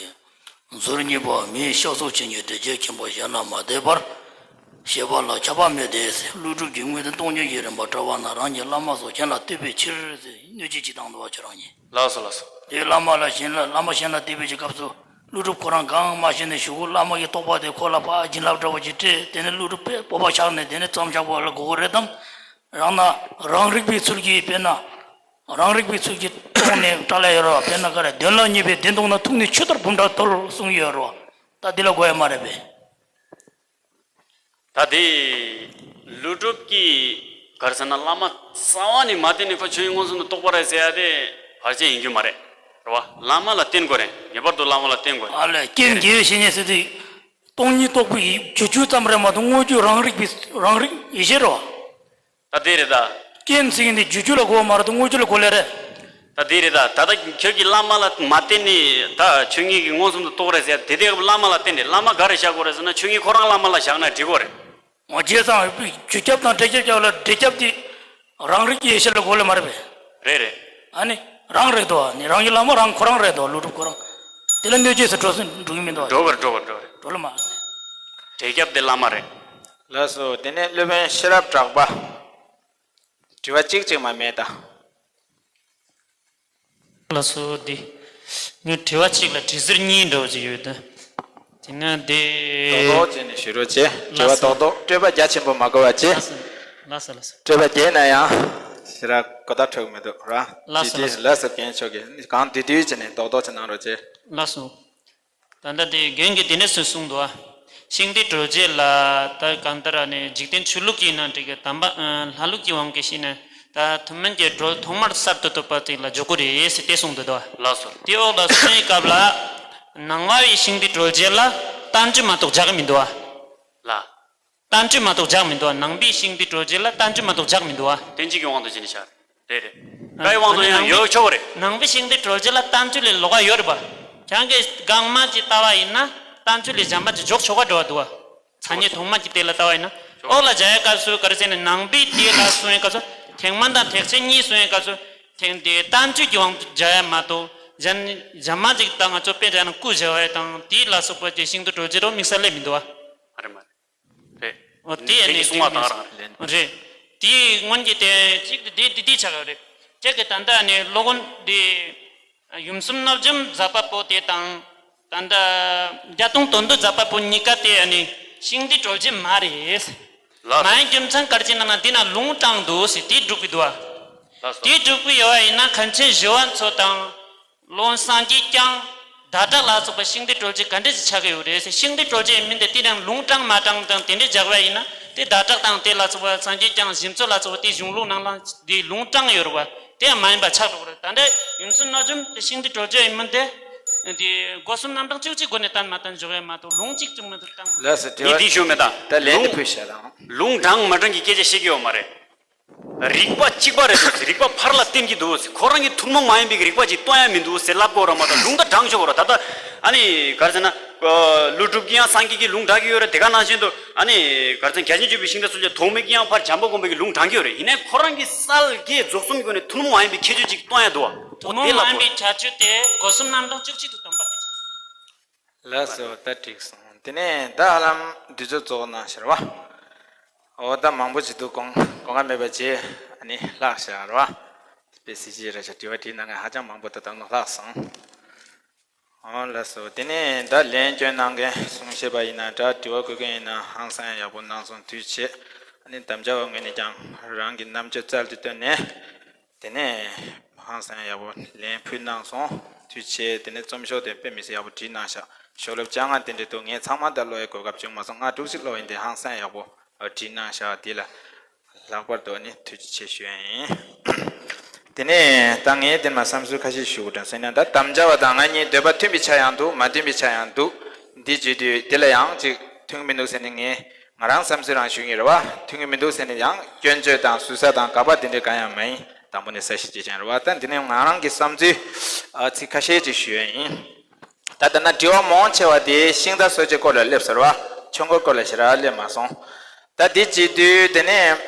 ཟུར་གཉིས་པ་མིའི་ཤ་ཚུགས་ཅན་གྱི་འདྲེ་རྒྱལ་ཁྱིམ་པ་གཞན་ལ་མ་དད་པར་བྱེད་པ་ལ་ཁྱབ་པ་མེད་དེ། ཀླུ་སྒྲུབ་ཀྱི་དངོས་དོན་སྟོང་ཉིད་ཀྱི་རིམ་པ་བཀྲལ་བ་ན་རང་གི་བླ་མ་སོགས་གཞན་ལ་བསྟོད་པའི་ཕྱིར་ཟེར་གནོད་བྱེད་ཅིག་བཏང་འདུག་བ་ཁྱོད་རང་ཉིད། ལགས་སོ་ལགས་སོ། དེ་བླ་མ་ལ་གཞན་ལ་བླ་མ་གཞན་ལ་བསྟོད་པའི་གི་སྐབས་སུ་ཀླུ་སྒྲུབ་ཁོ་རང་གང་མ་ཤེས་ནས་གཞུག་གུ་བླ་མ་གི་རྟོགས་པ་དེ་ཁོ་ལ་ཕར་བྱིན་རླབས་འདྲ་བོ་ཅིག་སྤྲད་དེ་ནས་ཀླུ་སྒྲུབ་པས་སྤོབས་པ་ཆགས་ནས་དེ་ནས་མཚམས་བཞག་པ་ལ་གོ་གི་རེད་དམ། རང་ན་རང་རིག་པའི་ཚུལ་གྱིས་དཔེར་ན། རང་རིག་པའི་ཚུལ་གྱིས་མཐོང་ནས་བཀྲལ་ཡོད་རེད་བ། དཔེར་ན་ག་རེ་དོན་ལ་གཉིས་པའི་བདེན་སྟོང་ན་ཐུག་ནས་ཆུ་ལྟར་འབུམ་ཕྲག་གཏོལ་གསུངས་ཡོད་རེད་བ། ད་འདི་ལ་གོ་ཡ་མ་རེད་པས། ད་དེ་ཀླུ་སྒྲུབ་ཀྱིས་ག་རེ་ཟེར་ན་བླ་མ་རྩ་བ་ནས་མ་བསྟེན་ནས་ཁོ་ཆོས་དབྱིངས་མངོན་སུམ་དུ་རྟོགས་པ་རེད་ཟེར་ཡ་དེ་བར་ཆད་ཡིན་རྒྱུ་མ་རེད། རེད་བ། བླ་མ་ལ་བསྟེན་དགོས་རེད། ངེས་པར་དུ་བླ་མ་ལ་བསྟེན་དགོས་རེད། ཨ་ལས་རྐྱེན་དགེ་བའི་བཤེས་གཉེན་ཟེར་དུས། སྟོང་ཉིད་རྟོགས་པའི་རྒྱུ་རྒྱུ་ཙམ་རེད་མ་གཏོགས་དངོས་རྒྱུ་རང་རིག་པའི་རང་རིག་ཡེ་ཤེས་རེད་བ། ད་དེ་རེད་ད། རྐྱེན་ཟེར་གྱི་འདི་རྒྱུ་རྒྱུ་ལ་གོ་བ་མ་རེད་དོ། དངོས་རྒྱུ་ལ་གོ་ལེ་རེད། ད་དེ་རེད་ད། ད་ལྟ་ཁྱོད་ཀྱིས་བླ་མ་ལ་མ་བསྟེན་ནས་ད་ཆོས་ཉིད་ཀྱི་མངོན་སུམ་དུ་རྟོགས་རེད་ཟེར། དེ་དེ་བླ་མ་ལ་བསྟེན་རེད། བླ་མ་ག་རེ་བཞག་དགོས་རེད་ཟེར་ན་ཆོས་ཉིད་ཁོ་རང་བླ་མ་ལ་བཞག་ན་འགྲིག་གོ་རེད། འོ་བྱས་ཙང་རྒྱུ་ཁྱབ་དང་འབྲས་ཁྱབ་བཞག་ལ་འབྲས་ཁྱབ་དེ་རང་རིག་གི་ཡེ་ཤེས་ལ་གོ་ལེ་མ་རེད་པས། རེད་རེད། ཨ་ནི་རང་རེད་དོ། ཨ་ནི་རང་གི་བླ་མ་རང་ཁོ་རང་རེད་དོ། ཀླུ་སྒྲུབ་ཁོ་རང་། དེ་ལ་གནོད་བྱེད་ཟེར་འགྲོ་སོང་འགྲོ་གི་མི་འདུག་འགྲོ་གི་རེད། འགྲོ་གི་རེད། འགྲོ་གི་རེད། འགྲོ་ལ་མ། དེ་རྒྱབ་དེ་བླ་མ་རེད། ལགས་སོ། དེ་ནས་སློབ་དཔོན་ཤེས་རབ་གྲགས་པ། དྲི་བ་གཅིག་ཅིག་མ་མེད་ད། ལགས་སོ། འདི་ངས་དྲི་བ་གཅིག་ལ་དྲི་ཟུར་གཉིས་འདྲ་བོ་ཅིག་ཡོད་ད། དེ་ན་འདི། རྡོག་རྡོག་བྱས་ནས་ཞུ་རོགས་བྱེད། དྲི་བ་རྡོག་རྡོག། སྤྲོས་པ་རྒྱ་ཆེན་པོ་མ་དགོས་པ་བྱེད། ལགས་སོ། ལགས་སོ། ལགས་སོ། སྤྲོས་པ་རྒྱས་ན་ཡང་ཞེ་དྲག་གོ་བརྡ་འཕྲོད་ཀྱི་མི་འདུག་ར། ལགས་སོ། དེ་དུས་ལགས་སོ། ལགས་སོ། རྒན་མཆོག་གིས་གང་བསྡུས་བསྡུས་བྱས་ནས་རྡོག་རྡོག་ཅིག་གནང་རོགས་བྱེད། ལགས་སོ། ད་ལྟ་དེ་རྒན་གྱིས་དེ་འདྲ་ཞིག་གསུངས་འདུག་ཨ། ཤིང་རྟའི་གྲོལ་བྱེད་ལ་ད་གང་ལྟར་ནས་འཇིག་རྟེན་ཆོས་ལུགས་ཀྱི་ནང་འགྲིག་གི། དམ་པ་ལྷ་ལུགས་ཀྱི་དབང་གིས་བཤད་ན་ད་ཐུན་མིན་གྱི་གྲོལ་ཐོག་མར་གསར་དུ་བཏོད་པ་དེ་ལ་འཇོག་གི་རེད་ཟེར་དེ་གསུངས་འདུག་ད། ལགས་སོ། དེ་འོག་ལ་སོང་བའི་སྐབས་ལ་ནང་པ་བའི་ཤིང་རྟའི་གྲོལ་བྱེད་ལ་བསྟན་བཅོས་མ་གཏོགས་སྦྱར་གི་མི་འདུག་ཨ། ལ། བསྟན་བཅོས་མ་གཏོགས་སྦྱར་མི་འདུག་ཨ། ནང་པའི་ཤིང་རྟའི་གྲོལ་བྱེད་ལ་བསྟན་བཅོས་མ་གཏོགས་སྦྱར་མི་འདུག་ཨ། བསྟན་བཅོས་ཀྱི་དབང་དུ་བྱས་ནས་བྱ། རེད་རེད། ཨ། བཀའི་དབང་དུ་ཡང་ཡོད་ཆོག་རེད། ནང་པའི་ཤིང་རྟའི་གྲོལ་བྱེད་ལ་བསྟན་བཅོས་ལས་ལོགས་ཀ་ཡོད་རེད་པ། ཁྱེད་རང་གིས་རྐང་མ་ཅིག་ལྟ་བ་ཡིན་ན་བསྟན་བཅོས་ལས་གཞན་པ་ཅིག་འཇོག་ཆོག་ག་འགྲོ་བ་འདུག་བ། ཚ་ཉེ་ཐོག་མ་ཅིག་དེ་ལ་ལྟ་བ་ཡིན་ན། འོག་ལ་སྦྱར་ཡ་སྐབས་སུ་ག་རེ་ཟེར་ན་ནང་པའི་དེ་ལ་སོང་བའི་སྐབས་སུ་ཐེག་དམན་དང་ཐེག་ཆེན་གཉིས་སོང་བའི་སྐབས་སུ་ཐེག་དེ་བསྟན་བཅོས་ཀྱི་དབང་དུ་སྦྱར་ཡ་མ་གཏོགས་གཞན་གཞན་མ་ཅིག་ད་ང་ཚོ་དཔེ་བཞག་ན་སྐུ་བཞི་བ་དང་དེ་ལ་སོགས་པ་དེ་ཤིང་རྟའི་གྲོལ་བྱེད་རོ་དམིགས་བསལ་ལས་མི་འདུག་བ། ཨ་རེད་མ་རེད། རེད། འོ་དེ་ནི་གསུང་བ་དང་རང་རེད། རེད། དེའི་སྔོན་གྱི་དེ་གཅིག་དེ་དེ་དེ་ཆགས་ཡོད་རེད། གཅིག་གི་ད་ལྟ་ནི་སློབ་དཔོན་དེ་ཡུམ་གསུམ་རྣལ་འབྱོར་མཛད་པ་པོ་དེ་དང་ད་ལྟ་བརྒྱད་སྟོང་དོན་བསྡུ་མཛད་པ་པོ་གཉིས་ཀ་དེ་ནི་ཤིང་རྟའི་གྲོལ་བྱེད་མ་རེད། ལགས། མ་ཡིན་རྒྱུ་མཚན་ག་རེ་བྱས་ན་ན་འདི་ན་ལུང་དྲངས་འདུག་ཟེར་དེ་སྒྲུབ་ཀྱི་འདུག་བ། ལགས་སོ། དེ་སྒྲུབ་ཀྱི་ཡོད་པ་ཡིན་ན་མཁན་ཆེན་ཞི་བ་འཚོ་དང་། སློབ་དཔོན་སངས་རྒྱས་བསྐྱངས། ཟླ་གྲགས་ལ་སོགས་པ་ཤིང་རྟའི་གྲོལ་བྱེད་ག་འདྲ་ཞིག་ཆགས་ཀྱི་ཡོད་རེད་ཟེར། ཤིང་རྟའི་གྲོལ་བྱེད་མིན་ཏེ་དེ་རིང་ལུང་དྲངས་མ་དྲངས་དང་དེ་འདྲའི་སྦྱར་བ་ཡིན་ན་དེ་ཟླ་གྲགས་དང་དེ་ལ་སོགས་པ་སངས་རྒྱས་བསྐྱངས་ཞི་འཚོ་ལ་སོགས་པ་དེ་གཞུང་ལུགས་ནང་ལ་དེ་ལུང་དྲངས་ཡོད་རེད་བ། དེ་ཡང་མ་ཡིན་པ་ཆགས་འགྲོ་གི་རེད། ད་ལྟ་ཡུམ་གསུམ་རྣལ་འབྱོར་དེ་ཤིང་རྟའི་གྲོལ་བྱེད་ཡིན་མིན་དེ་དེ་སྒོ་གསུམ་རྣམ་གྲངས་གཅིག་གཅིག་སྒོ་ནས་བསྟན་མ་བསྟན་འཇོག་ཡ་མ་གཏོགས་ལུང་གཅིག་ཀྱང་མི་འདུག་བསྟན། ལགས་སོ། དྲི་འདི་བ་འདི་ཞུ་མེད་ད། ད་ལན་དེ་ལུང་ཕུལ་བྱ་དང་། ལུང་དྲངས་མ་དྲངས་ཀྱི་སྐད་ཆ་བཤད་ཀྱི་ཡོད་མ་རེད། རིགས་པ་གཅིག་པ་རེད་འདུག་ཟེར། རིགས་པ་ཕར་ལ་བསྟན་གྱི་འདུག་ཟེར། ཁོ་རང་གི་ཐུན་མོང་མ་ཡིན་པའི་རིགས་པ་ཅིག་སྟོན་ཡ་མི་འདུག་ཟེར་ལབ་དགོས་ར་མ་གཏོགས་ལུང་ད་དྲངས་ཆོག་གོ་ར། ད་ལྟ་ཨ་ནི་ག་རེ་ཟེར་ན་ཀླུ་སྒྲུབ་ཀྱིས་ཡང་སངས་རྒྱས་ཀྱི་ལུང་བསྒྲགས་ཀྱི་ཡོད་རེད། དེ་ག་ནང་བཞིན་དུ་ཨ་ནི་ག་རེ་ཟེར་ན་རྒྱ་ཆེན་སྤྱོད་པའི་ཤིང་རྟ་གསོལ་ཇ་ཐོགས་མེད་ཀྱིས་ཡང་ཕར་བྱམས་པ་སྒོམ་པའི་གི་ལུང་དྲངས་ཀྱི་ཡོད་རེད། ཡིན་ནའི་ཁོ་རང་གི་སལ་གྱི་རྫོགས་གསུམ་སྒོ་ནས་ཐུན་མོང་མ་ཡིན་པའི་ཁྱད་ཆོས་ཅིག་སྟོན་ཡ་འདུག་བ། ཐུན་མོང་མ་ཡིན་པའི་ཁྱད་ཆོས་དེ་སྒོ་གསུམ་རྣམ་གྲངས་གཅིག་གཅིག་ཏུ་སྟོན་པ་དེ། ལགས་སོ། ད་འགྲིག་སོང་། དེ་ནས་ད་ཧ་ལམ་དུས་ཚོད་རྫོགས་གནང་ཤག་རེད་བ། འོ་ད་མང་པོ་ཅིག་འདུག་གོང་གོང་ཁ་མེད་པ་བྱས་ཨ་ནི་ལྷག་ཤག་རེད་བ། དཔེ་སྲིད་ཇུས་རེད་ཤག་དྲི་བ་དྲིས་གནང་མཁན་ཧ་ཅང་མང་པོ་ད་ལྟ་ལྷག་སོང་། འོ་ལགས་སོ། དེ་ནས་ད་ལན་སྐྱོན་གནང་མཁན་གསུང་བཤད་པ་ཡིན་ན་འདྲ། དྲི་བ་བཀོད་མཁན་ཡིན་ན་ཧང་སང་ཡག་པོ་གནང་སོང་། ཐུགས་རྗེ་ཆེ། ཨ་ནི་དམ་བཅའ་བ་ངོས་ནས་ཀྱང་རང་གི་རྣམ་དཔྱོད་རྩལ་དུ་བཏོན་ནས། དེ་ནས་ཧང་སང་ཡག་པོ་ལན་ཕུལ་གནང་སོང་། ཐུགས་རྗེ་ཆེ། དེ་ནས་རྩོམ་ཤོག་དེ་དཔེ་མི་སྲིད་ཡག་པོ་བྲིས་གནང་ཤག་ཤོག་ལེབ་བཅོ་ལྔ་དེ་འདྲ་འདུག་ངས་ཚང་མ་ད་ཀློག་ཡའི་གོ་སྐབས་བྱུང་མ་སོང་། ལྔ་དྲུག་ཅིག་ཀློག་ཡིན། དེ་ཧང་སང་ཡག་པོ་བྲིས་གནང་ཤག་དེ་ལ་ལྷག་པར་དུ་ནི་ཐུགས་རྗེ་ཆེ་ཞུ་ཡ་ཡིན། དེ་ནས་ད་ངས་དེ་མ་བསམ་ཚུལ་ཁ་ཤས་ཞུ་དགོས་དྲན་སོང་། ཡིན་ན་ད་དམ་བཅའ་བ་དང་ང་གཉིས་འདོད་པ་མཐུན་པའི་ཆ་ཡང་འདུག་མ་མཐུན་པའི་ཆ་ཡང་འདུག་འདི་བརྗོད་དུས་དེ་ལ་ཡང་ཅིག་མཐུན་གྱི་མི་འདུག་ཟེར་ནས་ངས་ང་རང་བསམ་ཚུལ་རང་ཞུ་ངེས་རེད་བ། མཐུན་གྱི་མི་འདུག་ཟེར་ནས་ཡང་སྐྱོན་བརྗོད་དང་ཟུར་ཟ་དང་དགག་པ་དེ་འདྲ་གང་ཡང་མ་ཡིན། དང་པོ་ནས་གསལ་བཤད་བྱེད་ཀྱང་རེད་བ། ད་འདི་ནས་ང་རང་གི་བསམ་ཚུལ་ཨ་ཚིག་ཁ་ཤས་ཅིག་ཞུ་ཡ་ཡིན། ད་ལྟ་ན་དྲི་བ་མང་ཆེ་བ་དེ་ཤིང་རྟ་གསོལ་ཇའི་སྐོར་ལ་སླེབས་ཟེར་བ། ཆོས་འཁོར་སྐོར་ལ་ཞེ་དྲག་སླེབས་མ་སོང་། ད་འདི་བྱེད་དུས་དེ་ནས་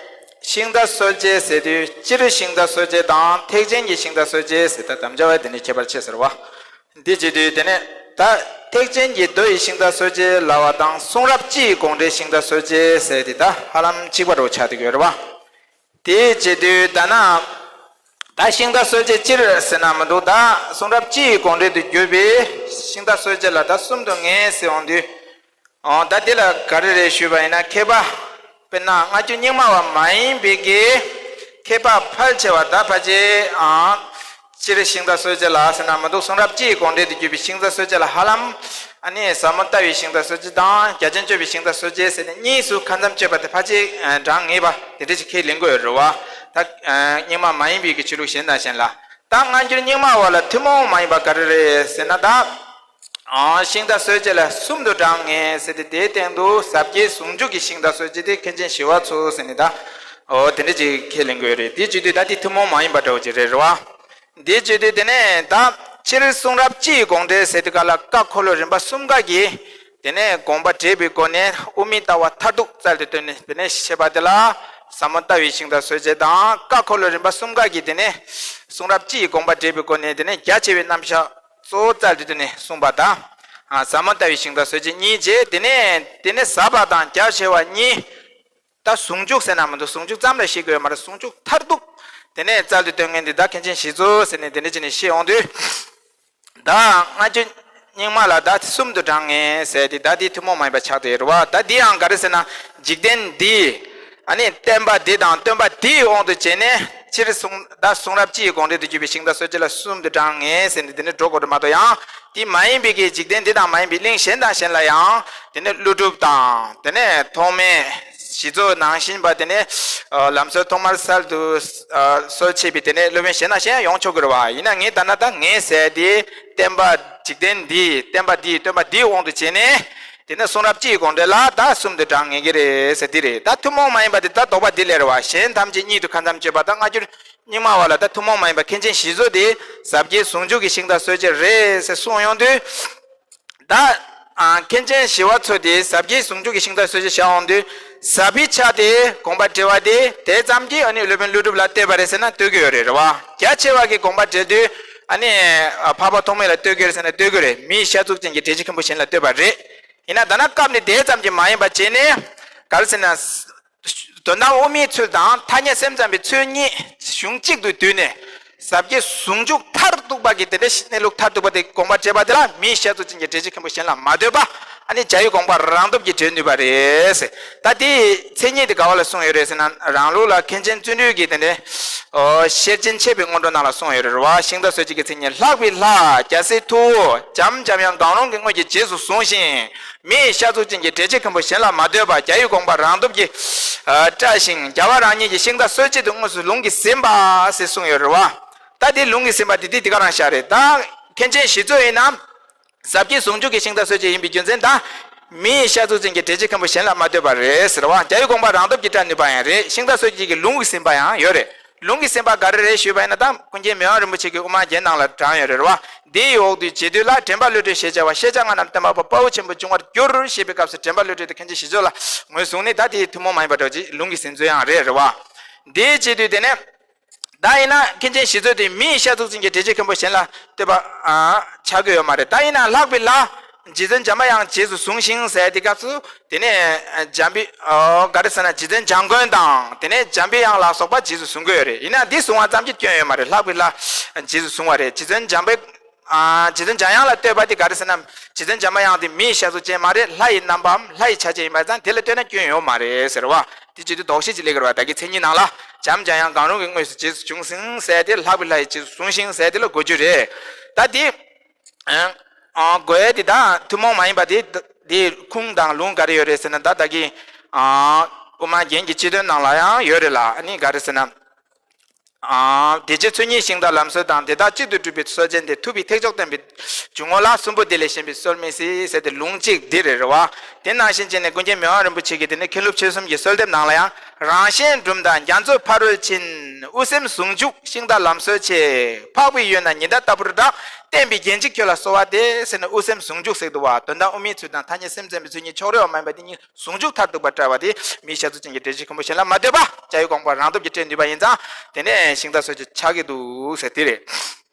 ཤིང་རྟ་གསོལ་ཇ་ཟེར་དུས་སྤྱིར་ཤིང་རྟ་གསོལ་ཇ་དང་ཐེག་ཆེན་གྱི་ཤིང་རྟ་གསོལ་ཇ་ཟེར། ད་དམ་བཅའ་བ་དེ་ནས་ཁྱད་པར་ཕྱེ་ཟེར་བ། འདི་བྱེད་དུས་དེ་ནས་ད་ཐེག་ཆེན་གྱི་མདོ་ཡི་ཤིང་རྟ་གསོལ་ཇ་ལབ་པ་དང་གསུང་རབ་སྤྱི་ཡི་དགོངས་འགྲེལ་ཤིང་རྟ་གསོལ་ཇ་ཟེར་དེ་ད་ཧ་ལམ་གཅིག་པ་འདྲ་བོ་ཆགས་བསྡད་ཀྱི་ཡོད་རེད་བ། དེའི་བྱེད་དུས་ད་ན། ད་ཤིང་རྟ་གསོལ་ཇ་སྤྱིར་ཟེར་ན་མི་འདུག་ད་གསུང་རབ་སྤྱི་ཡི་དགོངས་འགྲེལ་དུ་གྱུར་པའི་ཤིང་རྟ་གསོལ་ཇ་ལ་ད་གསུམ་དུ་ངེས་ཟེར་འོང་དུས། ཨོ་ད་འདི་ལ་ག་རེ་རེད་ཞུས་པ་ཡིན་ན་མཁས་པ། དཔེར་ན་སྔ་འགྱུར་རྙིང་མ་བ་མ་ཡིན་པའི་གི་མཁས་པ་ཕལ་ཆེ་བ་ད་ཕལ་ཆེར་ཨང་། སྤྱིར་ཤིང་རྟ་གསོལ་ཇ་ལ་ཟེར་ན་མི་འདུག་གསུང་རབ་སྤྱི་ཡི་དགོངས་འགྲེལ་དུ་གྱུར་པའི་ཤིང་རྟ་གསོལ་ཇ་ལ་ཧ་ལམ། ཨ་ནི་ཟབ་མོ་ལྟ་བའི་ཤིང་རྟ་གསོལ་ཇ་དང་རྒྱ་ཆེན་སྤྱོད་པའི་ཤིང་རྟ་གསོལ་ཇ་ཟེར་ནས་གཉིས་སུ་ཁ་མཚམས་གཅོད་པ་དེ་ཕལ་ཆེར་གྲངས་ངེས་པ་དེ་འདྲ་ཞིག་ཁས་ལེན་དགོས་རེད་བ། ད་རྙིང་མ་མ་ཡིན་པའི་གི་ཆོས་ལུགས་གཞན་དང་གཞན་ལ། ད་སྔ་འགྱུར་རྙིང་མ་བ་ལ་ཐུན་མོང་མ་ཡིན་པ་ག་རེ་རེད་ཟེར་ན་ད། ཨང་། ཤིང་རྟ་གསོལ་ཇ་ལ་གསུམ་དུ་གྲངས་ངེས་ཟེར་ཏེ་དེའི་སྟེང་དུ་ཟབ་རྒྱས་ཟུང་འཇུག་གི་ཤིང་རྟ་གསོལ་ཇ་དེ་མཁན་ཆེན་ཞི་བ་འཚོ་ཟེར་ནས་ད། འོ་དེ་འདྲ་ཅིག་ཁས་ལེན་དགོས་རེད། དེ་བྱེད་དུས་ད་དེ་ཐུན་མོང་མ་ཡིན་པ་འདྲ་བོ་ཅིག་རེད་རེད་བ། འདི་བྱེད་དུས་དེ་ནས་ད་སྤྱིར་གསུང་རབ་སྤྱི་ཡི་དགོངས་འགྲེལ་ཟེར་དུས་ག་ལ་བཀའ་འཁོར་ལོ་རིམ་པ་གསུམ་ཀ་གི་དེ་ནས་དགོངས་པ་འགྲེལ་བའི་སྒོ་ནས་དབུ་མའི་ལྟ་བ་མཐར་ཐུག་རྩལ་དུ་བཏོན་ནས་དེ་ནས་བཤད་པ་དེ་ལ་ཟབ་མོ་ལྟ་བའི་ཤིང་རྟ་གསོལ་ཇ་དང་བཀའ་འཁོར་ལོ་རིམ་པ་གསུམ་ཀ་གི་དེ་ནས་གསུང་རབ་སྤྱི་ཡི་དགོངས་པ་འགྲེལ་བའི་སྒོ་ནས་དེ་ནས་རྒྱ་ཆེ་བའི་རྣམ་གཞག་གཙོ་བོ་རྩལ་དུ་བཏོན་ནས་གསུངས་པ་དང་། ཟབ་མོ་ལྟ་བའི་ཤིང་རྟ་གསོད་བྱེད་གཉིས་བྱས། དེ་ནས་དེ་ནས་ཟབ་པ་དང་རྒྱ་ཆེ་བ་གཉིས། ད་ཟུང་འཇུག་ཟེར་ན་མི་འདུག་ཟུང་འཇུག་ཙམ་ལ་བཤད་དགོས་ཡོད་མ་རེད། ཟུང་འཇུག་མཐར་ཐུག་དེ་ནས་རྩལ་དུ་བཏོན་མཁན་འདི་ད་མཁན་ཆེན་ཞི་འཚོ་ཟེར་ནས་དེ་འདྲ་བྱས་ནས་བཤད་ཡོང་དུས། ད་སྔ་ཆོས་རྙིང་མ་ལ་ད་གསུམ་དུ་བགྲངས་ངེས་ཟེར་ཏེ་ད་དེ་ཐུན་མོང་མ་ཡིན་པ་ཆགས་བསྡད་རེད་བ། ད་དེ་ཡང་ག་རེ་ཟེར་ན། འཇིག་རྟེན་འདི། ཨ་ནི་བསྟན་པ་འདི་དང་སྟོན་པ་འདིའི་དབང་དུ་བྱས་ནས་སྤྱིར་གསུང་ད་གསུང་རབ་སྤྱི་ཡི་དགོངས་འགྲེལ་དུ་གྱུར་པའི་ཤིང་རྟ་གསོད་བྱེད་ལ་གསུམ་དུ་བགྲངས་ངེས་ཟེར་ནས་དེ་ནས་འགྲོ་དགོས་རེད་མ་གཏོགས། ཡང་དེ་མ་ཡིན་པའི་གི་འཇིག་རྟེན་འདི་དང་མ་ཡིན་པའི་གླིང་གཞན་དང་གཞན་ལ་ཡང་དེ་ནས་ཀླུ་སྒྲུབ་དང་དེ་ནས་ཐོགས་མེད། ཞི་འཚོ་ནང་བཞིན་པ་དེ་ནས་ལམ་སྲོལ་ཐོག་མར་གསར་དུ་སྲོལ་ཕྱེས་པའི་དེ་ནས་སློབ་དཔོན་གཞན་དང་གཞན་ཡང་ཡོང་ཆོག་གི་རེད་བ། ཡིན་ན་ངས་ད་ན་ད་ངས་ཟེར་དེ་བསྟན་པ་འཇིག་རྟེན་འདི་བསྟན་པ་འདི་སྟོན་པ་འདིའི་དབང་དུ་བྱས་ནས་དེ་ནས་གསུང་རབ་སྤྱི་ཡི་དགོངས་འགྲེལ་ལ་ད་གསུམ་དུ་བགྲང་ངེས་ཀྱི་རེད་ཟེར་འདི་རེད། ད་ཐུན་མོང་མ་ཡིན་པ་དེ་ད་དོགས་པ་འདི་ལས་རེད་བ། གཞན་ཐམས་ཅད་གཉིས་དུ་ཁ་མཚམས་གཅོད་པ་དང་སྔ་འགྱུར་རྙིང་མ་བ་ལ་ད་ཐུན་མོང་མ་ཡིན་པ་མཁན་ཆེན་ཞི་འཚོ་དེ་ཟབ་རྒྱས་ཟུང་འཇུག་གི་ཤིང་རྟ་གསོད་བྱེད་རེད་ཟེར་གསུངས་ཡོང་དུས། ད། ཨ། མཁན་ཆེན་ཞི་བ་འཚོ་དེ་ཟབ་རྒྱས་ཟུང་འཇུག་གི་ཤིང་རྟ་གསོད་བྱེད་བྱ་འོང་དུས། ཟབ་པའི་ཆ་དེ་དགོངས་པ་འགྲེལ་བ་དེ་དེ་ཙམ་གྱིས་ཨ་ནི་སློབ་དཔོན་ཀླུ་སྒྲུབ་ལ་བསྟོད་པ་རེད་ཟེར་ན་བསྟོད་ཀྱི་ཡོད་རེད་རེད་བ། རྒྱ་ཆེ་བ་གི་དགོངས་པ་འགྲེལ་དུས་ཨ་ནི། ཨ། འཕགས་པ་ཐོགས་མེད་ལ་བསྟོད་ཀྱི་རེད་ཟེར་ན་བསྟོད་ཀྱི་རེད། མིའི་ཤ་ཚུགས་ཅན་གྱི་འགྲེལ་བྱེད་མཁན་པོ་གཞན་ལ་བསྟོད་པ་རེད། ཡིན་ན་ད་ན་སྐབས་ནི་དེ་ཙམ་གྱིས་མ་ཡིན་པ་བྱས་ནས། ག་རེ་ཟེར་ན། དོན་དམ་དབུ་མའི་ཚུལ་དང་ཐ་སྙད་སེམས་ཙམ་པའི་ཚུལ་གཉིས་གཞུང་གཅིག་ཏུ་བསྡུས་ནས། ཟབ་རྒྱས་ཟུང་འཇུག་མཐར་ཐུག་པ་གི་དེ་འདྲ་གནས་ལུགས་མཐར་ཐུག་པ་དེ་དགོངས་པ་འགྲེལ་པ་དེ་ལ་མིའི་ཤ་ཚུགས་ཅན་གྱི་འགྲེལ་བྱེད་མཁན་པོ་གཞན་ལ་མ་ལྟོས་པ། ཨ་ནི་རྒྱ་ཡི་དགོངས་པ་རང་སྟོབས་ཀྱིས་འགྲེལ་ནུས་པ་རེད། ད་དེའི་མཚན་ཉིད་དེ་ག་བ་ལ་གསུངས་ཡོད་རེད་ཟེར་ན། རང་ལུགས་ལ་མཁན་ཆེན་བརྩོན་འགྲུས་ཀྱིས་དེ་འདྲའི། ཨོ། ཤེར་ཕྱིན་ཆེ་བའི་སྔོན་འགྲོ་ནང་ལ་གསུངས་ཡོད་རེད་བ། ཤིང་རྟ་གསོད་བྱེད་ཀྱི་མཚན་ཉིད། ལྷག་པའི་ལྷ་རྒྱལ་སྲས་ཐུ་བོ་འཇམ་འཇམ་དབྱངས་གང་རུང་གི་དངོས་ཀྱི་རྗེས་སུ་བཟུང་ཞིང་། མིའི་ཤ་ཚུགས་ཅན་གྱི་འགྲེལ་བྱེད་མཁན་པོ་གཞན་ལ་མ་ལྟོས་པར་རྒྱ་ཡི་དགོངས་པ་རང་སྟོབས་ཀྱིས་བཀྲལ་ཞིང་རྒྱལ་བ་རང་ཉིད་ཀྱི་ཤིང་རྟ་གསོད་བྱེད་དུ་དངོས་སུ་ལུང་གིས་ཟིན་པ་ཞེས་གསུངས་ཡོད་རེད་བ། ད་དེ་ལུང་གིས་ཟིན་པ་དེ་དེ་དེ་ག་རང་ཤག་རེད། ད་མཁན་ཆེན་ཞི་འཚོ་ཡིན་ན། ཟབ་རྒྱས་ཟུང་འཇུག་གི་ཤིང་རྟ་གསོད་བྱེད་ཡིན་པའི་རྒྱུ་མཚན་དང་། མིའི་ཤ་ཚུགས་ཅན་གྱི་འགྲེལ་བྱེད་མཁན་པོ་གཞན་ལ་མ་ལྟོས་པ་རེད་ཟེར་བ། རྒྱ་ཡི་དགོངས་པ་རང་སྟོབས་ཀྱིས་བཀྲལ་ནུས་པ་ཡང་རེད། ཤིང་རྟ་གསོད་བྱེད་ཀྱི་ལུང་གིས་ཟིན་པ་ཡང་ཡོད་རེད། ལུང་གིས་ཟིན་པ་ག་རེ་རེད་ཞུས་པ་ཡིན་ན། ད་ཀུན་མཁྱེན་མི་དབང་རིན་པོ་ཆེ་གི་དབུ་མ་རྒྱན་ནང་ལ་དྲངས་ཡོད་རེད་བ། འདིའི་འོག་ཏུ་རྗེ་བདུད་ལ་དྲན་པ་བློ་གྲོས་ཞེས་བྱ་བ་ཤེས་བྱ་ལྔ་རྣམས་བསྟན་པ་པོ་དཔའ་བོ་ཆེན་པོས་འབྱུང་བར་འགྱུར་ཞེས་པའི་སྐབས་སུ་དྲན་པ་བློ་གྲོས་དེ་མཁན་ཆེན་ཞི་འཚོ་ལ་ངོས་བཟུང་ནས། ད་དེའི་ཐུན་མོང་མ་ཡིན་པ་འདྲ་བོ་ཅིག་ལུང་གིས་ཟིན་ཚུལ་ཡང་རེད་རེད་བ། འདིའི་རྗེས་ཏུ་དེ་ནས། ད་ཡིན་ན་མཁན་ཆེན་ཞི་འཚོ་དེ་མིའི་ཤ་ཚུགས་ཅན་གྱི་འགྲེལ་བྱེད་མཁན་པོ་གཞན་ལ་ལྟོས་པ་ཨ་ཆགས་ཀྱི་ཡོད་མ་རེད། ད་ཡིན་ན་ལྷག་པའི་ལྷ་རྗེ་བཙུན་འཇམ་པའི་དབྱངས་རྗེས་སུ་བཟུང་ཞིང་ཟེར་དེ་སྐབས་སུ་དེ་ནས་འཇམ་པའི་ཨོ་ག་རེ་ཟེར་ན། རྗེ་བཙུན་འཇམ་མགོན་དང་དེ་ནས་འཇམ་པའི་དབྱངས་ལ་སོགས་པ་རྗེས་སུ་བཟུང་གི་ཡོད་རེད། ཡིན་ན་འདི་བཟུང་བ་ཙམ་གྱིས་སྐྱོན་ཡོད་མ་རེད། ལྷག་པའི་ལྷ་རྗེས་སུ་བཟུང་བ་རེད། རྗེ་བཙུན་འཇམ་པའི་ཨ་རྗེ་བཙུན་འཇམ་དབྱངས་ལ་ལྟོས་པ་དེ་ག་རེ་ཟེར་ན། རྗེ་བཙུན་འཇམ་པའི་དབྱངས་དེ་མིའི་ཤ་ཚུགས་ཅན་མ་རེད། ལྷ་ཡི་རྣམ་པའམ་ལྷ་ཡི་ཆ་བྱད་ཡིན་པ་ཙང་དེ་ལ་ལྟོས་ན་སྐྱོན་ཡོད་མ་རེད་ཟེར་བ། དེ་བྱེད་དུས་དོགས་གཞི་ཅིག་སླེབས་ཀྱི་རེད་བ། ད་གིན་མཚན་ཉིད་ནང་ལ་འཇམ་འཇམ་དབྱངས་གང་རུང་གི་དངོས་སུ་རྗེས་སུ་བྱུང་ཞིང་ཟེར་དེ། ལྷག་པའི་ལྷ་ཡི་རྗེས་སུ་བཟུང་ཞིང་ཟེར་དེ་ལ་གོ་རྒྱུ་རེད། ད་དེ། ཨ་གོ་ཡ་དེ་ད་ཐུན་མོང་མ་ཡིན་པ་དེ་དེ་ཁུངས་དང་ལུང་ག་རེ་ཡོད་རེད་ཟེར་ན། ད་ད་གིན་ཨ་དབུ་མ་རྒྱན་གྱི་སྤྱི་དོན་ནང་ལ་ཡང་ཡོད་རེད་ལ། ཨ་ནི་ག་རེ་ཟེར་ན། ཨ་དེ་རྗེ་ཚུལ་གཉིས་ཤིང་རྟ་ལམ་སྲོལ་དང་། དེ་དག་གཅིག་ཏུ་སྒྲུབ་པའི་སྲོལ་ཅན་ཏེ། ཐུབ་པའི་ཐེག་མཆོག་བསྟན་པའི་འཇུག་ངོགས་ལ། གསུམ་པོ་དེ་ལས་གཞན་པའི་སྲོལ་མི་སྲིད་ཟེར་ཏེ་ལུང་གཅིག་འདི་རེད་རེད་བ། དེ་ནང་བཞིན་བྱས་ནས་ཀུན་མཁྱེན་མི་དབང་རིན་པོ་ཆེ་གིས་དེ་ནས་མཁན་སློབ་ཆོས་གསུམ་གྱི་གསོལ་འདེབས་ནང་ལ་ཡང་། རང་གཞན་འབྲུམ་དང་རྒྱ་མཚོའི་ཕ་རོལ་ཕྱིན། དབུ་སེམས་ཟུང་འཇུག་ཤིང་རྟ་ལམ་སྲོལ་ཆེ། འཕགས་པའི་ཡུལ་ན་ཉི་ཟླ་ལྟ་བུར་གྲགས། བསྟན་པའི་རྒྱན་གཅིག་ཁྱོད་ལ་གསོལ་བ་འདེབས་ཟེར་ནས་དབུ་སེམས་ཟུང་འཇུག་ཟེར་འདུག་བ། དོན་དམ་དབུ་མའི་ཚུལ་དང་ཐ་སྙད་སེམས་ཙམ་པའི་ཚུལ་གཉིས་ཕྱོགས་རིས་པ་མ་ཡིན་པ་དེ་གཉིས། ཟུང་འཇུག་མཐར་ཐུག་པར་བཀྲལ་བ་དེ་མིའི་ཤ་ཚུགས་ཅན་གྱི་འགྲེལ་བྱེད་མཁན་པོ་གཞན་ལ་མ་ལྟོས་པ། རྒྱ་ཡི་དགོངས་པ་རང་སྟོབས་ཀྱིས་བཀྲལ་ནུས་པ་ཡིན་ཙང་། དེ་ནས་ཤིང་རྟ་གསོད་བྱེད་ཆགས་ཀྱི་འདུག་ཟེར་དེ་རེད།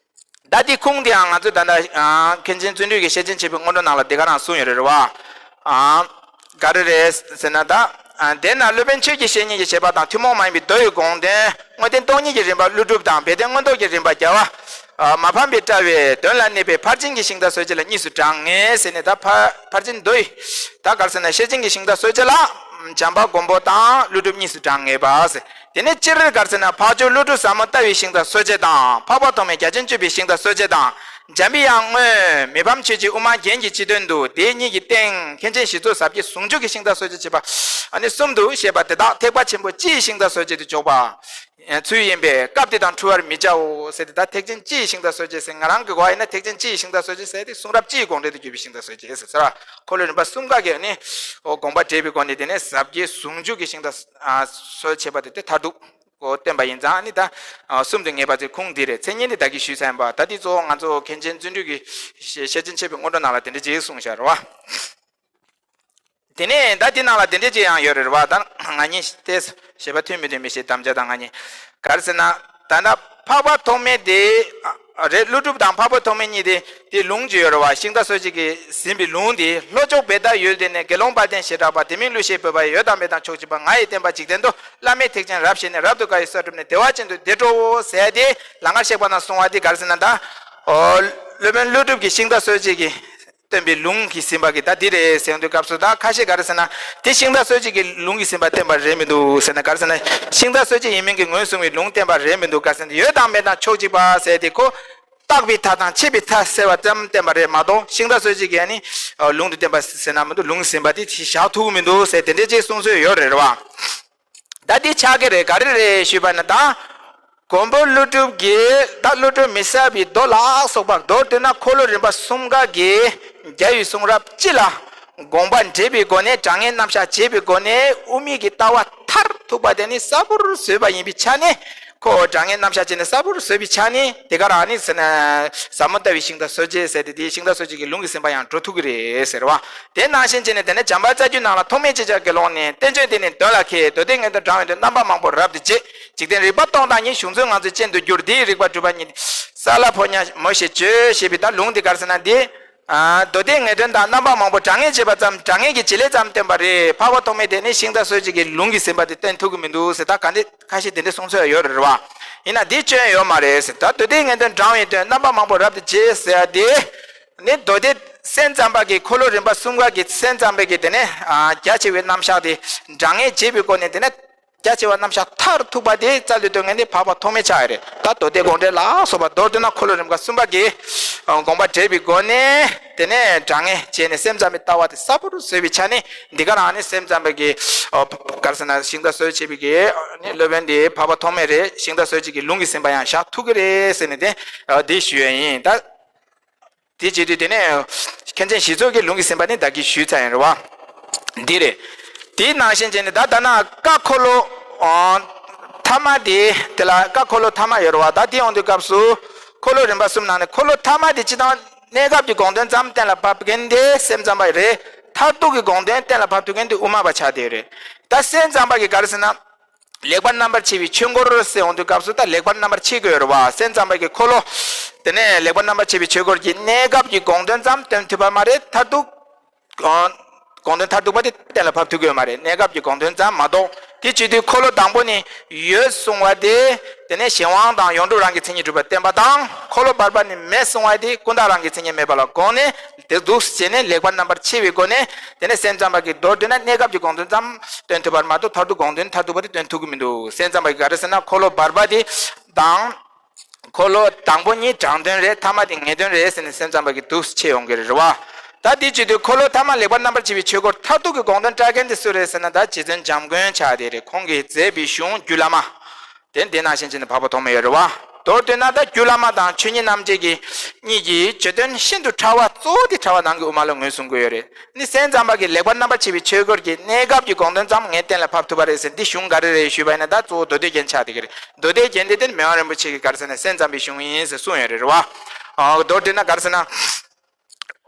ད་དེ་ཁུངས་དེའང་ང་ཚོས་ད་ལྟ་ཨ་མཁན་ཆེན་བརྩོན་འགྲུས་ཀྱི་ཤེར་ཕྱིན་ཆེ་བའི་སྔོན་འགྲོ་ནང་ལ་དེ་ག་རང་གསུངས་ཡོད་རེད་བ། ཨ་ག་རེ་རེད་ཟེར་ན། ད་ཨ་དེས་ན་སློབ་དཔོན་ཆོས་ཀྱི་བཤེས་གཉེན་གྱི་བཞེད་པ་དང་། ཐུན་མོང་མ་ཡིན་པའི་མདོ་ཡི་དགོངས་དོན། དངོས་བསྟན་སྟོང་ཉིད་ཀྱི་རིམ་པ་ཀླུ་སྒྲུབ་དང་། སྦས་དོན་མངོན་རྟོགས་ཀྱི་རིམ་པ་རྒྱལ་བ་ཨ་མ་ཕམ་པའི་དཔྲལ་བའི་དོན་ལ་གནས་པའི་ཕར་ཕྱིན་གྱི་ཤིང་རྟ་གསོད་བྱེད་ལ་གཉིས་སུ་བགྲང་ངེས་ཟེར་ནས། ད་ཕར་ཕར་ཕྱིན་མདོ་ཡི། ད་ག་རེ་ཟེར་ན། ཤེར་ཕྱིན་གྱི་ཤིང་རྟ་གསོད་བྱེད་ལ་བྱམས་པ་མགོན་པོ་དང་ཀླུ་སྒྲུབ་གཉིས་སུ་བགྲང་ངེས་པ་ཟེར། དེ་ནས་སྤྱིར་ག་རེ་ཟེར་ན། འཕགས་མཆོག་ཀླུ་སྒྲུབ་ཟབ་མོ་ལྟ་བའི་ཤིང་རྟ་གསོད་བྱེད་དང་། འཕགས་པ་ཐོགས་མེད་རྒྱ་ཆེན་སྤྱོད་པའི་ཤིང་རྟ་གསོད་བྱེད་དང་། འཇམ་པའི་དབྱངས་དངོས་མི་ཕམ་ཆོས་ཀྱི་དབུ་མ་རྒྱན་གྱི་སྤྱི་དོན་དུ། དེ་གཉིས་ཀྱི་སྟེང་མཁན་ཆེན་ཞི་འཚོ་ཟབ་རྒྱས་ཟུང་འཇུག་གི་ཤིང་རྟ་གསོད་བྱེད་ཅེས་པ། ཨ་ནི་གསུམ་དུ་བཤད་པ་དེ་དག་ཐེག་པ་ཆེན་པོ་སྤྱི་ཡི་ཤིང་རྟ་གསོད་བྱེད་དུ་འཇོག་པ་ཚུལ་ཡིན་པས། སྐབས་དེ་དང་འཁྲུལ་བར་མི་བྱའོ་ཟེར་ཏེ། ད་ཐེག་ཆེན་སྤྱི་ཡི་ཤིང་རྟ་གསོད་བྱེད་ཟེར། ང་རང་གི་གོ་བ་ཡིན་ན་ཐེག་ཆེན་སྤྱི་ཡི་ཤིང་རྟ་གསོད་བྱེད་ཟེར་ཏེ། གསུང་རབ་སྤྱི་ཡི་དགོངས་འགྲེལ་དུ་གྱུར་པའི་ཤིང་རྟ་གསོད་བྱེད་ཟེར་ཟེར་བ། འཁོར་ལོའི་རིམ་པ་གསུམ་ཀ་གི་ནི་དགོངས་པ་འགྲེལ་བའི་སྒོ་ནས། དེ་ནས་ཟབ་རྒྱས་ཟུང་འཇུག་གི་ཤིང་རྟ་སྲོལ་ཕྱེ་བ་དེ་དེ་མཐར་ཐུག་གོ་བསྟན་པ་ཡིན་ཙང་། ཨ་ནི་ད་གསུམ་དུ་ངེས་པ་ཚོའི་ཁུངས་འདི་རེད། མཚན་ཉིད་འདི་ད་གིན་ཞུས་ཚར་ཡིན་པ། ད་འདི་གཙོ་བོ་ང་ཚོ་མཁན་ཆེན་བརྩོན་འགྲུས་ཀྱི་ཤེར་ཕྱིན་ཆེ་བའི་སྔོན་འགྲོ་ནང་ལ་དེ་འདྲ་ཅིག་གསུངས་བཞག་རེད་བ། དེ་ནས་ད་འདི་ནང་ལ་དེ་འདྲ་ཅིག་ཡང་ཡོད་རེད་བ། ད་ང་གཉིས་ཏོག་ཙམ་བཞེད་པ་མཐུན་མི་མཐུན་མི་ཤེས། དམ་བཅའ་དང་ང་གཉིས། ག་རེ་ཟེར་ན། ད་ལྟ་འཕགས་པ་ཐོགས་མེད་དེ། ཨ་ རེད། ཀླུ་སྒྲུབ་དང་འཕགས་པ་ཐོགས་མེད་གཉིས་དེ་དེ་ལུང་ཅིག་ཡོད་རེད་བ། ཤིང་རྟ་སོད་ཅིག་གིས་ཟིན་པའི་ལུང་དེ། ལྷོ་ཕྱོགས་བེ་ཏའི་ཡུལ་དེ་ནས། དགེ་སློང་དཔལ་ལྡན་ཞེས་གྲགས་པ། དེ་མིང་ཀླུ་ཞེས་འབོད་པ་ཡི། ཡོད་དང་མེད་དང་ཕྱོགས་གཅིག་པ། ང་ཡི་བསྟན་པ་འཇིག་རྟེན་དུ། བླ་མེད་ཐེག་ཆེན་རབ་བཞེས་ནས། རབ་ཏུ་དགའ་བའི་ས་བསྒྲུབས་ནས། བདེ་བ་ཅན་དུ་བདེ་འགྲོའོ་ཟེར་ཏེ་ལང་ཀར་གཤེགས་པ་ན་གསུངས་པ་དེ་ག་རེ་ཟེར་ན། ད་ཨོ་སློབ་དཔོན་ཀླུ་སྒྲུབ་ཀྱིས་ཤིང་རྟ་སོད་ཅིག་གིས་བསྟན་པའི་ལུང་གིས་ཟིན་པ་གི་ད་འདི་རེད་ཟེར་དུས་སྐབས་སུ། ད་ཁ་ཤས་ག་རེ་ཟེར་ན། དེ་ཤིང་རྟ་སོད་ཅིག་གིས་ལུང་གིས་ཟིན་པ་བསྟན་པ་རེད་མི་འདུག་ཟེར་ན། ག་རེ་ཟེར་ན། ཤིང་རྟ་སོད་ཅིག་ཡིན་མིན་གྱི་ངོས་བཟུང་བའི་ལུང་བསྟན་པ་རེད་མི་འདུག་ག་རེ་ཟེར་ན། ཡོད་དང་མེད་དང་ཕྱོགས་གཅིག་པ་ཟེར་དེ་ཁོ་བཏགས་པའི་མཐའ་དང་ཕྱེད་པའི་མཐའ་ཟེར་བ་ཙམ་བསྟན་པ་རེད་མ་གཏོགས། ཤིང་རྟ་སོད་ཅིག་གིས་ནི་ལུང་དུ་བསྟན་པ་ཟེར་ན་མི་འདུག་ལུང་ཟིན་པ་དེ་བཞག་ཐུབ་མི་འདུག་ཟེར་དེ་འདྲའི་ཅིག་གསུང་སྲོལ་ཡོད་རེད་བ། ད་འདི་ཆགས་ཀྱི་རེད། ག་རེ་རེད་ཞུས་པ་ན། ད་མགོན་པོ་ཀླུ་སྒྲུབ་ཀྱིས་ད་ཀླུ་སྒྲུབ་མི་ཟད་པའི་མདོ་ལ་སོགས་པ། མདོར་བསྡུ་ན་འཁོར་ལོ་རིམ་པ་གསུམ་ཀ་གི་རྒྱལ་བའི་གསུང་རབ་སྤྱི་ལ་དགོངས་པ་འགྲེལ་བའི་སྒོ་ནས། དྲང་ངེས་རྣམ་གཞག་བྱེད་པའི་སྒོ་ནས། དབུ་མའི་གི་ལྟ་བ་མཐར་ཐུག་པ་དེ་ནི་གསལ་པོར་བཟོས་པ་ཡིན་པའི་ཆ་ནས། ཁོ་དྲང་ངེས་རྣམ་གཞག་བྱས་ནས་གསལ་པོར་བཟོས་པའི་ཆ་ནས། དེ་ག་རང་ནི་ཟབ་མོ་ལྟ་བའི་ཤིང་རྟ་སོད་ཅིག་ཟེར་ཏེ། དེའི་ཤིང་རྟ་སོད་ཅིག་གི་ལུང་གིས་ཟིན་པ་ཡང་འགྲོ་ཐུབ་ཀྱི་རེད་ཟེར་བ། དེ་ནང་བཞིན་བྱས་ནས་དེ་ནས་བྱམས་པ་རྩ་རྒྱུད་ནང་ལ། ཐོགས་མེད་ཅེས་བྱ་དགེ་སློང་ནི། བསྟན་བཅོས་འདི་ནི་དོན་ལ་མཁས། མདོ་སྡེ་ངེས་དོན་དྲང་བའི་དོན། རྣམ་པ་མང་པོ་རབ་ཏུ་འབྱེད། འཇིག་རྟེན་རིག་པ་སྟོང་དང་གཉིས། གཞུང་ཚུལ་ངག་ཚུལ་ཅན་དུ་བསྒྱུར། འདིའི་རིགས་པ་གྲུབ་པ་ཉིད། ས་ལ་ཕོ་ཉ་མོ་ཞེས་བརྗོད། ཞེས་པའི་ད་ལུང་འདི་ག་རེ་ཟེར་ན། འདི་ཨ་མདོ་སྡེ་ངེས་དོན་དང་རྣམ་པ་མང་པོ་དྲང་ངེས་བྱས་པ་ཙམ། དྲང་ངེས་ཀྱི་བྱེད་ལས་ཙམ་བསྟན་པ་རེད། འཕགས་པ་ཐོགས་མེད་དེ་ནི་ཤིང་རྟ་སོད་ཅིག་གི་ལུང་གིས་ཟིན་པ་དེ་བསྟན་ཐུབ་ཀྱི་མི་འདུག་ཟེར། ད་ག་འདི་ཁ་ཤས་དེ་འདྲ་གསུང་སྲོལ་ཡོད་རེད་བ། ཡིན་ན་འདི་སྐྱོན་ཡོད་མ་རེད་ཟེར། ད་མདོ་སྡེ་ངེས་དོན་དྲང་བའི་དོན། རྣམ་པ་མང་པོ་རབ་ཏུ་འབྱེད་ཟེར་ཡ་དེ་ནི། མདོ་སྡེ་སེམས་ཙམ་པ་གི། འཁོར་ལོ་རིམ་པ་གསུམ་ཀ་གི་སེམས་ཙམ་པའི་གི་དེ་ནས་ཨ་རྒྱ་ཆེ་བའི་རྣམ་གཞག་དེ་དྲང་ངེས་བྱེད་པའི་སྒོ་ནས། དེ་ནས་རྒྱ་ཆེ་བ་རྣམ་གཞག་མཐར་ཐུག་པ་དེ་རྩ་ལས་སྟོན་མཁན་དེ་འཕགས་པ་ཐོགས་མེད་ཆགས་ཡོད་རེད། ད་མདོ་སྡེ་དགོངས་འགྲེལ་ལ་སོགས་པ། མདོར་བསྡུ་ན་འཁོར་ལོ་རིམ་པ་གསུམ་པ་གི་ཨ་དགོངས་པ་འགྲེལ་བའི་སྒོ་ནས། དེ་ནས་དྲང་ངེས་བྱས་ནས་སེམས་ཙམ་པའི་ལྟ་བ་དེ་གསལ་པོར་བཟོས་པའི་ཆ་ནས། འདི་ག་རང་ནི་སེམས་ཙམ་པ་གི་ཨ་ག་རེ་ཟེར་ན། ཤིང་རྟ་སོད་ཅེས་པའི་གི་ནི་སློབ་དཔོན་དེ་འཕགས་པ་ཐོགས་མེད་རེད། ཤིང་རྟ་སོད་ཅིག་གི་ལུང་གིས་ཟིན་པ་ཡང་བཞག་ཐུབ་ཀྱི་རེད་ཟེར་ནས་དེ་ཨ་འདི་ཞུ་ཡ་ཡིན། ད་དེ་བྱེད་དུས་དེ་ནས་མཁན་ཆེན་ཞི་འཚོ་གི་ལུང་གིས་ཟིན་པ་ནི་ད་གིན་ཞུས་ཚར་ཡིན་རེད་བ། འདི་རེད། དེའི་ནང་བཞིན་བྱས་ནས་ད་ད་ན་ཀ་འཁོར་ལོ་ཨ་ཐ་མ་དེ། དེ་ལ་ཀ་འཁོར་ལོ་ཐ་མ་ཡོད་རེད་བ། ད་དེ་ཡོང་དུས་སྐབས་སུ་འཁོར་ལོ་རིམ་པ་གསུམ་ནང་ནས་འཁོར་ལོ་ཐ་མ་དེ་སྤྱིར་བཏང་གནས་སྐབས་ཀྱི་དགོངས་དོན་ཙམ་གཏན་ལ་ཕབ་མཁན་དེ་སེམས་ཙམ་པ་རེད། མཐར་ཐུག་གི་དགོངས་དོན་གཏན་ལ་ཕབ་ཐུབ་མཁན་དེ་དབུ་མ་པ་ཆགས་བསྡད་ཡོད་རེད། ད་སེམས་ཙམ་པ་གིས་ག་རེ་ཟེར་ན། ལེགས་པར་རྣམ་པར་ཕྱེ་བའི་ཆོས་འཁོར་ཟེར་ཡོང་དུས་སྐབས་སུ། ད་ལེགས་པར་རྣམ་པར་ཕྱེ་དགོས་རེད་བ། སེམས་ཙམ་པ་གི་འཁོར་ལོ་དེ་ནས་ལེགས་པར་རྣམ་པར་ཕྱེ་བའི་ཆོས་འཁོར་གྱི་གནས་སྐབས་ཀྱི་དགོངས་དོན་ཙམ་སྟོན་ཐུབ་པ་མ་རེད། མཐར་ཐུག་ཨ་དགོངས་དོན་མཐར་ཐུག་པ་དེ་གཏན་ལ་ཕབ་ཐུབ་ཀྱི་ཡོད་མ་རེད། གནས་སྐབས་ཀྱི་དགོངས་དོན་ཙམ་མ་གཏོགས། དེ་བྱེད་དུས་འཁོར་ལོ་དང་པོ་ནི་ཡོད་གསུང་བ་དེ། དེ་ནས་གཞན་དབང་དང་ཡོངས་གྲུབ་རང་གི་མཚན་ཉིད་གྲུབ་པ་བསྟན་པ་དང་། འཁོར་ལོ་བར་པ་ནི་མེད་གསུང་བ་དེ་ཀུན་བརྟགས་རང་གི་མཚན་ཉིད་མེད་པ་ལ་དགོངས་ནས། དེ་འདུག་སེ་བྱས་ནས་ལེགས་པར་རྣམ་པར་ཕྱེ་བའི་སྒོ་ནས། དེ་ནས་སེམས་ཙམ་པ་གིས་མདོར་བསྡུས་ན་གནས་སྐབས་ཀྱི་དགོངས་དོན་ཙམ་སྟོན་ཐུབ་པར་མ་གཏོགས། མཐར་ཐུག་དགོངས་དོན་མཐར་ཐུག་པ་དེ་སྟོན་ཐུབ་ཀྱི་མི་འདུག་སེམས་ཙམ་པ་གིས་ག་རེ་ཟེར་ན། འཁོར་ལོ་བར་པ་དེ་དང་། འཁོར་ལོ་དང་པོ་གཉིས་དྲང་དོན་རེད། ཐ་མ་དེ་ངེས་དོན་རེད་ཟེར་ནས་སེམས་ཙམ་པ་གིས་འདུག་སེ་ཕྱེ་ཡོང་གི་རེད་བ། ད་དེ་བྱེད་དུས་འཁོར་ལོ་ཐ་མ་ལེགས་པར་རྣམ་པར་ཕྱེ་བའི་ཆོས་འཁོར་མཐར་ཐུག་གི་དགོངས་དོན་བཀྲལ་མཁན་དེ་སུ་རེད་ཟེར་ན། ད་རྗེ་བཙུན་འཇམ་མགོན་ཆགས་བསྡད་རེད། ཁོང་གིས་མཛད་པའི་གཞུང་རྒྱུད་བླ་མ། དེ་འདི་ནང་བཞིན་བྱས་ནས་འཕགས་པ་ཐོགས་མེད་ཡོད་རེད་བ། མདོར་བསྡུས་ན་ད་རྒྱུད་བླ་མ་དང་ཆོས་ཉིད་རྣམ་འབྱེད་ཀྱི་གཉིས་ཀྱི་བརྗོད་དོན་ཤིན་ཏུ་ཕྲ་བ་གཙོ་བོ་དེ་ཕྲ་བ་ནང་གི་དབུ་མ་ལ་ངོས་བཟུང་དགོས་ཡོད་རེད། ནི་སེམས་ཙམ་པ་གིས་ལེགས་པར་རྣམ་པར་ཕྱེ་བའི་ཆོས་འཁོར་གྱི་གནས་སྐབས་ཀྱི་དགོངས་དོན་ཙམ་ངས་གཏན་ལ་ཕབ་ཐུབ་པ་རེད་ཟེར། འདི་གཞུང་ག་རེ་རེད་ཞུས་པ་ཡིན་ན། ད་གཙོ་བོ་མདོ་སྡེ་རྒྱན་ཆགས་བསྡད་ཀྱི་རེད། མདོ་སྡེ་རྒྱན་དེ་དེ་མི་དབང་རིན་པོ་ཆེ་གིས་ག་རེ་ཟེར་ན། སེམས་ཙམ་པའི་གཞུང་ཡིན་ཟེར་གསུངས་ཡོད་རེད་རེད་བ། ཨ་མདོར་བསྡུས་ན་ག་རེ་ཟེར་ན།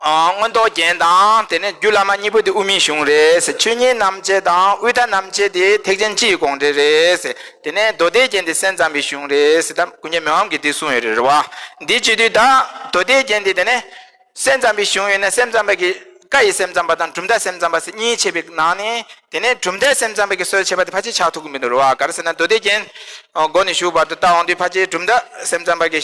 ཨ་མངོན་རྟོགས་རྒྱན་དང་དེ་ནས་རྒྱུད་བླ་མ་གཉིས་པོ་དེ་དབུ་མའི་གཞུང་རེད་ཟེར། ཆོས་ཉིད་རྣམ་འབྱེད་དང་དབུས་མཐའ་རྣམ་འབྱེད་དེ་ཐེག་ཆེན་སྤྱི་ཡི་དགོངས་འགྲེལ་རེད་ཟེར། དེ་ནས་མདོ་སྡེ་རྒྱན་དེ་སེམས་ཙམ་པའི་གཞུང་རེད་ཟེར། ད་ཀུན་མཁྱེན་མི་དབང་གིས་འདི་གསུངས་ཡོད་རེད་རེད་བ། འདི་བྱེད་དུས་ད་མདོ་སྡེ་རྒྱན་དེ་དེ་ནས་སེམས་ཙམ་པའི་གཞུང་ཡིན་ན། སེམས་ཙམ་པ་གི་བཀའ་ཡི་སེམས་ཙམ་པ་དང་གྲུབ་མཐའི་སེམས་ཙམ་པ་ཟེར་གཉིས་ཕྱེ་བའི་ནང་ནས། དེ་ནས་གྲུབ་མཐའི་སེམས་ཙམ་པ་གིས་སྲོལ་ཕྱེ་བ་དེ་ཕལ་ཆེར་ཆགས་ཐུབ་ཀྱི་མི་འདུག་རེད་བ། ག་རེ་ཟེར་ན། མདོ་སྡེ་རྒྱན་མགོ་ནས་ཞུགས་བར་དུ་ལྟ་འོང་དུས་ཕལ་ཆེར་གྲུབ་མཐའ་སེམས་ཙམ་པ་གི་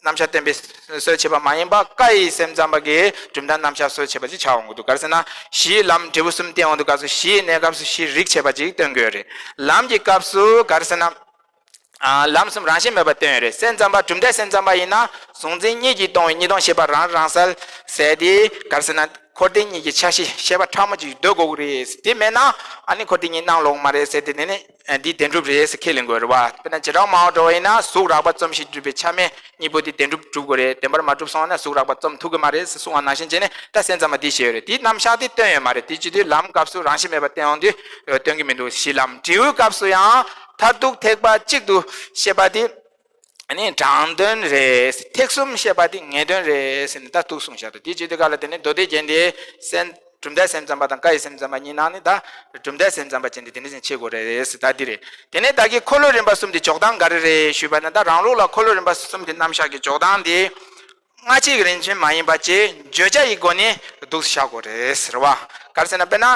རྣམ་གཞག་བསྟན་པའི་སྲོལ་ཕྱེ་བ་མ་ཡིན་པ། བཀའ་ཡི་སེམས་ཙམ་པ་གིས་གྲུབ་མཐའི་རྣམ་གཞག་སྲོལ་ཕྱེ་བ་ཅིག་ཆགས་འོང་གི་འདུག་ག་རེ་ཟེར་ན། གཞིའི་ལམ་འབྲས་བུ་གསུམ་བསྟན་འོང་དུས་སྐབས་སུ། གཞིའི་གནས་སྐབས་སུ་གཞི་རིགས་ཆད་པ་ཅིག་སྟོན་གྱི་ཡོད་རེད། ལམ་གྱི་སྐབས་སུ་ག་རེ་ཟེར་ན། ཨ་ལམ་གསུམ་རང་བཞིན་མེད་པར་སྟོན་ཡོད་རེད། སེམས་ཙམ་པ་གྲུབ་མཐའི་སེམས་ཙམ་པ་ཡིན་ན། གཟུང་འཛིན་གཉིས་ཀྱིས་སྟོང་བའི་གཉིས་སྟོང་ཤེས་པ་རང་རང་གསལ་ཟེར་དེ། ག་རེ་ཟེར་ན། འཁོར་འདས་གཉིས་ཀྱི་ཆ་ཤས་ཤེས་པ་ཕྲ་མོ་ཅིག་འདོད་དགོས་ཀྱི་རེད། དེ་མེད་ན་ཨ་ནི་འཁོར་འདས་གཉིས་སྣང་ལོང་མ་རེད་ཟེར་དེ། དེ་ནི་འདི་བདེན་གྲུབ་རེད་ཟེར་ཁས་ལེན་དགོས་རེད་བ། དཔེར་ན་བྱེ་བྲག་སྨྲ་བ་འདྲ་བ་ཡིན་ན། གཟུགས་རགས་པ་ཙམ་ཞིག་གྲུབ་པའི་ཆ་མེད་གཉིས་པོ་དེ་བདེན་གྲུབ་གྲུབ་དགོས་རེད། བདེན་པར་མ་གྲུབ་སོང་ན་གཟུགས་རགས་པ་ཙམ་ཐུག་གི་མ་རེད་ཟེར་གསུངས་པ་ནང་བཞིན་བྱས་ནས། ད་སེམས་ཙམ་པ་འདི་བཤད་ཡོད་རེད། དེའི་རྣམ་གཞག་དེ་སྟོན་ཡོད་མ་རེད། དེ་བྱེད་དུས་ལམ་སྐབས་སུ་རང་བཞིན་མེད་པར་བསྟན་འོང་དུས་སྟོན་གྱི་མི་འདུག་གཞི་ལམ། འབྲས་བུའི་སྐབས་སུ་ཡང་མཐར་ཐུག་ཐེག་པ་གཅིག་ཏུ་བཤད་པ་དེ་ནི་དྲང་དོན་རེད། ཐེག་གསུམ་བཤད་པ་དེ་ངེས་དོན་རེད་ཟེར་ནས་ད་འདུག་གསུངས་བཞག་འདུག་དེ་བྱེད་དུས་ག་ལ་དེ་ནི་མདོ་སྡེ་རྒྱན་དེ་སེམས་ གྲུབ་མཐའི་སེམས་ཙམ་པ་དང་བཀའ་ཡི་སེམས་ཙམ་པ་གཉིས་ནང་ནས་ད་གྲུབ་མཐའི་སེམས་ཙམ་པ་ཅན་དེ་དེ་འདྲ་ཅན་ཕྱེ་དགོས་རེད་ཟེར། ད་འདི་རེད། དེ་ནས་ད་གི་འཁོར་ལོ་རིམ་པ་གསུམ་དེ་འཇོག་སྟངས་ག་རེ་རེད་ཞུས་པ་ན། ད་རང་ལུགས་ལ་འཁོར་ལོ་རིམ་པ་གསུམ་དེ་རྣམ་གཞག་གི་འཇོག་སྟངས་དེ། སྔ་ཕྱི་གི་རིམ་ཅན་མ་ཡིན་པ་བཅས་བརྗོད་བྱ་ཡི་སྒོ་ནས་འདུག་སེ་བཞག་དགོས་རེད་ཟེར་བ། ག་རེ་ཟེར་ན། དཔེར་ན།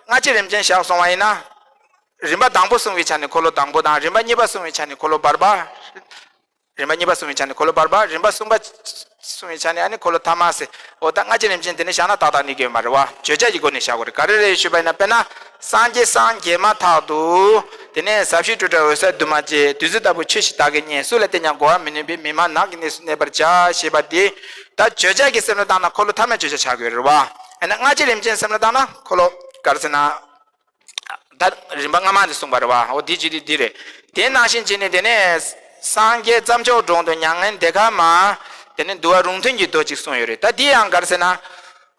སྔ་ཕྱི་རིམ་ཅན་བཞག་སོང་བ་ཡིན་ན། རིམ་པ་དང་པོ་གསུང་བའི་ཆ་ནས་འཁོར་ལོ་དང་པོ་དང་། རིམ་པ་གཉིས་པ་གསུང་བའི་ཆ་ནས་འཁོར་ལོ་བར་པ། རིམ་པ་གཉིས་པ་གསུང་བའི་ཆ་ནས་འཁོར་ལོ་བར་པ། རིམ་པ་གསུམ་པ་གསུང་བའི་ཆ་ནས་ཨ་ནི་འཁོར་ལོ་ཐ་མ་ཟེར། འོ་ད་སྔ་ཕྱི་རིམ་ཅན་དེ་ནས་བཞག་ན་ཏག་ཏག་གནས་ཀྱི་ཡོད་མ་རེད་བ། བརྗོད་བྱ་ཡི་སྒོ་ནས་བཞག་དགོས་རེད། ག་རེ་རེད་ཞུས་པ་ཡིན་ན། དཔེར་ན། སངས་རྒྱས་སངས་རྒྱས་མ་ཐག་ཏུ། དེ་ནས་ཟབ་ཞི་སྤྲོས་བྲལ་འོད་གསལ་འདུས་མ་བྱས། བདུད་རྩི་ལྟ་བུའི་ཆོས་ཤིག་བདག་གིས་རྙེད། སུ་ལ་བསྟན་ཀྱང་གོ་བར་མི་ནུས་པས། མི་སྨྲ་ནགས་ཀྱི་གནས་སུ་གནས་པར་བྱ། ཞེས་པ་འདི། ད་བརྗོད་བྱ་གི་སེམས་ལ་བཏང་ན་འཁོར་ལོ་ཐ་མའི་བརྗོད་བྱ་ཆགས་ཀྱི་ཡོད་རེད་བ། ཡང་ན་སྔ་ཕྱི་རིམ་ཅན་སེམས་ལ་བཏང་ན་འཁོར་ལོ་ག་རེ་ཟེར་ན། ད་རིམ་པ་སྔ་མ་འདི་གསུངས་པ་རེད་བ། འོ་འདི་བྱེད་དུས་འདི་རེད། དེ་ནང་བཞིན་བྱས་ནས་དེ་ནས་སངས་རྒྱས་རྩྭ་མཆོག་གྲོང་དུ་མྱ་ངན་འདའ་ཁ་མ། དེ་ནས་འདུལ་བ་རུང་སྟོན་གྱི་མདོ་ཅིག་གསུངས་ཡོད་རེད། ད་འདི་ཡང་ག་རེ་ཟེར་ན།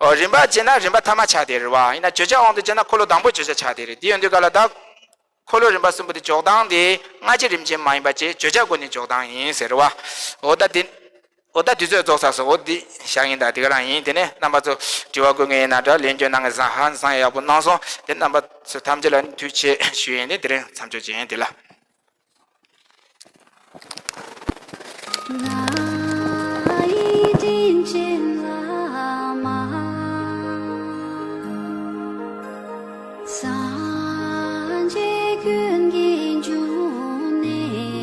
འོ་རིམ་པ་བྱས་ན་རིམ་པ་ཐ་མ་ཆགས་བསྡད་རེད་བ། ཡིན་ན་བརྗོད་བྱ་དབང་དུ་བྱས་ན་འཁོར་ལོ་དང་པོ་བརྗོད་བྱ་ཆགས་བསྡད་རེད། འདི་ཡོང་དུས་ག་ལ་ད། འཁོར་ལོ་རིམ་པ་གསུམ་པོ་དེ་འཇོག་སྟངས་དེ་སྔ་ཕྱི་རིམ་ཅན་མ་ཡིན་པ་བྱས་བརྗོད་བྱ་སྒོ་ནས་འཇོག་སྟངས་ཡིན་ཟེར་བ། འོ་ད་དེ། འོ་ད་དུས་ཚོད་རྫོགས་ཚར་སོང་། འོ་འདི་བཞག་ཡིན། ད་དེ་ག་རང་ཡིན། དེ་ནས་རྣམ་པ་ཚོ་དྲི་བ་བཀོད་མཁན་ཡིན་ན་འདྲ། ལན་བསྐྱོན་གནང་མཁན་བཟང་ཧ་ཅང་ཡག་པོ་གནང་སོང་། དེ་རྣམ་པ་ཚོ་ཐམས་ཅད་ལ་ཐུགས་རྗེ་ཆེ་ཞུ་ཡིན། དེ་དེ་རིང་མཚམས་འཇོག་བྱེད་ཡིན། དེ་ལ། ང་ཡི་དྲིན་ཅན་བླ་མ། སངས་རྒྱས་ཀུན་གྱི་འབྱུང་གནས།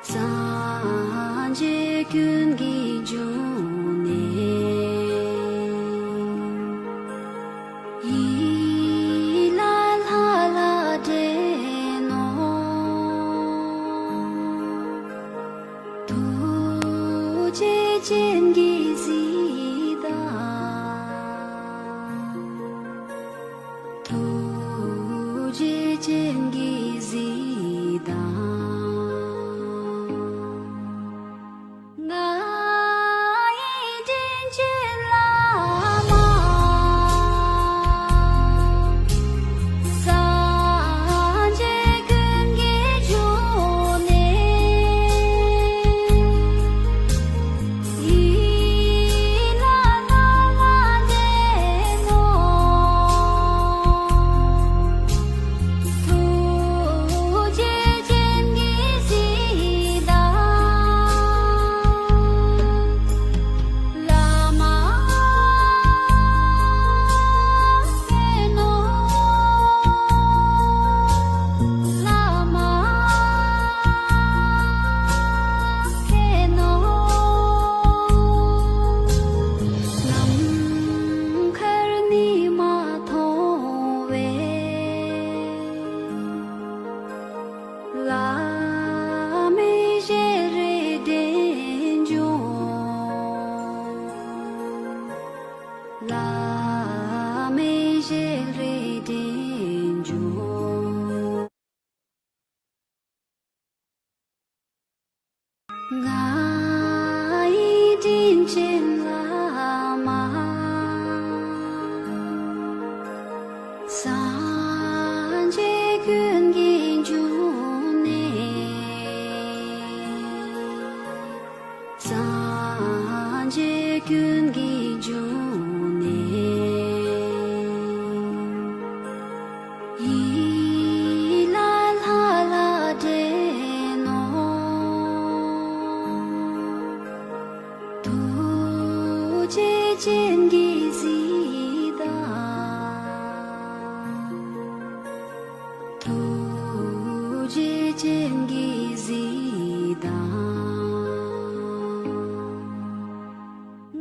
སངས་རྒྱས་ཀུན་གྱི་འབྱུང་གནས། ཡིད་ལ་ལྷ་ལ་བྲན་ནོ། ཐུགས་རྗེ་ཅན་གྱིས་གཟིགས་དང་། ཐུགས་རྗེ་ཅན་གྱིས་གཟིགས་དང་། ང་ཡི་དྲིན་ཅན་བླ་མ། སངས་རྒྱས་ཀུན་གྱི་འབྱུང་གནས། ཡིད་ལ་ལྷ་ལ་བྲན་ནོ། ཐུགས་རྗེ་ཅན་གྱིས་གཟིགས་དང་། བླ་མ་མཁྱེན་ནོ། བླ་མ་མཁྱེན་ནོ། ནམ་མཁར་ཉི་མ་མཐོང་བས། བླ་མའི་ཞལ་རས་དྲན་བྱུང་། བླ་མའི་ཞལ་རས་དྲན་བྱུང་། ང་ཡི་དྲིན་ཅན་བླ་མ། སངས་རྒྱས་ཀུན་གྱི་འབྱུང་གནས། སངས་རྒྱས་ཀུན་གྱི་འབྱུང་གནས། ཡིད་ལ་ལྷ་ལ་བྲན་ནོ། ཐུགས་རྗེ་ཅན་གྱིས་གཟིགས་དང་། ཐུགས་རྗེ་ཅན་གྱིས་གཟིགས་དང་།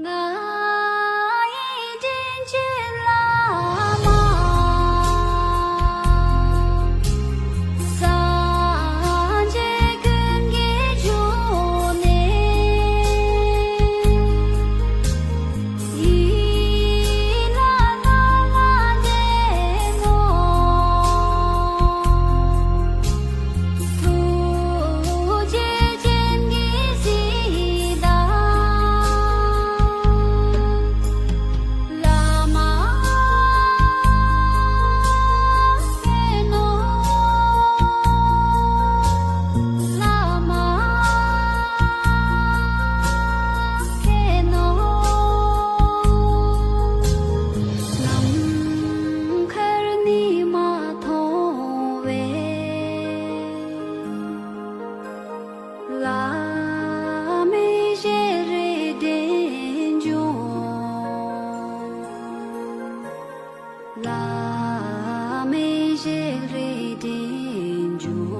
ང་ཡི་དྲིན་ཅན་བླ་མ། སངས་རྒྱས་ཀུན་གྱི་འབྱུང་གནས། ཡིད་ བླ་མའི་ཞལ་རས་བདེ་འབྱུང་། བླ་མའི་ཞལ་རས་བདེ་འབྱུང་།